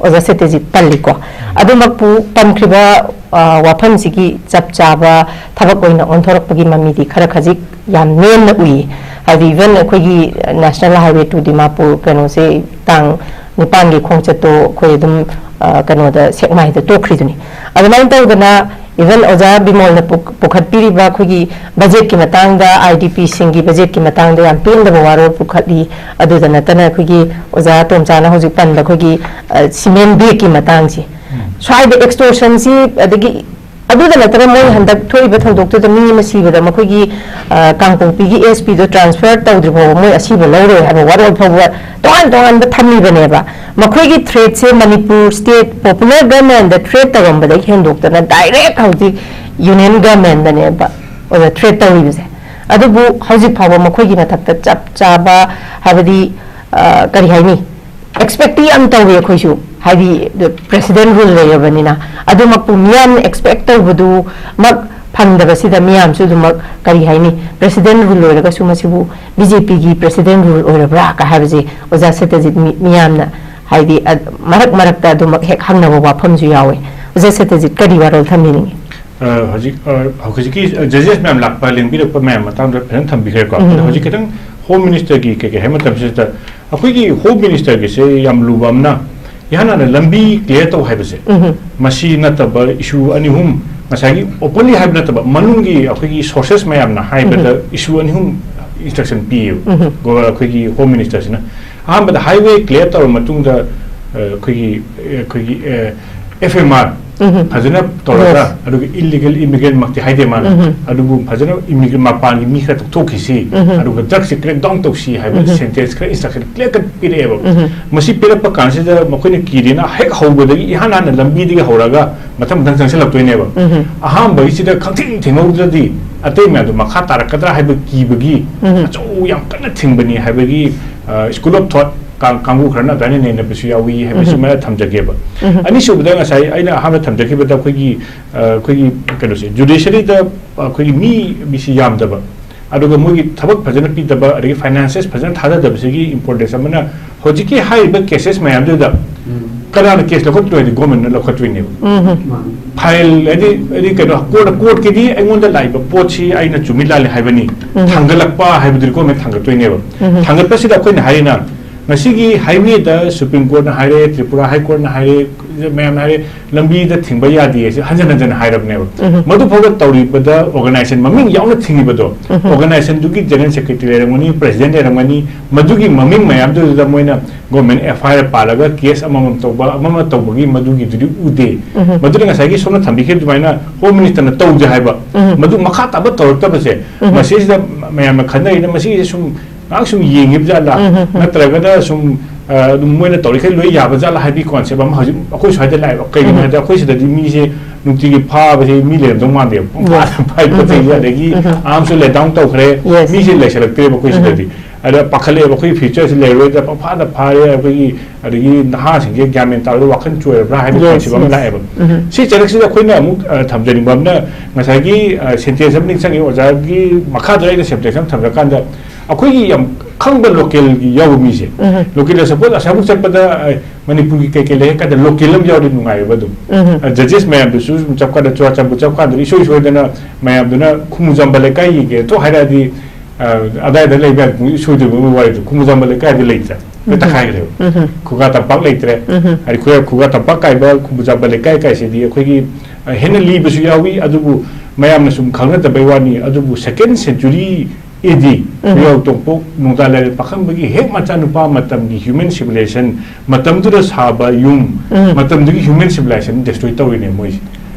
ꯑꯣꯖꯥ ꯁꯇ꯭ꯌꯖꯤꯠ ꯄꯜꯂꯤꯀꯣ꯫ ꯑꯗꯨꯃꯛꯄꯨ ꯄꯟꯈ꯭ꯔꯤꯕ, ꯑ, ꯋꯥꯐꯝꯁꯤꯒꯤ ꯆꯞ ꯆꯥꯕ ꯊꯕꯛ ꯑꯣꯏꯅ ꯑꯣꯟꯊꯣꯔꯛꯄꯒꯤ ꯃꯃꯤꯗꯤ ꯈꯔ ꯈꯖꯤꯛ ꯌꯥꯝ ꯅꯦꯝꯅ ꯎꯏ꯫ ꯍꯥꯏꯗꯤ even ꯑꯩꯈꯣꯏꯒꯤ National Highway to ꯗꯤꯃꯥꯄꯨꯔ ꯀꯩꯅꯣꯁꯦ ꯇꯥꯡ ꯅꯤꯄꯥꯟꯒꯤ ꯈꯣꯡꯆꯠꯇꯣ ꯑꯩꯈꯣꯏ ꯑꯗꯨꯝ, ꯑ, ꯀꯩꯅꯣꯗ ꯁꯦꯛꯃꯥꯏꯗ ꯇꯣꯛꯈ꯭ꯔꯤꯗꯨꯅꯤ꯫ ꯑꯗꯨꯃꯥꯏꯅ ꯇꯧꯗꯅ even ꯑꯣꯖꯥ ꯕꯤꯃꯣꯜꯅ ꯄꯨ-, ꯄꯨꯈꯠꯄꯤꯔꯤꯕ ꯑꯩꯈꯣꯏꯒꯤ budget ꯀꯤ ꯃꯇꯥꯡꯗ, I D P ꯁꯤꯡꯒꯤ budget ꯀꯤ ꯃꯇꯥꯡꯗ ꯌꯥꯝ ꯄꯦꯟꯗꯕ ꯋꯥꯔꯣꯜ ꯄꯨꯈꯠꯂꯤ꯫ ꯑꯗꯨꯗ ꯅꯠꯇꯅ ꯑꯩꯈꯣꯏꯒꯤ ꯑꯣꯖꯥ ꯇꯣꯝꯆꯥꯅ ꯍꯧꯖꯤꯛ ꯄꯟꯕ ꯑꯩꯈꯣꯏꯒꯤ, ꯑ, cement bag ꯀꯤ ꯃꯇꯥꯡꯁꯤ, ꯎꯝ꯫ ꯁ꯭ꯋꯥꯏꯗ extortion ꯁꯤ, ꯑꯗꯒꯤ ꯑꯗꯨꯗ ꯅꯠꯇꯅ ꯃꯣꯏ ꯍꯟꯗꯛ ꯊꯣꯛꯏꯕ ꯊꯧꯗꯣꯛꯇꯨꯗ ꯃꯤ ꯑꯃ ꯁꯤꯕꯗ ꯃꯈꯣꯏꯒꯤ, ꯑ, ꯀꯥꯡꯄꯣꯛꯄꯤꯒꯤ S P ꯗꯣ transfer ꯇꯧꯗ꯭ꯔꯤ ꯐꯥꯎꯕ ꯃꯣꯏ ꯑꯁꯤꯕ ꯂꯧꯔꯣꯏ ꯍꯥꯏꯕ ꯋꯥꯔꯣꯜ ꯐꯥꯎꯕ ꯇꯣꯉꯥꯟ ꯇꯣꯉꯥꯟꯕ ꯊꯝꯃꯤꯕꯅꯦꯕ꯫ ꯃꯈꯣꯏꯒꯤ threat ꯁꯦ ꯃꯅꯤꯄꯨꯔ state popular government ꯗ threat ꯇꯧꯔꯝꯕꯗꯒꯤ ꯍꯦꯟꯗꯣꯛꯇꯅ direct ꯍꯧꯖꯤꯛ Union Government ꯗꯅꯦꯕ, ꯑ, threat ꯇꯧꯔꯤꯕꯁꯦ꯫ ꯑꯗꯨꯕꯨ ꯍꯧꯖꯤꯛ ꯐꯥꯎꯕ ꯃꯈꯣꯏꯒꯤ ꯃꯊꯛꯇ ꯆꯞ ꯆꯥꯕ, ꯍꯥꯏꯕꯗꯤ, ꯑ, ꯀꯔꯤ ꯍꯥꯏꯅꯤ, expect ꯇꯤ ꯌꯥꯝ ꯇꯧꯏ ꯑꯩꯈꯣꯏꯁꯨ꯫ ꯍꯥꯏꯗꯤ president rule ꯂꯩꯔꯕꯅꯤꯅ, ꯑꯗꯨꯃꯛꯄꯨ ꯃꯤꯌꯥꯝꯅ expect ꯇꯧꯕꯗꯨꯃꯛ ꯐꯪꯗꯕꯁꯤꯗ ꯃꯤꯌꯥꯝꯁꯨ ꯑꯗꯨꯃꯛ, ꯀꯔꯤ ꯍꯥꯏꯅꯤ, president rule ꯑꯣꯏꯔꯒꯁꯨ ꯃꯁꯤꯕꯨ ꯕꯤ ꯖꯦ ꯄꯤꯒꯤ president rule ꯑꯣꯏꯔꯕ꯭ꯔꯥ ꯀ ꯍꯥꯏꯕꯁꯦ ꯑꯣꯖꯥ ꯁꯇ꯭ꯌꯖꯤꯠ, ꯃꯤ-, ꯃꯤꯌꯥꯝꯅ ꯍꯥꯏꯗꯤ, ꯑ, ꯃꯔꯛ ꯃꯔꯛꯇ ꯑꯗꯨꯃꯛ ꯍꯦꯛ ꯍꯪꯅꯕ ꯋꯥꯐꯝꯁꯨ ꯌꯥꯎꯋꯦ꯫ ꯑꯣꯖꯥ ꯁꯇ꯭ꯌꯖꯤꯠ, ꯀꯔꯤ ꯋꯥꯔꯣꯜ ꯊꯝꯕꯤꯅꯤꯡꯉꯤ? ꯑ, ꯍꯧꯖꯤꯛ, ꯑ, ꯍꯧꯖꯤꯛꯀꯤ, ꯑ, judges ꯃꯌꯥꯝ ꯂꯥꯛꯄ, ꯂꯦꯡꯕꯤꯔꯛꯄ ꯃꯌꯥꯝ ꯃꯇꯥꯡꯗ ꯐꯖꯅ ꯊꯝꯕꯤꯈ꯭ꯔꯦꯀꯣ꯫ ꯎꯝ꯫ ꯑꯗꯣ ꯍꯧꯖꯤꯛ ꯈꯤꯇꯪ Home Ministerꯒꯤ ꯀꯩ ꯀꯩ ꯍꯥꯏ ꯃꯇꯝꯁꯤꯗ, ꯑꯩꯈꯣꯏꯒꯤ Home Ministerꯒꯤꯁꯦ ꯌꯥꯝ ꯂꯨꯕ ꯑꯃꯅ, ꯏꯍꯥꯟ ꯍꯥꯟꯅ ꯂꯝꯕꯤ clear ꯇꯧ ꯍꯥꯏꯕꯁꯦ, ꯎꯝ꯫ ꯃꯁꯤ ꯅꯠꯇꯕ issue ꯑꯅꯤ ꯑꯍꯨꯝ, ꯉꯁꯥꯏꯒꯤ openly ꯍꯥꯏꯕ ꯅꯠꯇꯕ, ꯃꯅꯨꯡꯒꯤ ꯑꯩꯈꯣꯏꯒꯤ sources ꯃꯌꯥꯝꯅ ꯍꯥꯏꯕꯗ ꯎꯝ꯫ Issue ꯑꯅꯤ ꯑꯍꯨꯝ instruction ꯄꯤꯌꯦꯕ꯫ ꯎꯝ꯫ ꯒꯣ-, ꯑꯩꯈꯣꯏꯒꯤ Home Ministerꯁꯤꯅ ꯑꯍꯥꯟꯕꯗ highway clear ꯇꯧꯔꯕ ꯃꯇꯨꯡꯗ, ꯑ, ꯑꯩꯈꯣꯏꯒꯤ, ꯑꯩꯈꯣꯏꯒꯤ, ꯑ, F M R ꯎꯝ꯫ ꯐꯖꯅ ꯇꯧꯔꯒ, Yes꯫ ꯑꯗꯨꯒ illegal immigrant ꯃꯛꯇꯤ ꯍꯥꯏꯗꯦ ꯃꯥꯅ, ꯎꯝ꯫ ꯑꯗꯨꯕꯨ ꯐꯖꯅ immigrant ꯃꯄꯥꯟꯒꯤ ꯃꯤ ꯈꯔ ꯊꯣꯛꯊꯣꯛꯈꯤꯁꯤ, ꯎꯝ꯫ ꯑꯗꯨꯒ drugsꯁꯦ crack down ꯇꯧꯁꯤ ꯍꯥꯏꯕ ꯎꯝ꯫ Sentence ꯈꯔ, instruction clear cut ꯄꯤꯔꯛꯑꯦꯕ꯫ ꯎꯝ꯫ ꯃꯁꯤ ꯄꯤꯔꯛꯄ ꯀꯥꯟꯁꯤꯗ ꯃꯈꯣꯏꯅ ꯀꯤꯔꯤꯅ ꯍꯦꯛ ꯍꯧꯕꯗꯒꯤ, ꯏꯍꯥꯟ ꯍꯥꯟꯅ ꯂꯝꯕꯤꯗꯒꯤ ꯍꯧꯔꯒ ꯃꯊꯪ ꯃꯊꯪ ꯆꯪꯁꯤꯜꯂꯛꯇꯣꯏꯅꯦꯕ꯫ ꯎꯝ꯫ ꯑꯍꯥꯟꯕꯒꯤꯁꯤꯗ ꯈꯪꯊꯦꯡ ꯊꯦꯡꯍꯧꯗ꯭ꯔꯗꯤ ꯑꯇꯩ ꯃꯌꯥꯝꯗꯣ ꯃꯈꯥ ꯇꯥꯔꯛꯀꯗ꯭ꯔꯥ ꯍꯥꯏꯕ ꯀꯤꯕꯒꯤ ꯎꯝ꯫ ꯑꯆꯧ ꯌꯥꯝ ꯀꯟꯅ ꯊꯤꯡꯕꯅꯤ ꯍꯥꯏꯕꯒꯤ, ꯑ, school of thought ꯀꯥꯡ-, ꯀꯥꯡꯕꯨ ꯈꯔꯅ ꯑꯗꯨꯃꯥꯏꯅ ꯅꯩꯅꯕꯁꯨ ꯌꯥꯎꯏ ꯍꯥꯏꯕꯁꯤ ꯎꯝ꯫ ꯑꯃ ꯊꯝꯖꯒꯦꯕ꯫ ꯎꯝ꯫ ꯑꯅꯤꯁꯨꯕꯗ ꯉꯁꯥꯏ ꯑꯩꯅ ꯑꯍꯥꯟꯕ ꯊꯝꯖꯈꯤꯕꯗ ꯑꯩꯈꯣꯏꯒꯤ, ꯑ, ꯑꯩꯈꯣꯏꯒꯤ ꯀꯩꯅꯣꯁꯦ, judiciaryꯗ ꯑꯩꯈꯣꯏꯒꯤ ꯃꯤ, ꯃꯤꯁꯤ ꯌꯥꯝꯗꯕ, ꯑꯗꯨꯒ ꯃꯣꯏꯒꯤ ꯊꯕꯛ ꯐꯖꯅ ꯄꯤꯗꯕ, ꯑꯗꯒꯤ finances ꯐꯖꯅ ꯊꯥꯗꯗꯕꯁꯤꯒꯤ importance ꯑꯃꯅ ꯍꯧꯖꯤꯛꯀꯤ ꯍꯥꯏꯔꯤꯕ cases ꯃꯌꯥꯝꯗꯨꯗ ꯎꯝ꯫ ꯀꯅꯥꯅ case ꯂꯧꯈꯠꯇꯣꯏ ꯍꯥꯏꯗꯤ governmentꯅ ꯂꯧꯈꯠꯇꯣꯏꯅꯦꯕ꯫ ꯎꯝ꯫ ꯃꯥꯅꯤ꯫ File ꯍꯥꯏꯗꯤ, ꯍꯥꯏꯗꯤ ꯀꯩꯅꯣ, court, courtꯀꯤꯗꯤ ꯑꯩꯉꯣꯟꯗ ꯂꯥꯛꯏꯕ ꯄꯣꯠꯁꯤ ꯑꯩꯅ ꯆꯨꯝꯃꯤ ꯂꯥꯜꯂꯤ ꯍꯥꯏꯕꯅꯤ꯫ ꯎꯝ꯫ ꯊꯥꯡꯒꯠꯂꯛꯄ ꯍꯥꯏꯕꯗꯨꯗꯤ government ꯊꯥꯡꯒꯠꯇꯣꯏꯅꯦꯕ꯫ ꯎꯝ꯫ ꯊꯥꯡꯒꯠꯄꯁꯤꯗ ꯑꯩꯈꯣꯏꯅ ꯍꯥꯏꯔꯤꯅ, ꯉꯁꯤꯒꯤ highwayꯗ Supreme Courtꯅ ꯍꯥꯏꯔꯦ, Tripura High Courtꯅ ꯍꯥꯏꯔꯦ, ꯃꯌꯥꯝꯅ ꯍꯥꯏꯔꯦ, ꯂꯝꯕꯤꯗ ꯊꯤꯡꯕ ꯌꯥꯗꯦ ꯍꯥꯏꯁꯦ ꯍꯟꯖꯟ ꯍꯟꯖꯟ ꯍꯥꯏꯔꯕꯅꯦꯕ꯫ ꯎꯝ꯫ ꯃꯗꯨ ꯐꯥꯎꯕ ꯇꯧꯔꯤꯕꯗ organization ꯃꯃꯤꯡ ꯌꯥꯎꯅ ꯊꯤꯡꯉꯤꯕꯗꯣ, ꯎꯝ꯫ Organizationꯗꯨꯒꯤ general secretary ꯂꯩꯔꯝꯒꯅꯤ, president ꯂꯩꯔꯝꯒꯅꯤ, ꯃꯗꯨꯒꯤ ꯃꯃꯤꯡ ꯃꯌꯥꯝꯗꯨꯗ ꯃꯣꯏꯅ government F I R ꯄꯥꯜꯂꯒ case ꯑꯃꯃꯝ ꯇꯧꯕ, ꯑꯃꯃ ꯇꯧꯕꯒꯤ ꯃꯗꯨꯒꯤꯗꯨꯗꯤ ꯎꯗꯦ꯫ ꯎꯝ꯫ ꯃꯗꯨꯅ ꯉꯁꯥꯏꯒꯤ ꯁꯣꯝꯅ ꯊꯝꯕꯤꯈꯤꯕ ꯑꯗꯨꯃꯥꯏꯅ Home Ministerꯅ ꯇꯧꯗꯦ ꯍꯥꯏꯕ, ꯎꯝ꯫ ꯃꯗꯨ ꯃꯈꯥ ꯇꯥꯕ ꯇꯧꯔꯛꯇꯕꯁꯦ, ꯎꯝ꯫ ꯃꯁꯤꯁꯤꯗ ꯃꯌꯥꯝꯅ ꯈꯟꯅꯔꯤꯅ ꯃꯁꯤꯁꯦ ꯁꯨꯝ ꯉꯥꯏꯍꯥꯛ ꯁꯨꯝ ꯌꯦꯡꯉꯤꯕ ꯖꯥꯠꯂꯥ, ꯎꯝ, ꯎꯝ, ꯎꯝ꯫ ꯅꯠꯇ꯭ꯔꯒꯅ ꯁꯨꯝ, ꯑ, ꯑꯗꯨꯝ ꯃꯣꯏꯅ ꯇꯧꯔꯤꯈꯩ ꯂꯣꯏ ꯌꯥꯕ ꯖꯥꯠꯂꯥ ꯍꯥꯏꯕꯒꯤ concept ꯑꯃ ꯍꯧꯖꯤꯛ ꯑꯩꯈꯣꯏ ꯁ꯭ꯋꯥꯏꯗ ꯂꯥꯛꯑꯦꯕ꯫ ꯀꯩꯒꯤꯅꯣ ꯎꯝ꯫ ꯍꯥꯏꯗꯤ ꯑꯩꯈꯣꯏ ꯁꯤꯗꯗꯤ ꯃꯤꯁꯦ ꯅꯨꯡꯇꯤꯒꯤ ꯐꯥꯕꯁꯦ ꯃꯤ ꯂꯩꯔꯝꯗꯧ ꯃꯥꯟꯗꯦꯕ꯫ ꯄꯨꯡꯐꯥꯗ Yes꯫ ꯐꯥꯏ ꯈꯣꯠꯆꯩꯁꯦ, ꯎꯝ, ꯎꯝ, ꯑꯗꯒꯤ ꯎꯝ, ꯎꯝ꯫ Armꯁꯨ lay down ꯇꯧꯈ꯭ꯔꯦ, Yes꯫ ꯃꯤꯁꯦ ꯂꯩꯁꯜꯂꯛꯇ꯭ꯔꯦꯕ ꯑꯩꯈꯣꯏ ꯎꯝ꯫ ꯁꯤꯗꯗꯤ꯫ ꯑꯗ ꯄꯥꯈꯠꯂꯛꯑꯦꯕ, ꯑꯩꯈꯣꯏꯒꯤ ꯐ꯭ꯌꯨꯆꯔꯁꯤ ꯂꯩꯔꯣꯏꯗ꯭ꯔꯥ, ꯄꯪꯐꯥꯗ ꯐꯥꯔꯦ, ꯑꯩꯈꯣꯏꯒꯤ ꯑꯗꯒꯤ ꯅꯍꯥꯁꯤꯡꯁꯦ ꯒ꯭ꯌꯥꯟ ꯃꯦꯟ ꯇꯥꯔꯣꯏ, ꯋꯥꯈꯜ ꯆꯣꯏꯔꯕ꯭ꯔꯥ ꯍꯥꯏꯕꯒꯤ Yes, ꯀꯣꯟꯁꯦꯞ ꯑꯃ yes. ꯂꯥꯛꯑꯦꯕ꯫ ꯎꯝ. ꯁꯤ ꯆꯔꯛꯁꯤꯗ ꯑꯩꯈꯣꯏꯅ ꯑꯃꯨꯛ ꯑ, ꯊꯝꯖꯅꯤꯡꯕ ꯑꯃꯅ, ꯉꯁꯥꯏꯒꯤ ꯁꯦꯟꯇꯦꯟꯁ ꯑꯃ ꯅꯤꯡꯁꯤꯡꯉꯤ ꯑꯣꯖꯥꯒꯤ ꯃꯈꯥꯗ ꯑꯩꯅ ꯁꯦꯟꯇꯦꯟꯁ ꯑꯃ ꯊꯝꯖꯔꯀꯥꯟꯗ, ꯑꯩꯈꯣꯏꯒꯤ ꯌꯥꯝ ꯈꯪꯕ ꯂꯣꯀꯦꯜꯒꯤ ꯌꯥꯎꯕ ꯃꯤꯁꯦ, ꯎꯝ. ꯂꯣꯀꯦꯜꯗ ꯁꯄꯣꯖ ꯑꯁꯥꯃꯨꯛ ꯆꯠꯄꯗ ꯑ, ꯃꯅꯤꯄꯨꯔꯒꯤ ꯀꯩ ꯀꯩ ꯂꯩ ꯍꯥꯏ ꯀꯥꯟꯗ ꯂꯣꯀꯦꯜ ꯑꯃ ꯌꯥꯎꯔꯗꯤ ꯅꯨꯡꯉꯥꯏꯌꯦꯕ ꯑꯗꯨꯝ꯫ ꯎꯝ. ꯖꯖꯦꯁ ꯃꯌꯥꯝꯗꯨꯁꯨ ꯁꯨꯝ ꯆꯞ ꯀꯥꯟꯗ ꯆꯨꯔꯥꯆꯥꯟꯄꯨꯔ ꯆꯞ ꯀꯥꯟꯗ ꯏꯁꯣꯏ ꯁꯣꯏꯗꯅ ꯃꯌꯥꯝꯗꯨꯅ ꯈꯨꯃꯨꯖꯝꯕ ꯂꯩꯀꯥꯏꯒꯤ ꯀꯩꯅꯣ ꯍꯥꯏꯔꯛꯑꯗꯤ, ꯑ, ꯑꯗꯥꯏꯗ ꯂꯩꯕ ꯌꯥꯗꯦ, ꯄꯨꯡ ꯁꯣꯏꯗꯣꯏꯕ ꯑꯃ ꯋꯥꯔꯤꯗꯣ ꯈꯨꯃꯨꯖꯝꯕ ꯂꯩꯀꯥꯏꯗ ꯂꯩꯇ꯭ꯔꯦ꯫ ꯂꯣꯏ ꯎꯝ. ꯇꯛꯈꯥꯏꯈ꯭ꯔꯦꯕ꯫ ꯎꯝ. ꯈꯨꯒꯥ ꯇꯝꯄꯥꯛ ꯂꯩꯇ꯭ꯔꯦ꯫ ꯎꯝ. ꯍꯥꯏꯗꯤ ꯈꯨꯒꯥ ꯈꯨꯒꯥ ꯇꯝꯄꯥꯛ ꯀꯥꯏꯕ ꯈꯨꯃꯨꯖꯝꯕ ꯂꯩꯀꯥꯏ ꯀꯥꯏꯁꯤꯗꯤ ꯑꯩꯈꯣꯏꯒꯤ ꯑ, ꯍꯦꯟꯅ ꯂꯤꯕꯁꯨ ꯌꯥꯎꯏ꯫ ꯑꯗꯨꯕꯨ ꯃꯌꯥꯝꯅ ꯁꯨꯝ ꯈꯪꯅꯗꯕꯩ ꯋꯥꯅꯤ꯫ ꯑꯗꯨꯕꯨ ꯁꯦꯀꯦꯟ ꯁꯦꯟꯆꯨꯔꯤ ꯑꯦ ꯗꯤ, ꯎꯝ. ꯈꯨꯌꯧ ꯇꯣꯡꯄꯣꯛ ꯅꯣꯡꯗꯥ ꯂꯥꯏꯔꯦꯟ ꯄꯥꯈꯪꯕꯒꯤ ꯍꯦꯛ ꯃꯆꯥꯅꯨꯄꯥ ꯃꯇꯝꯒꯤ ꯍ꯭ꯌꯨꯃꯦꯟ ꯁꯤꯚꯤꯂꯥꯏꯖꯦꯁꯟ, ꯃꯇꯝꯗꯨꯗ ꯁꯥꯕ ꯌꯨꯝ, ꯎꯝ. ꯃꯇꯝꯗꯨꯒꯤ ꯍ꯭ꯌꯨꯃꯦꯟ ꯁꯤꯚꯤꯂꯥꯏꯖꯦꯁꯟ ꯗꯦꯁꯇ꯭ꯔꯣꯏ ꯇꯧꯔꯤꯅꯦ ꯃꯣꯏꯁꯦ꯫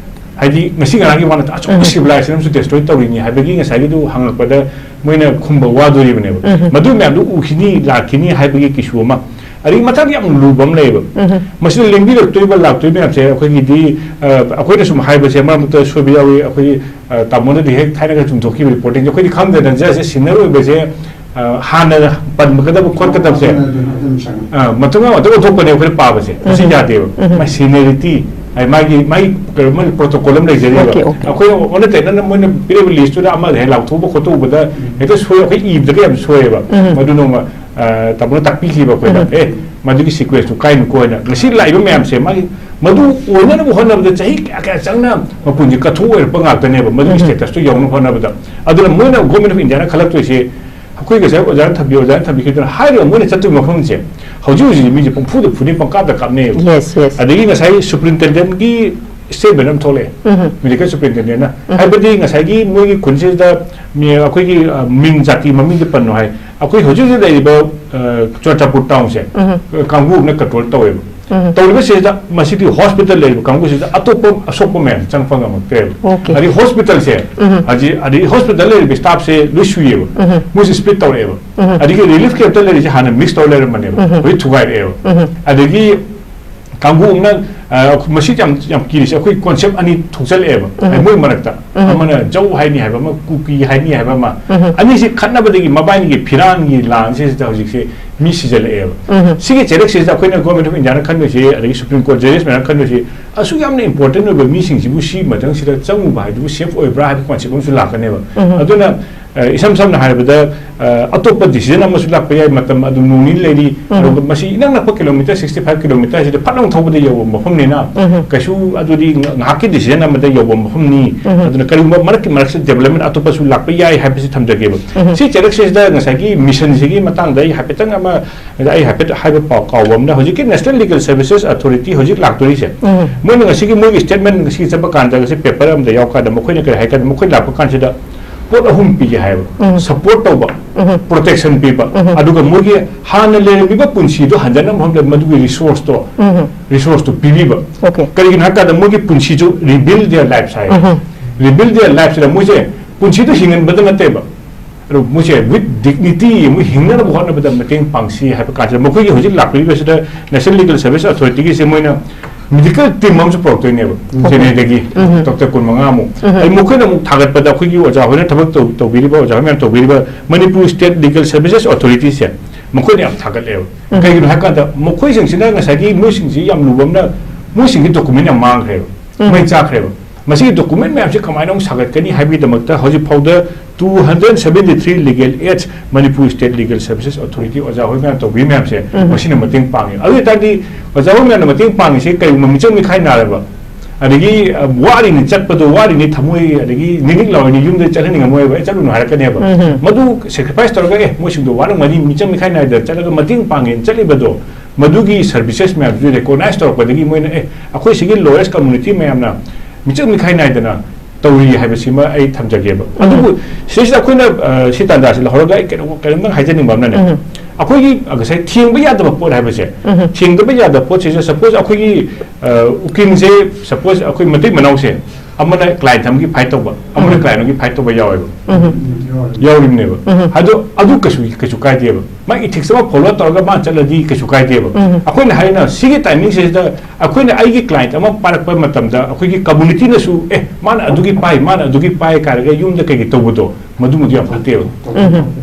ꯍꯥꯏꯗꯤ ꯉꯁꯤ ꯉꯔꯥꯡꯒꯤ ꯋꯥ ꯅꯠꯇ, ꯑꯆꯧꯕ ꯎꯝ. ꯁꯤꯚꯤꯂꯥꯏꯖꯦꯁꯟ ꯑꯃꯁꯨ ꯗꯦꯁꯇ꯭ꯔꯣꯏ ꯇꯧꯔꯤꯅꯤ ꯍꯥꯏꯕꯒꯤ ꯉꯁꯥꯏꯒꯤꯗꯨ ꯍꯪꯉꯛꯄꯗ ꯃꯣꯏꯅ ꯈꯨꯝꯕ ꯋꯥꯗꯣꯔꯤꯕꯅꯦꯕ꯫ ꯎꯝ. ꯃꯗꯨ ꯃꯌꯥꯝꯗꯨ ꯎꯈꯤꯅꯤ, ꯂꯥꯛꯈꯤꯅꯤ ꯍꯥꯏꯕꯒꯤ ꯀꯤꯁꯨ ꯑꯃ꯫ ꯑꯗꯒꯤ ꯃꯊꯪ ꯌꯥꯝ ꯂꯨꯕ ꯑꯃ ꯂꯩꯌꯦꯕ꯫ ꯎꯝ. ꯃꯁꯤꯗ ꯂꯦꯡꯕꯤꯔꯛꯇꯣꯏꯕ, ꯂꯥꯛꯇꯣꯏꯕ ꯃꯌꯥꯝꯁꯦ ꯑꯩꯈꯣꯏꯒꯤꯗꯤ, ꯑ, ꯑꯩꯈꯣꯏꯅ ꯁꯨꯝ ꯍꯥꯏꯕꯁꯦ ꯃꯔꯛ ꯃꯔꯛꯇ ꯁꯣꯏꯕ ꯌꯥꯎꯏ꯫ ꯑꯩꯈꯣꯏꯒꯤ, ꯑ, ꯇꯥꯃꯣꯅꯗꯤ ꯍꯦꯛ ꯊꯥꯏꯅꯒ ꯆꯨꯝꯊꯣꯛꯈꯤꯕ ꯔꯤꯄꯣꯔꯇꯤꯡꯁꯦ ꯑꯩꯈꯣꯏꯗꯤ ꯈꯪꯗꯦꯗꯅ, ꯖꯁꯁꯦ ꯁꯤꯅꯤꯌꯔ ꯑꯣꯏꯕꯁꯦ, ꯑ, ꯍꯥꯟꯅ ꯄꯟꯒꯗꯕ ꯈꯣꯠꯀꯗꯕꯁꯦ, ꯑꯗꯨꯅ ꯑꯗꯨꯝ ꯑꯗꯨꯝ ꯆꯪꯉꯤ꯫ ꯑ, ꯃꯇꯨꯡ ꯉꯥꯛꯇ ꯑꯣꯟꯊꯣꯛꯄꯅꯦ ꯑꯩꯈꯣꯏꯅ ꯄꯥꯕꯁꯦ꯫ ꯃꯁꯤ ꯎꯝ. ꯌꯥꯗꯦꯕ꯫ ꯎꯝ. ꯃꯥꯏ ꯁꯤꯅꯤꯌꯔꯤꯇꯤ, ꯍꯥꯏ, ꯃꯥꯒꯤ, ꯃꯥꯒꯤ ꯀꯩꯅꯣ, ꯃꯥꯒꯤ ꯄ꯭ꯔꯣꯇꯣꯀꯣꯜ ꯑꯃ ꯂꯩꯖꯔꯤꯕ꯫ Okay, okay. ꯑꯩꯈꯣꯏ ꯑꯣꯟꯅ ꯇꯩꯅꯅ ꯃꯣꯏꯅ ꯄꯤꯔꯤꯕ ꯂꯤꯁꯇꯨꯗ ꯑꯃ ꯍꯦꯛ ꯂꯥꯎꯊꯣꯛꯄ ꯈꯣꯠꯇꯣꯛꯄꯗ ꯍꯦꯛꯇ ꯁꯣꯏ, ꯑꯩꯈꯣꯏ ꯏꯕꯗꯒ ꯌꯥꯝ ꯁꯣꯏꯑꯦꯕ꯫ ꯎꯝ. ꯃꯗꯨ ꯅꯣꯡꯃ, ꯑ, ꯇꯥꯃꯣꯅ ꯇꯥꯛꯄꯤꯈꯤꯕ ꯑꯩꯈꯣꯏꯗ, ꯎꯝ. "ꯑꯦ, ꯃꯗꯨꯒꯤ ꯁꯤꯀ꯭ꯋꯦꯟꯁꯇꯨ ꯀꯥꯏꯅꯨꯀꯣ" ꯍꯥꯏꯅ꯫ ꯉꯁꯤ ꯂꯥꯛꯏꯕ ꯃꯌꯥꯝꯁꯦ ꯃꯥꯒꯤ ꯃꯗꯨ ꯑꯣꯏꯅꯅꯕ ꯍꯣꯠꯅꯕꯗ ꯆꯍꯤ ꯀꯌꯥ ꯀꯌꯥ ꯆꯪꯅ ꯃꯄꯨꯟꯁꯦ ꯀꯠꯊꯣꯛ ꯑꯣꯏꯔꯛꯄ ꯉꯥꯛꯇꯅꯦꯕ, ꯃꯗꯨꯒꯤ ꯎꯝ. ꯁ꯭ꯇꯦꯇꯁꯇꯨ ꯌꯧꯅꯕ ꯍꯣꯠꯅꯕꯗ꯫ ꯑꯗꯨꯅ ꯃꯣꯏꯅ, ꯒꯣꯔꯃꯦꯟ ꯑꯣꯐ ꯏꯟꯗꯤꯌꯥꯅ ꯈꯜꯂꯛꯇꯣꯏꯁꯦ, ꯑꯩꯈꯣꯏ ꯉꯁꯥꯏ ꯑꯣꯖꯥꯅ ꯊꯝꯕꯤ, ꯑꯣꯖꯥꯅ ꯊꯝꯕꯤꯈꯤꯗꯨꯅ ꯍꯥꯏꯔꯤꯕ ꯃꯣꯏꯅ ꯆꯠꯇꯣꯏ ꯃꯐꯝꯁꯦ, ꯍꯧꯖꯤꯛ ꯍꯧꯖꯤꯛ ꯃꯤꯁꯦ ꯄꯪꯐꯨꯗ ꯐꯨꯅꯤ, ꯄꯪꯀꯥꯞꯇ ꯀꯥꯞꯅꯩꯌꯦꯕ꯫ Yes, yes. ꯑꯗꯒꯤ ꯉꯁꯥꯏ ꯁꯨꯄ꯭ꯔꯤꯟꯇꯦꯟꯗꯦꯟꯒꯤ ꯁ꯭ꯇꯦꯠꯃꯦꯟ ꯑꯃ ꯊꯣꯛꯂꯛꯑꯦ, ꯎꯝ. ꯃꯦꯗꯤꯀꯦꯜ ꯁꯨꯄ꯭ꯔꯤꯟꯇꯦꯟꯗꯦꯟꯅ꯫ ꯎꯝ. ꯍꯥꯏꯕꯗꯤ ꯉꯁꯥꯏꯒꯤ ꯃꯣꯏꯒꯤ ꯈꯨꯟꯁꯤꯗ ꯃꯤ, ꯑꯩꯈꯣꯏꯒꯤ, ꯑ, ꯃꯤꯡ ꯖꯥꯇꯤ ꯃꯃꯤꯡꯗꯤ ꯄꯟꯅꯣ ꯍꯥꯏ꯫ ꯑꯩꯈꯣꯏ ꯍꯧꯖꯤꯛ ꯍꯧꯖꯤꯛ ꯂꯩꯔꯤꯕ, ꯑ, ꯆꯨꯔꯆꯥꯟꯄꯨꯔ ꯇꯥꯎꯟꯁꯦ, ꯎꯝ. ꯑ, ꯀꯥꯡꯕꯨ ꯑꯃꯅ ꯀꯟꯇ꯭ꯔꯣꯜ ꯇꯧꯋꯦꯕ꯫ ꯎꯝ. ꯇꯧꯔꯤꯕꯁꯤꯗ ꯃꯁꯤꯗꯤ ꯍꯣꯁꯄꯤꯇꯥꯜ ꯂꯩꯔꯤꯕ ꯀꯥꯡꯕꯨꯁꯤꯗ ꯑꯇꯣꯞꯄ ꯑꯁꯣꯛꯄ ꯃꯌꯥꯝ ꯆꯪꯉꯛꯄ ꯉꯝꯃꯛꯇ꯭ꯔꯦꯕ꯫ Okay. ꯑꯗꯩ ꯍꯣꯁꯄꯤꯇꯥꯜꯁꯦ, ꯎꯝ. ꯍꯧꯖꯤꯛ, ꯑꯗꯩ ꯍꯣꯁꯄꯤꯇꯥꯜ ꯂꯩꯔꯤꯕ ꯁ꯭ꯇꯥꯐꯁꯦ ꯂꯣꯏ ꯁꯨꯏꯌꯦꯕ꯫ ꯎꯝ. ꯃꯣꯏꯁꯦ ꯁ꯭ꯄ꯭ꯂꯤꯠ ꯇꯧꯔꯛꯑꯦꯕ꯫ ꯎꯝ. ꯑꯗꯒꯤ ꯔꯤꯂꯤꯐ ꯀꯦꯝꯞꯇ ꯂꯩꯔꯤꯁꯦ ꯍꯥꯟꯅ ꯃꯤꯛꯁ ꯇꯧꯔ ꯂꯩꯔꯝꯕꯅꯦꯕ꯫ ꯎꯝ. ꯍꯧꯖꯤꯛ ꯊꯨꯒꯥꯏꯔꯛꯑꯦꯕ꯫ ꯎꯝ. ꯑꯗꯒꯤ ꯀꯥꯡꯕꯨ ꯑꯃꯅ ꯑ, ꯃꯁꯤ ꯌꯥꯝ, ꯌꯥꯝ ꯀꯤꯔꯤꯁꯦ ꯑꯩꯈꯣꯏ concept ꯑꯅꯤ ꯊꯣꯛꯆꯜꯂꯛꯑꯦꯕ꯫ ꯎꯝ꯫ ꯑꯩ ꯃꯣꯏ ꯃꯔꯛꯇ꯫ ꯎꯝ꯫ ꯑꯃꯅ ꯖꯧ ꯍꯥꯏꯅꯤ ꯍꯥꯏꯕ ꯑꯃ, ꯀꯨꯀꯤ ꯍꯥꯏꯅꯤ ꯍꯥꯏꯕ ꯑꯃ꯫ ꯎꯝ꯫ ꯑꯅꯤꯁꯤ ꯈꯠꯅꯕꯗꯒꯤ ꯃꯕꯥꯏꯅꯤꯒꯤ ꯐꯤꯔꯥꯟꯒꯤ ꯂꯥꯟꯁꯤꯗ ꯍꯧꯖꯤꯛꯁꯦ ꯃꯤ ꯁꯤꯖꯜꯂꯛꯑꯦꯕ꯫ ꯎꯝ꯫ ꯁꯤꯒꯤ ꯆꯩꯔꯛꯁꯤꯗ ꯑꯩꯈꯣꯏꯅ Government of India ꯅ ꯈꯟꯕꯁꯤ, ꯑꯗꯒꯤ Supreme Court judges ꯃꯌꯥꯝꯅ ꯈꯟꯕꯁꯤ, ꯑꯁꯨꯛ ꯌꯥꯝꯅ important ꯑꯣꯏꯕ ꯃꯤꯁꯤꯡꯁꯤꯕꯨ ꯁꯤ ꯃꯊꯪꯁꯤꯗ ꯆꯪꯉꯨꯕ ꯍꯥꯏꯗꯨꯕꯨ safe ꯑꯣꯏꯕ꯭ꯔꯥ ꯍꯥꯏꯕ concept ꯑꯃꯁꯨ ꯂꯥꯛꯀꯅꯦꯕ꯫ ꯎꯝ꯫ ꯑꯗꯨꯅ ꯑ, ꯏꯁꯝ ꯁꯝꯅ ꯍꯥꯏꯔꯕꯗ, ꯑ, ꯑꯇꯣꯞꯄ decision ꯑꯃꯁꯨ ꯂꯥꯛꯄ ꯌꯥꯏ, ꯃꯇꯝ ꯑꯗꯨꯝ ꯅꯣꯡ ꯅꯤꯅꯤ ꯂꯩꯔꯤ꯫ ꯎꯝ꯫ ꯑꯗꯨꯒ ꯃꯁꯤ ꯏꯅꯛ ꯅꯛꯄ kilometre sixty five kilometre ꯁꯤꯗ ꯐꯠ ꯂꯥꯎ ꯊꯧꯕꯗ ꯌꯧꯕ ꯃꯐꯝꯅꯤꯅ, ꯎꯝ꯫ ꯀꯩꯁꯨ ꯑꯗꯨꯗꯤ ꯉ-, ꯉꯥꯏꯍꯥꯛꯀꯤ decision ꯑꯃꯗ ꯌꯧꯕ ꯃꯐꯝꯅꯤ꯫ ꯎꯝ꯫ ꯑꯗꯨꯅ ꯀꯔꯤꯒꯨꯝꯕ ꯃꯔꯛꯀꯤ ꯃꯔꯛꯁꯤꯗ development ꯑꯇꯣꯞꯄꯁꯨ ꯂꯥꯛꯄ ꯌꯥꯏ ꯍꯥꯏꯕꯁꯤ ꯊꯝꯖꯒꯦꯕ꯫ ꯎꯝ꯫ ꯁꯤ ꯆꯩꯔꯛꯁꯤꯗ ꯉꯁꯥꯏꯒꯤ mission ꯁꯤꯒꯤ ꯃꯇꯥꯡꯗ ꯑꯩ ꯍꯥꯏꯐꯦꯠꯇꯪ ꯑꯃ, ꯑꯩ ꯍꯥꯏꯐꯦꯠ ꯍꯥꯏꯕ ꯄꯥꯎ ꯀꯥꯎꯕ ꯑꯃꯅ, ꯍꯧꯖꯤꯛꯀꯤ National Legal Services Authority ꯍꯧꯖꯤꯛ ꯂꯥꯛꯇꯣꯔꯤꯁꯦ, ꯎꯝ꯫ ꯃꯣꯏꯅ ꯉꯁꯤꯒꯤ ꯃꯣꯏꯒꯤ statement ꯉꯁꯤ ꯆꯠꯄ ꯀꯥꯟꯗ, ꯉꯁꯤ paper ꯑꯃꯗ ꯌꯥꯎ ꯀꯥꯟꯗ, ꯃꯈꯣꯏꯅ ꯀꯔꯤ ꯍꯥꯏ ꯀꯥꯟꯗ, ꯃꯈꯣꯏ ꯂꯥꯛꯄ ꯀꯥꯟꯁꯤꯗ ꯄꯣꯠ ꯑꯍꯨꯝ ꯄꯤꯒꯦ ꯍꯥꯏꯕ꯫ ꯎꯝ꯫ Support ꯇꯧꯕ, ꯎꯝ꯫ Protection ꯄꯤꯕ, ꯎꯝ꯫ ꯑꯗꯨꯒ ꯃꯣꯏꯒꯤ ꯍꯥꯟꯅ ꯂꯩꯔꯝꯃꯤꯕ ꯄꯨꯟꯁꯤꯗꯣ ꯍꯟꯖꯟꯅꯕ ꯃꯐꯝꯗ ꯃꯗꯨꯒꯤ resource ꯇꯣ, ꯎꯝ꯫ Resource ꯇꯣ ꯄꯤꯕꯤꯕ꯫ Okay꯫ ꯀꯔꯤꯒꯤꯅꯣ ꯍꯥꯏ ꯀꯥꯟꯗ ꯃꯣꯏꯒꯤ ꯄꯨꯟꯁꯤꯁꯨ rebuild their lives high. Um. Rebuild their lives ꯁꯤꯗ ꯃꯣꯏꯁꯦ ꯄꯨꯟꯁꯤꯗꯣ ꯍꯤꯡꯍꯟꯕꯗ ꯅꯠꯇꯦꯕ, ꯑꯗꯣ ꯃꯣꯏꯁꯦ with dignity ꯃꯣꯏ ꯍꯤꯡꯅꯅꯕ ꯍꯣꯠꯅꯕꯗ ꯃꯇꯦꯡ ꯄꯥꯡꯁꯤ ꯍꯥꯏꯕ ꯀꯥꯟꯁꯤꯗ, ꯃꯈꯣꯏꯒꯤ ꯍꯧꯖꯤꯛ ꯂꯥꯛꯄꯤꯔꯤꯕꯁꯤꯗ National Legal Service Authority ꯒꯤꯁꯦ ꯃꯣꯏꯅ medical team ꯑꯃꯁꯨ ꯄꯨꯔꯛꯇꯣꯏꯅꯦꯕ, okay꯫ Chennai ꯗꯒꯤ ꯎꯝ꯫ Doctor ꯀꯨꯟ ꯃꯉꯥ ꯃꯨꯛ꯫ ꯎꯝ꯫ ꯑꯩ ꯃꯈꯣꯏꯅ ꯑꯃꯨꯛ ꯊꯥꯒꯠꯄꯗ, ꯑꯩꯈꯣꯏꯒꯤ ꯑꯣꯖꯥ ꯍꯣꯏꯅ ꯊꯕꯛ ꯇꯧ-, ꯇꯧꯕꯤꯔꯤꯕ, ꯑꯣꯖꯥ ꯍꯣꯏ ꯃꯌꯥꯝ ꯇꯧꯕꯤꯔꯤꯕ Manipur State Legal Services Authority ꯁꯦ, ꯃꯈꯣꯏꯅ ꯌꯥꯝ ꯊꯥꯒꯠꯂꯦꯕ꯫ ꯎꯝ꯫ ꯀꯩꯒꯤꯅꯣ ꯍꯥꯏ ꯀꯥꯟꯗ, ꯃꯈꯣꯏꯁꯤꯡꯁꯤꯅ ꯉꯁꯥꯏꯒꯤ ꯃꯣꯏꯁꯤꯡꯁꯤ ꯌꯥꯝ ꯂꯨꯕ ꯑꯃꯅ, ꯃꯣꯏꯁꯤꯡꯒꯤ document ꯌꯥꯝ ꯃꯥꯡꯈ꯭ꯔꯦꯕ, ꯎꯝ꯫ ꯃꯩ ꯆꯥꯛꯈ꯭ꯔꯦꯕ꯫ ꯃꯁꯤꯒꯤ document ꯃꯌꯥꯝꯁꯤ ꯀꯃꯥꯏꯅ ꯑꯃꯨꯛ ꯁꯥꯒꯠꯀꯅꯤ ꯍꯥꯏꯕꯒꯤꯗꯃꯛꯇ ꯍꯧꯖꯤꯛ ꯐꯥꯎꯗ two hundred seventy three legal aids Manipur State Legal Services Authority ꯑꯣꯖꯥ ꯍꯣꯏ ꯃꯌꯥꯝ ꯇꯧꯕꯤꯔꯤ ꯃꯌꯥꯝꯁꯦ, ꯎꯝ꯫ ꯃꯁꯤꯅ ꯃꯇꯦꯡ ꯄꯥꯡꯉꯤ꯫ ꯑꯗꯨ ꯑꯣꯏ ꯇꯥꯔꯗꯤ ꯑꯣꯖꯥ ꯍꯣꯏ ꯃꯌꯥꯝꯅ ꯃꯇꯦꯡ ꯄꯥꯡꯉꯤꯁꯦ ꯀꯩꯒꯨꯝꯕ ꯃꯤꯆꯪ ꯃꯤꯈꯥꯏ ꯅꯥꯔꯕ, ꯑꯗꯒꯤ, ꯑ, ꯋꯥꯔꯤꯅꯤ ꯆꯠꯄꯗꯣ, ꯋꯥꯔꯤꯅꯤ ꯊꯃꯣꯏ, ꯑꯗꯒꯤ ꯅꯤꯅꯤꯛ ꯂꯥꯎꯔꯤꯅꯤ, ꯌꯨꯝꯗ ꯆꯠꯍꯟꯅꯤꯡꯉꯝꯃꯣꯏꯕ, "ꯑꯦ, ꯆꯠꯂꯨꯅꯨ" ꯍꯥꯏꯔꯛꯀꯅꯦꯕ꯫ ꯎꯝ꯫ ꯃꯗꯨ sacrifice ꯇꯧꯔꯒ, "ꯑꯦ, ꯃꯣꯏꯁꯤꯡꯗꯣ ꯋꯥꯔꯝꯒꯅꯤ, ꯃꯤꯆꯪ ꯃꯤꯈꯥꯏ ꯅꯥꯏꯗ ꯆꯠꯂꯒ ꯃꯇꯦꯡ ꯄꯥꯡꯒꯦꯅ ꯆꯠꯂꯤꯕꯗꯣ", ꯃꯗꯨꯒꯤ services ꯃꯌꯥꯝꯗꯨ recognize ꯇꯧꯔꯛꯄꯗꯒꯤ ꯃꯣꯏꯅ, "ꯑꯦ, ꯑꯩꯈꯣꯏ ꯁꯤꯒꯤ lowest community ꯃꯌꯥꯝꯅ ꯃꯤꯆꯪ ꯃꯤꯈꯥꯏ ꯅꯥꯏꯗꯅ ꯇꯧꯔꯤ" ꯍꯥꯏꯕꯁꯤꯃ ꯑꯩ ꯊꯝꯖꯒꯦꯕ꯫ ꯎꯝ꯫ ꯑꯗꯨꯕꯨ ꯁꯤꯗꯩꯁꯤꯗ ꯑꯩꯈꯣꯏꯅ, ꯑ, ꯁꯤ ꯇꯥꯟꯖꯥꯁꯤ ꯂꯧꯍꯧꯔꯒ ꯑꯩ ꯀꯩꯅꯣ-, ꯀꯩꯅꯣꯝꯇꯪ ꯍꯥꯏꯖꯅꯤꯡꯕ ꯑꯃꯅꯅꯦ, ꯎꯝ꯫ ꯑꯩꯈꯣꯏꯒꯤ, ꯑ, ꯉꯁꯥꯏ ꯊꯦꯡꯕ ꯌꯥꯗꯕ ꯄꯣꯠ ꯍꯥꯏꯕꯁꯦ, ꯎꯝ꯫ ꯊꯦꯡꯗꯕ ꯌꯥꯗꯕ ꯄꯣꯠꯁꯤꯁꯨ, suppose ꯑꯩꯈꯣꯏꯒꯤ, ꯑ, ꯎꯀꯤꯜꯁꯦ, suppose ꯑꯩꯈꯣꯏ ꯃꯇꯩ ꯃꯅꯥꯎꯁꯦ, ꯑꯃꯅ ꯀ꯭ꯂꯥꯏꯟꯠ ꯑꯃꯒꯤ ꯐꯥꯏꯠ ꯇꯧꯕ, ꯑꯃꯅ ꯀ꯭ꯂꯥꯏꯟꯠ ꯑꯃꯒꯤ ꯐꯥꯏꯠ ꯇꯧꯕ ꯌꯥꯎꯋꯦꯕ꯫ ꯌꯥꯎꯔꯤꯕꯅꯦꯕ꯫ ꯑꯗꯣ ꯑꯗꯨ ꯀꯩꯁꯨ ꯀꯩꯁꯨ ꯀꯥꯏꯗꯦꯕ꯫ ꯃꯥ ꯏꯊꯤꯛꯁ ꯑꯃ ꯐꯣꯂꯣ ꯇꯧꯔꯒ ꯃꯥ ꯆꯠꯂꯗꯤ ꯀꯩꯁꯨ ꯀꯥꯏꯗꯦꯕ꯫ ꯑꯩꯈꯣꯏꯅ ꯍꯥꯏꯅ ꯁꯤꯒꯤ ꯇꯥꯏꯃꯤꯡꯁꯤꯗ ꯑꯩꯈꯣꯏꯅ ꯑꯩꯒꯤ ꯀ꯭ꯂꯥꯏꯟꯠ ꯑꯃ ꯄꯥꯏꯔꯛꯄ ꯃꯇꯝꯗ ꯑꯩꯈꯣꯏꯒꯤ ꯀꯝꯃꯨꯅꯤꯇꯤꯅꯁꯨ, "ꯑꯦ, ꯃꯥꯅ ꯑꯗꯨꯒꯤ ꯄꯥꯏ, ꯃꯥꯅ ꯑꯗꯨꯒꯤ ꯄꯥꯏ" ꯀꯥꯏꯔꯒ ꯌꯨꯝꯗ ꯀꯩꯀꯩ ꯇꯧꯕꯗꯣ, ꯃꯗꯨꯃꯗꯤ ꯌꯥꯝ ꯐꯠꯇꯦꯕ꯫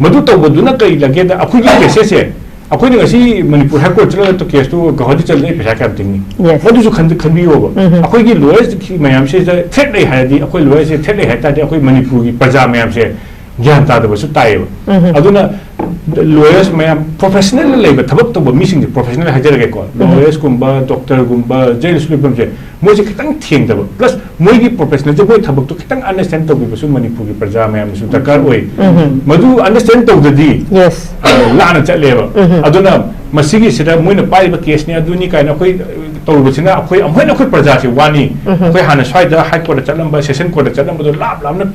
ꯃꯗꯨ ꯇꯧꯕꯗꯨꯅ ꯀꯔꯤ ꯂꯩꯒꯦꯗ, ꯑꯩꯈꯣꯏꯒꯤ ꯀꯦꯁꯦꯁꯁꯦ, ꯑꯩꯈꯣꯏꯅ ꯉꯁꯤ ꯃꯅꯤꯄꯨꯔ ꯍꯥꯏ ꯀꯣꯔꯠ ꯆꯠꯂꯒ ꯀꯦꯁꯇꯨ ꯒꯧꯍꯥꯇꯤ ꯆꯠꯂꯗꯤ ꯑꯩ ꯄꯩꯁꯥ ꯀꯌꯥꯝ ꯇꯤꯡꯅꯤ? Yes. ꯃꯗꯨꯁꯨ ꯈꯟ-, ꯈꯟꯕꯤꯌꯣꯕ꯫ ꯑꯩꯈꯣꯏꯒꯤ ꯂꯣꯌꯔꯁ ꯃꯌꯥꯝꯁꯤꯗ ꯊ꯭ꯔꯦꯠ ꯂꯩ ꯍꯥꯏꯔꯗꯤ, ꯑꯩꯈꯣꯏ ꯂꯣꯌꯔꯁꯦ ꯊ꯭ꯔꯦꯠ ꯂꯩ ꯍꯥꯏ ꯇꯥꯔꯗꯤ, ꯑꯩꯈꯣꯏ ꯃꯅꯤꯄꯨꯔꯒꯤ ꯄ꯭ꯔꯖꯥ ꯃꯌꯥꯝꯁꯦ ꯒ꯭ꯌꯥꯟ ꯇꯥꯗꯕꯁꯨ ꯇꯥꯏꯌꯦꯕ꯫ ꯑꯗꯨꯅ ꯂꯣꯌꯔꯁ ꯃꯌꯥꯝ, ꯄ꯭ꯔꯣꯐꯦꯁꯅꯦꯜ ꯂꯩꯕ ꯊꯕꯛ ꯇꯧꯕ ꯃꯤꯁꯤꯡꯁꯦ, ꯄ꯭ꯔꯣꯐꯦꯁꯅꯦꯜ ꯍꯥꯏꯖꯔꯒꯦꯀꯣ, ꯂꯣꯌꯔꯁꯀꯨꯝꯕ, ꯗꯣꯛꯇꯔꯒꯨꯝꯕ, ꯖꯖ ꯂꯣꯏꯐꯝꯁꯦ, ꯃꯣꯏꯁꯦ ꯈꯤꯇꯪ ꯊꯦꯡꯗꯕ, ꯄ꯭ꯂꯁ ꯃꯣꯏꯒꯤ ꯄ꯭ꯔꯣꯐꯦꯁꯅꯦꯜꯁꯦ, ꯃꯣꯏ ꯊꯕꯛꯇꯣ ꯈꯤꯇꯪ ꯑꯟꯗꯔꯁ꯭ꯇꯦꯟ ꯇꯧꯕꯤꯕꯁꯨ ꯃꯅꯤꯄꯨꯔꯒꯤ ꯄ꯭ꯔꯖꯥ ꯃꯌꯥꯝꯅꯁꯨ ꯗꯔꯀꯥꯔ ꯑꯣꯏ꯫ ꯃꯗꯨ ꯑꯟꯗꯔꯁ꯭ꯇꯦꯟ ꯇꯧꯗ꯭ꯔꯗꯤ, Yes. ꯑ, ꯂꯥꯟꯅ ꯆꯠꯂꯦꯕ꯫ ꯑꯗꯨꯅ ꯃꯁꯤꯒꯤꯁꯤꯗ ꯃꯣꯏꯅ ꯄꯥꯏꯔꯤꯕ ꯀꯦꯁꯅꯤ, ꯑꯗꯨꯅꯤ ꯀꯥꯏꯅ ꯑꯩꯈꯣꯏ ꯇꯧꯔꯨꯕꯁꯤꯅ ꯑꯩꯈꯣꯏ ꯑꯃꯨꯛ ꯍꯦꯟꯅ ꯑꯩꯈꯣꯏ ꯄ꯭ꯔꯖꯥꯁꯦ ꯋꯥꯅꯤ꯫ ꯑꯩꯈꯣꯏ ꯍꯥꯟꯅ ꯁ꯭ꯋꯥꯏꯗ ꯍꯥꯏ ꯀꯣꯔꯠꯇ ꯆꯠꯂꯝꯕ, ꯁꯦꯁꯟ ꯀꯣꯔꯠꯇ ꯆꯠꯂꯝꯕꯗꯣ ꯂꯥꯞ ꯂꯥꯞꯅ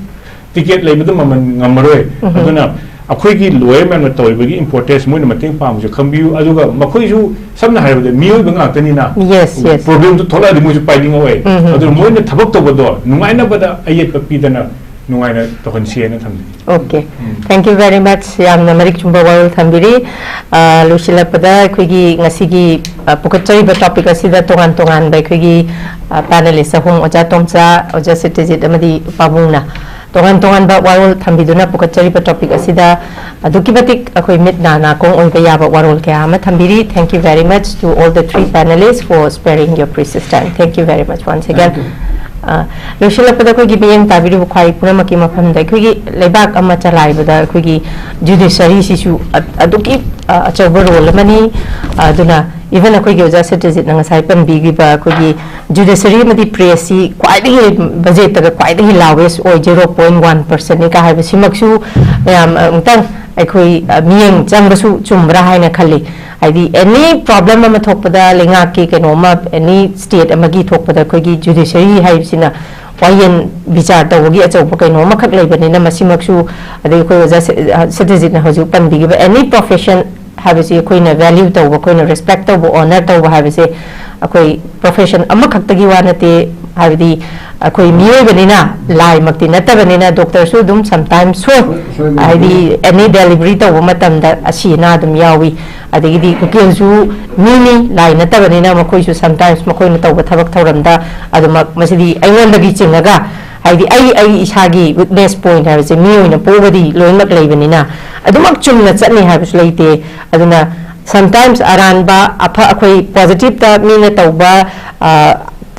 ꯇꯤꯀꯦꯠ ꯂꯩꯕꯗ ꯃꯃꯜ ꯉꯝꯃꯔꯣꯏ꯫ ꯑꯗꯨꯅ ꯑꯩꯈꯣꯏꯒꯤ ꯂꯣꯌꯔ ꯃꯌꯥꯝꯅ ꯇꯧꯔꯤꯕꯒꯤ ꯏꯝꯄꯣꯔꯇꯦꯟꯁ ꯃꯣꯏꯅ ꯃꯇꯦꯡ ꯄꯥꯡꯕꯁꯨ ꯈꯪꯕꯤꯌꯨ꯫ ꯑꯗꯨꯒ ꯃꯈꯣꯏꯁꯨ ꯁꯝꯅ ꯍꯥꯏꯔꯕꯗ ꯃꯤꯑꯣꯏꯕ ꯉꯥꯛꯇꯅꯤꯅ, Yes, yes. ꯄ꯭ꯔꯣꯕ꯭ꯂꯦꯝꯗꯨ ꯊꯣꯛꯂꯛꯑꯗꯤ ꯃꯣꯏꯁꯨ ꯄꯥꯏꯅꯤꯡꯉꯛꯑꯣꯏ꯫ ꯑꯗꯨꯅ ꯃꯣꯏꯅ ꯊꯕꯛ ꯇꯧꯕꯗꯣ ꯅꯨꯡꯉꯥꯏꯅꯕꯗ ꯑꯌꯦꯠꯄ ꯄꯤꯗꯅ ꯅꯨꯡꯉꯥꯏꯅ ꯇꯧꯍꯟꯁꯤꯅ ꯊꯝꯖꯩ꯫ Okay. Thank you very much. ꯌꯥꯝꯅ ꯃꯔꯤꯛ ꯆꯨꯝꯕ ꯋꯥꯔꯣꯜ ꯊꯝꯕꯤꯔꯤ꯫ ꯑ, ꯂꯣꯏꯁꯤꯜꯂꯛꯄꯗ ꯑꯩꯈꯣꯏꯒꯤ ꯉꯁꯤꯒꯤ, ꯑ, ꯄꯨꯈꯠꯆꯔꯤꯕ ꯇꯣꯄꯤꯛ ꯑꯁꯤꯗ ꯇꯣꯉꯥꯟ ꯇꯣꯉꯥꯟꯕ ꯑꯩꯈꯣꯏꯒꯤ, ꯑ, ꯄꯦꯅꯦꯂꯤꯁ ꯑꯍꯨꯝ, ꯑꯣꯖꯥ ꯇꯣꯝꯆꯥ, ꯑꯣꯖꯥ ꯁꯠꯇ꯭ꯌꯖꯤꯠ ꯑꯃꯗꯤ ꯄꯥꯕꯨꯡꯅ ꯇꯣꯉꯥꯟ ꯇꯣꯉꯥꯟꯕ ꯋꯥꯔꯣꯜ ꯊꯝꯕꯤꯗꯨꯅ ꯄꯨꯈꯠꯆꯔꯤꯕ ꯇꯣꯄꯤꯛ ꯑꯁꯤꯗ ꯑꯗꯨꯛꯀꯤ ꯃꯇꯤꯛ ꯑꯩꯈꯣꯏ ꯃꯤꯠ ꯅꯥ ꯅꯥꯀꯣꯡ ꯑꯣꯏꯕ ꯌꯥꯕ ꯋꯥꯔꯣꯜ ꯀꯌꯥ ꯑꯃ ꯊꯝꯕꯤꯔꯤ꯫ Thank you very much to all the three panelists for sparing your precious time. Thank you very much once again. Thank you. ꯑ, ꯂꯣꯏꯁꯤꯜꯂꯛꯄꯗ ꯑꯩꯈꯣꯏꯒꯤ ꯃꯤꯠꯌꯦꯡ ꯇꯥꯕꯤꯔꯤꯕ ꯈ꯭ꯋꯥꯏ ꯄꯨꯝꯅꯃꯛꯀꯤ ꯃꯐꯝꯗ ꯑꯩꯈꯣꯏꯒꯤ ꯂꯩꯕꯥꯛ ꯑꯃ ꯆꯂꯥꯏꯕꯗ ꯑꯩꯈꯣꯏꯒꯤ ꯖꯨꯗꯤꯁꯔꯤꯁꯤꯁꯨ ꯑ-, ꯑꯗꯨꯛꯀꯤ, ꯑ, ꯑꯆꯧꯕ ꯔꯣꯜ ꯑꯃꯅꯤ꯫ ꯑꯗꯨꯅ even ꯑꯩꯈꯣꯏꯒꯤ ꯑꯣꯖꯥ ꯁꯠꯇ꯭ꯌꯖꯤꯠꯅ ꯉꯁꯥꯏ ꯄꯟꯕꯤꯈꯤꯕ ꯑꯩꯈꯣꯏꯒꯤ ꯖꯨꯗꯤꯁꯔꯤ ꯑꯃꯗꯤ ꯄ꯭ꯔꯦꯁꯁꯤ ꯈ꯭ꯋꯥꯏꯗꯒꯤ ꯕꯖꯦꯠꯇꯒ ꯈ꯭ꯋꯥꯏꯗꯒꯤ ꯂꯥꯎꯋꯦꯁ ꯑꯣꯏ, zero point one percent ꯅꯤ ꯀ ꯍꯥꯏꯕꯁꯤꯃꯛꯁꯨ ꯃꯌꯥꯝ ꯑꯃꯨꯛꯇꯪ ꯑꯩꯈꯣꯏ, ꯑ, ꯃꯤꯠꯌꯦꯡ ꯆꯪꯕꯁꯨ ꯆꯨꯝꯕ꯭ꯔꯥ ꯍꯥꯏꯅ ꯈꯜꯂꯤ꯫ ꯍꯥꯏꯗꯤ ꯑꯦꯅꯤ ꯄ꯭ꯔꯣꯕ꯭ꯂꯦꯝ ꯑꯃ ꯊꯣꯛꯄꯗ, ꯂꯩꯉꯥꯛꯀꯤ ꯀꯩꯅꯣꯝꯃ, ꯑꯦꯅꯤ ꯁ꯭ꯇꯦꯠ ꯑꯃꯒꯤ ꯊꯣꯛꯄꯗ ꯑꯩꯈꯣꯏꯒꯤ ꯖꯨꯗꯤꯁꯔꯤ ꯍꯥꯏꯕꯁꯤꯅ ꯋꯥꯌꯦꯜ ꯕꯤꯆꯥꯔ ꯇꯧꯕꯒꯤ ꯑꯆꯧꯕ ꯀꯩꯅꯣ ꯑꯃꯈꯛ ꯂꯩꯕꯅꯤꯅ ꯃꯁꯤꯃꯛꯁꯨ, ꯑꯗꯩ ꯑꯩꯈꯣꯏ ꯑꯣꯖꯥ ꯁ-, ꯁꯠꯇ꯭ꯌꯖꯤꯠꯅ ꯍꯧꯖꯤꯛ ꯄꯟꯕꯤꯈꯤꯕ ꯑꯦꯅꯤ ꯄ꯭ꯔꯣꯐꯦꯁꯟ ꯍꯥꯏꯕꯁꯤ ꯑꯩꯈꯣꯏꯅ ꯚꯦꯂ꯭ꯌꯨ ꯇꯧꯕ, ꯑꯩꯈꯣꯏꯅ ꯔꯦꯁꯄꯦꯛ ꯇꯧꯕ, ꯑꯣꯅꯔ ꯇꯧꯕ ꯍꯥꯏꯕꯁꯦ ꯑꯩꯈꯣꯏ ꯄ꯭ꯔꯣꯐꯦꯁꯟ ꯑꯃꯈꯛꯇꯒꯤ ꯋꯥ ꯅꯠꯇꯦ, ꯍꯥꯏꯕꯗꯤ ꯑꯩꯈꯣꯏ ꯃꯤꯑꯣꯏꯕꯅꯤꯅ, ꯂꯥꯏꯃꯛꯇꯤ ꯅꯠꯇꯕꯅꯤꯅ, ꯗꯣꯛꯇꯔꯁꯨ ꯑꯗꯨꯝ sometimes ꯁꯣꯏ, ꯁꯣꯏꯕ ꯍꯥꯏꯗꯤ ꯂꯩ꯫ Any delivery ꯇꯧꯕ ꯃꯇꯝꯗ ꯑꯁꯤ ꯑꯅꯥ ꯑꯗꯨꯝ ꯌꯥꯎꯏ꯫ ꯑꯗꯒꯤꯗꯤ ꯎꯀꯤꯜꯁꯨ ꯃꯤꯅꯤ, ꯂꯥꯏ ꯅꯠꯇꯕꯅꯤꯅ, ꯃꯈꯣꯏꯁꯨ sometimes ꯃꯈꯣꯏꯅ ꯇꯧꯕ ꯊꯕꯛ ꯊꯧꯔꯝꯗ ꯑꯗꯨꯃꯛ, ꯃꯁꯤꯗꯤ ꯑꯩꯉꯣꯟꯗꯒꯤ ꯆꯤꯡꯉꯒ, ꯍꯥꯏꯗꯤ ꯑꯩ ꯑꯩ ꯏꯁꯥꯒꯤ weakness point ꯍꯥꯏꯕꯁꯦ, ꯃꯤ ꯑꯣꯏꯅ ꯄꯣꯛꯑꯒꯗꯤ ꯂꯣꯏꯅꯃꯛ ꯂꯩꯕꯅꯤꯅ, ꯑꯗꯨꯃꯛ ꯆꯨꯝꯅ ꯆꯠꯅꯤ ꯍꯥꯏꯕꯁꯨ ꯂꯩꯇꯦ꯫ ꯑꯗꯨꯅ sometimes ꯑꯔꯥꯟꯕ ꯑꯐ ꯑꯩꯈꯣꯏ positive ꯇ ꯃꯤꯅ ꯇꯧꯕ, ꯑ,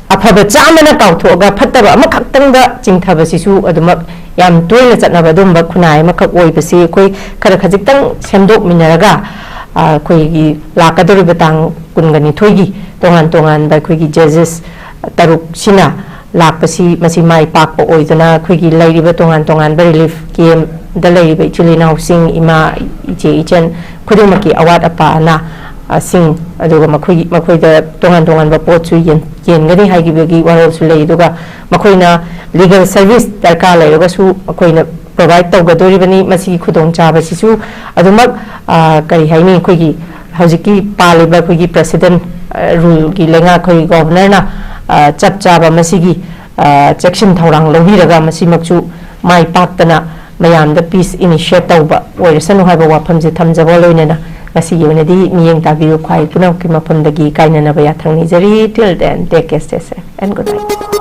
ꯑꯐꯕ ꯆꯥꯝꯃꯅ ꯀꯥꯎꯊꯣꯛꯑꯒ ꯐꯠꯇꯕ ꯑꯃꯈꯛꯇꯪꯗ ꯆꯤꯡꯊꯕꯁꯤꯁꯨ ꯑꯗꯨꯃꯛ ꯌꯥꯝ ꯇꯣꯏꯅ ꯆꯠꯅꯕ ꯑꯗꯨꯒꯨꯝꯕ ꯈꯨꯟꯅꯥꯏ ꯑꯃꯈꯛ ꯑꯣꯏꯕꯁꯤ ꯑꯩꯈꯣꯏ ꯈꯔ ꯈꯖꯤꯛꯇꯪ ꯁꯦꯝꯗꯣꯛꯃꯤꯟꯅꯔꯒ, ꯑ, ꯑꯩꯈꯣꯏꯒꯤ ꯂꯥꯛꯀꯗꯧꯔꯤꯕ ꯇꯥꯡ ꯀꯨꯟꯒ ꯅꯤꯊꯣꯏꯒꯤ ꯇꯣꯉꯥꯟ ꯇꯣꯉꯥꯟꯕ ꯑꯩꯈꯣꯏꯒꯤ judges ꯇꯔꯨꯛꯁꯤꯅ ꯂꯥꯛꯄꯁꯤ, ꯃꯁꯤ ꯃꯥꯏ ꯄꯥꯛꯄ ꯑꯣꯏꯗꯨꯅ ꯑꯩꯈꯣꯏꯒꯤ ꯂꯩꯔꯤꯕ ꯇꯣꯉꯥꯟ ꯇꯣꯉꯥꯟꯕ relief camp ꯗ ꯂꯩꯔꯤꯕ ꯏꯆꯤꯜ ꯏꯅꯥꯎꯁꯤꯡ, ꯏꯃꯥ, ꯏꯆꯦ, ꯏꯆꯟ ꯈꯨꯗꯤꯡꯃꯛꯀꯤ ꯑꯋꯥꯠ ꯑꯄꯥ ꯑꯅꯥ, ꯑ, ꯁꯤꯡ, ꯑꯗꯨꯒ ꯃꯈꯣꯏꯒꯤ, ꯃꯈꯣꯏꯗ ꯇꯣꯉꯥꯟ ꯇꯣꯉꯥꯟꯕ ꯄꯣꯠꯁꯨ ꯌꯦꯟ-, ꯌꯦꯟꯒꯅꯤ ꯍꯥꯏꯈꯤꯕꯒꯤ ꯋꯥꯔꯣꯜꯁꯨ ꯂꯩ꯫ ꯑꯗꯨꯒ ꯃꯈꯣꯏꯅ legal service ꯗꯔꯀꯥꯔ ꯂꯩꯔꯒꯁꯨ ꯑꯩꯈꯣꯏꯅ provide ꯇꯧꯒꯗꯣꯔꯤꯕꯅꯤ꯫ ꯃꯁꯤꯒꯤ ꯈꯨꯗꯣꯡꯆꯥꯕꯁꯤꯁꯨ ꯑꯗꯨꯃꯛ, ꯑ, ꯀꯔꯤ ꯍꯥꯏꯅꯤ, ꯑꯩꯈꯣꯏꯒꯤ ꯍꯧꯖꯤꯛꯀꯤ ꯄꯥꯜꯂꯤꯕ ꯑꯩꯈꯣꯏꯒꯤ president, ꯑ, rule ꯒꯤ ꯂꯩꯉꯥꯛ, ꯑꯩꯈꯣꯏꯒꯤ governor ꯅ, ꯑ, ꯆꯞ ꯆꯥꯕ ꯃꯁꯤꯒꯤ, ꯑ, ꯆꯦꯛꯁꯤꯟ ꯊꯧꯔꯥꯡ ꯂꯧꯕꯤꯔꯒ ꯃꯁꯤꯃꯛꯁꯨ ꯃꯥꯏ ꯄꯥꯛꯇꯅ ꯃꯌꯥꯝꯗ peace initiate ꯇꯧꯕ ꯑꯣꯏꯔꯁꯅꯨ ꯍꯥꯏꯕ ꯋꯥꯐꯝꯁꯦ ꯊꯝꯖꯕ ꯂꯣꯏꯅꯅ ꯉꯁꯤꯒꯤ ꯑꯣꯏꯅꯗꯤ ꯃꯤꯠꯌꯦꯡ ꯇꯥꯕꯤꯌꯨ ꯈ꯭ꯋꯥꯏ ꯄꯨꯝꯅꯃꯛꯀꯤ ꯃꯐꯝꯗꯒꯤ ꯀꯥꯏꯅꯅꯕ ꯌꯥꯊꯪ ꯅꯤꯖꯔꯤ꯫ Till then, take care, stay safe and good night.